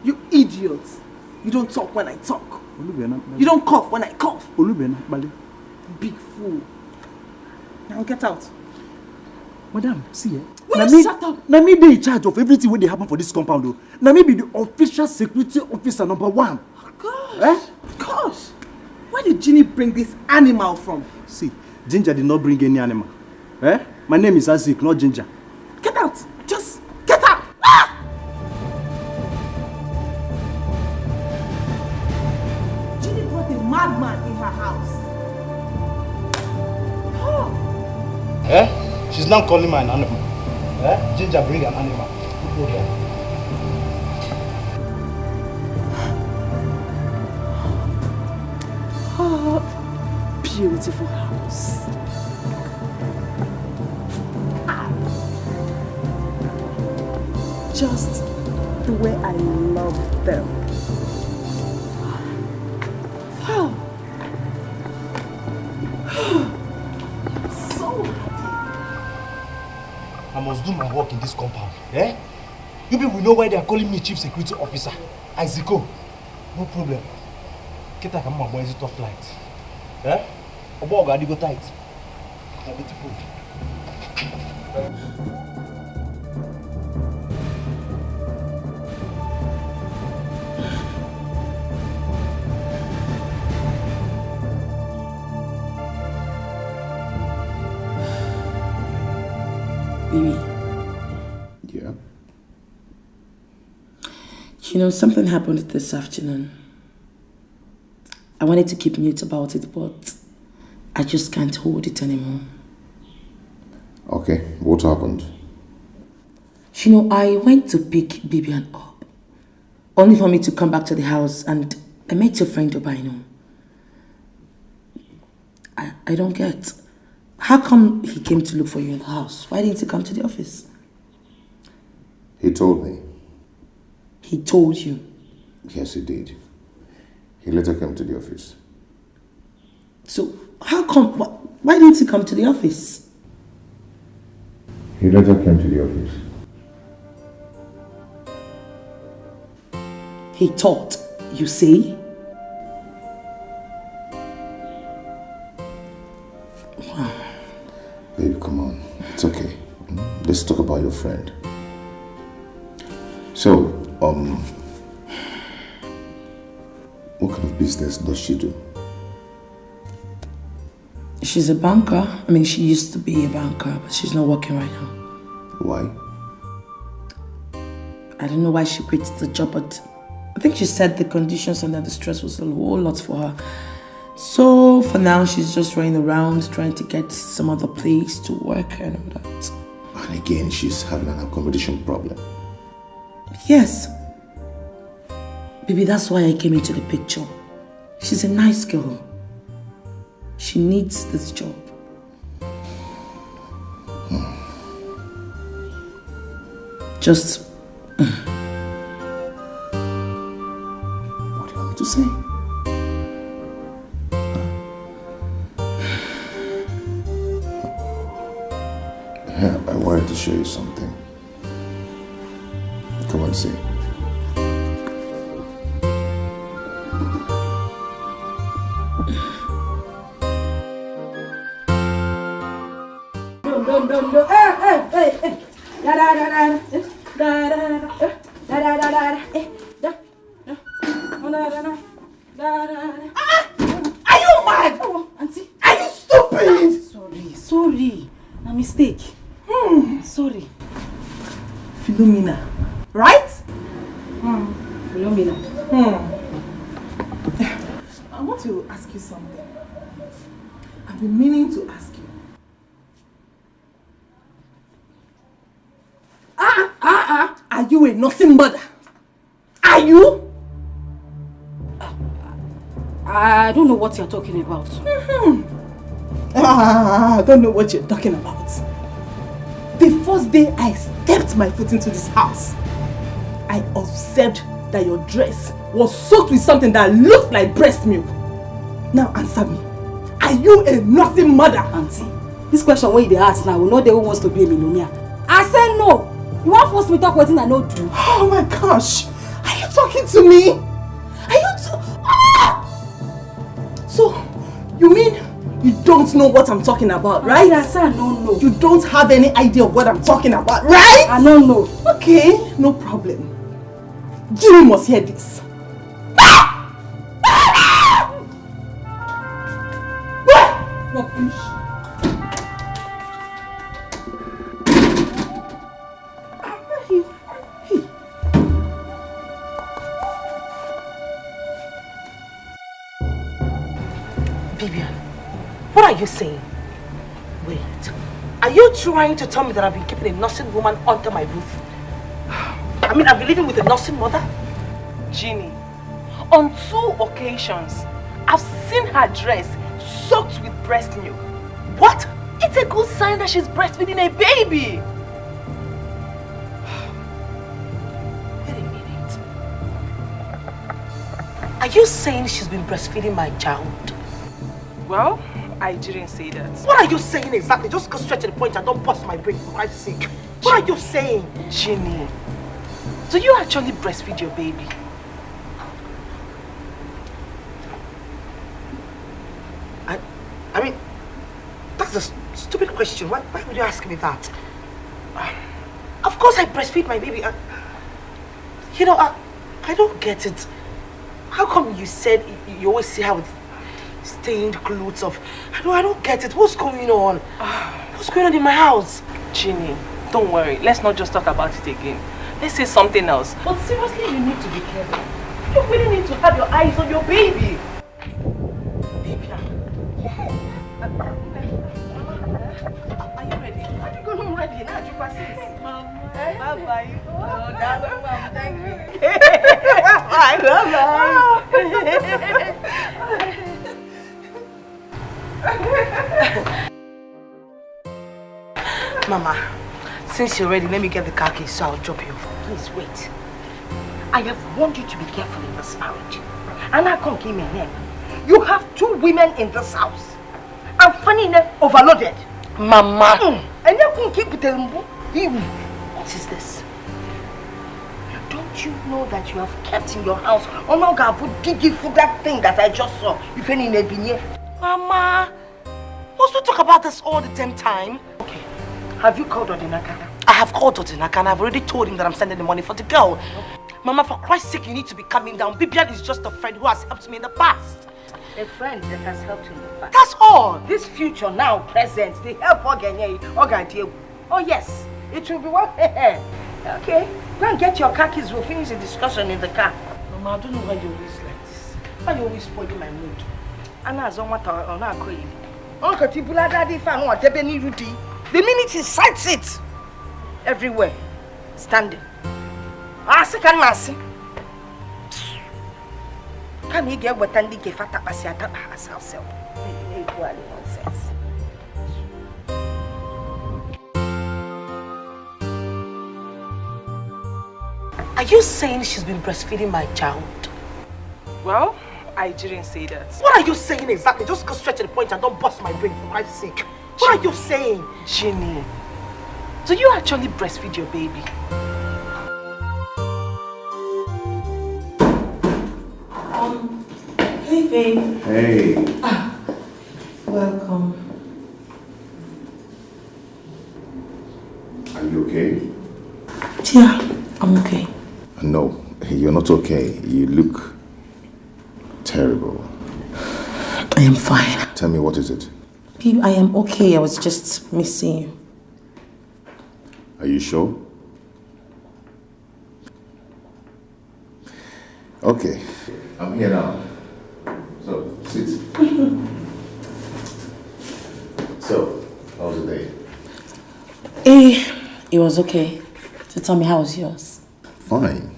You idiot. You don't talk when I talk. Olubena. You don't cough when I cough. Olubena, Bali. Big fool. Now get out. Madam, see, eh? Will you shut up? Na me dey in charge of everything wey dey happen for this compound o. Na me be the official security officer number one. Gosh. Eh? Gosh. Where did Jeannie bring this animal from? See, Ginger did not bring any animal. Eh? My name is Isaac, not Ginger. Get out! Just get out! Ah! Jeannie brought a madman in her house. Oh. Eh? She's now calling me an animal. Eh? Ginger, bring an animal. Who told her? Oh, beautiful house. Ah. Just the way I love them. Wow. So happy. I must do my work in this compound. Eh? You people know why they are calling me chief security officer. Isiko. No problem. Kita ka mma gbaezi top flight. Eh? Ọgbọ ọgụ adịgo tight. Na beautiful. Baby. Yeah? You know, something happened this afternoon. I wanted to keep mute about it, but I just can't hold it anymore. Okay, what happened? You know, I went to pick Bibian up, Only for me to come back to the house and I met your friend Obaino. I, I don't get. How come he came to look for you in the house? Why didn't he come to the office? He told me. He told you? Yes, he did. He later came to the office. So, how come? Wh- why didn't he come to the office? He later came to the office. He thought, you say? Baby, come on. It's okay. Hmm? Let's talk about your friend. So, um, what kind of business does she do? She's a banker. I mean, she used to be a banker, but she's not working right now. Why? I don't know why she quit the job, but I think she said the conditions and the stress was a whole lot for her. So for now, she's just running around trying to get some other place to work and all that. And again, she's having an accommodation problem. Yes. Baby, that's why I came into the picture. She's a nice girl. She needs this job. Just. What do you want me to say? Yeah, I wanted to show you something. Come and see. No, no, no, no. Hey, hey, hey, hey. Da, da, da, da, da. Da, da, da, da, da. Da, da, da, da, da. Eh, da, da. Da, da, da, da. Da, da, da. Ah! Are you mad? Oh, auntie. Are you stupid? Sorry, sorry. A mistake. Hmm. Sorry. Philomena. Right? Hmm. Philomena. Hmm. I want to ask you something. I've been meaning to ask you. Ah, ah, ah, ah. Are you a nursing mother? Are you? I don't know what you're talking about. Mm-hmm. Ah, I don't know what you're talking about. The first day I stepped my foot into this house, I observed that your dress was soaked with something that looked like breast milk. Now answer me. Are you a nursing mother? Auntie, this question wey you dey ask now, we no dey who wants to be a millionaire. I say no. You wan force me talk wetin I no do? Oh my gosh. Are you talking to me? Are you t- ah! So, you mean you don't know what I'm talking about, right? Auntie, I say I no know. You don't have any idea of what I'm talking about, right? I no know. Okay, no problem. Jimmy must hear this. Rubbish. Vivian, what are you saying? Wait, are you trying to tell me that I've been keeping a nursing woman under my roof? I mean, I've been living with a nursing mother? Jeannie, on two occasions, I've seen her dress soaked with breast milk. What? It's a good sign that she's breastfeeding a baby. Wait a minute. Are you saying she's been breastfeeding my child? Well, I didn't say that. What are you saying exactly? Just go straight to the point and don't bust my brain, for Christ's sake. What are you saying? Jeannie, do you actually breastfeed your baby? I, I mean, that's a s- stupid question. Why, why would you ask me that? Of course I breastfeed my baby. I, you know, I, I don't get it. How come you said y- you always see her with stained clothes of... I don't, I don't get it. What's going on? What's going on in my house? Jeannie, don't worry. Let's not just talk about it again. Let's say something else. But seriously, you need to be careful. You really need to have your eyes on your baby. Baby, are you ready? Are you going home ready? Now you pass it. Mama, bye bye. Oh, that one, Mama, thank you. I love her. Mama, since you're ready, let me get the car keys so I'll drop you off. Please wait. I have warned you to be careful in this marriage. And I can't give me a name. You have two women in this house. I'm funny enough overloaded. Mama. Mm. And you can keep the limbo. What is this? Don't you know that you have kept in your house? Onoga food, digi food, that thing that I just saw. If any nebinye. Mama, must we talk about this all the damn time? Okay. Have you called Odinaka? I have called Odinaka and I've already told him that I'm sending the money for the girl. Mama, for Christ's sake, you need to be calming down. Bibian is just a friend who has helped me in the past. A friend that has helped you in the past. That's all. This future now, present, the help Ogenye, Ogadie. Oh yes, it will be one. Okay, go and get your car keys. We'll finish the discussion in the car. Mama, I don't know why you always like this. Why you always spoiling my mood? Ana azọ nwata ọ na-akụ ili. Uncle Tibula daddy fan wa debe n'iru di. The minute he sights it, everywhere, standing. Asị ka m na-asị. Kama ị ga-eweta ndị nke fa takpasị atakpa as ourselves. Na-ekwugharị nonsense. Are you saying she's been breastfeeding my child? Well, I didn't say that. What are you saying exactly? Just go straight to the point and don't bust my brain for Christ's sake. What are you saying? Jeannie, do you actually breastfeed your baby? Um, hey, babe. Hey. Ah, welcome. Are you okay? Yeah, I'm okay. No, you're not okay. You look terrible. I am fine. Tell me, what is it? Babe, I am okay. I was just missing you. Are you sure? Okay, I'm here now. So, sit. So, how was the day? Eh, it was okay. So tell me, how was yours? Fine.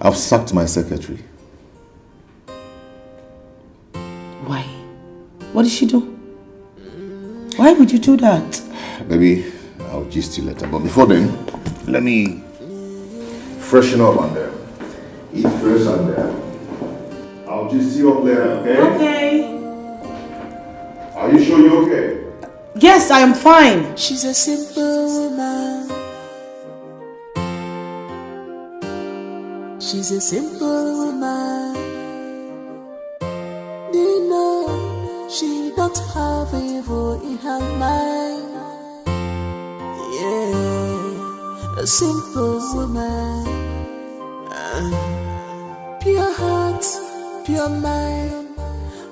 I've sacked my secretary. Why? What did she do? Why would you do that? Baby, I'll gist you later. But before then, let me freshen up and uh, eat fresh and uh, I'll gist you up later, okay? Okay. Are you sure you're okay? Yes, I am fine. She's a simple woman. She's a simple woman. Nina, she don't have evil in her mind. Yeah, a simple woman. Uh, pure heart, pure mind.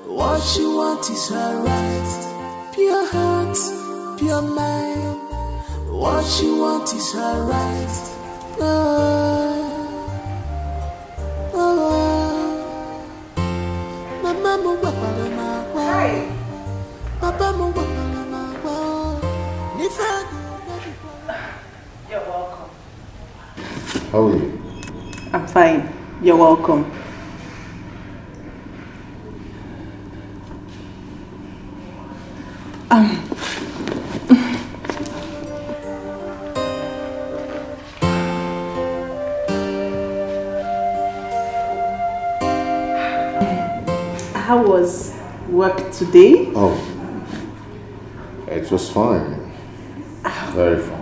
What you want is her right. Pure heart, pure mind. What you want is her right. Oh, oh, oh. Mama mo gbakwara m agwa. Hi. Papa mo gbakwara m agwa. N'ife a ga-emebikwara. You're welcome. How are you? I'm fine. You're welcome. Um, how was work today? Oh, it was fine. Very fine.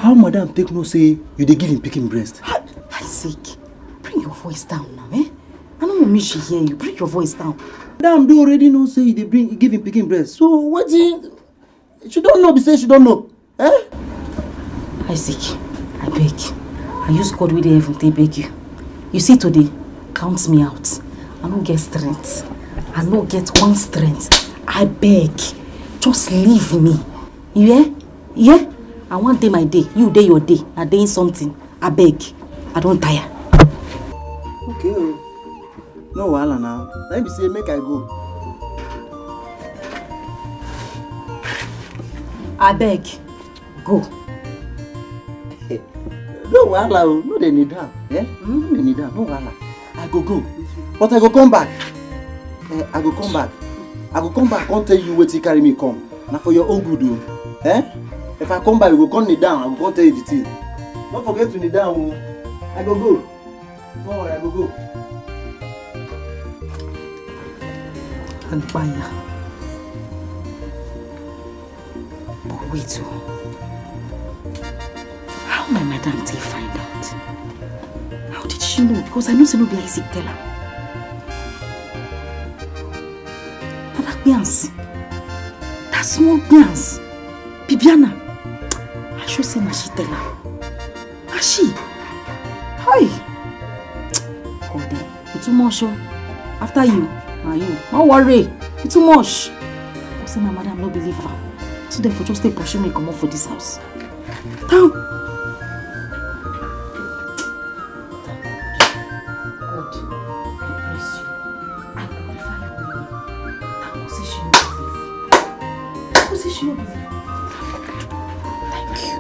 How madam take know say you dey give him pikin breast? Isaac, bring your voice down now, eh? I no want me she hear you. Bring your voice down. Madam do already know say you dey bring give him pikin breast. So wetin? She don know be say she don know. Eh? Isaac, I beg. I use God wey dey heaven take beg you. You see today, count me out. I no get strength. I no get one strength. I beg. Just leave me. You hear? Yeah? I wan dey my day. You dey your day. I dey in something. I beg. I don tire. Okay o. No wahala now. Na him be say make I go. Abeg, go. No wahala o. No dey kneel down. Eh? No dey kneel down. No wahala. I go go. But I go come back. Eh, I go come back. I go come back come tell you wetin carry me come. Na for your own good o. Eh? If I come back, you go come kneel down. I go come tell you the thing. No forget to kneel down o. I go go. Don't worry, I go go. Agbaya. But wait o. How my madam take find out? How did she know? Because I know say no be Isaac tell her. Na that Bians. That small Bians. Bibiana. I sure say na she tell her. Na she. Hi. God, eh, you too much o. After you, na you. No worry. You too much. Go say my madam no believe her. So therefore, just take pursue me comot for this house. Down. God, I bless you. I glorify your name. Thank God say she no believe. Thank God say she no believe. Thank you.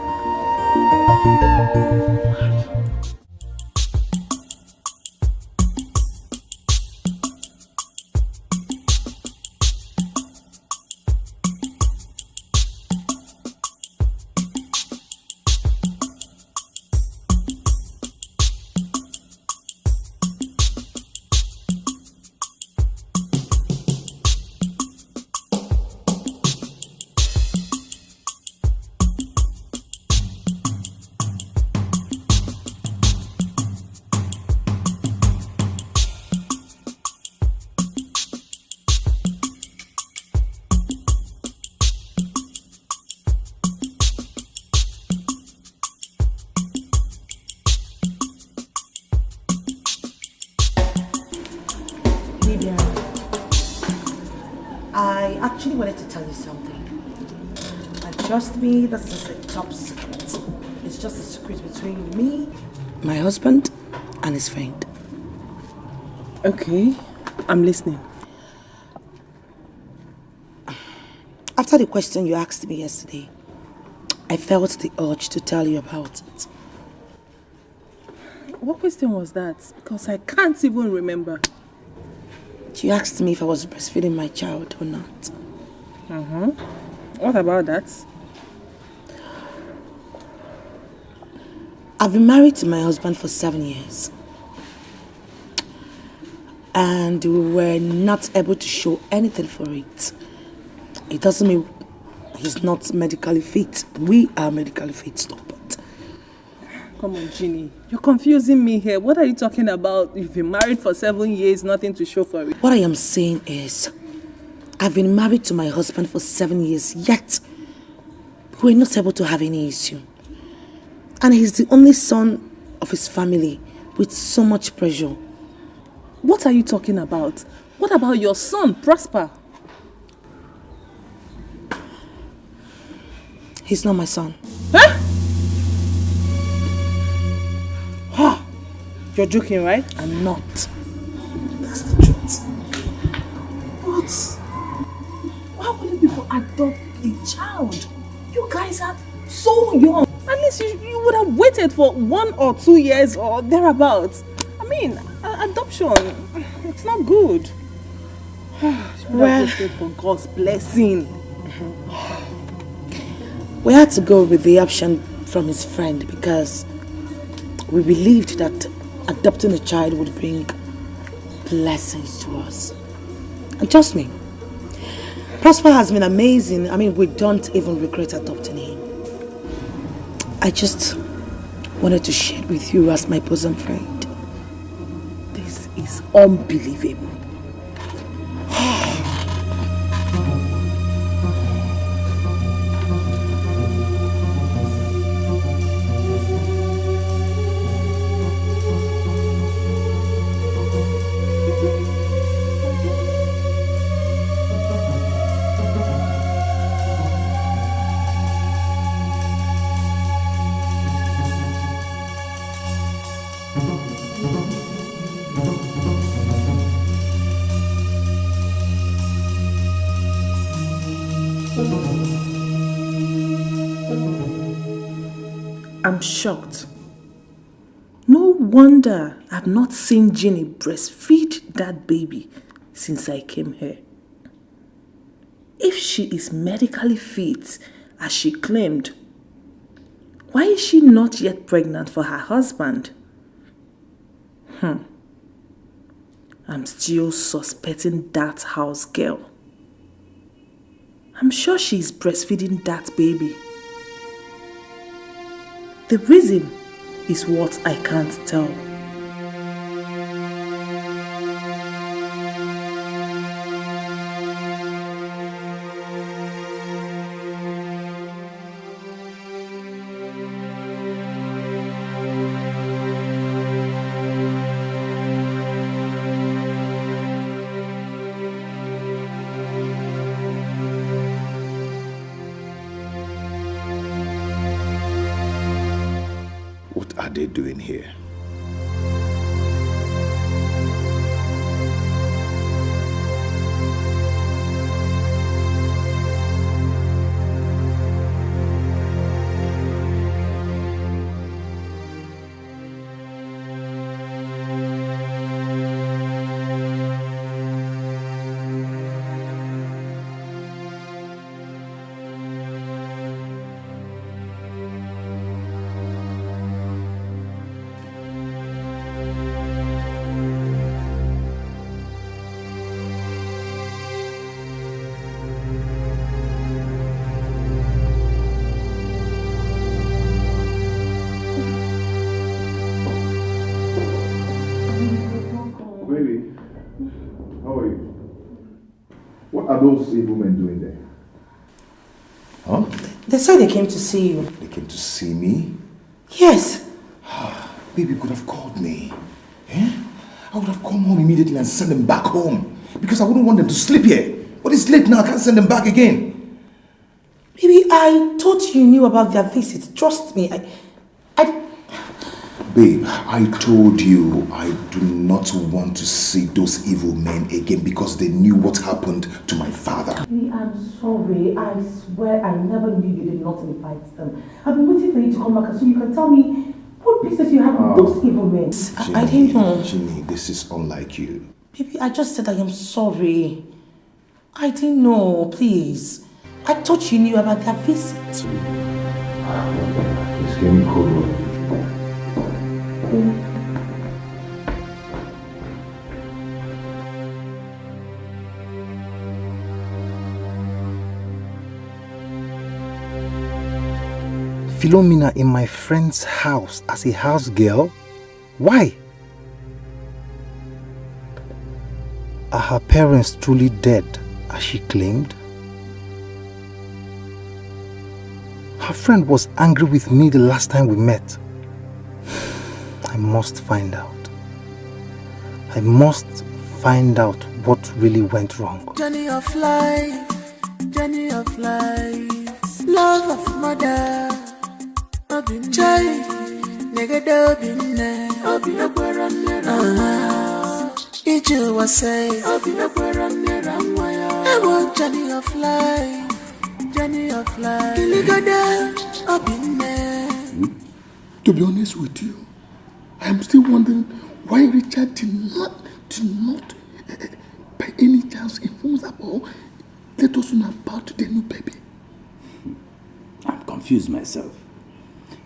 Lydia, I actually wanted to tell you something. But trust me, this is a top secret. It's just a secret between me, my husband, and his friend. Okay, I'm listening. After the question you asked me yesterday, I felt the urge to tell you about it. What question was that? Because I can't even remember. You asked me if I was breastfeeding my child or not. Mm-hmm. What about that? I've been married to my husband for seven years. And we were not able to show anything for it. It doesn't mean he's not medically fit. We are medically fit, stop it. Come on, Jeannie. You're confusing me here. What are you talking about? You've been married for seven years, nothing to show for it. What I am saying is, I've been married to my husband for seven years, yet we're not able to have any issue. And he's the only son of his family with so much pressure. What are you talking about? What about your son, Prosper? He's not my son. Huh? Ha! You're joking, right? I'm not. That's the truth. But why would you people adopt a child? You guys are so young. At least you, you would have waited for one or two years or thereabouts. I mean, a- adoption, it's not good. Well, waited for God's blessing. We had to go with the option from his friend because we believed that adopting a child would bring blessings to us. And trust me, Prosper has been amazing. I mean, we don't even regret adopting him. I just wanted to share it with you as my bosom friend. This is unbelievable. I'm shocked. No wonder I've not seen Jeannie breastfeed that baby since I came here. If she is medically fit, as she claimed, why is she not yet pregnant for her husband? Hmm. I'm still suspecting that house girl. I'm sure she is breastfeeding that baby. The reason is what I can't tell. What are they doing here? Baby, how are you? What are those evil men doing there? Huh? They said they came to see you. They came to see me? Yes. Baby, you could have called me. Eh? I would have come home immediately and sent them back home because I wouldn't want them to sleep here. But it's late now, I can't send them back again. Baby, I thought you knew about their visit. Trust me, I, I... Babe, I told you I do not want to see those evil men again because they knew what happened to my father. Baby, I'm sorry. I swear I never knew you did not invite them. I've been waiting for you to come back so you can tell me what business you have with those evil men. I, I didn't know. Jeannie, this is unlike you. Baby, I just said I am sorry. I didn't know, please. I thought you knew about their visit. Please give me cold water. Philomena in my friend's house as a house girl? Why? Are her parents truly dead, as she claimed? Her friend was angry with me the last time we met. I must find out. I must find out what really went wrong. Journey of life, journey of life, love of mother. Chai, negede obinne, obi ekwere mmiri. Ije ụwa say, obi ekwere mmiri nwa ya. Ewo journey of life, journey of life. Iligede obinne. To be honest with you, I am still wondering why Richard did not, did not, eh, eh, by any chance inform us about, let us know about the new baby. I'm confused myself.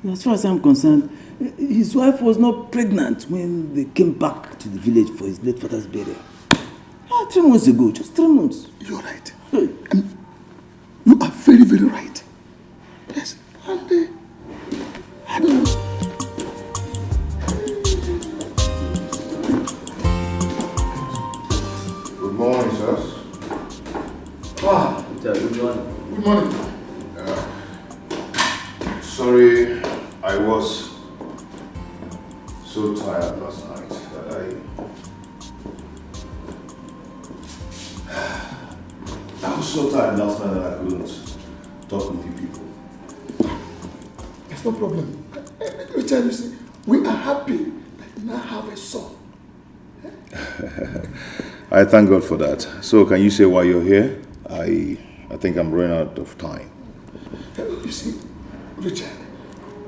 As far as I'm concerned, his wife was not pregnant when they came back to the village for his late father's burial. Ah, three months ago, just three months. You're right. Hey. Um, you are very, very right. Yes. And, uh, Good morning. Sorry, I was so tired last night that I. I was so tired last night that I couldn't talk with you people. That's no problem. Richard, you see, we are happy that you now have a son. I thank God for that. So, can you say why you're here? I, I think I'm running out of time. You see, Richard,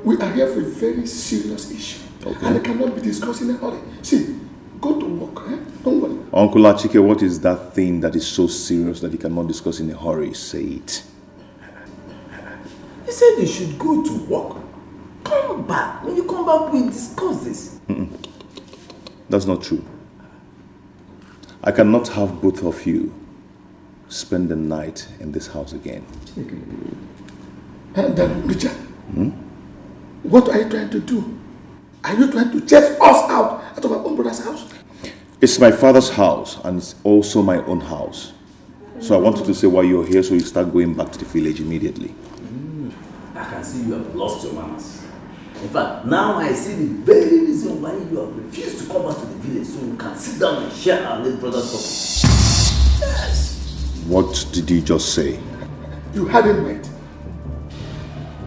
we are here for a very serious issue. Okay. And it cannot be discussed in a hurry. See, go to work. Eh? Don't worry. Uncle Achike, what is that thing that is so serious that you cannot discuss in a hurry? Say it. He said you should go to work. Come back. When you come back, we discuss this. Mm-mm. That's not true. I cannot have both of you spend the night in this house again. And then, Richard, hmm? What are you trying to do? Are you trying to chase us out, out of our own brother's house? It's my father's house, and it's also my own house. So I wanted to say why you're here, so you start going back to the village immediately. Mm, I can see you have lost your manners. In fact, now I see the very reason why you have refused to come back to the village, so you can sit down and share our late brother's cup. Yes! What did you just say? You had it right.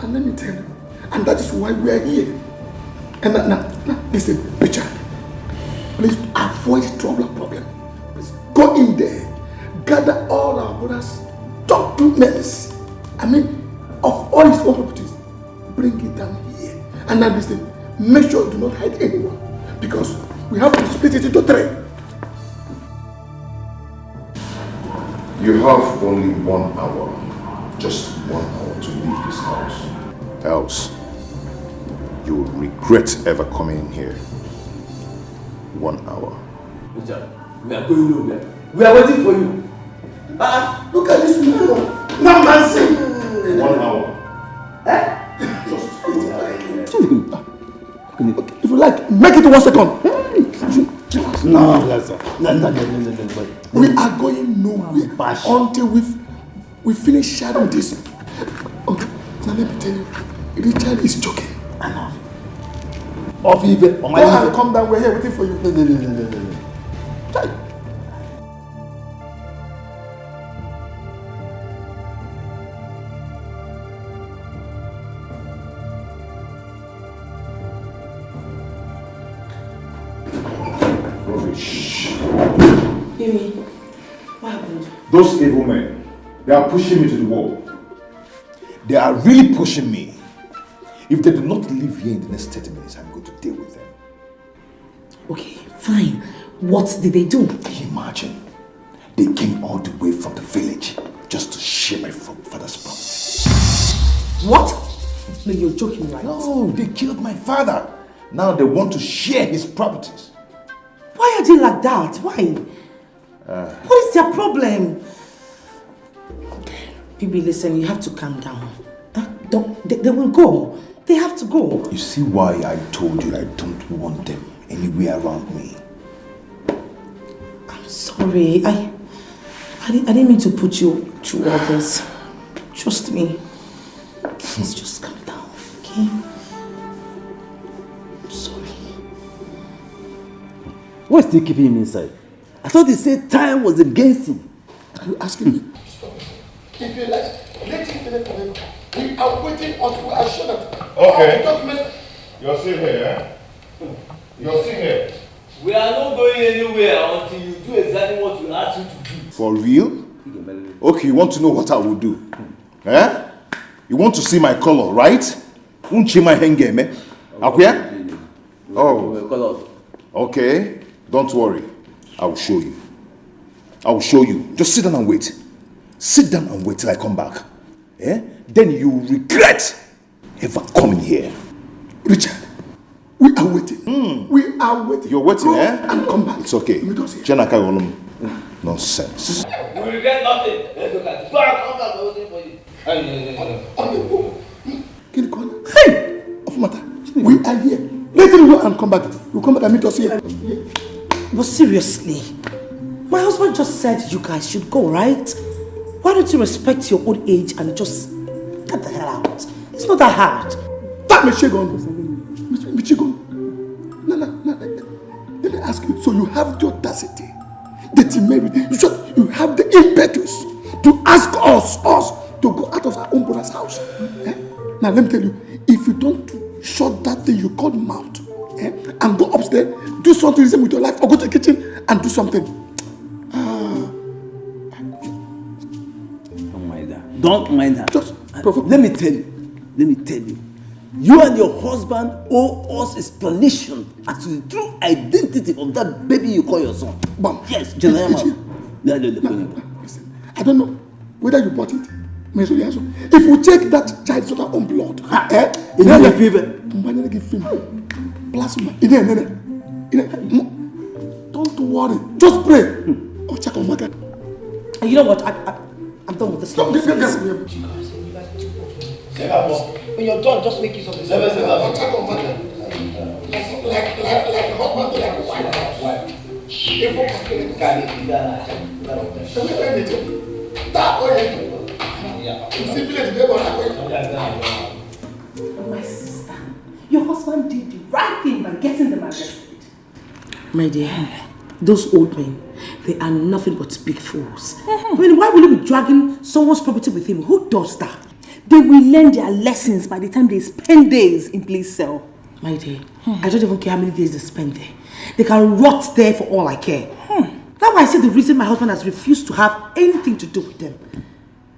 And let me tell you, and that is why we are here. And now, now, now listen, Richard, please avoid trouble and problem. Please go in there, gather all our brothers' documents. I mean, of all his own properties, bring it down here. And now listen, make sure you do not hide anyone, because we have to split it into three. You have only one hour, just one hour to leave this house. Else, you will regret ever coming in here. One hour. Richard, we are going nowhere. We are waiting for you. Ah, look at this man. Now, man, see. One hour. Eh? Just one hour. If you like, make it one second. No, no, no, no, no, no. We are going nowhere until we've, we finish sharing this. Okay, now let me tell you, Richard is joking. Enough. Off even. Go and come down. We're here waiting for you. No, no, no, no, no, no. Rubbish. Baby, what happened? Those evil men, they are pushing me to the wall. They are really pushing me. If they do not leave here in the next thirty minutes, I'm going to deal with them. Okay, fine. What did they do? Can you imagine? They came all the way from the village just to share my father's property. What? No, you're joking, right? No, they killed my father. Now they want to share his properties. Why are they like that? Why? Uh, what is their problem? Okay. Baby, listen, you have to calm down. Huh? Don't, they, they will go. They have to go. You see why I told you I don't want them anywhere around me? I'm sorry. I, I, didn't, I didn't mean to put you through all this. Trust me. Please just calm down, okay? I'm sorry. What's still keeping him inside? I thought he said time was against him. Are you asking me? If you like, let him finish forever. We are waiting until we are sure that all the documents. You're still here, eh? You're still here. We are not going anywhere until you do exactly what we ask you to do. For real? Okay, you want to know what I will do? Eh? You want to see my color, right? Unchi my henge me. Akuya? Oh. Okay. Don't worry. I will show you. I will show you. Just sit down and wait. Sit down and wait till I come back. Eh? Then you will regret ever coming here. Richard, we are waiting. Mm. We are waiting. You're waiting, Go eh? And come back. It's okay. Chenaka Olum. Nonsense. You regret nothing. Go and come back waiting for you. Hey! Of matter. We are here. Let him go and come back. You come back and meet us here. But seriously, my husband just said you guys should go, right? Why Why don't you respect your old age and just get the hell out? It's not that hard. That Michigan. Michigan. No, no, no, no. Let me ask you. So you have the audacity, the temerity, you, should, you have the impetus to ask us, us to go out of our own brother's house. Eh? Now let me tell you, if you don't shut that thing you call mouth, eh, and go upstairs, do something with your life, or go to the kitchen and do something. Ah. Don't mind her. Don't mind her. Just provoke. Let me tell you. Let me tell you. You and your husband owe us explanation as to the true identity of that baby you call your son. Bam. Yes, General. Listen, I don't know whether you bought it. If we take that child's daughter own blood, eh? Don't worry. Just pray. Oh, check on my God. You know what? I, I, I'm done with this. Stop this. When you're done, just make use of this. Like, like, like, like a husband, like a wife. If you can, you can. Can we play the game? That way. You see, play the game. My sister, your husband did the right thing by getting them arrested. My dear, those old men, they are nothing but big fools. I mean, why will you be dragging someone's property with him? Who does that? They will learn their lessons by the time they spend days in police cell. My dear, I don't even care how many days they spend there. They can rot there for all I care. That's why I say the reason my husband has refused to have anything to do with them.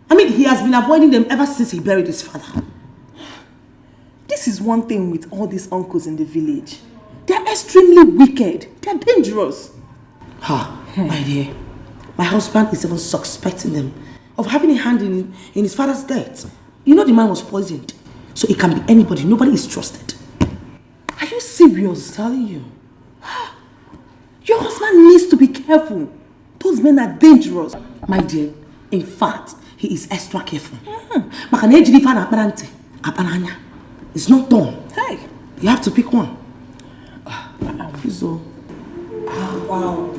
I mean, he has been avoiding them ever since he buried his father. This is one thing with all these uncles in the village. They are extremely wicked. They are dangerous. Ha, my dear. My husband is even suspecting them of having a hand in, in his father's death. You know the man was poisoned. So it can be anybody. Nobody is trusted. Are you serious? I'm telling you. Your husband needs to be careful. Those men are dangerous. My dear, in fact, he is extra careful. Maka na ejiri ife a na-akpara ntị, akpara anya. It's not done. Hey. You have to pick one. Ah, please, oh. Ah, wow.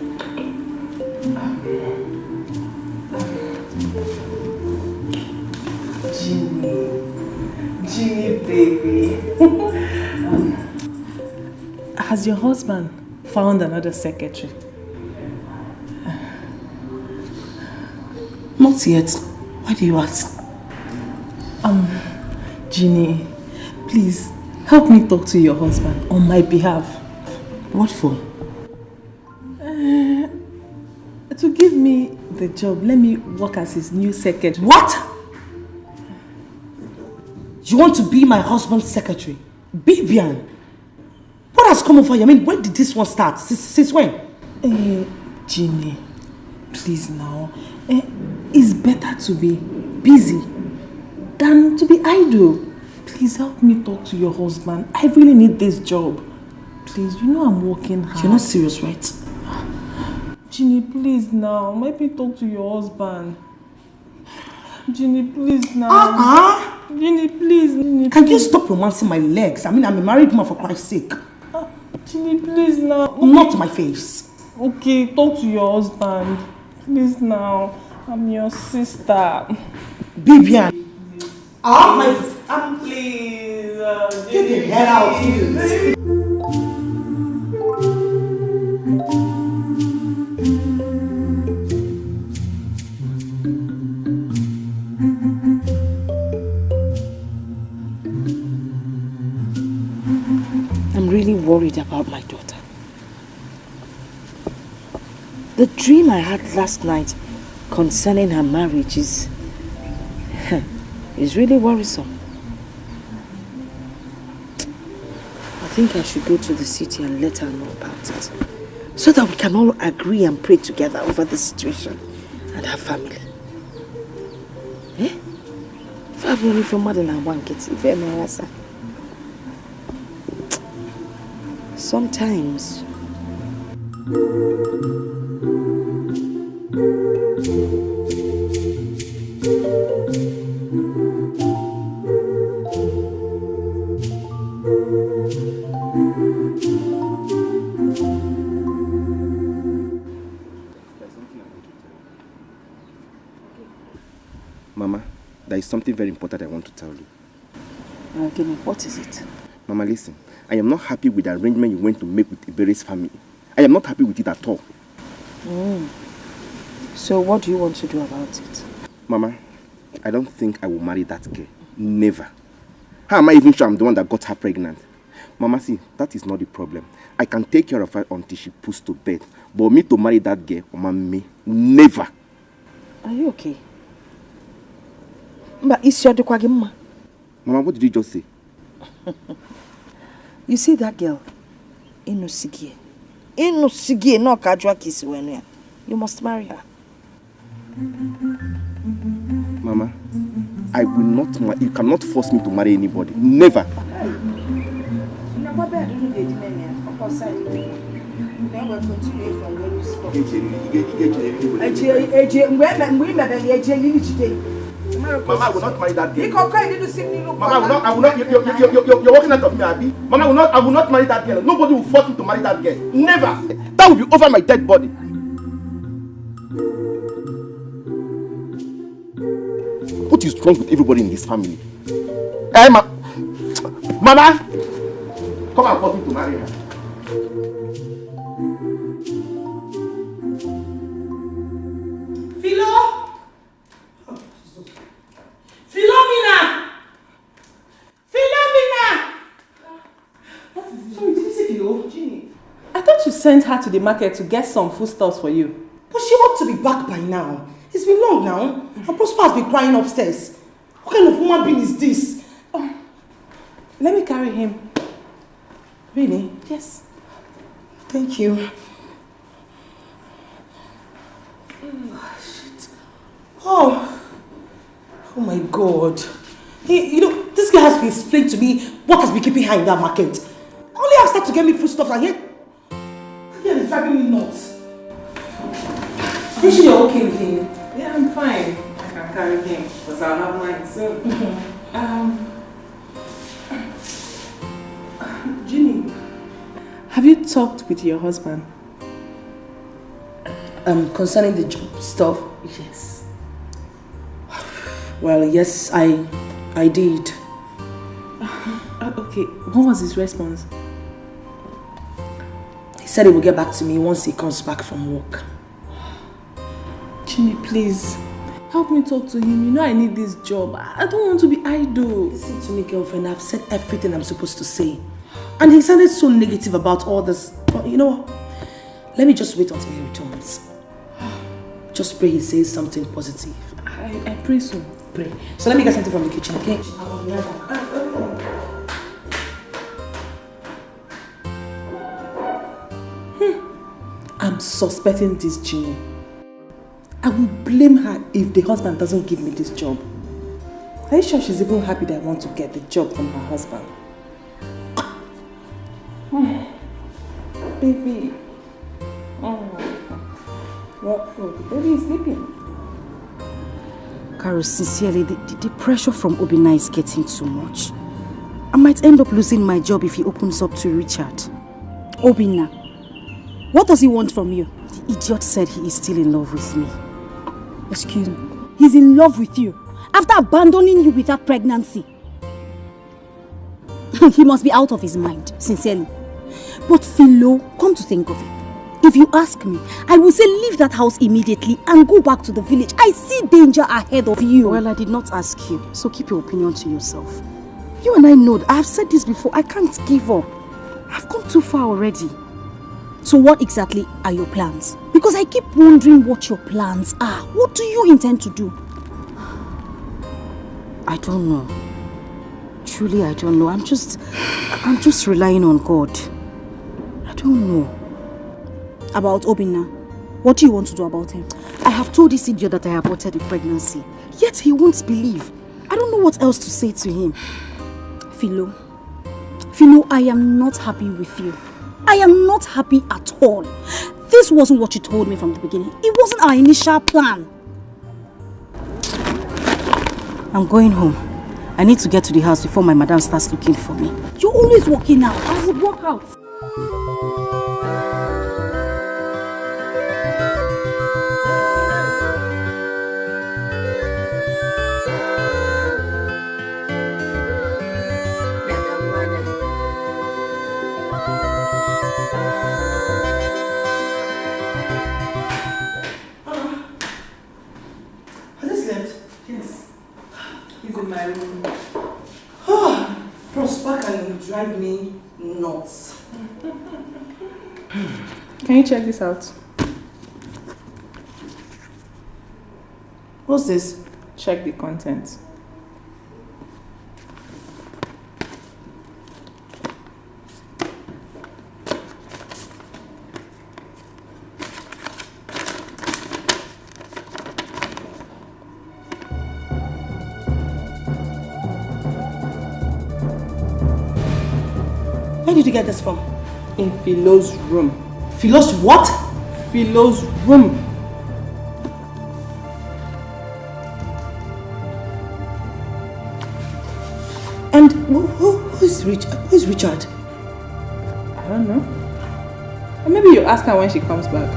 Jeannie. Jeannie, baby. Um, has your husband found another secretary? Not yet. Why do you ask? Um, Jeannie, please help me talk to your husband on my behalf. What for? Uh, to give me the job, let me work as his new secretary. What? You want to be my husband's secretary? Bibian! What has come over you? I mean, when did this one start? Since, since when? Eh, Jeannie, please now. Eh, it's better to be busy than to be idle. Please help me talk to your husband. I really need this job. Please, you know I'm working hard. You're not serious, right? Jeannie, please now. Let me talk to your husband. Jeannie, please now. Uh-uh. Jeannie, please. Jeannie, please. Can you stop romancing my legs? I mean, I'm a married woman, for Christ's sake. Uh, Jeannie, please now. Not my face. Okay, talk to your husband. Please now. I'm your sister. Bibian. Ah, my, um, please. Uh, get the hell out, please. I'm really worried about my daughter. The dream I had last night concerning her marriage is, is really worrisome. I think I should go to the city and let her know about it, so that we can all agree and pray together over the situation and her family. Eh? If I believe your mother and I want it, if I may ask her. Sometimes. There's something I want to tell you. Okay. Mama, there is something very important I want to tell you. Uh, Gini, what is it? Mama, listen. I am not happy with the arrangement you went to make with Ibere's family. I am not happy with it at all. So what do you want to do about it? Mama, I don't think I will marry that girl. Never. How am I even sure I'm the one that got her pregnant? Mama, see, that is not the problem. I can take care of her until she puts to bed. But me to marry that girl, Mama, me, never. Are you okay? Mba, isi ọ dịkwa gị mma? Mama, what did you just say? You see that girl? Inusigie. Inusigie, no ka ajụọ ka isi wee nụ ya. You must marry her. Mama, I will not ma- you cannot force me to marry anybody. Never. Eji eji mgbe eme mgbe i mebere ya eji elili jide. Mama, I will not marry that girl. Biko, ọkọ iri dusi m n'iru. Mama, I will not, I will not, you, you, you, you, you, you're working out of me, Abi. Mama, I will not, I will not marry that girl. Nobody will force me to marry that girl. Never. That will be over my dead body. What is wrong with everybody in this family? Eh, ma- Mama, come and force me to marry her. Philo! Philomena! Philomena! What is it? Sorry, did you see Philo? Jeannie. I thought you sent her to the market to get some foodstuffs for you. But she ought to be back by now. It's been long now. And Prosper has been crying upstairs. What kind of human being is this? Oh, let me carry him. Really? Yes. Thank you. Oh, shit. Oh. Oh my God. Hey, you know, this girl has to explain to me what has been keeping her in that market. I only asked her to get me foodstuffs and yet, this girl is driving me nuts. Are you sure you're okay with him? Yeah, I'm fine. I can carry him because I'll have mine soon. Um, Jeannie. Have you talked with your husband? Um, concerning the job stuff? Yes. Well, yes, I, I did. Uh, okay, what was his response? He said he will get back to me once he comes back from work. Jimmy, please. Help me talk to him. You know I need this job. I I don't want to be idle. Listen to me, girlfriend. I've said everything I'm supposed to say. And he sounded so negative about all this. But you know what? Let me just wait until he returns. Just pray he says something positive. I, I pray so. Pray. So let me get something from the kitchen, okay? I'll be right back. I'm suspecting this Jeannie. I will blame her if the husband doesn't give me this job. Are you sure she's even happy that I want to get the job from her husband? Baby. Oh. Well, oh, the baby is sleeping. Carol, sincerely, the, the, the pressure from Obinna is getting too much. I might end up losing my job if he opens up to Richard. Obinna, what does he want from you? The idiot said he is still in love with me. Excuse me. He's in love with you after abandoning you with that pregnancy. He must be out of his mind, sincerely. But Philo, come to think of it, if you ask me, I will say leave that house immediately and go back to the village. I see danger ahead of you. Well, I did not ask you, so keep your opinion to yourself. You and I know, I have said this before, I can't give up. I've come too far already. So what exactly are your plans? Because I keep wondering what your plans are. What do you intend to do? I don't know. Truly, I don't know. I'm just, I'm just relying on God. I don't know. About Obinna, what do you want to do about him? I have told this idiot that I aborted the pregnancy. Yet he won't believe. I don't know what else to say to him. Philo, Philo, I am not happy with you. I am not happy at all. This wasn't what you told me from the beginning. It wasn't our initial plan. I'm going home. I need to get to the house before my madam starts looking for me. You're always walking out. I would walk out. He's in my room. Prosper can drive me nuts. Can you check this out? What's this? Check the content. Where did you get this from? In Philo's room. Philo's what? Philo's room. And who, who, who is Rich? Who is Richard? I don't know. Or maybe you ask her when she comes back.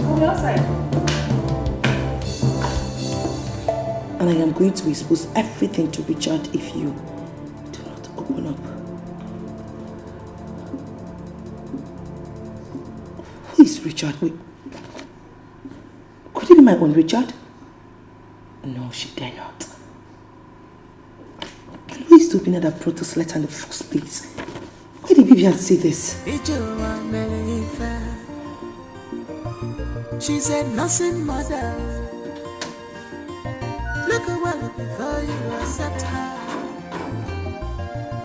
On the outside. And I am going to expose everything to Richard if you do not open up. Who is Richard? Wait. Could it be my own Richard? No, she dare not. And who is to open that protest letter in the first place? Why did Vivian say this? She said nothing matters. Look well before you accept her.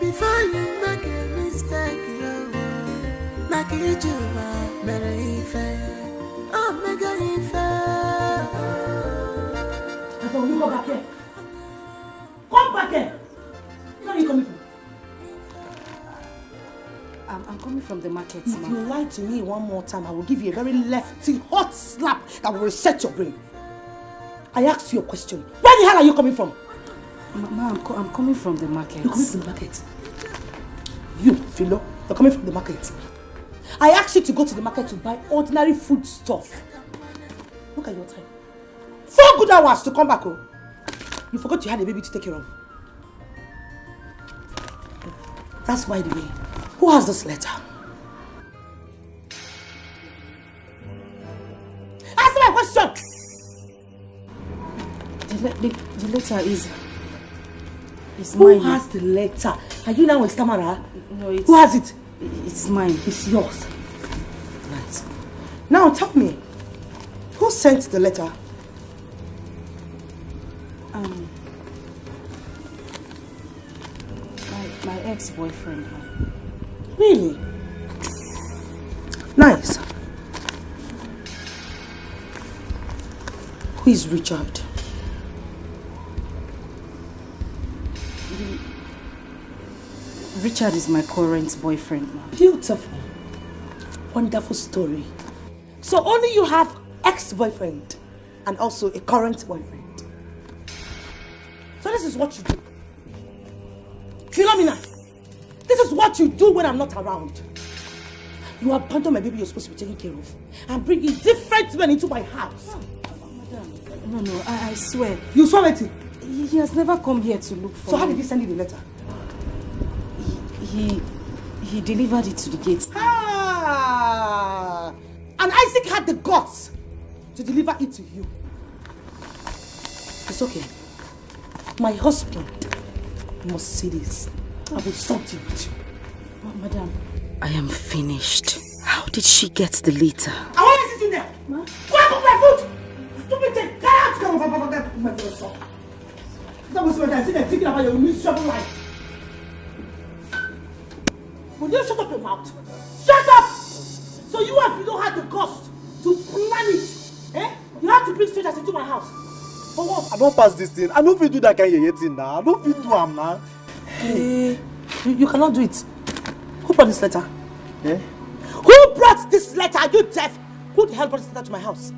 Before you make a mistake, you make it you mere ife. Oh, make a ife. Come back here. Come back here. Where are you coming from? I'm, I'm coming from the market, If ma. You lie to me one more time, I will give you a very lefty hot slap that will reset your brain. I asked you a question. Where the hell are you coming from? Ma, ma, I'm, co- I'm coming from the market. You're coming from the market. You, Philo, you're coming from the market. I asked you to go to the market to buy ordinary food stuff. Look at your time. Four good hours to come back. Oh. You forgot you had a baby to take care of. That's why the way. Who has this letter? Answer my question! The, le- the, the letter is. Is Who mine. Has the letter? Are you now a stammerer? No, it's. Who has it? It's mine. It's yours. Right. Now tell me, who sent the letter? Um. My, my ex-boyfriend. Really? Nice. Who is Richard? Richard is my current boyfriend, ma. Beautiful. Wonderful story. So only you have ex-boyfriend and also a current boyfriend. So this is what you do. Philomena, this is what you do when I'm not around. You abandon my baby you're supposed to be taking care of and bring in different men into my house. No, no, I, I swear. You swear it? He, he has never come here to look for So how me. Did he send you the letter? He, he delivered it to the gate. Ah! And Isaac had the guts to deliver it to you. It's okay. My husband must see this. I will something with you. Ma- Madam. I am finished. How did she get the letter? I want to sit in there. Go and cook my food. Stupid thing. Get out. Go and cook my food. That was what I said. Thinking about your miserable life. Will you shut up your mouth? Shut up! So you have you don't have the cost to plan it. Eh? You have to bring strangers into my house. For what? I don't pass this thing. I don't fit do that kind of thing now. I don't fit do am now. Hey, you, you cannot do it. Who brought this letter? Eh? Who brought this letter? Are you deaf? Who the hell brought this letter to my house?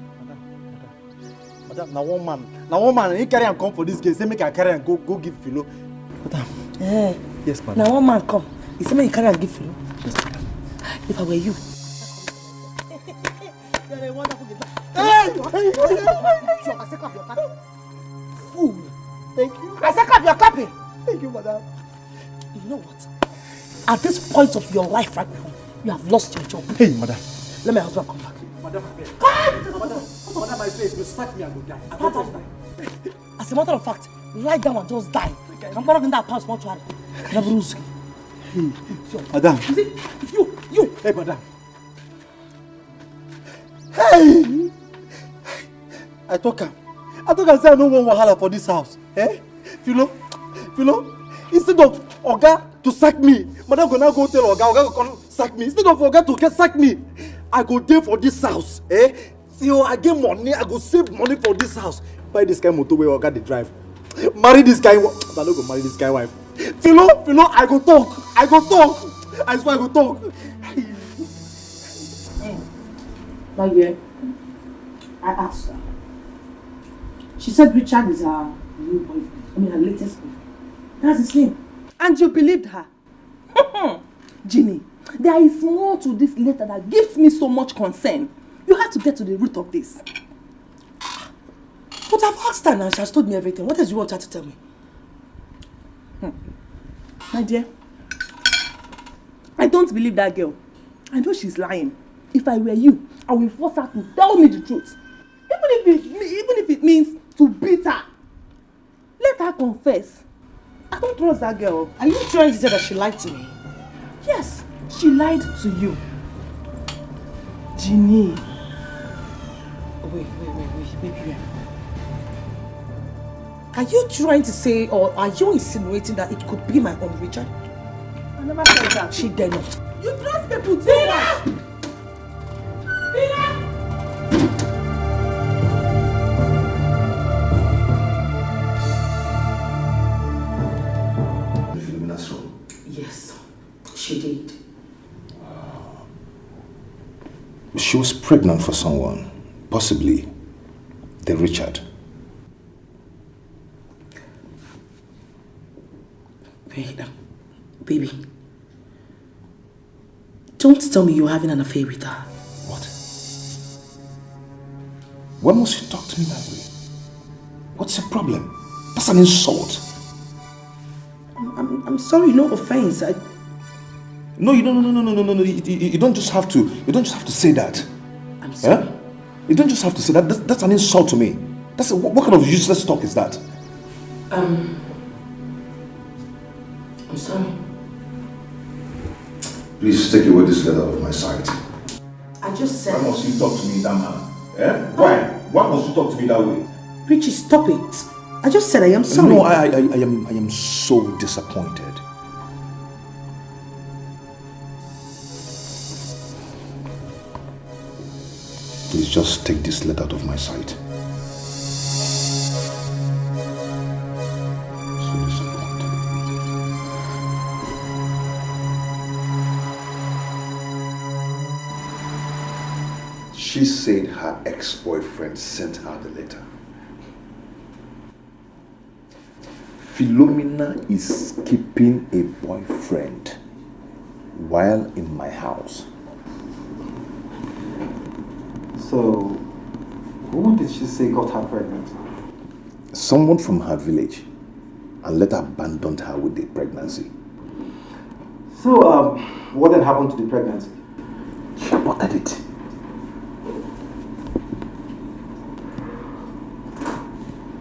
Madam, na one man. Na one man. He carry am come for this gate. Say make I carry am go go give Philo. Madam. Eh. Yes, madam. Now one man come. He said, "Make you carry and give Philo." If I were you, you're a wonderful guy. Hey! Hey! Hey! Hey! Hey! Fool. Thank you. I said, "Clap your clapping." Thank you, madam. You know what? At this point of your life right now, you have lost your job. Hey, madam. Let my husband come back. Madam, abeg. Madam, madam, I say if you sack me, I go die. I go just die. As a matter of fact, lie down and just die. Ka m kpọrọ gị ndị akpa mortuary. Ka m buru ụzọ. Madam. You see, you, you. Hey, madam. Hey! I talk am. I talk am say I no wan wahala for this house. Eh? Philo, Philo, instead of oga to sack me, madam go now go tell oga, oga go come sack me. Instead of oga to get sack me, I go dey for this house. Eh? Till I get money, I go save money for this house. Buy this kind motor wey oga dey drive. Marry this kind wife. I no go marry this kind wife. Philo, Philo, I go talk. I go talk. I swear I go talk. My dear, I asked her. She said Richard is her new boyfriend. I mean, her latest boyfriend. That's his name. And you believed her. Jeannie, there is more to this letter that gives me so much concern. You have to get to the root of this. But I've asked her now, she has told me everything. What else do you want her to tell me? Hmm. My dear, I don't believe that girl. I know she's lying. If I were you, I will force her to tell me the truth. Even if it, even if it means to beat her. Let her confess. I don't trust that girl. Are you trying to say that she lied to me? Yes, she lied to you. Jeannie. Wait, wait, wait, wait, wait, wait. Are you trying to say, or are you insinuating that it could be my own Richard? I never said that. She dare not. You trust people too much. Philomena's room. Yes, she did. She was pregnant for someone, possibly the Richard. Wait, um, baby. Don't tell me you're having an affair with her. What? Why must you talk to me that way? What's your problem? That's an insult. I'm, I'm, I'm sorry, no offense. I... No, you don't. No, no, no, no, no, no. You, you, you don't just have to. You don't just have to say that. I'm sorry. Huh? You don't just have to say that. That, that's an insult to me. That's a, what, what kind of useless talk is that? Um, I'm sorry. Please take away this letter out of my sight. I just said. Why must you talk to me in that manner? Eh? Why? Why must you talk to me that way? Richie, stop it. I just said I am sorry. No, I, I, I am, I am so disappointed. Please just take this letter out of my sight. So disappointed. She said her ex-boyfriend sent her the letter. Philomena is keeping a boyfriend while in my house. So, who did she say got her pregnant? Someone from her village, and later abandoned her with the pregnancy. So, um, what then happened to the pregnancy? She aborted it.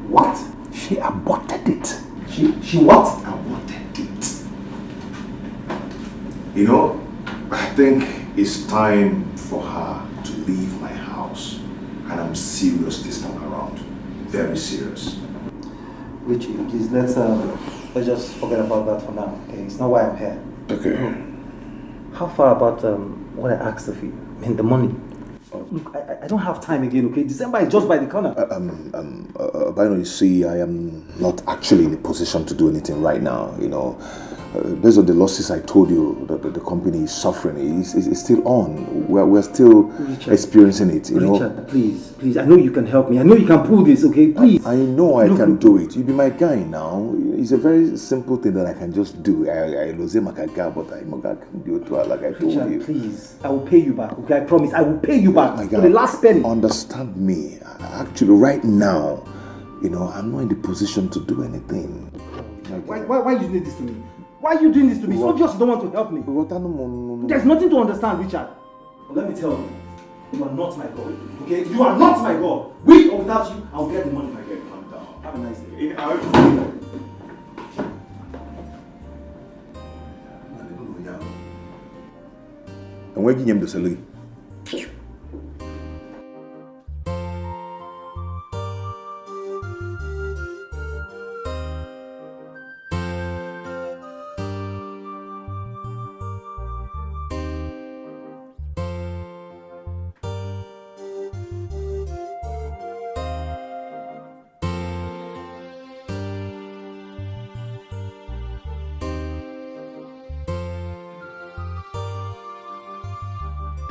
What? She aborted it. She, she what? Aborted it. You know, I think it's time for her to leave my house. And I'm serious this time around. Very serious. Richie, please, let's, um, let's just forget about that for now, okay? It's not why I'm here. Okay. How far about, um, what I asked of you? I mean, the money. Look, I, I- I don't have time again, okay? December is just by the corner. Uh, um, um, uh, uh, Bino, you see, I am not actually in a position to do anything right now, you know. Uh, based on the losses I told you that the, the company is suffering, it's, it's, it's still on. We're, we're still Richard. Experiencing it, you know. Richard, please, please. I know you can help me. I know you can pull this, okay? Please. I know I Look, can look. Do it. You be my guy now. It's a very simple thing that I can just do. I, I lose him, I can go, but I'm a guy, I can do it too, like I told Richard, you. Please. I will pay you back, okay? I promise. I will pay you back My to God, the last penny. Understand me. Actually, right now, you know, I'm not in the position to do anything. Why, why, why you do this to me? Why are you doing this to me? It's obvious you don't want to help me. There's nothing to understand, Richard. But let me tell you, you are not my God. Okay? You are not my God. With or without you, I'll get the money my girl. Calm down. Have a nice day. Enweghị ihe m dosere gị.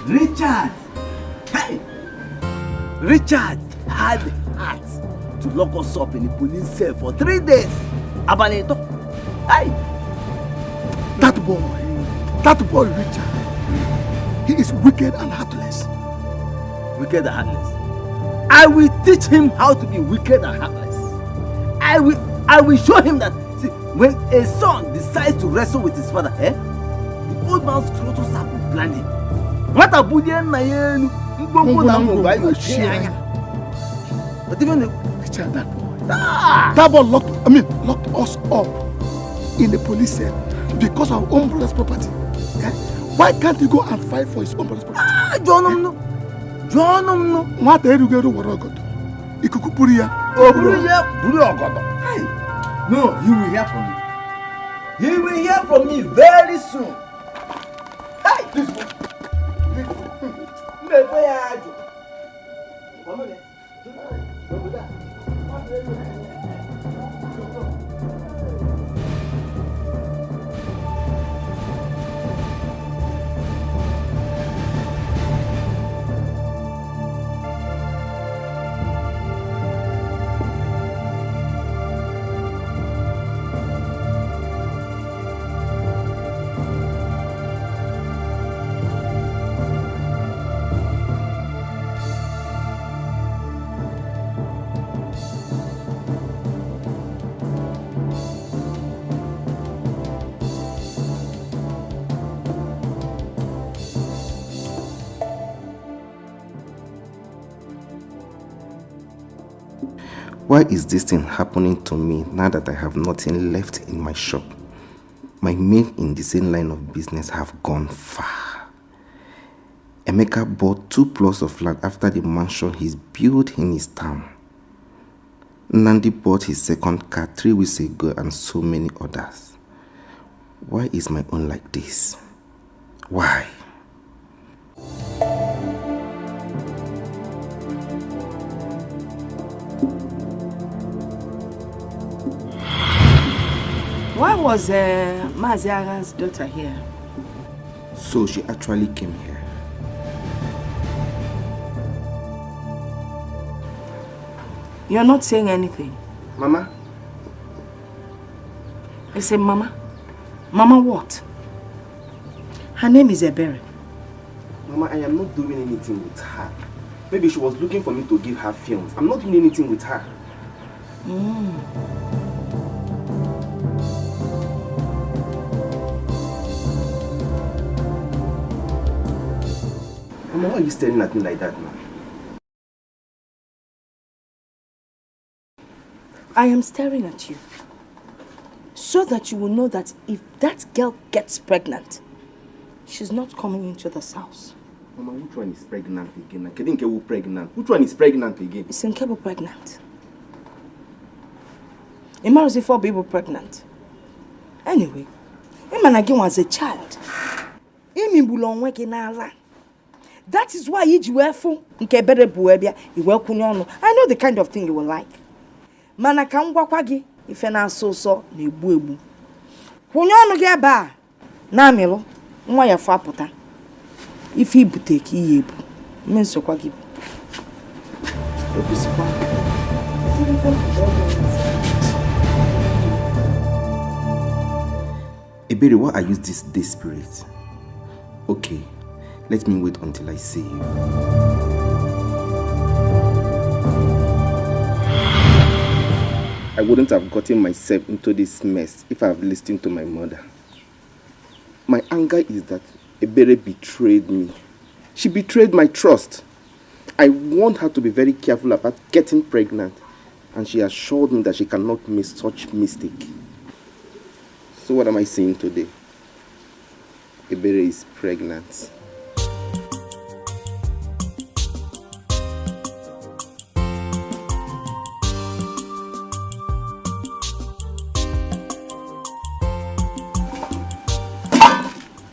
Richard! Hey! Richard had heart to lock us up in the police cell for three days. Abalị ịtọ. Hey! That boy, that boy Richard, he is wicked and heartless. Wicked and heartless. I will teach him how to be wicked and heartless. I will, I will show him that. See, when a son decides to wrestle with his father, eh, the old man's scrotum sack will blind him. Nwata bulie nna ya elu, mkpomkpo na ngwongwo anyị ochie anya. But even the Richard, that boy. Ah! That boy locked, I mean, locked us up in the police cell because of our own brother's property. Eh? Why can't he go and fight for his own brother's property? Ah, jụọnụ m nụ. Jụọnụ m nụ. Nwata erughị eru were ọgọdọ. Ikuku buru ya. O buru ya, buru ọgọdọ. Hey. No, he will hear from me. He will hear from me very soon. Hey, this boy. This boy. Mmepe ya ajụ. Mama ya. Why is this thing happening to me now that I have nothing left in my shop? My men in the same line of business have gone far. Emeka bought two plots of land after the mansion he's built in his town. Nandi bought his second car three weeks ago and so many others. Why is my own like this? Why? Why was uh, Mazi Agha's daughter here? So she actually came here. You're not saying anything. Mama. I say, Mama. Mama what? Her name is Ebere. Mama, I am not doing anything with her. Maybe she was looking for me to give her films. I'm not doing anything with her. Mm. Mama, why are you staring at me like that now? I am staring at you so that you will know that if that girl gets pregnant, she's not coming into this house. Mama, which one is pregnant again? Like, I think who pregnant? Which one is pregnant again? It's Nkebo pregnant. Imagine if people pregnant. Anyway, Imana was a child. Imi bulonwe kinala. That is why iji wee fụ nke Ebere bu wee bịa, i wee kwụnye ọnụ. I know the kind of thing you will like. Mana ka m gwakwa gị, ife na-asọ ụsọ na-egbu egbu. Kwụnye ọnụ gị ebe a, na-amịlụ, nwa ya fụ apụta. Ife ibute ka ihe ebu. Mme nsokwa gị bụ. Ekwusịkwa. Ebere, why are you this desperate? Okay, let me wait until I see you. I wouldn't have gotten myself into this mess if I have listened to my mother. My anger is that Ebere betrayed me. She betrayed my trust. I warned her to be very careful about getting pregnant, and she assured me that she cannot make such mistake. So what am I seeing today? Ebere is pregnant.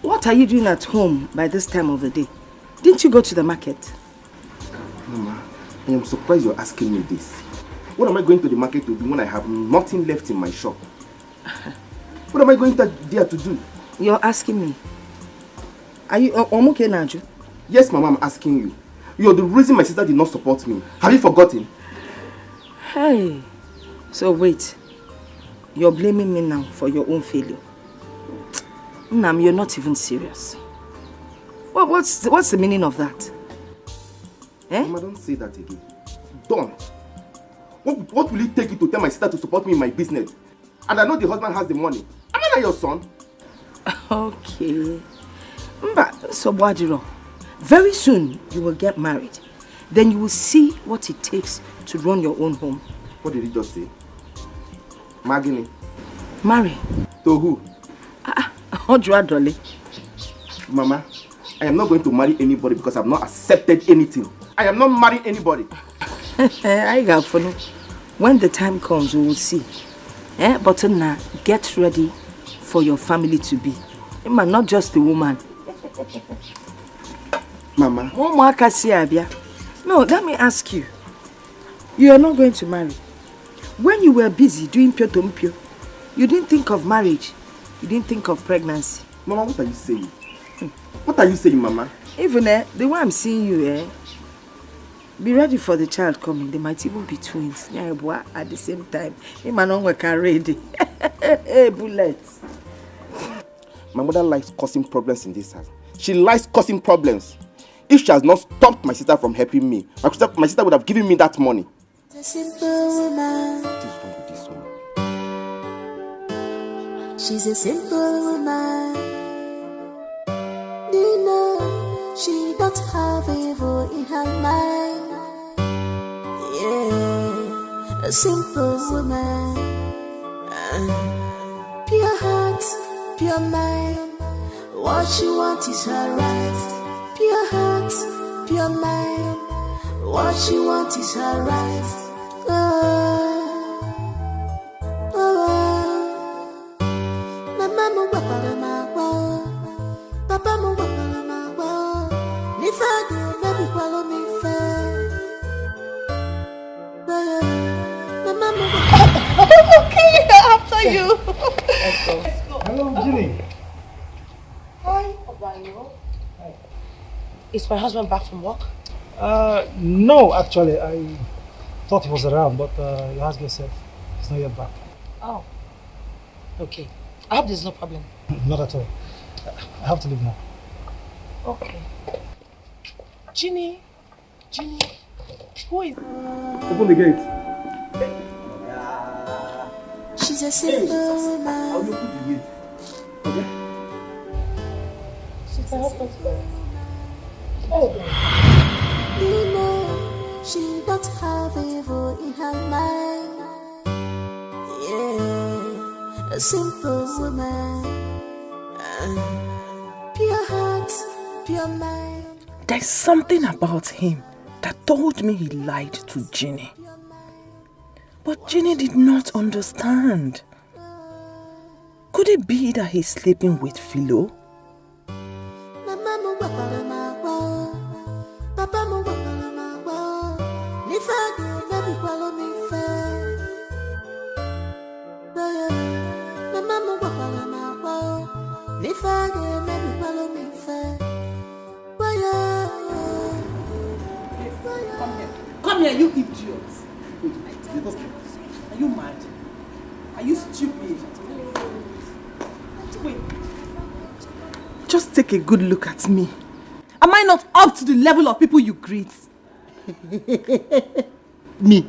What are you doing at home by this time of the day? Didn't you go to the market? Mama, I am surprised you're asking me this. What am I going to the market to do when I have nothing left in my shop? What am I going to, there to do? You're asking me. Are you o- okay, Naju? Yes, Mama, I'm asking you. You're the reason my sister did not support me. Have you forgotten? Hey. So wait. You're blaming me now for your own failure. Nam, you're not even serious. What, what's, what's the meaning of that? Eh? Mama, don't say that again. Don't. What, what will it take you to tell my sister to support me in my business? And I know the husband has the money. Am I not your son? Okay. Mba, so Bwadiro, very soon you will get married. Then you will see what it takes to run your own home. What did he just say? Magini. Marry. To who? Ah, Ojua Dolly. Mama, I am not going to marry anybody because I've not accepted anything. I am not marrying anybody. I got for no. When the time comes, we will see. Eh? But now, get ready for your family to be. Emma, not just the woman. Mama. Ụmụaka si abịa. No, let me ask you. You are not going to marry. When you were busy doing pio to mpio, you didn't think of marriage. You didn't think of pregnancy. Mama, what are you saying? What are you saying, Mama? Even eh, the way I'm seeing you, eh, be ready for the child coming. They might even be twins. Yeah, boy, at the same time. Him and Onwe can ready. Hey, bullets. My mother likes causing problems in this house. She likes causing problems. If she has not stopped my sister from helping me, my sister, my sister would have given me that money. A simple woman. What is wrong with this one? She's a simple woman. You know, she don't have evil in her mind. Yeah, a simple woman. Uh, pure heart, pure mind. What she want is her right. Pure heart, pure mind. What she want is her right. Oh, oh, oh. Mama m gwakwara m agwa o. Papa m gwakwara m agwa o. N'ife a ga-emebikwala m ife. Eh, Mama m gwakwara Okay, after you. Hello, Jimmy. Hi, Obayo. Is my husband back from work? Uh, no, actually, I thought he was around, but uh, your husband said he's not yet back. Oh. Okay. I hope there's no problem. Not at all. I have to leave now. Okay. Ginny, Ginny, who is? Open the gate. She's a simple How woman. You open the gate. Okay? She's my husband's wife. Oh. You know, she don't have evil in her mind. Yeah, a simple woman. Uh, pure heart, pure mind. There's something about him that told me he lied to Ginny. But Ginny did not understand. Could it be that he's sleeping with Philo? Mama m gwakwara m agwa o. Papa m gwakwara m agwa o. N'ife a ga-emebikwala m ife. Eh, Mama m gwakwara m agwa o. N'ife a ga-emebikwala m ife. Waya. Come here. Come here, you idiot. Are you mad? Are you stupid? Wait. Just take a good look at me. Am I not up to the level of people you greet? Me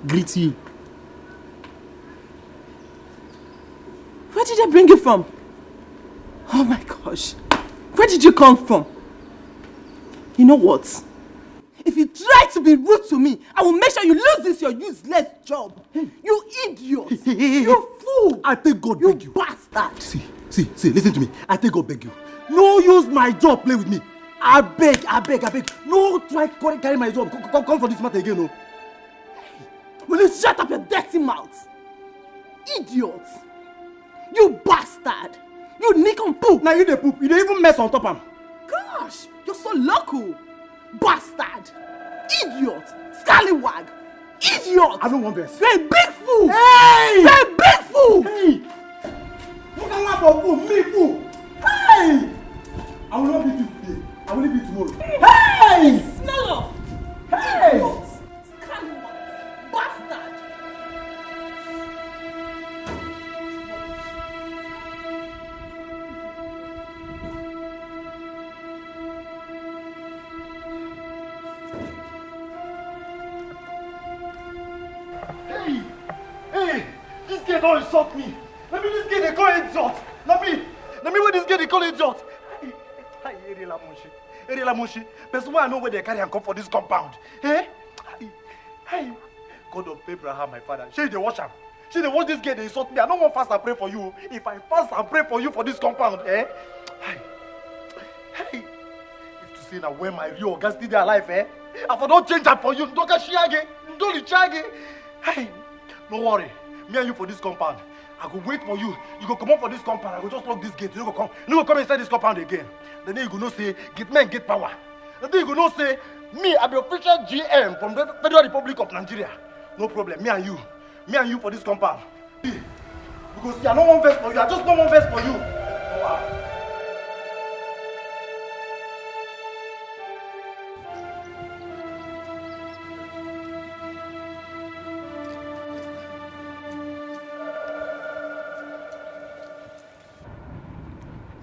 greet you. Where did they bring you from? Oh my gosh. Where did you come from? You know what? If you try to be rude to me, I will make sure you lose this your useless job. You idiot. You fool. I take God You beg you. bastard. See, see, see, listen to me. I take God beg you. No use my job play with me. I beg, I beg, I beg. No try carry carry my job. Come, come, come for this matter again, no. Will you shut up your dirty mouth? Idiot. You bastard. You nick and poop. Now you dey poop. You dey even mess on top am. Gosh, you're so local. Bastard. Idiot. Scallywag. Idiot. I don't want this. You're a big fool. Hey! You're a big fool. Hey! Look at what for fool. Me fool. Hey! I will not beat you today. I will beat you tomorrow. Hey! Smell of. Hey! Idiot. Scallywag. Bastard. Hey! Hey! This girl don insult me. Na me this girl dey call insult. Na me, na me wey this girl dey call insult. Hey, hey, Erela Munshi. Erela Munshi. Person wey I know wey dey carry am come for this compound. Eh? Hey, hey. God of Abraham, my father. Shey you dey watch am? Shey you dey watch this girl dey insult me? I no wan fast and pray for you. If I fast and pray for you for this compound, eh? Hey, hey. If to say na when my real oga still dey alive, eh? I for don change am for you. Ndoka shiage, ndoli chage. Hey, no worry. Me and you for this compound. I go wait for you. You go comot for this compound. I go just lock this gate. You no go come. You no go come inside this compound again. Then you go know say gate men get power. Then you go know say me, I be official G M from the Federal Republic of Nigeria. No problem. Me and you. Me and you for this compound. Because see, I no wan vex for you. I just no wan vex for you.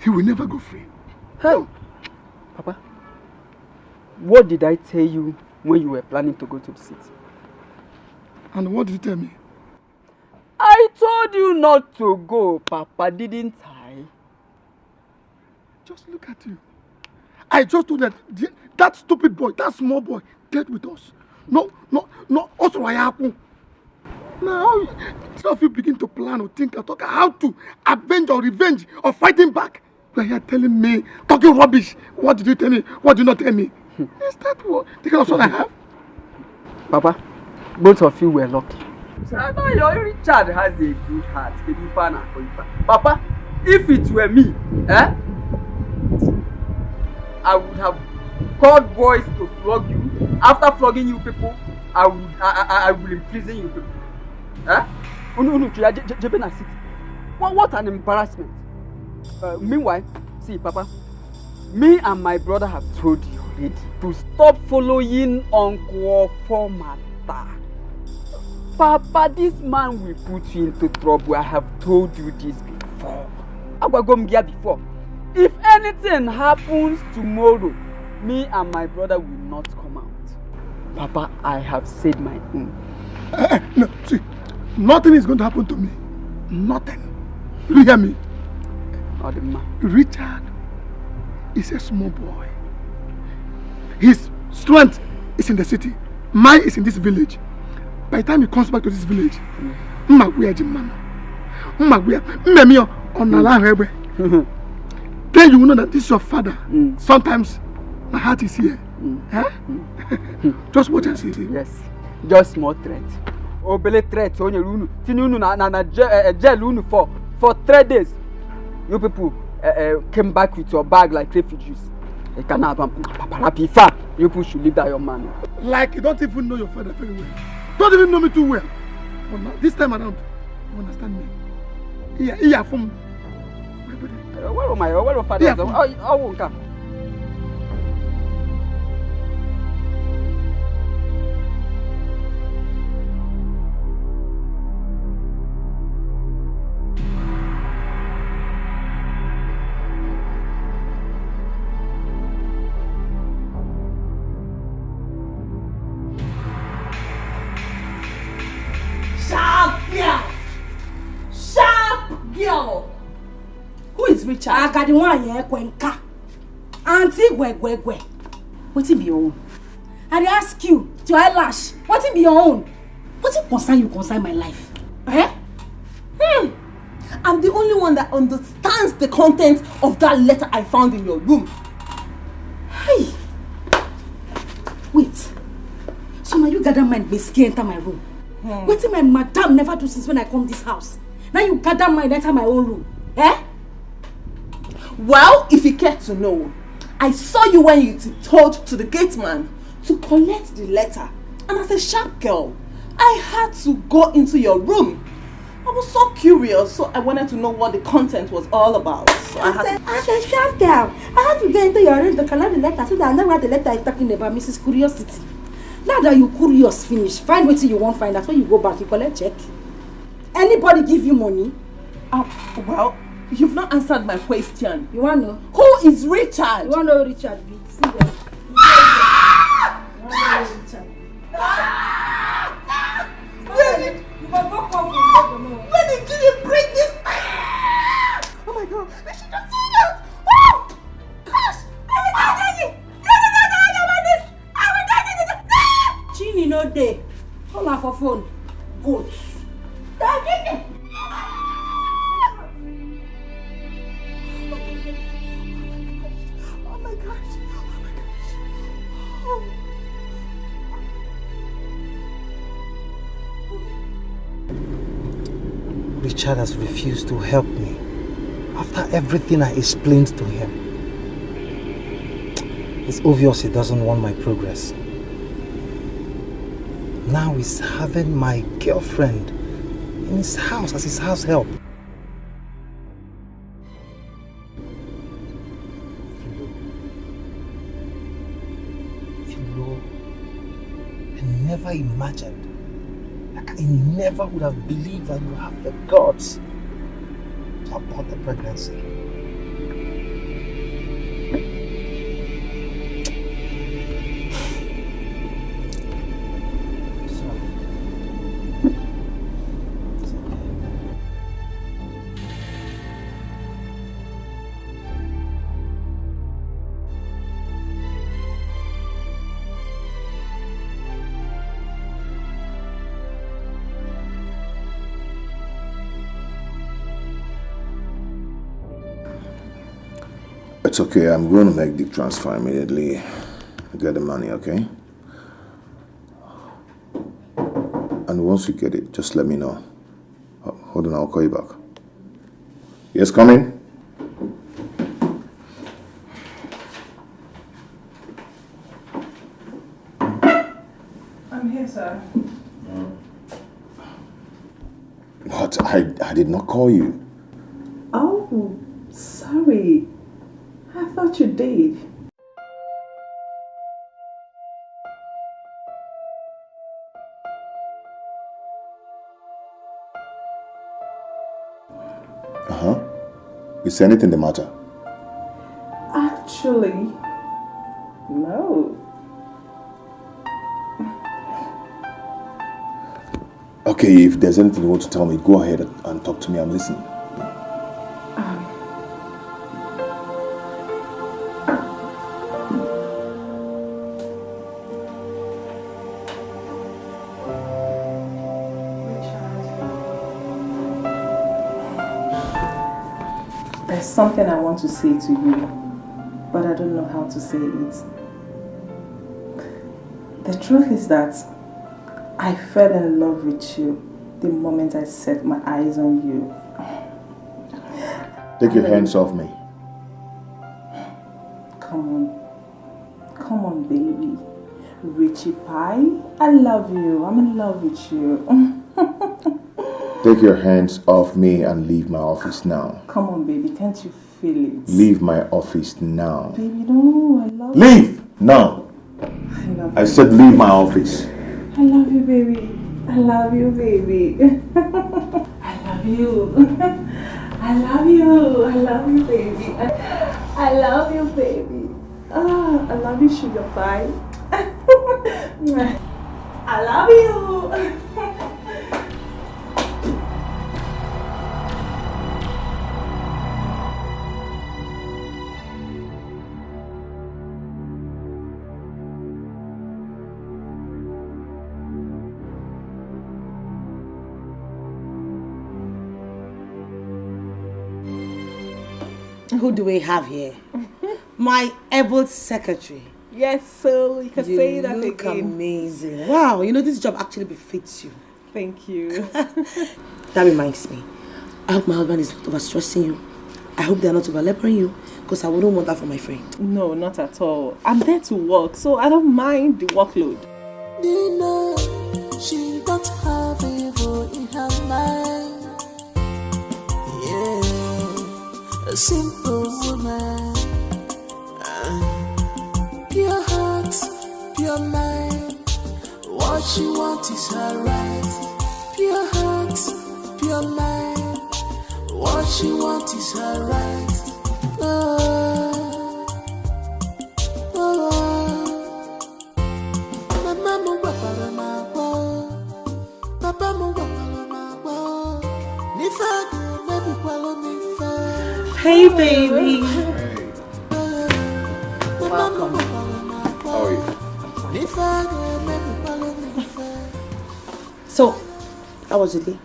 He will never go free. Hey, Papa, what did I tell you when you were planning to go to the city? And what did you tell me? I told you not to go, Papa, didn't I? Just look at you. I just told that the, that stupid boy, that small boy, dead with us. No, no, no, also I happen. Now, some of you begin to plan or think or talk how to avenge or revenge or fighting back. You are here telling me, talking rubbish. What did you tell me? What did you not tell me? Is that what? The kind of son I have? Papa, both of you were lucky. Richard has a good heart. Papa, if it were me, eh, I would have called boys to flog you. After flogging you people, I would I, I, I will imprison you people. Eh? Unu unu jebe na city. What, what an embarrassment. Uh, meanwhile, see, Papa, me and my brother have told you already to stop following Uncle Ofo matter. Papa, this man will put you into trouble. I have told you this before. Agwago m gị ya before. If anything happens tomorrow, me and my brother will not come out. Papa, I have said my own. Eh, eh, no, see, nothing is going to happen to me. Nothing. You hear me? Odima. Richard is a small boy. His strength is in the city. Mine is in this village. By the time he comes back to this village, mma gwa ya ji mmanụ. Mma gwa ya, mmemi ya, ọ nala ahụ egbe. Then you will know that this is your father. Mm. Sometimes my heart is here. Mm. Eh? Mm. Just watch and see. Yes. Just small threat. Obele threat, onye unu, tinye unu na, na, na jail, eh, eh, jail unu for, for three days. You people, eh, eh, came back with your bag like refugees. You can have, um, Papa Rapi, far. You people should leave that young man. Like you don't even know your father very well. Don't even know me too well. But now, this time around, you understand me. Iya, iya, from Where my, where father? Yeah. Oh, oh, okay. Sharp girl! Sharp girl! Who is Richard. Agadi one yẹn kwenka. Auntie Gwegwegwe. Wetin be your own? I dey ask you, to eyelash. Wetin be your own? Wetin concern you concern my life? Eh? Hmm. I'm the only one that understands the content of that letter I found in your room. Hey! Wait. So now you gather mind basically enter my room. Hmm. Wetin my madam never do since when I come this house. Now you gather mind enter my own room. Eh? Well, if you care to know, I saw you when you tiptoed to the gate man to collect the letter. And as a sharp girl, I had to go into your room. I was so curious, so I wanted to know what the content was all about. So I had to... As a sharp girl, I had to go into your room to collect the letter so that I know what the letter is talking about, Missus Curiosity. Now that you curious finish, find wetin you wan find out. When you go back, you collect check. Anybody give you money? Uh, well, you've not answered my question. You wan know? Who is Richard? You wan know who Richard be? See there. You wan know who Richard be? Where did, where did you bring this? Oh my God! We should not see that. Oh! Gosh! Chini no dey. Call her for phone. Goat. Oh my gosh. Oh my gosh. Oh. Richard has refused to help me after everything I explained to him. It's obvious he doesn't want my progress. Now he's having my girlfriend in his house as his house help. Flo. Flo. I never imagined. Like, I never would have believed that you have the guts to abort the pregnancy. It's okay, I'm going to make the transfer immediately. Get the money, okay? And once you get it, just let me know. Ho- Hold on, I'll call you back. Yes, coming. I'm here, sir. But I, I did not call you. Oh, sorry. I thought you did. Uh huh. Is anything the matter? Actually, no. Okay, if there's anything you want to tell me, go ahead and talk to me. I'm listening. Um, There's something I want to say to you, but I don't know how to say it. The truth is that I fell in love with you the moment I set my eyes on you. Take your hands off me. Come on. Come on, baby. Richie Pie, I love you. I'm in love with you. Take your hands off me and leave my office now. Come on, baby. Can't you feel it? Leave my office now. Baby, no, I love you. Leave now. I love I you. Said leave my office. I love you, baby. I love you, baby. I love you. I love you. I love you, baby. I, I love you, baby. Ah, I love you, sugar pie. I love you. Who do we have here? My able secretary. Yes, so you can You say that look again. Amazing. Wow, you know this job actually befits you. Thank you. That reminds me. I hope my husband is not overstressing you. I hope they're not overlaboring you, because I wouldn't want that for my friend. No, not at all. I'm there to work, so I don't mind the workload. Nina, she don't have evil in her mind. Yeah, a simple woman. Uh, pure heart, pure mind. What she want is her right. Pure heart, pure mind. What she want is her right. Oh, oh, oh. Mama m gwakwara m agwa o. Papa m gwakwara m agwa o. N'ife a ga-emebikwala m ife. Hey, baby. Mama m gwakwara m agwa o. N'ife a ga-emebikwala m ife. So, how was your day?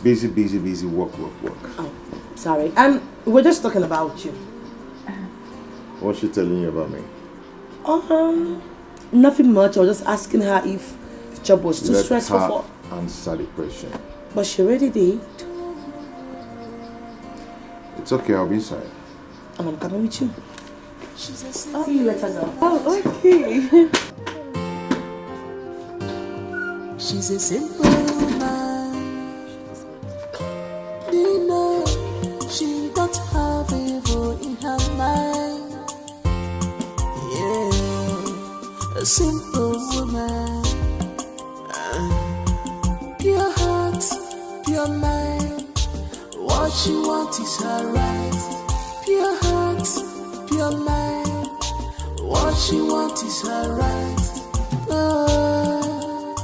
Busy, busy, busy. Work, work, work. Oh, sorry. Um, we were just talking about you. What's she telling you about me? Um, nothing much. I was just asking her if the job was too Let stressful her for. Answer the question. But she already did. It's okay. I'll be inside. And I'm coming with you. She's a See simple, you later, girl. Oh, okay. she's a simple woman. Nina, she don't have evil in her mind. Yeah, a simple woman. Uh, pure heart, pure mind. What she want is her right. Pure heart, pure mind. What she want is her right. Oh,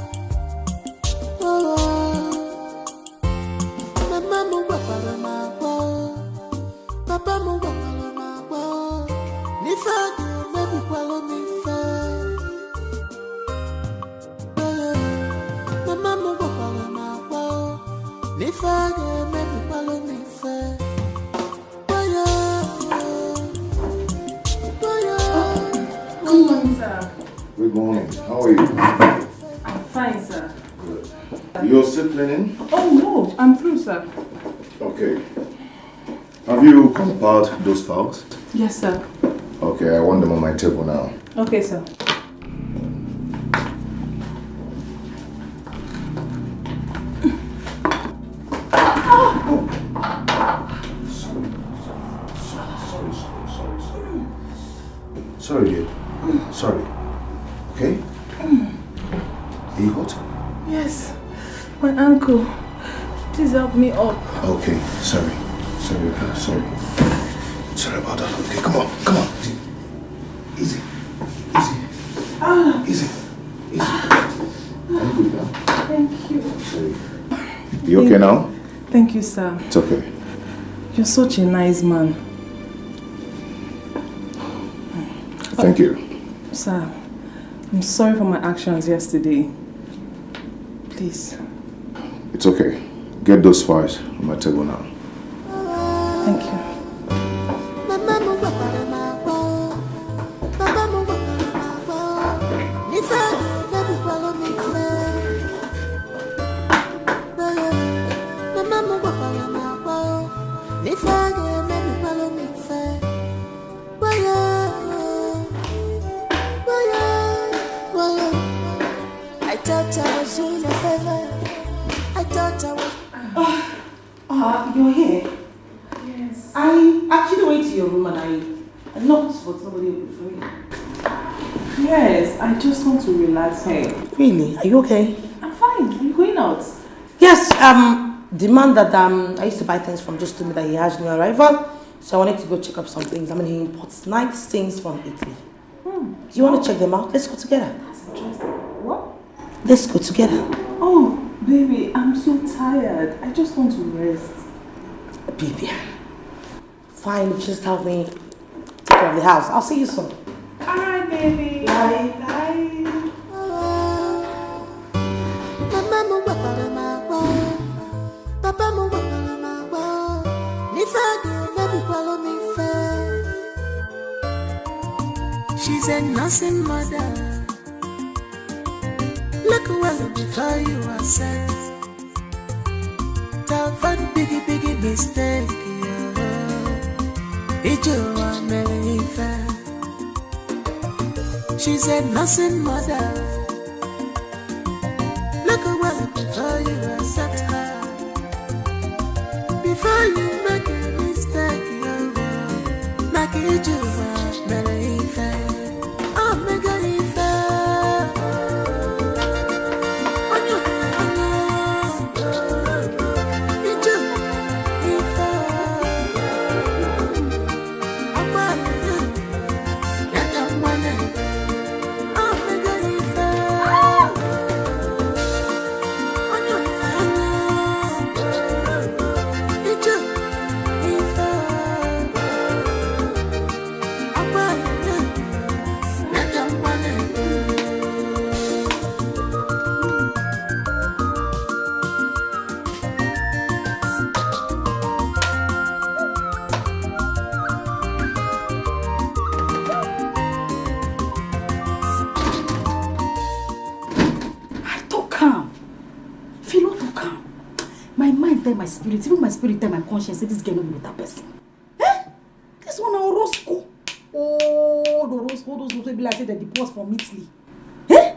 oh, oh. Mama m gwakwara m agwa o. Papa m gwakwara m agwa o. N'ife a ga-emebikwala m ife. Mama m gwakwara m agwa o. N'ife a ga-emebikwala m ife. Wayo, wayo. Good morning, sir. Good morning. How are you? I'm fine, sir. You're still cleaning? Oh, no, I'm through, sir. Okay. Have you compiled those files? Yes, sir. Okay, I want them on my table now. Okay, sir. Sorry, dear. Sorry. Okay? Are you hot? Yes, my ankle. Please help me up. Okay, sorry. Sorry, okay, sorry. Sorry about that. Okay, come on, come on. Easy. Easy. Easy. Easy. Are you good now? Thank you. Sorry. You okay now? Thank you, sir. It's okay. You're such a nice man. Thank you. Sir, I'm sorry for my actions yesterday. Please. It's okay. Get those files on my table now. Thank you. Mama m gwakwara m agwa o. Papa m gwakwara m agwa o. N'ife a ga-emebikwala m ife. Mama m gwakwara m agwa o. N'ife a ga-emebikwala m ife. Wayo, wayo, wayo. I thought I was doing a favor. I thought I was Ah, you're here. Yes. I actually went to your room and I, I knocked, but nobody opened for me. Yes, I just want to relax here. Really? Are you okay? I'm fine. Are you going out? Yes. Um, the man that um I used to buy things from just told me that he has new arrival, so I wanted to go check up some things. I mean, he imports nice things from Italy. Do you want to check them out? Let's go together. That's interesting. What? Let's go together. Oh, baby, I'm so tired. I just want to rest. Baby, fine. Just help me take care of the house. I'll see you soon. All right, baby. Bye. Bye. Mama m gwakwara m agwa o. Papa m gwakwara m agwa o. N'ife a ga-eme Say nothing, mother. Look well before you accept. Tell for the biggie, biggie mistake, yeah. Ijo wa mele ife. She said nothing, mother. Look well before you accept her. Before you make a mistake, yeah. Make it you wa mele ife. Omega ife. Onye, onye. Ijo ife. Akwa, ya ka mma na. Omega ife. Onye, onye. Ijo ife. I talk am. If you no talk am, my mind tell my spirit, even my spirit tell my conscience say this girl no be better person. Eh? This one na Orozco. Oh, the Orozco, those ones wey be like say dem deport from Italy. Eh?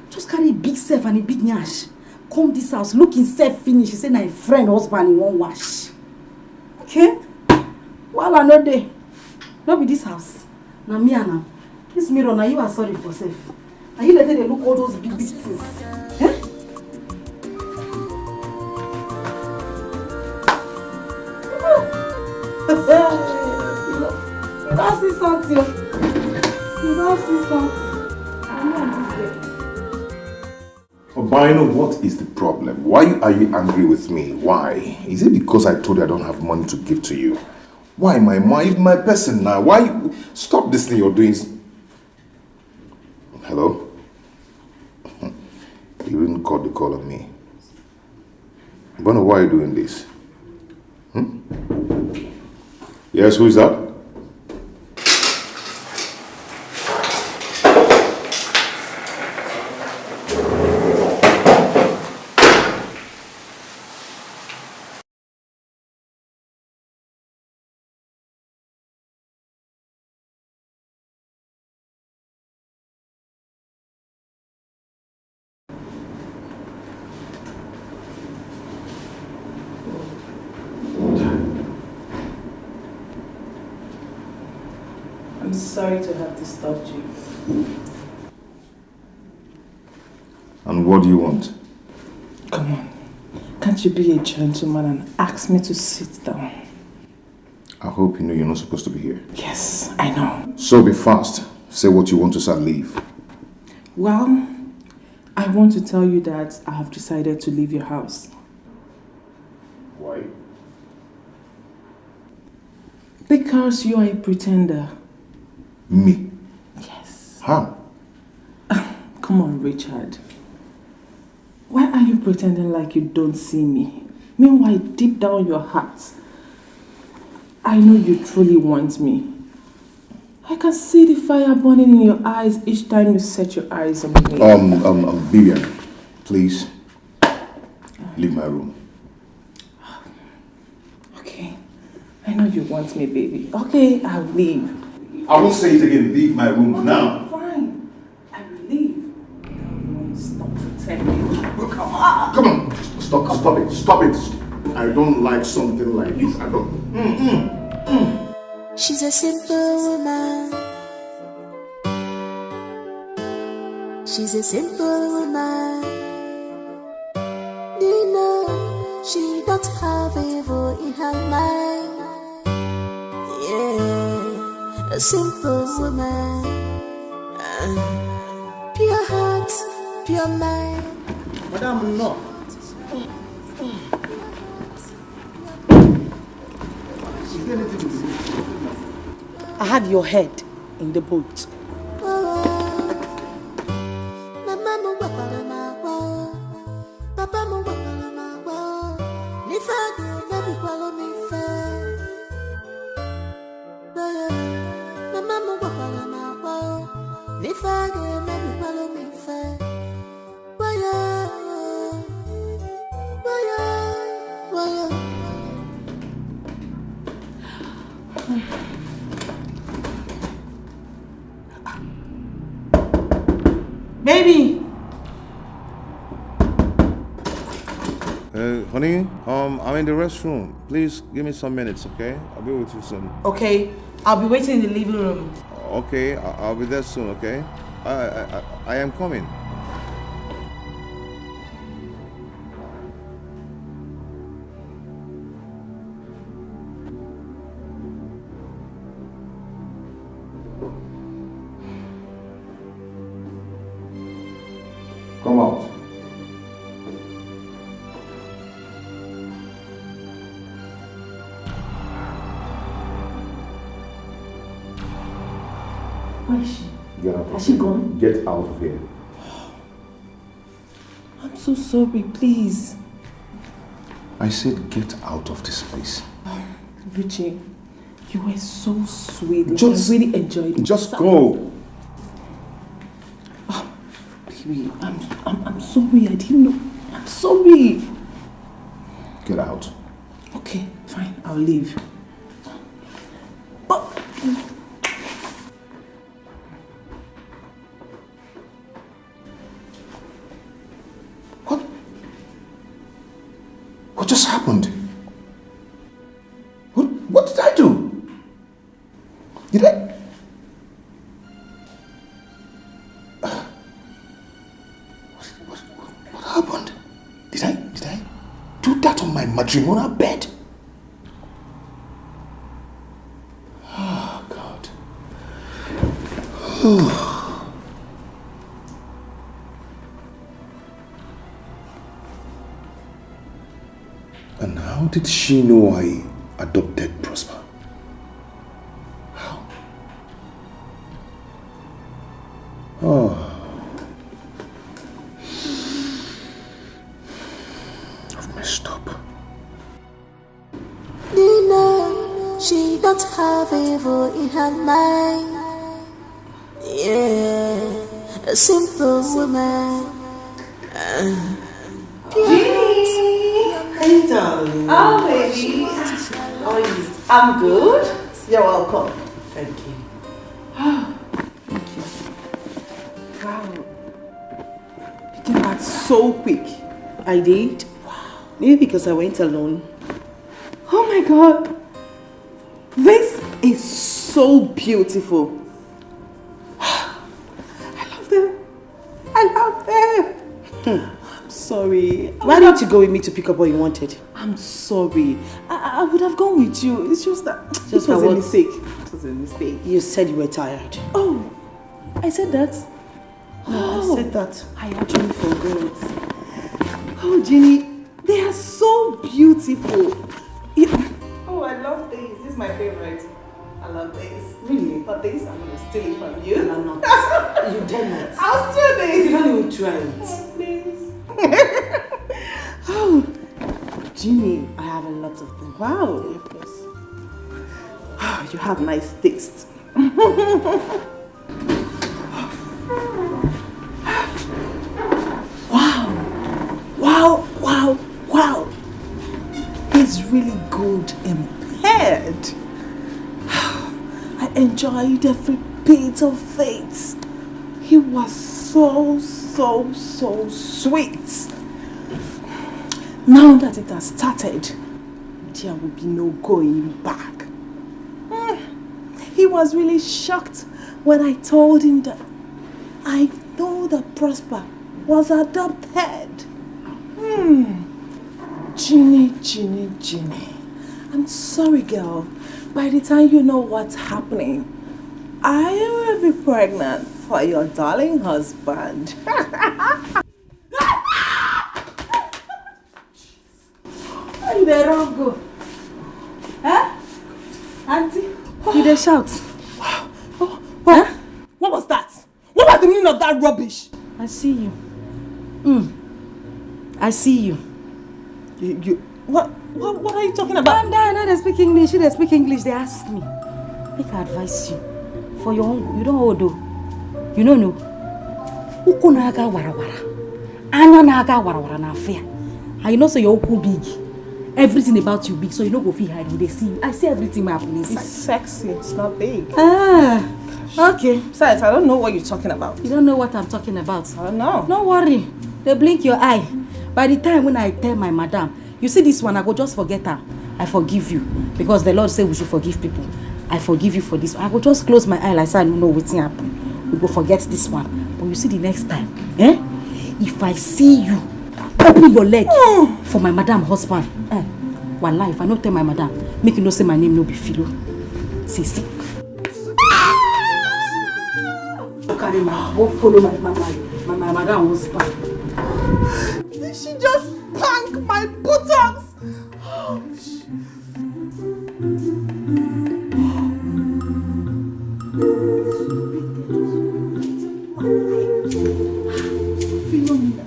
Just carry a big self and a big nyash. Come this house, look himself finish. He say na him friend husband he wan wash. Okay? Wahala no dey. No be this house. Na me and am. This mirror, na you are sorry for sef. Are you letting them look all those big, big things? Eh? You don't see something. You don't see something. I know this girl. Obino, what is the problem? Why are you angry with me? Why? Is it because I told you I don't have money to give to you? Why, my mind, my person now? Why? Stop this thing you're doing. Hello? You didn't cut the call on me. Bono, why are you doing this? Hmm? Yes, who is that? I'm sorry to have disturbed you. And what do you want? Come on. Can't you be a gentleman and ask me to sit down? I hope you know you're not supposed to be here. Yes, I know. So be fast. Say what you want to say and leave. Well, I want to tell you that I have decided to leave your house. Why? Because you are a pretender. Me? Yes. How? Come on, Richard. Why are you pretending like you don't see me? Meanwhile, deep down your heart, I know you truly want me. I can see the fire burning in your eyes each time you set your eyes on me. Um, um, um, Vivian, please, leave my room. Okay. I know you want me, baby. Okay, I'll leave. I won't say it again. Leave my room now. Fine. I will leave. Stop pretending. Come on. Come on. Stop, stop it. Stop it. I don't like something like this. I don't. Mm, mm, mm. She's a simple woman. She's a simple woman. You know, she don't have evil in her mind. Yeah, a simple woman. Uh, pure heart, pure mind. Madam, no. Is there anything to do? I had your head in the boat. Mama m gwakwara m agwa, papa m gwakwara m agwa, n'ife a ga-emebikwara m ife. Mama m gwakwara m agwa. If I go, make you follow me, fair. Why, yeah, why, yeah, why, yeah. Baby! Uh, honey, um, I'm in the restroom. Please give me some minutes, okay? I'll be with you soon. Okay, I'll be waiting in the living room. Okay, I- I'll be there soon, okay? I, I, I, I am coming. Come out. Where is she? Get out of Has she here. Gone? Get out of here. I'm so sorry, please. I said get out of this place. Richie, you were so sweet. Like, just, I really enjoyed it. Just go. Oh, baby, I'm, I'm, I'm sorry. I didn't know. I'm sorry. Get out. Okay, fine. I'll leave. But what? What just happened? What, what did I do? Did I? What, what, what happened? Did I, did I do that on my matrimonial bed? Oh, God. And how did she know I adopted Prosper? How? Oh. I've messed up. Nina, she don't have evil in her mind. Yeah, a simple woman. Uh, Hey, darling. Oh, baby. How are you? I'm good. You're welcome. Thank you. Thank you. Wow. You came back so quick. I did. Wow. Maybe because I went alone. Oh my God. This is so beautiful. I love them. I love them. Hmm. I'm sorry. Why didn't you go with me to pick up what you wanted? I'm sorry. I, I would have gone with you. It's just that it was a mistake. It was a mistake. You said you were tired. Oh, I said that. No, I said that. I actually forgot. Oh, Jeannie, they are so beautiful. You... Oh, I love this. This is my favorite. I love this. Really? But this, I'm gonna steal it from you. You are not. You dare not. I'll steal this. You don't even try it. Oh, please. Oh, Jeannie, I have a lot of them. Wow. Yes, please. Oh, you have nice taste. Wow! Wow! Wow! Wow! He's really good in bed. I enjoyed every bit of it. He was so, so, so sweet. Now that it has started, there will be no going back. Hmm. He was really shocked when I told him that I know that Prosper was adopted. Hmm. Jeannie, Jeannie, Jeannie. I'm sorry, girl. By the time you know what's happening, I will be pregnant for your darling husband. Where you dey run go? Eh? Auntie, you dey shout. What, what, what was that? What was the meaning of that rubbish? I see you. Mm. I see you. You, you, what, what, what are you talking about? Calm down, I no dey speak English. She dey speak English, dey ask me. Make I advise you. For your own, you don old o. You no know. Ụkwụ na-aga warawara. Anya na-aga warawara na afịa. And you know say your ụkwụ big. Everything about you big, so you no go fit hide. We dey see you. I see everything wey happen inside. It's sexy. It's not big. Ah, okay. Besides, I don't know what you're talking about. You don't know what I'm talking about. I don't know. No worry. Dey blink your eye. By the time when I tell my madam, you see this one, I go just forget am. I forgive you because the Lord say we should forgive people. I forgive you for this. I go just close my eye like say I no know wetin happen. We go forget this one. But you see the next time, eh? If I see you open your leg for my madam husband, eh? Wallahi, if I no tell my madam, make you know say my name no be Philo. See, see. Go carry my, go follow my mama, my, my madam husband. Did she just spank my buttocks? Philomena,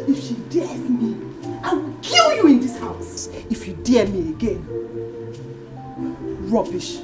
if she dares me, I will kill you in this house. If you dare me again, rubbish.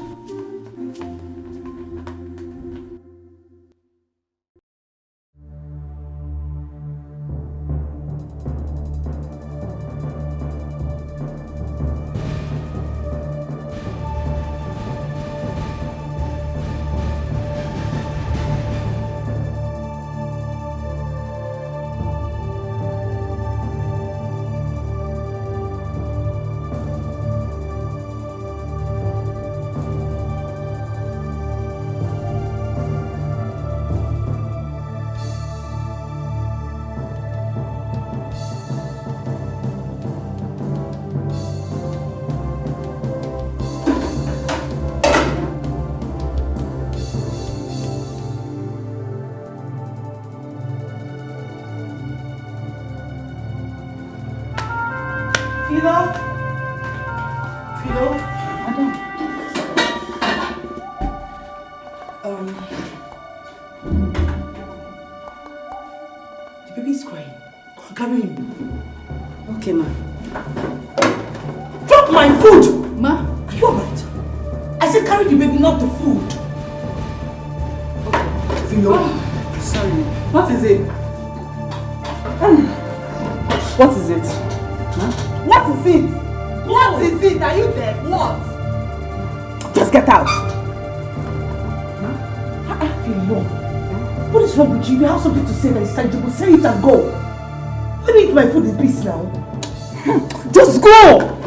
Philo? Philo? Madam. Um, the baby is crying. Go and carry him. Okay, ma. Drop my food! Ma? Are you alright? I said carry the baby, not the food. Okay. Philo, sorry. What is it? What is it? Huh? What is it? What is it? Are you dead? What? Just get out. Huh? Ah, ah, Philo. What is wrong with you? If you have something to say that is tangible, say it and go. Let me eat my food in peace now. Just go!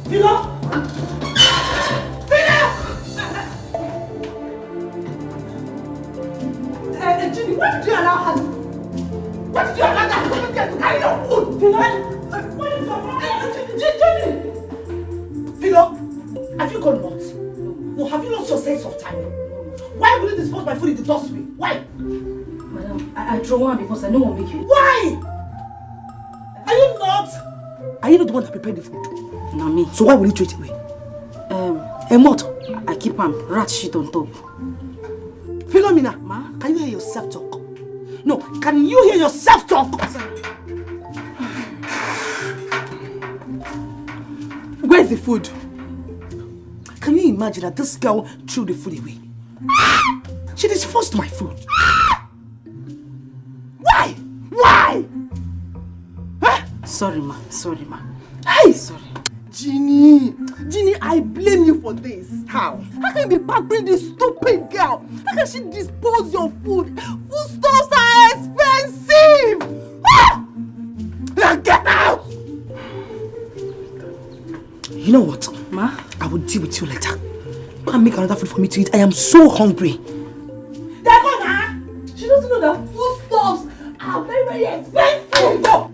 Philo! Philo! Eh, eh, Jimmy, why did you allow her? Why did you allow that stupid girl to carry your food? Philo! Eh, eh, what is your problem? Eh, eh, Jimmy, Jimmy! Philo, have you gone nuts? No, have you lost your sense of time? Why would you dispose my food in the dustbin? Why? Madam, I, I throw one because I no wan make you. Why? Are you not? Are you not the one that prepared the food? Na me. So why will you throw it away? Um, A moth. I keep am. Rat shit on top. Philomena, ma? Can you hear yourself talk? No, can you hear yourself talk? Sorry. Where's the food? Can you imagine that this girl threw the food away? She disposed my food. Why? Why? Huh? Sorry, ma. Sorry, ma. Hey! Sorry. Jeannie, Jeannie, I blame you for this. How? How can you be pampering this stupid girl? How can she dispose your food? Foodstuffs are expensive! Ah! Now get out! You know what? Ma? I will deal with you later. Go and make another food for me to eat. I am so hungry. Dakota! She doesn't know that foodstuffs are very, very expensive. No!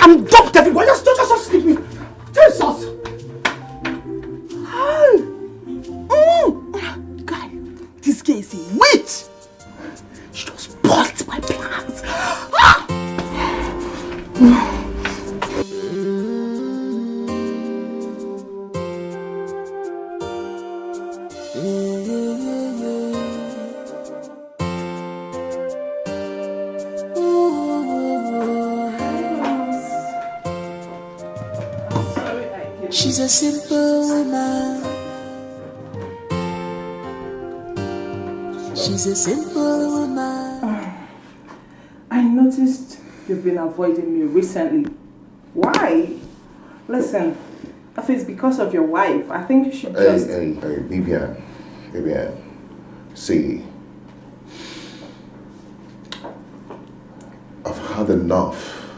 I'm done with everyone. Just, just, just leave me. Jesus! Hey! Mm! Guy, this girl is a witch! She just spoiled my plans. Ah! She's a simple woman. She's a simple woman. I noticed you've been avoiding me recently. Why? Listen, if it's because of your wife, I think you should Hey, just hey, hey, Vivian, Vivian, see, I've had enough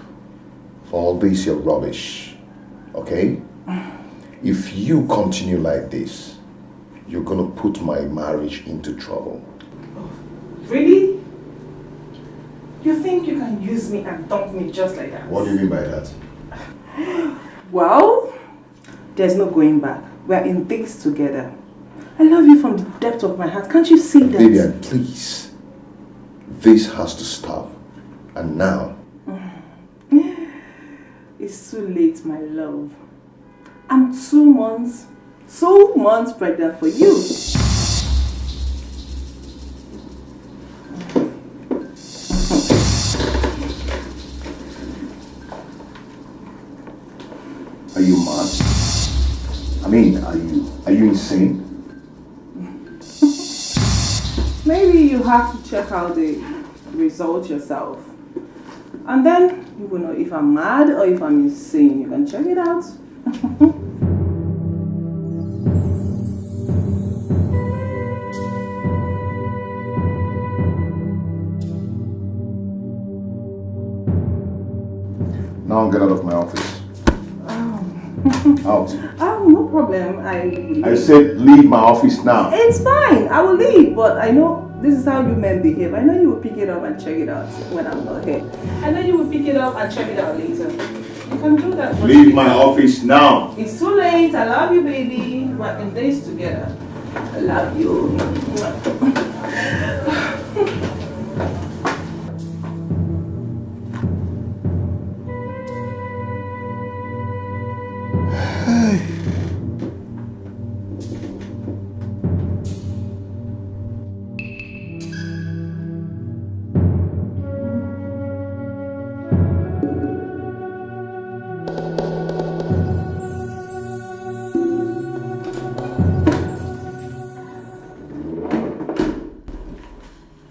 of all this your rubbish, okay? If you continue like this, you're gonna put my marriage into trouble. Really? You think you can use me and dump me just like that? What do you mean by that? Well, there's no going back. We're in this together. I love you from the depth of my heart. Can't you see that? Vivian, please. This has to stop. And now. It's too late, my love. I'm two months, two months pregnant for you. Are you mad? I mean, are you are you insane? Maybe you have to check out the result yourself. And then you will know if I'm mad or if I'm insane. You can check it out. Now get out of my office. Out. Oh, no problem. I will I leave. Said leave my office now. It's fine. I will leave, but I know this is how you men behave. I know you will pick it up and check it out when I'm not here. I know you will pick it up and check it out later. You can do that. Leave my office now. It's too late. I love you, baby. We're in this together. I love you.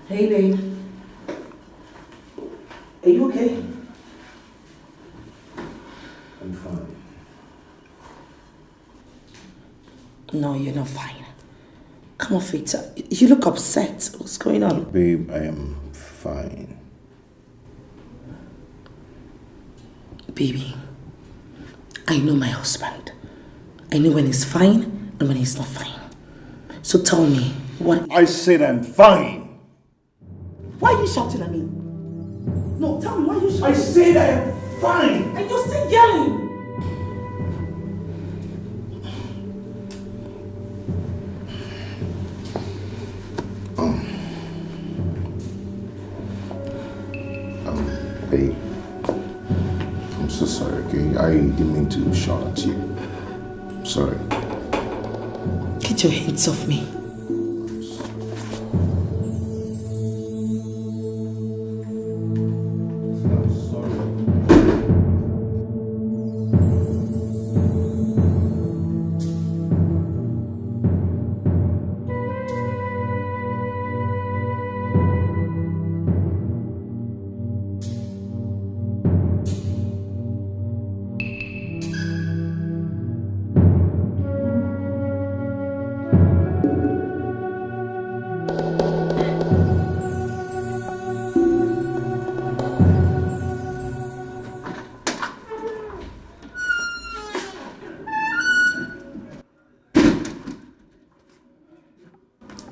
Hey, babe. Are you okay? I'm fine. No, you're not fine. Come off it. You look upset. What's going on? Babe, I am fine. Baby, I know my husband. I know when he's fine and when he's not fine. So tell me, what? I said I'm fine. Why are you shouting at me? No, tell me, why are you shouting? I said I am fine. And you're still yelling. Um, um, babe, I'm so sorry, okay? I didn't mean to shout at you. I'm sorry. Get your hands off me.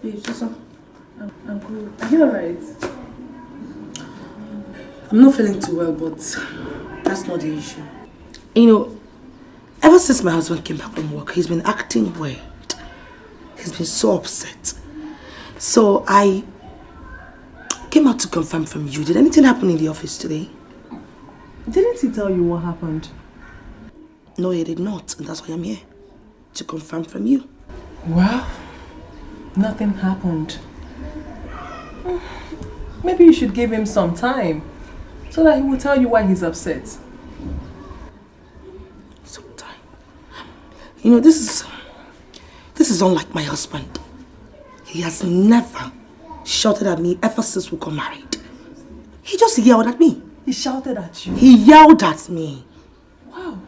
Babe, Susan, I'm, I'm good. Are you alright? I'm not feeling too well, but that's not the issue. You know, ever since my husband came back from work, he's been acting weird. He's been so upset. So I came out to confirm from you. Did anything happen in the office today? Didn't he tell you what happened? No, he did not, and that's why I'm here, to confirm from you. Well, nothing happened. Maybe you should give him some time so that he will tell you why he's upset. Some time? You know, this is this is unlike my husband. He has never shouted at me ever since we got married. He just yelled at me. He shouted at you? He yelled at me. Wow.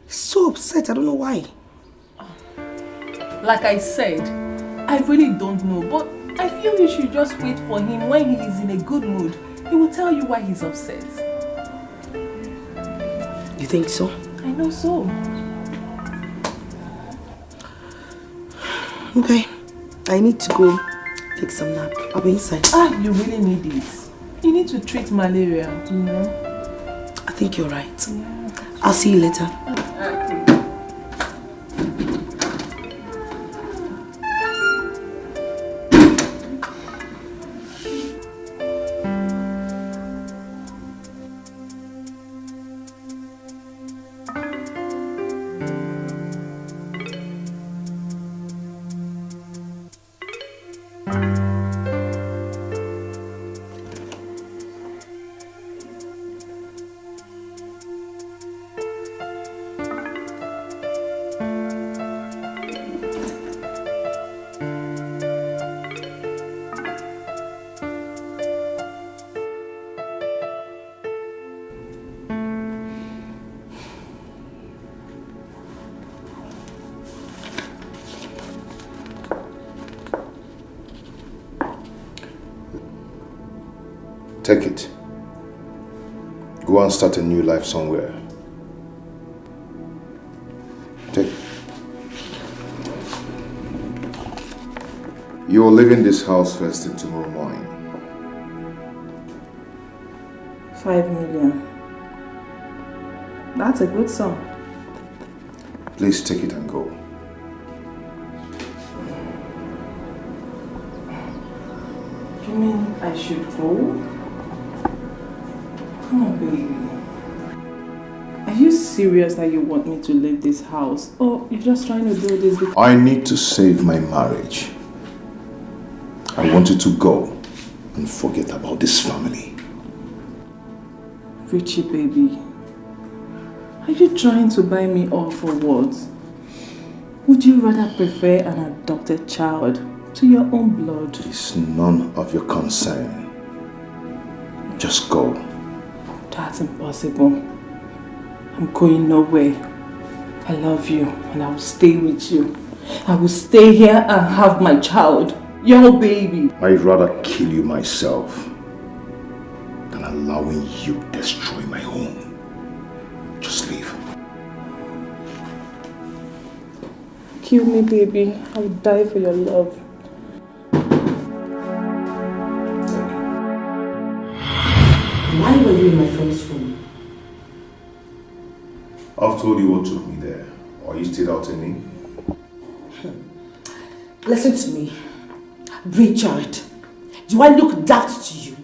He's so upset. I don't know why. Like I said, I really don't know, but I feel you should just wait for him when he is in a good mood. He will tell you why he's upset. You think so? I know so. Okay. I need to go take some nap. I'll be inside. Ah, you really need it. You need to treat malaria, you know. I think you're right. Yeah. I'll see you later. Take it. Go and start a new life somewhere. Take it. You're leaving this house first thing tomorrow morning. Five million. That's a good sum. Please take it and go. You mean I should go? Come on, baby. Are you serious that you want me to leave this house? Or you're just trying to do this because I need to save my marriage. I want you to go and forget about this family. Richie, baby, are you trying to buy me off or what? Would you rather prefer an adopted child to your own blood? It's none of your concern. Just go. That's impossible. I'm going nowhere. I love you and I will stay with you. I will stay here and have my child, your baby. I'd rather kill you myself than allowing you destroy my home. Just leave. Kill me, baby. I will die for your love. Why were you in my friend's room? I've told you what took me there. Or you stayed out in me? Listen to me. Richard, do I look daft to you?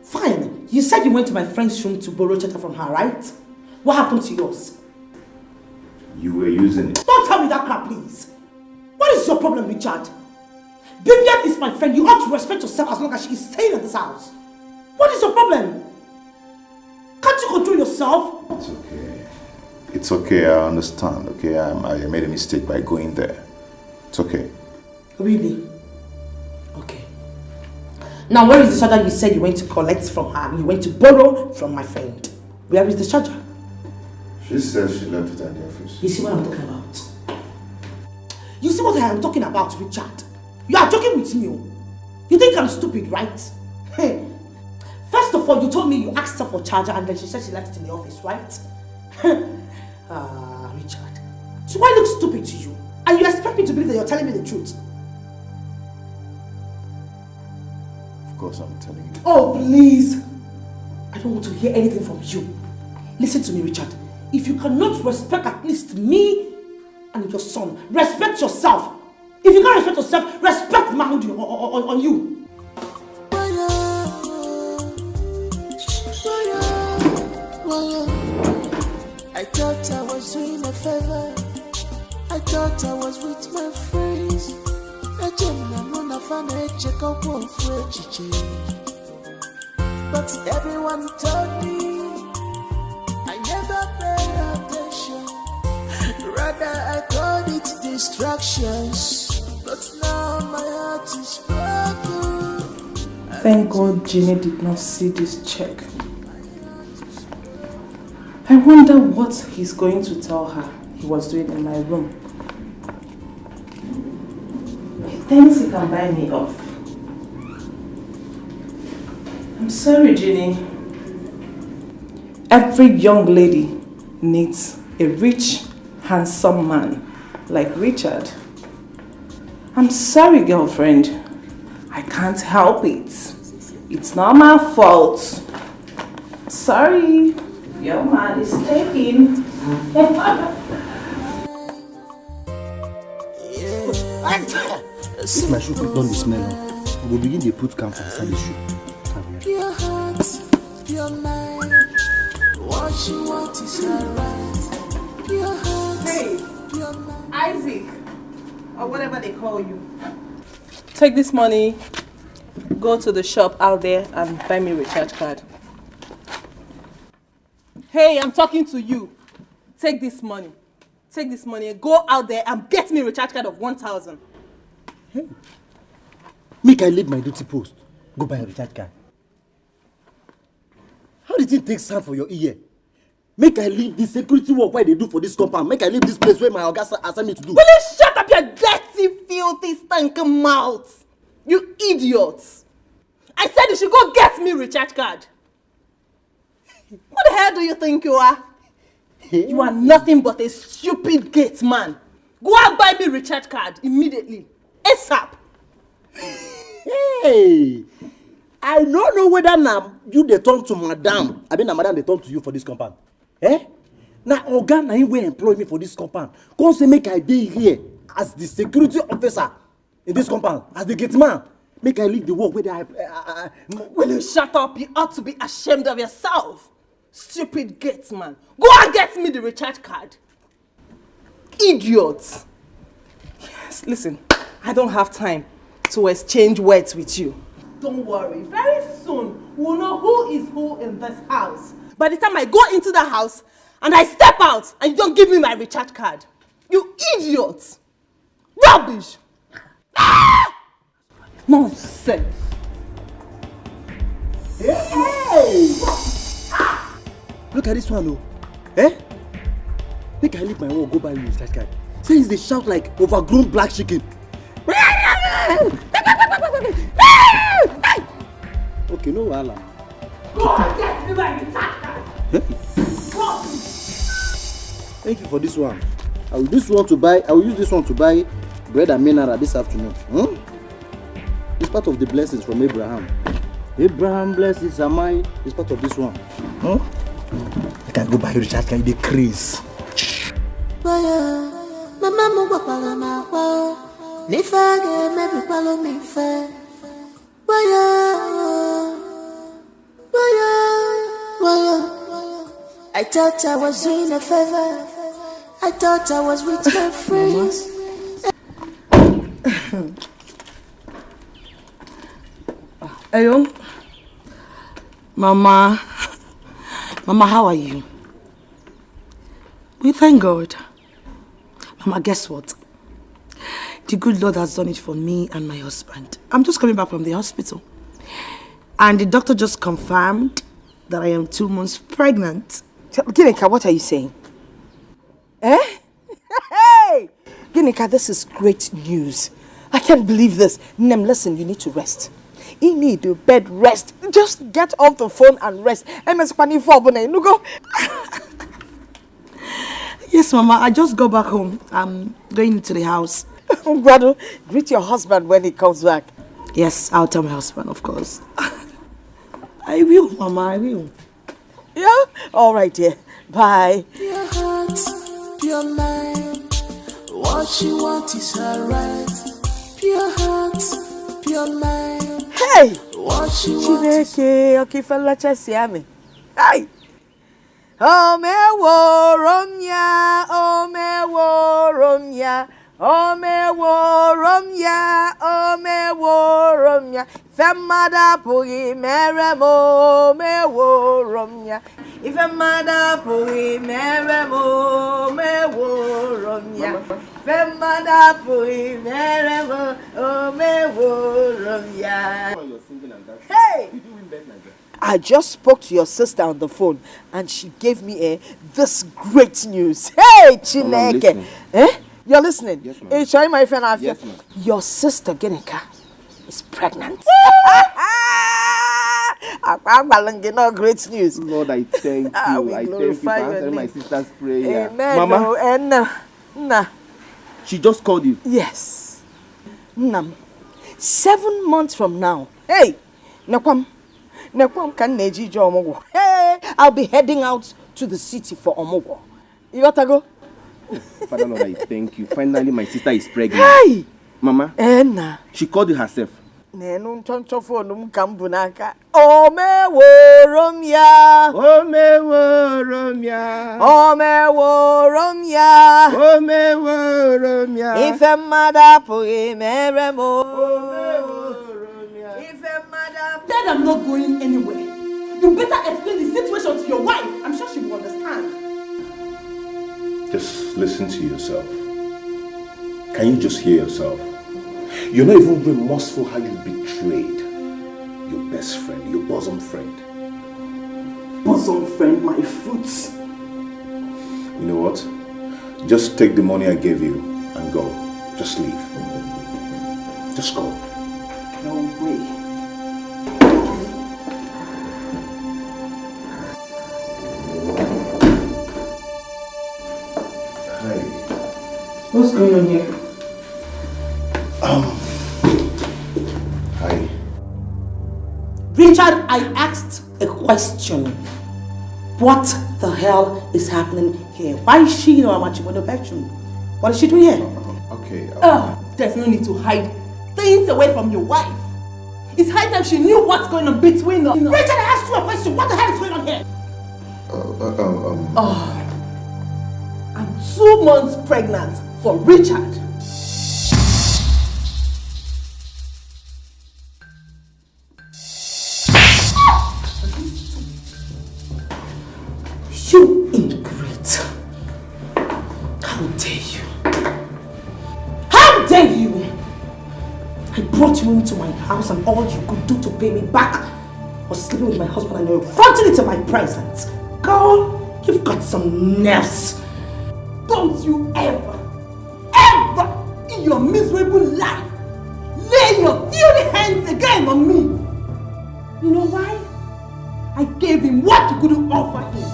Fine. You said you went to my friend's room to borrow charger from her, right? What happened to yours? You were using it. Don't tell me that crap, please. What is your problem, Richard? Vivian is my friend. You ought to respect yourself as long as she is staying in this house. What is your problem? Can't you control yourself? It's okay. It's okay. I understand. Okay, I, I made a mistake by going there. It's okay. Really? Okay. Now, where is the charger you said you went to collect from her? You went to borrow from my friend. Where is the charger? She says she left it at the office. You see what I'm talking about? You see what I am talking about, Richard? You are joking with me. Oh. You think I'm stupid, right? Hey. First of all, you told me you asked her for charger and then she said she left it in the office, right? Ah, Richard. Do I look stupid to you? And you expect me to believe that you're telling me the truth? Of course, I'm telling you. Oh, please. I don't want to hear anything from you. Listen to me, Richard. If you cannot respect at least me and your son, respect yourself. If you can't respect yourself, respect manhood on, on, on, on you. I thought I was doing a favor. I thought I was with my friends. Echem na mụ na fa na-echekọkwa ofu echiche. But everyone told me I never paid attention. Rather, I Instructions, but now my heart is broken. Thank God Jeannie did not see this check. I wonder what he's going to tell her he was doing in my room. He thinks he can buy me off. I'm sorry, Jeannie. Every young lady needs a rich, handsome man like Richard. I'm sorry, girlfriend. I can't help it. It's not my fault. Sorry. Your man is taken. This my shoe quick don dey smell o. We go begin dey put camphor inside the shoe. Come here. Pure heart, pure mind. What you want is alright. Pure heart, Hey, pure mind. Isaac, or whatever they call you. Take this money, go to the shop out there and buy me recharge card. Hey, I'm talking to you. Take this money. Take this money and go out there and get me recharge card of one thousand. Make I leave my duty post, go buy a recharge card. How the thing take sound for your ear? Make I leave the security work wey I dey do for this compound. Make I leave this place where my oga sa- assign me to do. Will you shut up your dirty, filthy, stinking mouth? You idiot! I said you should go get me recharge card. Who the hell do you think you are? You are nothing but a stupid gate man. Go and buy me recharge card immediately. ASAP. Hey! I no know whether na you dey turn to madam. I mean, na madam dey turn to you for this compound. Eh? Na oga na him wey employ me for this compound. Come say make I dey here as the security officer in this compound, as the gate man. Make I leave the work wey dey. I, I, I, Will you shut up? You ought to be ashamed of yourself. Stupid gate man. Go and get me the recharge card. Idiot. Yes, listen, I don't have time to exchange words with you. Don't worry. Very soon, we'll know who is who in this house. By the time I go into the house and I step out and you don't give me my recharge card, you idiot. Rubbish. Ah! Nonsense. Hey! Look at this one, oh. Eh? Make I leave my work, go buy you recharge card. Say he's dey shout like overgrown black chicken. Okay, no wahala. Go and get me my recharge card. Thank you for this one. I will this one to buy. I will use this one to buy bread and mineral this afternoon. Hmm? It's part of the blessings from Abraham. Abraham blesses am I. It's part of this one. Hmm? I can go buy recharge card. Dey craze. Waya, mama m gwakwara m agwa o, na ife a ga-emebikwalụ m ife. Waya, waya, waya. I thought I was doing a favor. I thought I was with my friends. Hello? Mama. Mama, how are you? We thank God. Mama, guess what? The good Lord has done it for me and my husband. I'm just coming back from the hospital. And the doctor just confirmed that I am two months pregnant. Ginika, what are you saying? Eh? Hey! Ginika, this is great news. I can't believe this. Nem, listen, you need to rest. You need a bed rest. Just get off the phone and rest. Emesịkwana ife ọbụla, you know, go. Yes, Mama, I just got back home. I'm going into the house. Ngwanu, greet your husband when he comes back. Yes, I'll tell my husband, of course. I will, Mama, I will. Yeah? All right, dear. Bye. Pure heart, pure mind. What you want is alright. Pure heart, pure mind. Hey! What you want is Chineke, ọkụ ife nlacha si amị. Hey! O meworo m ya, o meworo m ya, o meworo m ya, o meworo m ya. Ife mmadụ apụghị mere m, o meworo m ya. Ife mmadụ apụghị mere m o meworo m ya. Ife mmadụ apụghị mere m o meworo m ya. Hey! I just spoke to your sister on the phone and she gave me eh, this great news. Hey, Chineke. Eh? You're listening? Yes, ma'am. Hey, Chai, my friend, I feel Yes, ma'am. Your sister, Ginika, is pregnant. Akwa agwala gị, no great news. Lord, I thank Ah, you. we I thank you for glorify your answering my name. sister's prayer. Amen. Mama, oh, and, uh, nah. she just called you. Yes. Nna m, seven months from now. Hey, nekwa m. Nekwa m ka m na-eje ije ọmụgwọ. Hey, I'll be heading out to the city for ọmụgwọ. You got to go? Father Lord, I thank you. Finally, my sister is pregnant. Hey! Mama, Eh, nah. she called you herself. Nenu nchọnchọ phone m ka m bụ n'aka. O meworo m ya. O meworo m ya. O meworo m ya. O meworo m ya. Ife mmadụ apụghị mere m o. O meworo m ya. Ife mmadụ apụghị Then I'm not going anywhere. You better explain the situation to your wife. I'm sure she will understand. Just listen to yourself. Can you just hear yourself? You're not even remorseful how you betrayed your best friend, your bosom friend. Bosom friend, my foot. You know what? Just take the money I gave you and go. Just leave. Just go. No way. Hi. What's going on here? Um. Hi. Richard, I asked a question. What the hell is happening here? Why is she in our matrimonial bedroom? What is she doing here? Okay. Uh, there's no need to hide things away from your wife. It's high time she knew what's going on between us. Richard, I asked you a question. What the hell is going on here? Uh, uh, um, um. Oh, I'm two months pregnant for Richard. You ingrate. How dare you? How dare you? I brought you into my house and all you could do to pay me back was sleeping with my husband and you're fronting it in my presence. Girl, you've got some nerves. Don't you ever, ever in your miserable life lay your filthy hands again on me. You know why? I gave him what you couldn't offer him.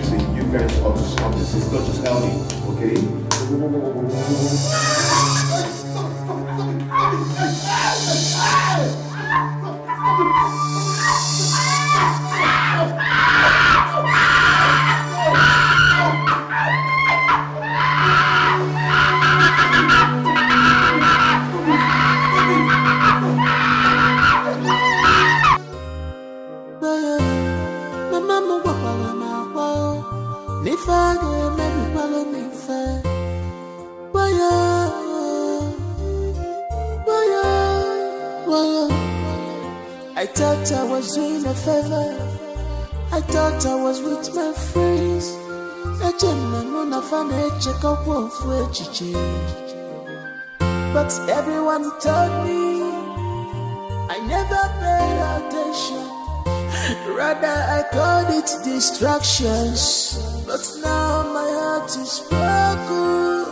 See, you guys ought to stop this. It's not just healthy, okay? Mama m gwakwara m agwa o, na ife a ga-emebikwala m ife. Wayo, wayo, wayo. I thought I was doing a favor. I thought I was with my friends. Eche m na mụ na fa na-echekọkwa ofu echiche. But everyone told me I never paid attention. Rather, I called it distractions. But now my heart is broken.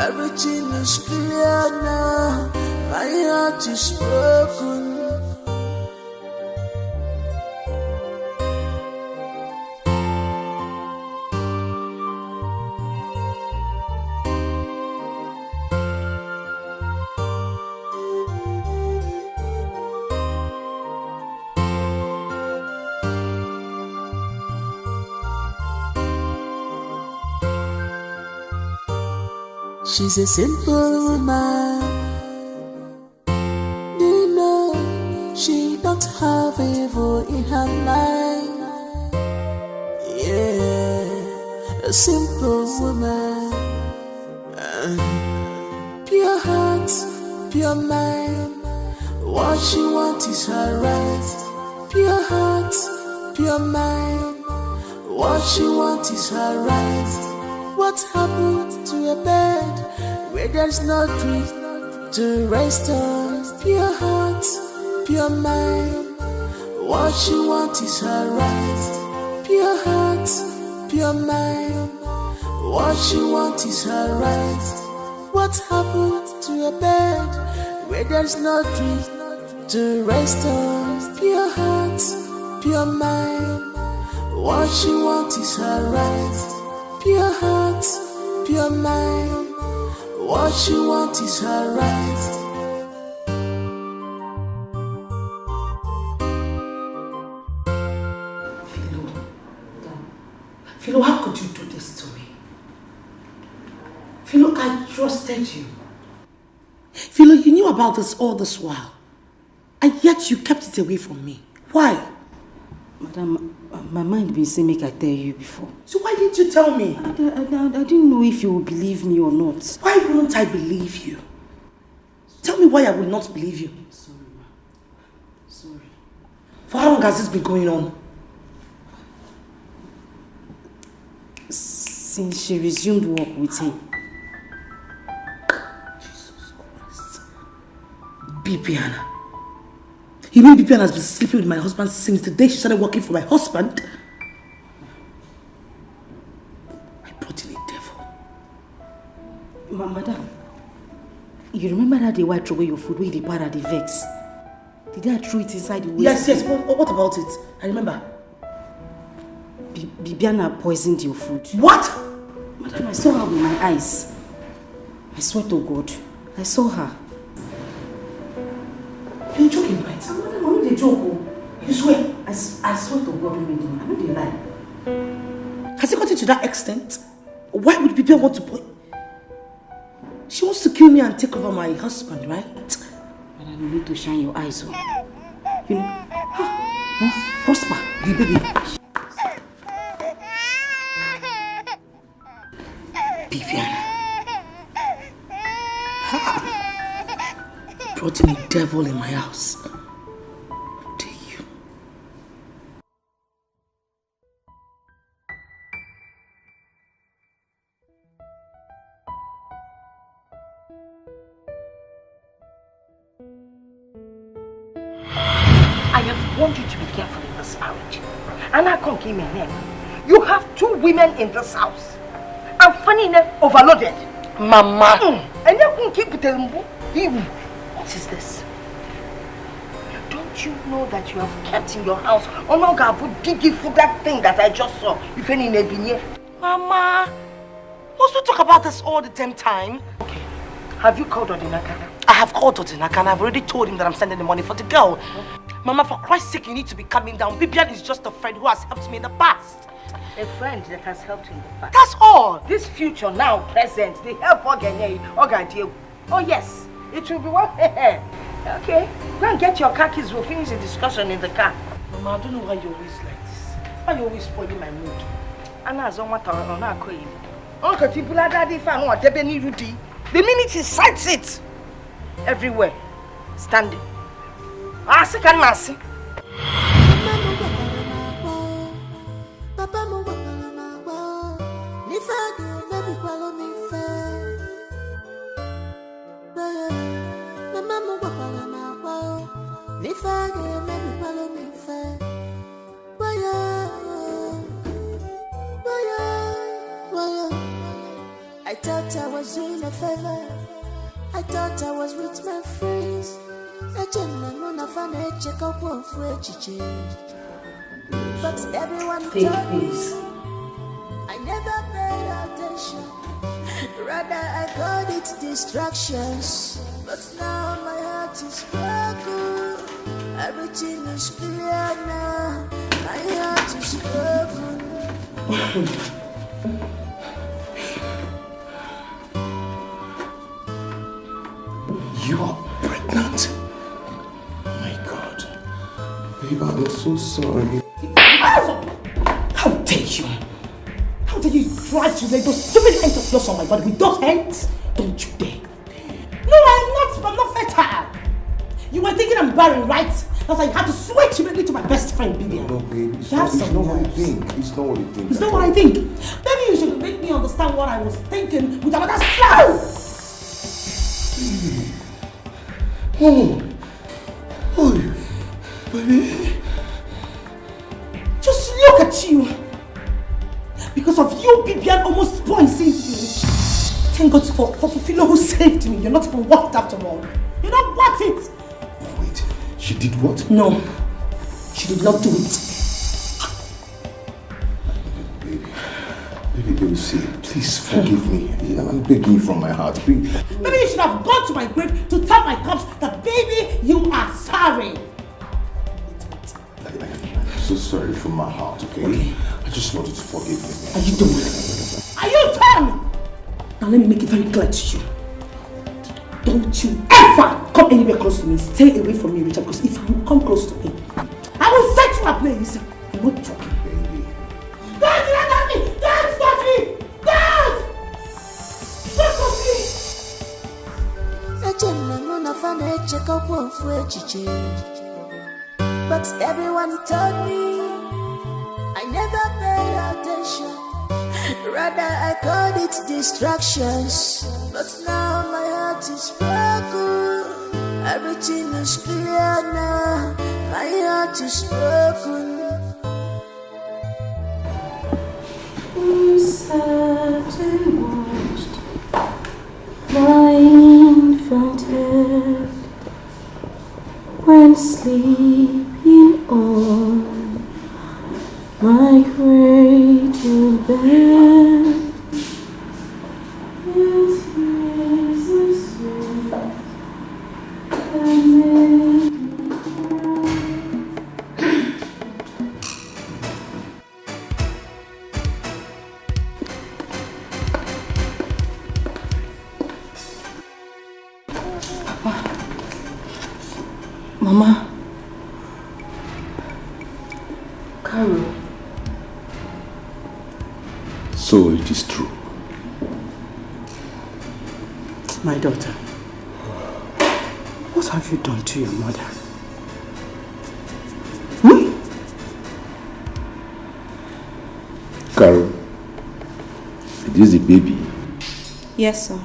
Everything is clear now. My heart is broken. She's a simple woman. You know, she don't have evil in her life. Yeah, a simple woman. Uh, pure heart. Pure mind, what you want is her right. Pure heart, pure mind, what you want is her right. What happened to a bed where there's no tree to rest on? Pure heart, pure mind, what you want is her right. Pure heart, pure mind, what you want is her right. What happened to a bed where there's no tree to rest on? Pure heart, pure mind, what you want is her right. Pure heart, pure mind, what you want is her right. Philo, Philo, how could you do this to me? Philo, I trusted you. Philo, you knew about this all this while, and yet you kept it away from me. Why? Madam, my mind been say make I tell you before. So why didn't you tell me? I, I, I, I didn't know if you would believe me or not. Why wouldn't I believe you? Tell me why I would not believe you. Sorry, ma. Sorry. For how long has this been going on? Since she resumed work with him. Jesus Christ. Bibiana. You mean Bibiana has been sleeping with my husband since the day she started working for my husband? I brought in a devil. Ma, madam, you remember that day wey I throw away your food, wey you dey para, dey vex? The day I threw it inside the waste? Yes, yes. What, what about it? I remember. Bi-, Bibiana poisoned your food. What? Madam, I saw her with my eyes. I swear to God, I saw her. You're joking, right? Madam, I no dey joke o. You swear? I, s- I swear to God, wey me dey, I no dey lie. Has it gotten to that extent? Why would Bibiana want to put? She wants to kill me and take over my husband, right? Madam, you need to shine your eyes on. You know, huh? Prosper, the baby. Bibiana. Ha! Brought in a devil in my house. How dare you? I have warned you to be careful in this marriage. And I can't give me name. You have two women in this house. And funny enough, overloaded. Mama. Mm. And you can keep the mbu. What is this? Don't you know that you have kept in your house? Onoga, digi for that thing that I just saw. If any nebinye. Mama, must we talk about this all the damn time? Okay. Have you called Odinaka? I have called Odinaka and I've already told him that I'm sending the money for the girl. Mama, for Christ's sake, you need to be calming down. Bibiana is just a friend who has helped me in the past. A friend that has helped you in the past. That's all. This future now, present, the help Ogenye, Ogadiegwu. Oh yes, it will be one. Okay, go and get your car keys. We'll finish the discussion in the car. Mama, I don't know why you're always like this. Why you always spoiling my mood? Ana azọ nwata ọ na-akọ ili. Uncle Tibula daddy fan or debe n'iru di. The minute he sights it, everywhere, standing. Ah, sick and nasty. Papa m gwakwara m agwa o. Papa m gwakwara m agwa o. N'ife a ga-emebikwala m ife. Mama m gwakwara m agwa o. N'ife a ga-emebikwala m ife. Wayo, wayo, wayo. I thought I was doing a favor. I thought I was with my friends. Eche m na mụ na fa na-echekọkwa ofu echiche. But everyone Take told me this. I never paid attention. Rather, I called it distractions. But now my heart is broken. Everything is clear now. My heart is broken. You are pregnant? My God. Babe, I'm so sorry. How dare you? How dare you drive to lay those stupid hands of yours on my body with those hands? Don't you dare. No, I'm not, I'm not fed You were thinking I'm barren, right? That's why you had to switch immediately to my best friend, Vivian. No, baby, it's, not, it's not what you think. It's not what you think. It's not what I think. Maybe you should make me understand what I was thinking with another slap. Oh, oh, baby. Just look at you. Because of you, Vivian almost poisoned me. Thank God for, for Filo who saved me. You're not even worth it after all. You're not worth it. Wait, she did what? No, she did not do it. Baby, baby, baby, see, please forgive me. I'm begging you from my heart, please. Maybe you should have gone to my grave to tell my corpse that, baby, you are sorry. I, I, I'm so sorry from my heart, okay? Okay. I just want you to forgive me. Are you done? Are you done? Now let me make it very clear to you. Don't you ever come anywhere close to me. Stay away from me, Richard, because if you come close to me, I will set you ablaze. I'm not joking. Baby. Don't touch me! Don't touch me! Don't! Don't touch me! Eche m na mụ na fa na-echekọkwa ofu echiche. But everyone told me I never paid attention. Rather, I called it distractions. But now my heart is broken. Everything is clear now. My heart is broken. Who sat and watched my infant head when sleeping on my cradle bed? With tears of sweat that made me cry. Papa. Mama. Carol. So it is true. My daughter, what have you done to your mother? Hmm? Carol, is this the baby? Yes, sir.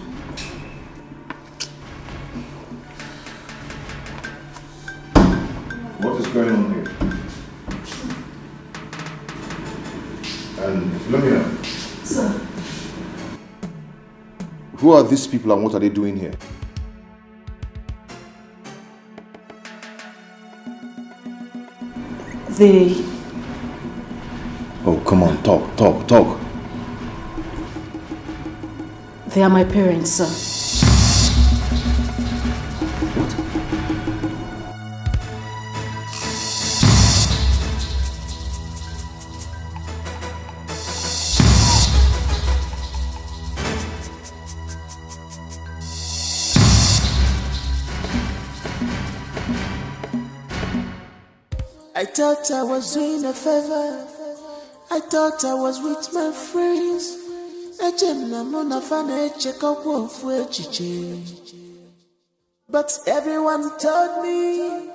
What is going on here? And Philomena? Sir. Who are these people and what are they doing here? They... Oh, come on, talk, talk, talk. They are my parents, sir. I thought I was doing a favor. I thought I was with my friends. Eche m na mụ na fa na-echekọkwa ofu echiche. But everyone told me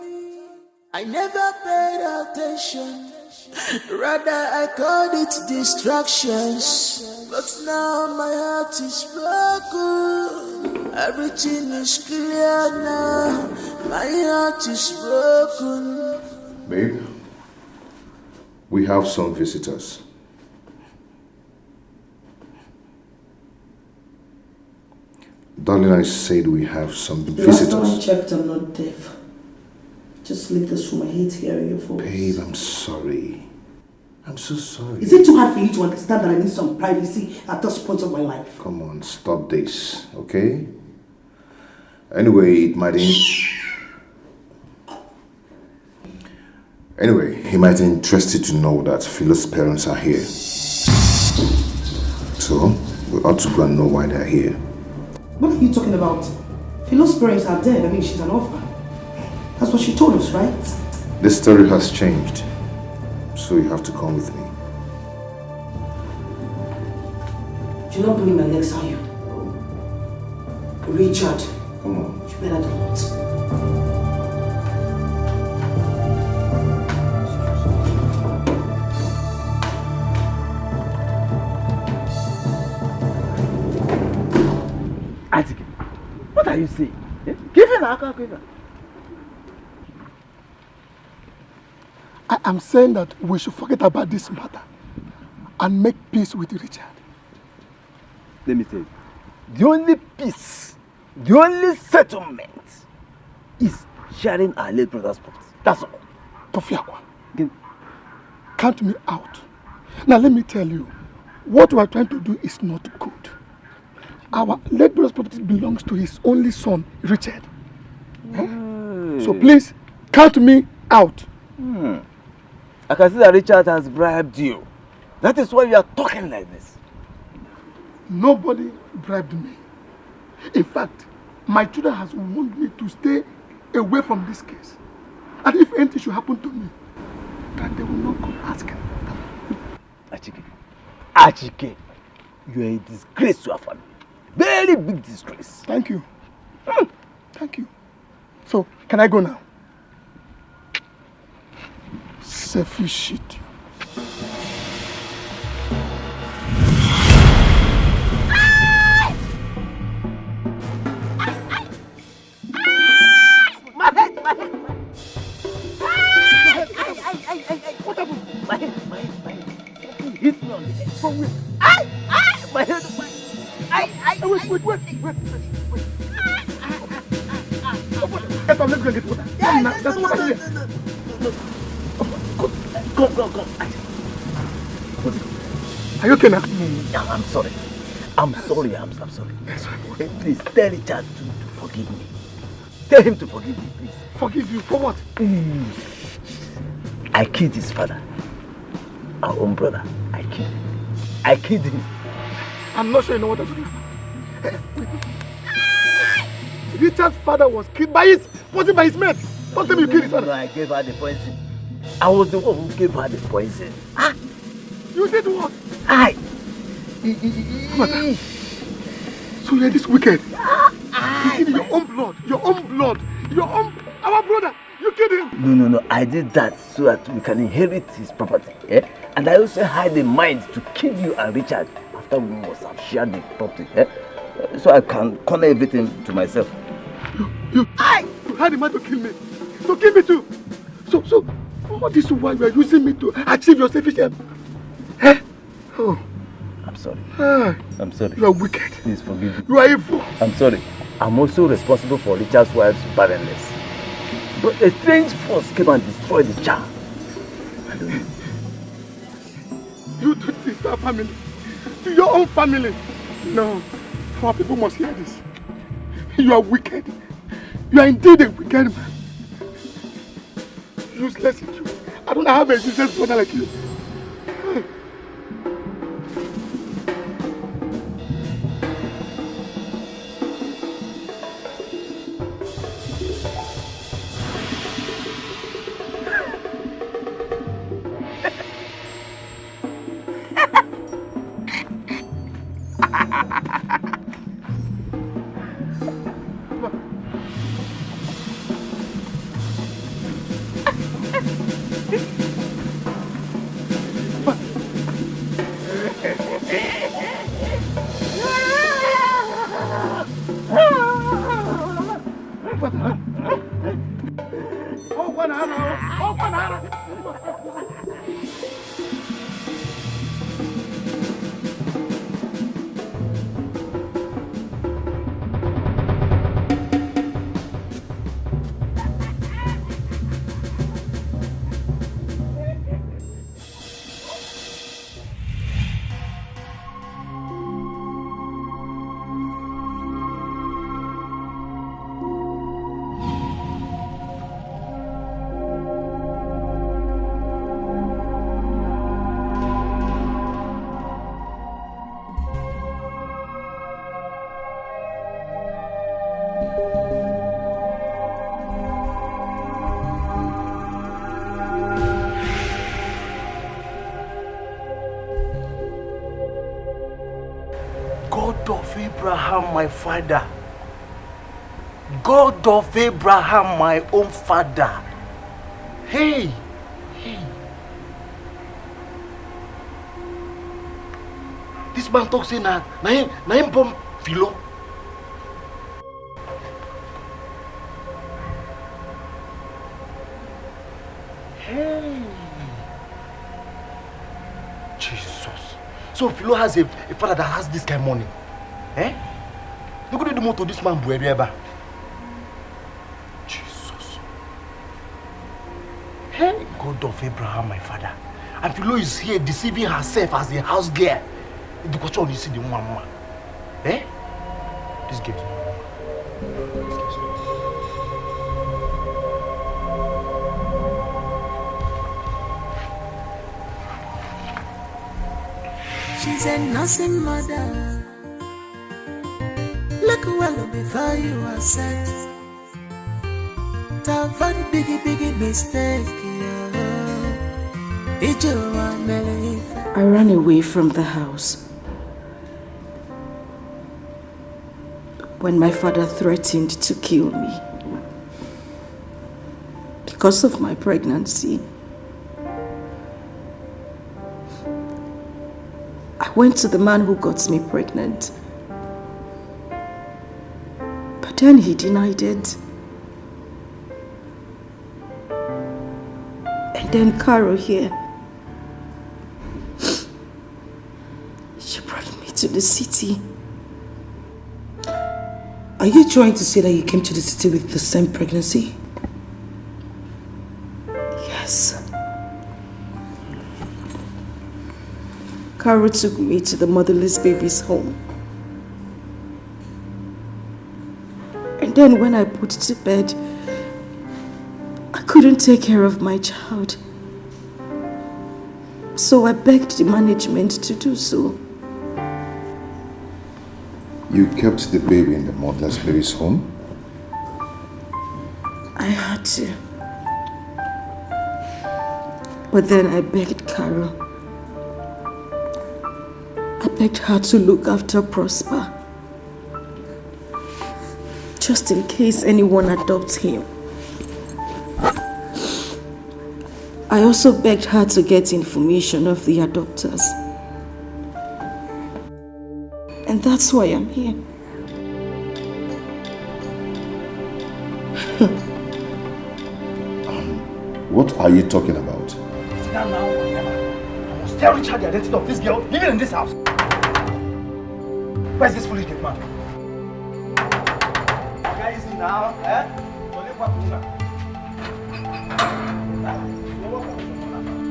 I never paid attention. Rather, I called it distractions. But now my heart is broken. Everything is clear now. My heart is broken. Babe, we have some visitors. Darling, I said we have some visitors. The last time I checked, I'm not deaf. Just leave this room. I hate hearing your voice. Babe, I'm sorry. I'm so sorry. Is it too hard for you to understand that I need some privacy at this point of my life? Come on, stop this, okay? Anyway, it might in- Anyway, he might be interested to know that Philo's parents are here. So, we ought to go and know why they're here. What are you talking about? Philo's parents are dead. I mean, she's an orphan. That's what she told us, right? The story has changed. So you have to come with me. You're not pulling my legs, are you? Richard. Come on. You better don't. What are you saying? Eh? Give him a quiver. I am saying that we should forget about this matter and make peace with Richard. Let me tell you, the only peace, the only settlement is sharing our late brother's property. That's all. Tofiakwa, count me out. Now let me tell you, what we are trying to do is not good. Our late brother's property belongs to his only son, Richard. Eh? So please, count me out. Hmm. I can see that Richard has bribed you. That is why you are talking like this. Nobody bribed me. In fact, my children has warned me to stay away from this case. And if anything should happen to me, that they will not come asking. Achike. Achike. You are a disgrace to our family. Very big disgrace. Thank you. Mm. Thank you. So, can I go now? Selfish shit. My head, my head, my head. Ay, ay, ay, ay, ay. What happened? My head, my head, my head. Something hit me on the head. From where? Ay, ay, my head, my head. Ay, ay, wait, wait, wait, wait, wait. Get up, let's go and get water. Yeah, come now, no, no, no, no, no, no, no. Come, come, come, come. Are you okay now? Mm, I'm sorry. I'm sorry. I'm, I'm sorry. Please tell Richard to, to forgive me. Tell him to forgive me, please. Forgive you for what? Mm. I killed his father. Our own brother. I killed him. I killed him. I'm not sure you know what I'm talking about. Richard's father was killed by his, was it by his men? Don't tell me you killed his father. No, I gave her the poison. I was the one who gave her the poison. Ah! You did what? I. Look at that. So you're this wicked. You did your own blood, your own blood, your own, our brother. You killed him. No, no, no. I did that so that we can inherit his property. Eh? And I also had in mind to kill you and Richard after we must have shared the property. Eh? So I can corner everything to myself. You, you, I, you had in mind to kill me. To kill me too. So, so, all this while you are using me to achieve your selfish aim. Eh? Oh. I'm sorry. Ah, I'm sorry. You are wicked. Please forgive me. You are evil. I'm sorry. I'm also responsible for Richard's wife's barrenness. But a strange force came and destroyed the child. I don't know. You did this to our family. To your own family. No. Our people must hear this. You are wicked. You are indeed a wicked man. Useless idiot. I don't have a useless brother like you. God of Abraham, my father. God of Abraham, my own father. Hey, hey. This man talk say na, na him, na him born Philo. So Philo has a, a father that has this kind of money. Eh? Look at the motor this man bought ever. Jesus. Hey, God of Abraham, my father. And Philo is here deceiving herself as a house girl. The question you see the one man. Eh? This girl is not normal. She's a nursing mother. Look well before you are set. Avoid biggie, biggie mistake. Yeah. Ijo wa mele ife. I ran away from the house when my father threatened to kill me because of my pregnancy. I went to the man who got me pregnant, but then he denied it. And then Carol here. She brought me to the city. Are you trying to say that you came to the city with the same pregnancy? Yes. Carol took me to the motherless baby's home. And then when I put to bed, I couldn't take care of my child. So I begged the management to do so. You kept the baby in the motherless baby's home? I had to. But then I begged Carol. I begged her to look after Prosper, just in case anyone adopts him. I also begged her to get information of the adopters. And that's why I'm here. What are you talking about? Sit down now, whatever. I must tell Richard the identity of this girl living in this house. Where's this foolish gate man? Guys, now, eh?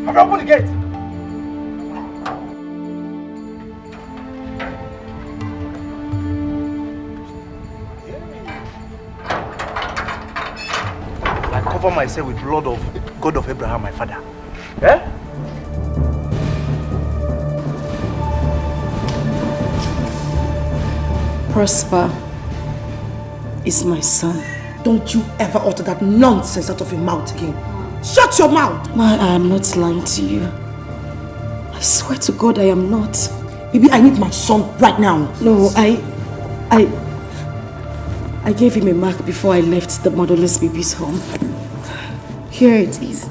Have you opened the gate? I cover myself with blood of God of Abraham, my father. Eh? Prosper is my son. Don't you ever utter that nonsense out of your mouth again. Shut your mouth! Ma, I am not lying to you. I swear to God, I am not. Baby, I need my son right now. No, I, I, I gave him a mark before I left the motherless baby's home. Here it is.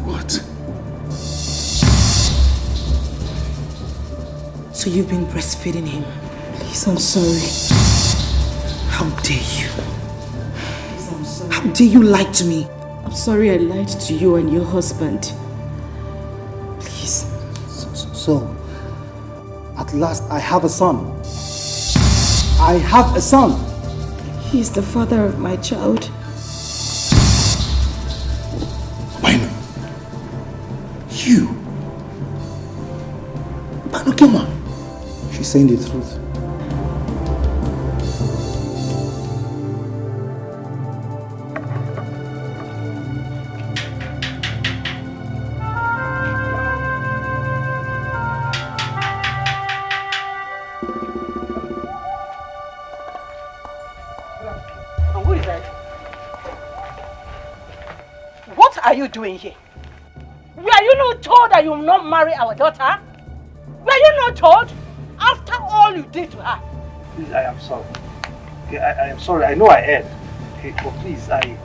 What? So you've been breastfeeding him? Please, I'm sorry. How dare you? Please, I'm sorry. How dare you lie to me? I'm sorry I lied to you and your husband. Please. So, so, so, at last I have a son. I have a son. He is the father of my child. Why not? You? Banukema? She's saying the truth. And who is that? What are you doing here? Were you not told that you will not marry our daughter? Were you not told? After all you did to her. Please, I am sorry. Okay, I, I am sorry. I know I erred. Okay, but please, I,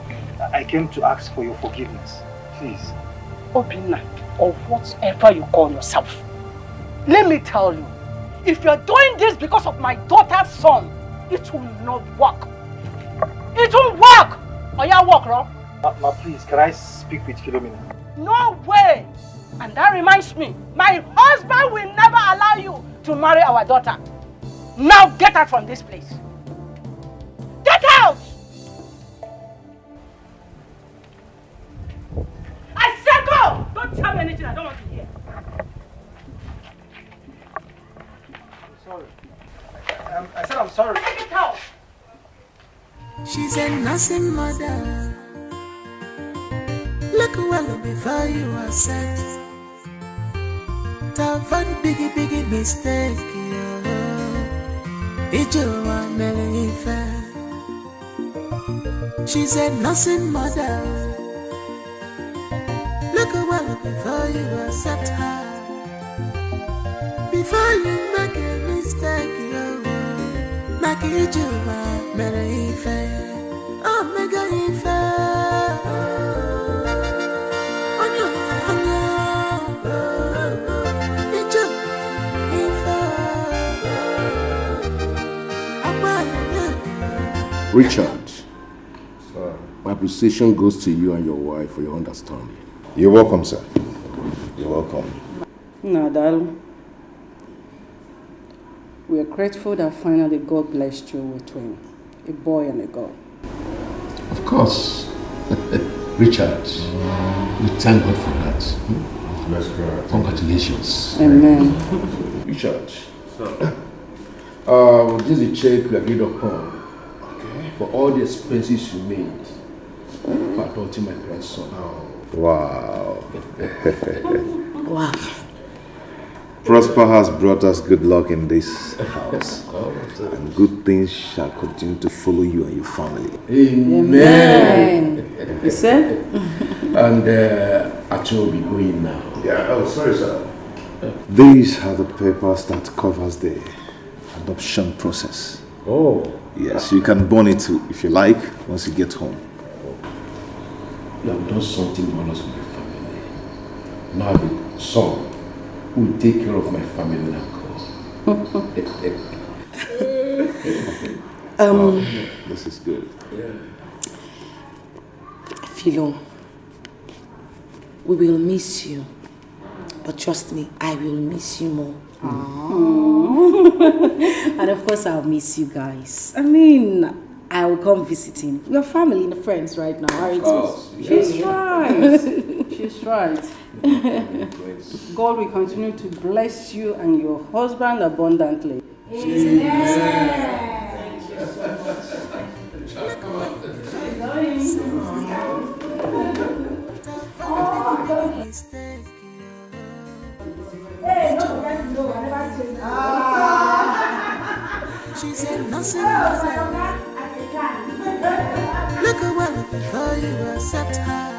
I came to ask for your forgiveness. Please. Obinna, or whatever you call yourself, let me tell you, If you're doing this because of my daughter's son, it will not work. It won't work. Oya, walk, Ron. Ma, ma, please, can I speak with Philomena? No way. And that reminds me, my husband will never allow you to marry our daughter. Now get out from this place. Get out! I said go! Don't tell me anything I don't want to hear. Sorry. Um, I said I'm sorry. I said get out! She's a nursing mother. Look well before you accept. To avoid biggie, biggie mistake, yeah. Ijewa mere ife. She's a nursing mother. Look well before you accept her. Before you make a mistake, you make Ijewa mere ife. Oh, mega ife. Onye, onye. Ijewa ife. Agbalị. Richard, my appreciation goes to you and your wife for your understanding. You're welcome, sir. You're welcome. Nna, daalụ. We are grateful that finally God blessed you with twin, a boy and a girl. Of course. Richard, we thank God for that. Hmm? Bless God. Congratulations. Amen. Richard, uh, this is a check we agreed upon, okay, for all the expenses you made for adopting my grandson. Wow. Wow. Prosper has brought us good luck in this house, and good things shall continue to follow you and your family. Amen. Amen. You say? And, uh, actually, we'll be going now. Yeah, oh, sorry, sir. These are the papers that covers the adoption process. Oh. Yes, you can burn it too, if you like, once you get home. You have done something wondrous for my family. Now I have a son who will take care of my family and God. Um, wow, this is good. Yeah. Philo, we will miss you. But trust me, I will miss you more. And of course, I'll miss you guys. I mean, I will come visiting. We're family and friends right now, aren't we? Of course, yes. She's right. She's right. God will continue to bless you and your husband abundantly. Amen. She's a nursing mother. Look well before you accept her.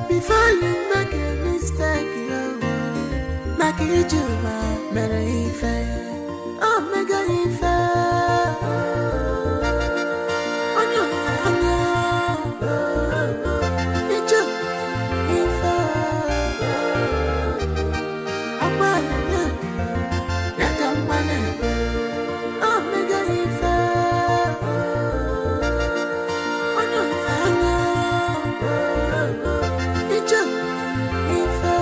Before you make a mistake, you make it you mere ife. Oh, mega ife. Onye, onye. Iche ife. Agbalị, ya ka mma na-ebe. Oh, mega ife. Onye, onye. Iche ife.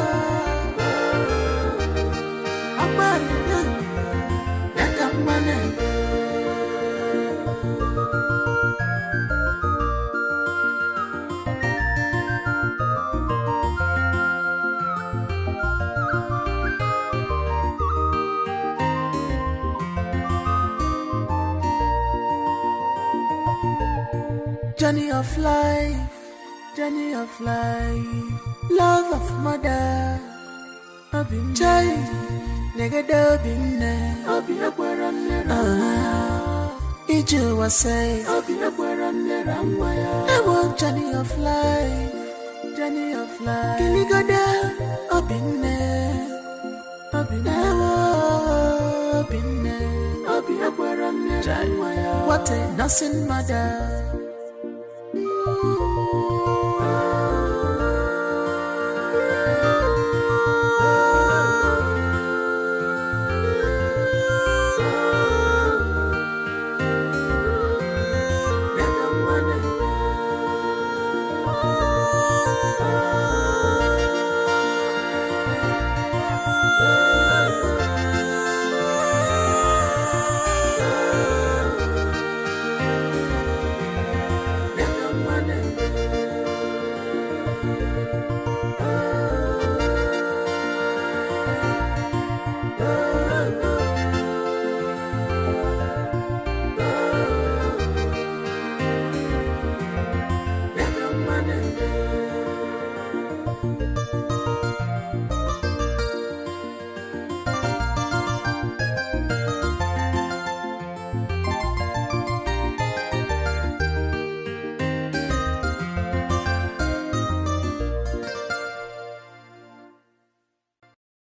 Journey of life, journey of life, love of mother. Obi m chai, negede obi nne. Obi ekwere nne ra nwa ya. Ije ụwa say. Obi ekwere nne ra nwa ya. Ewo journey of life, journey of life. Kiligodo obi nne. Obi nne. Ewo obi nne. Obi ekwere nne ra nwa ya. What a nursing mother.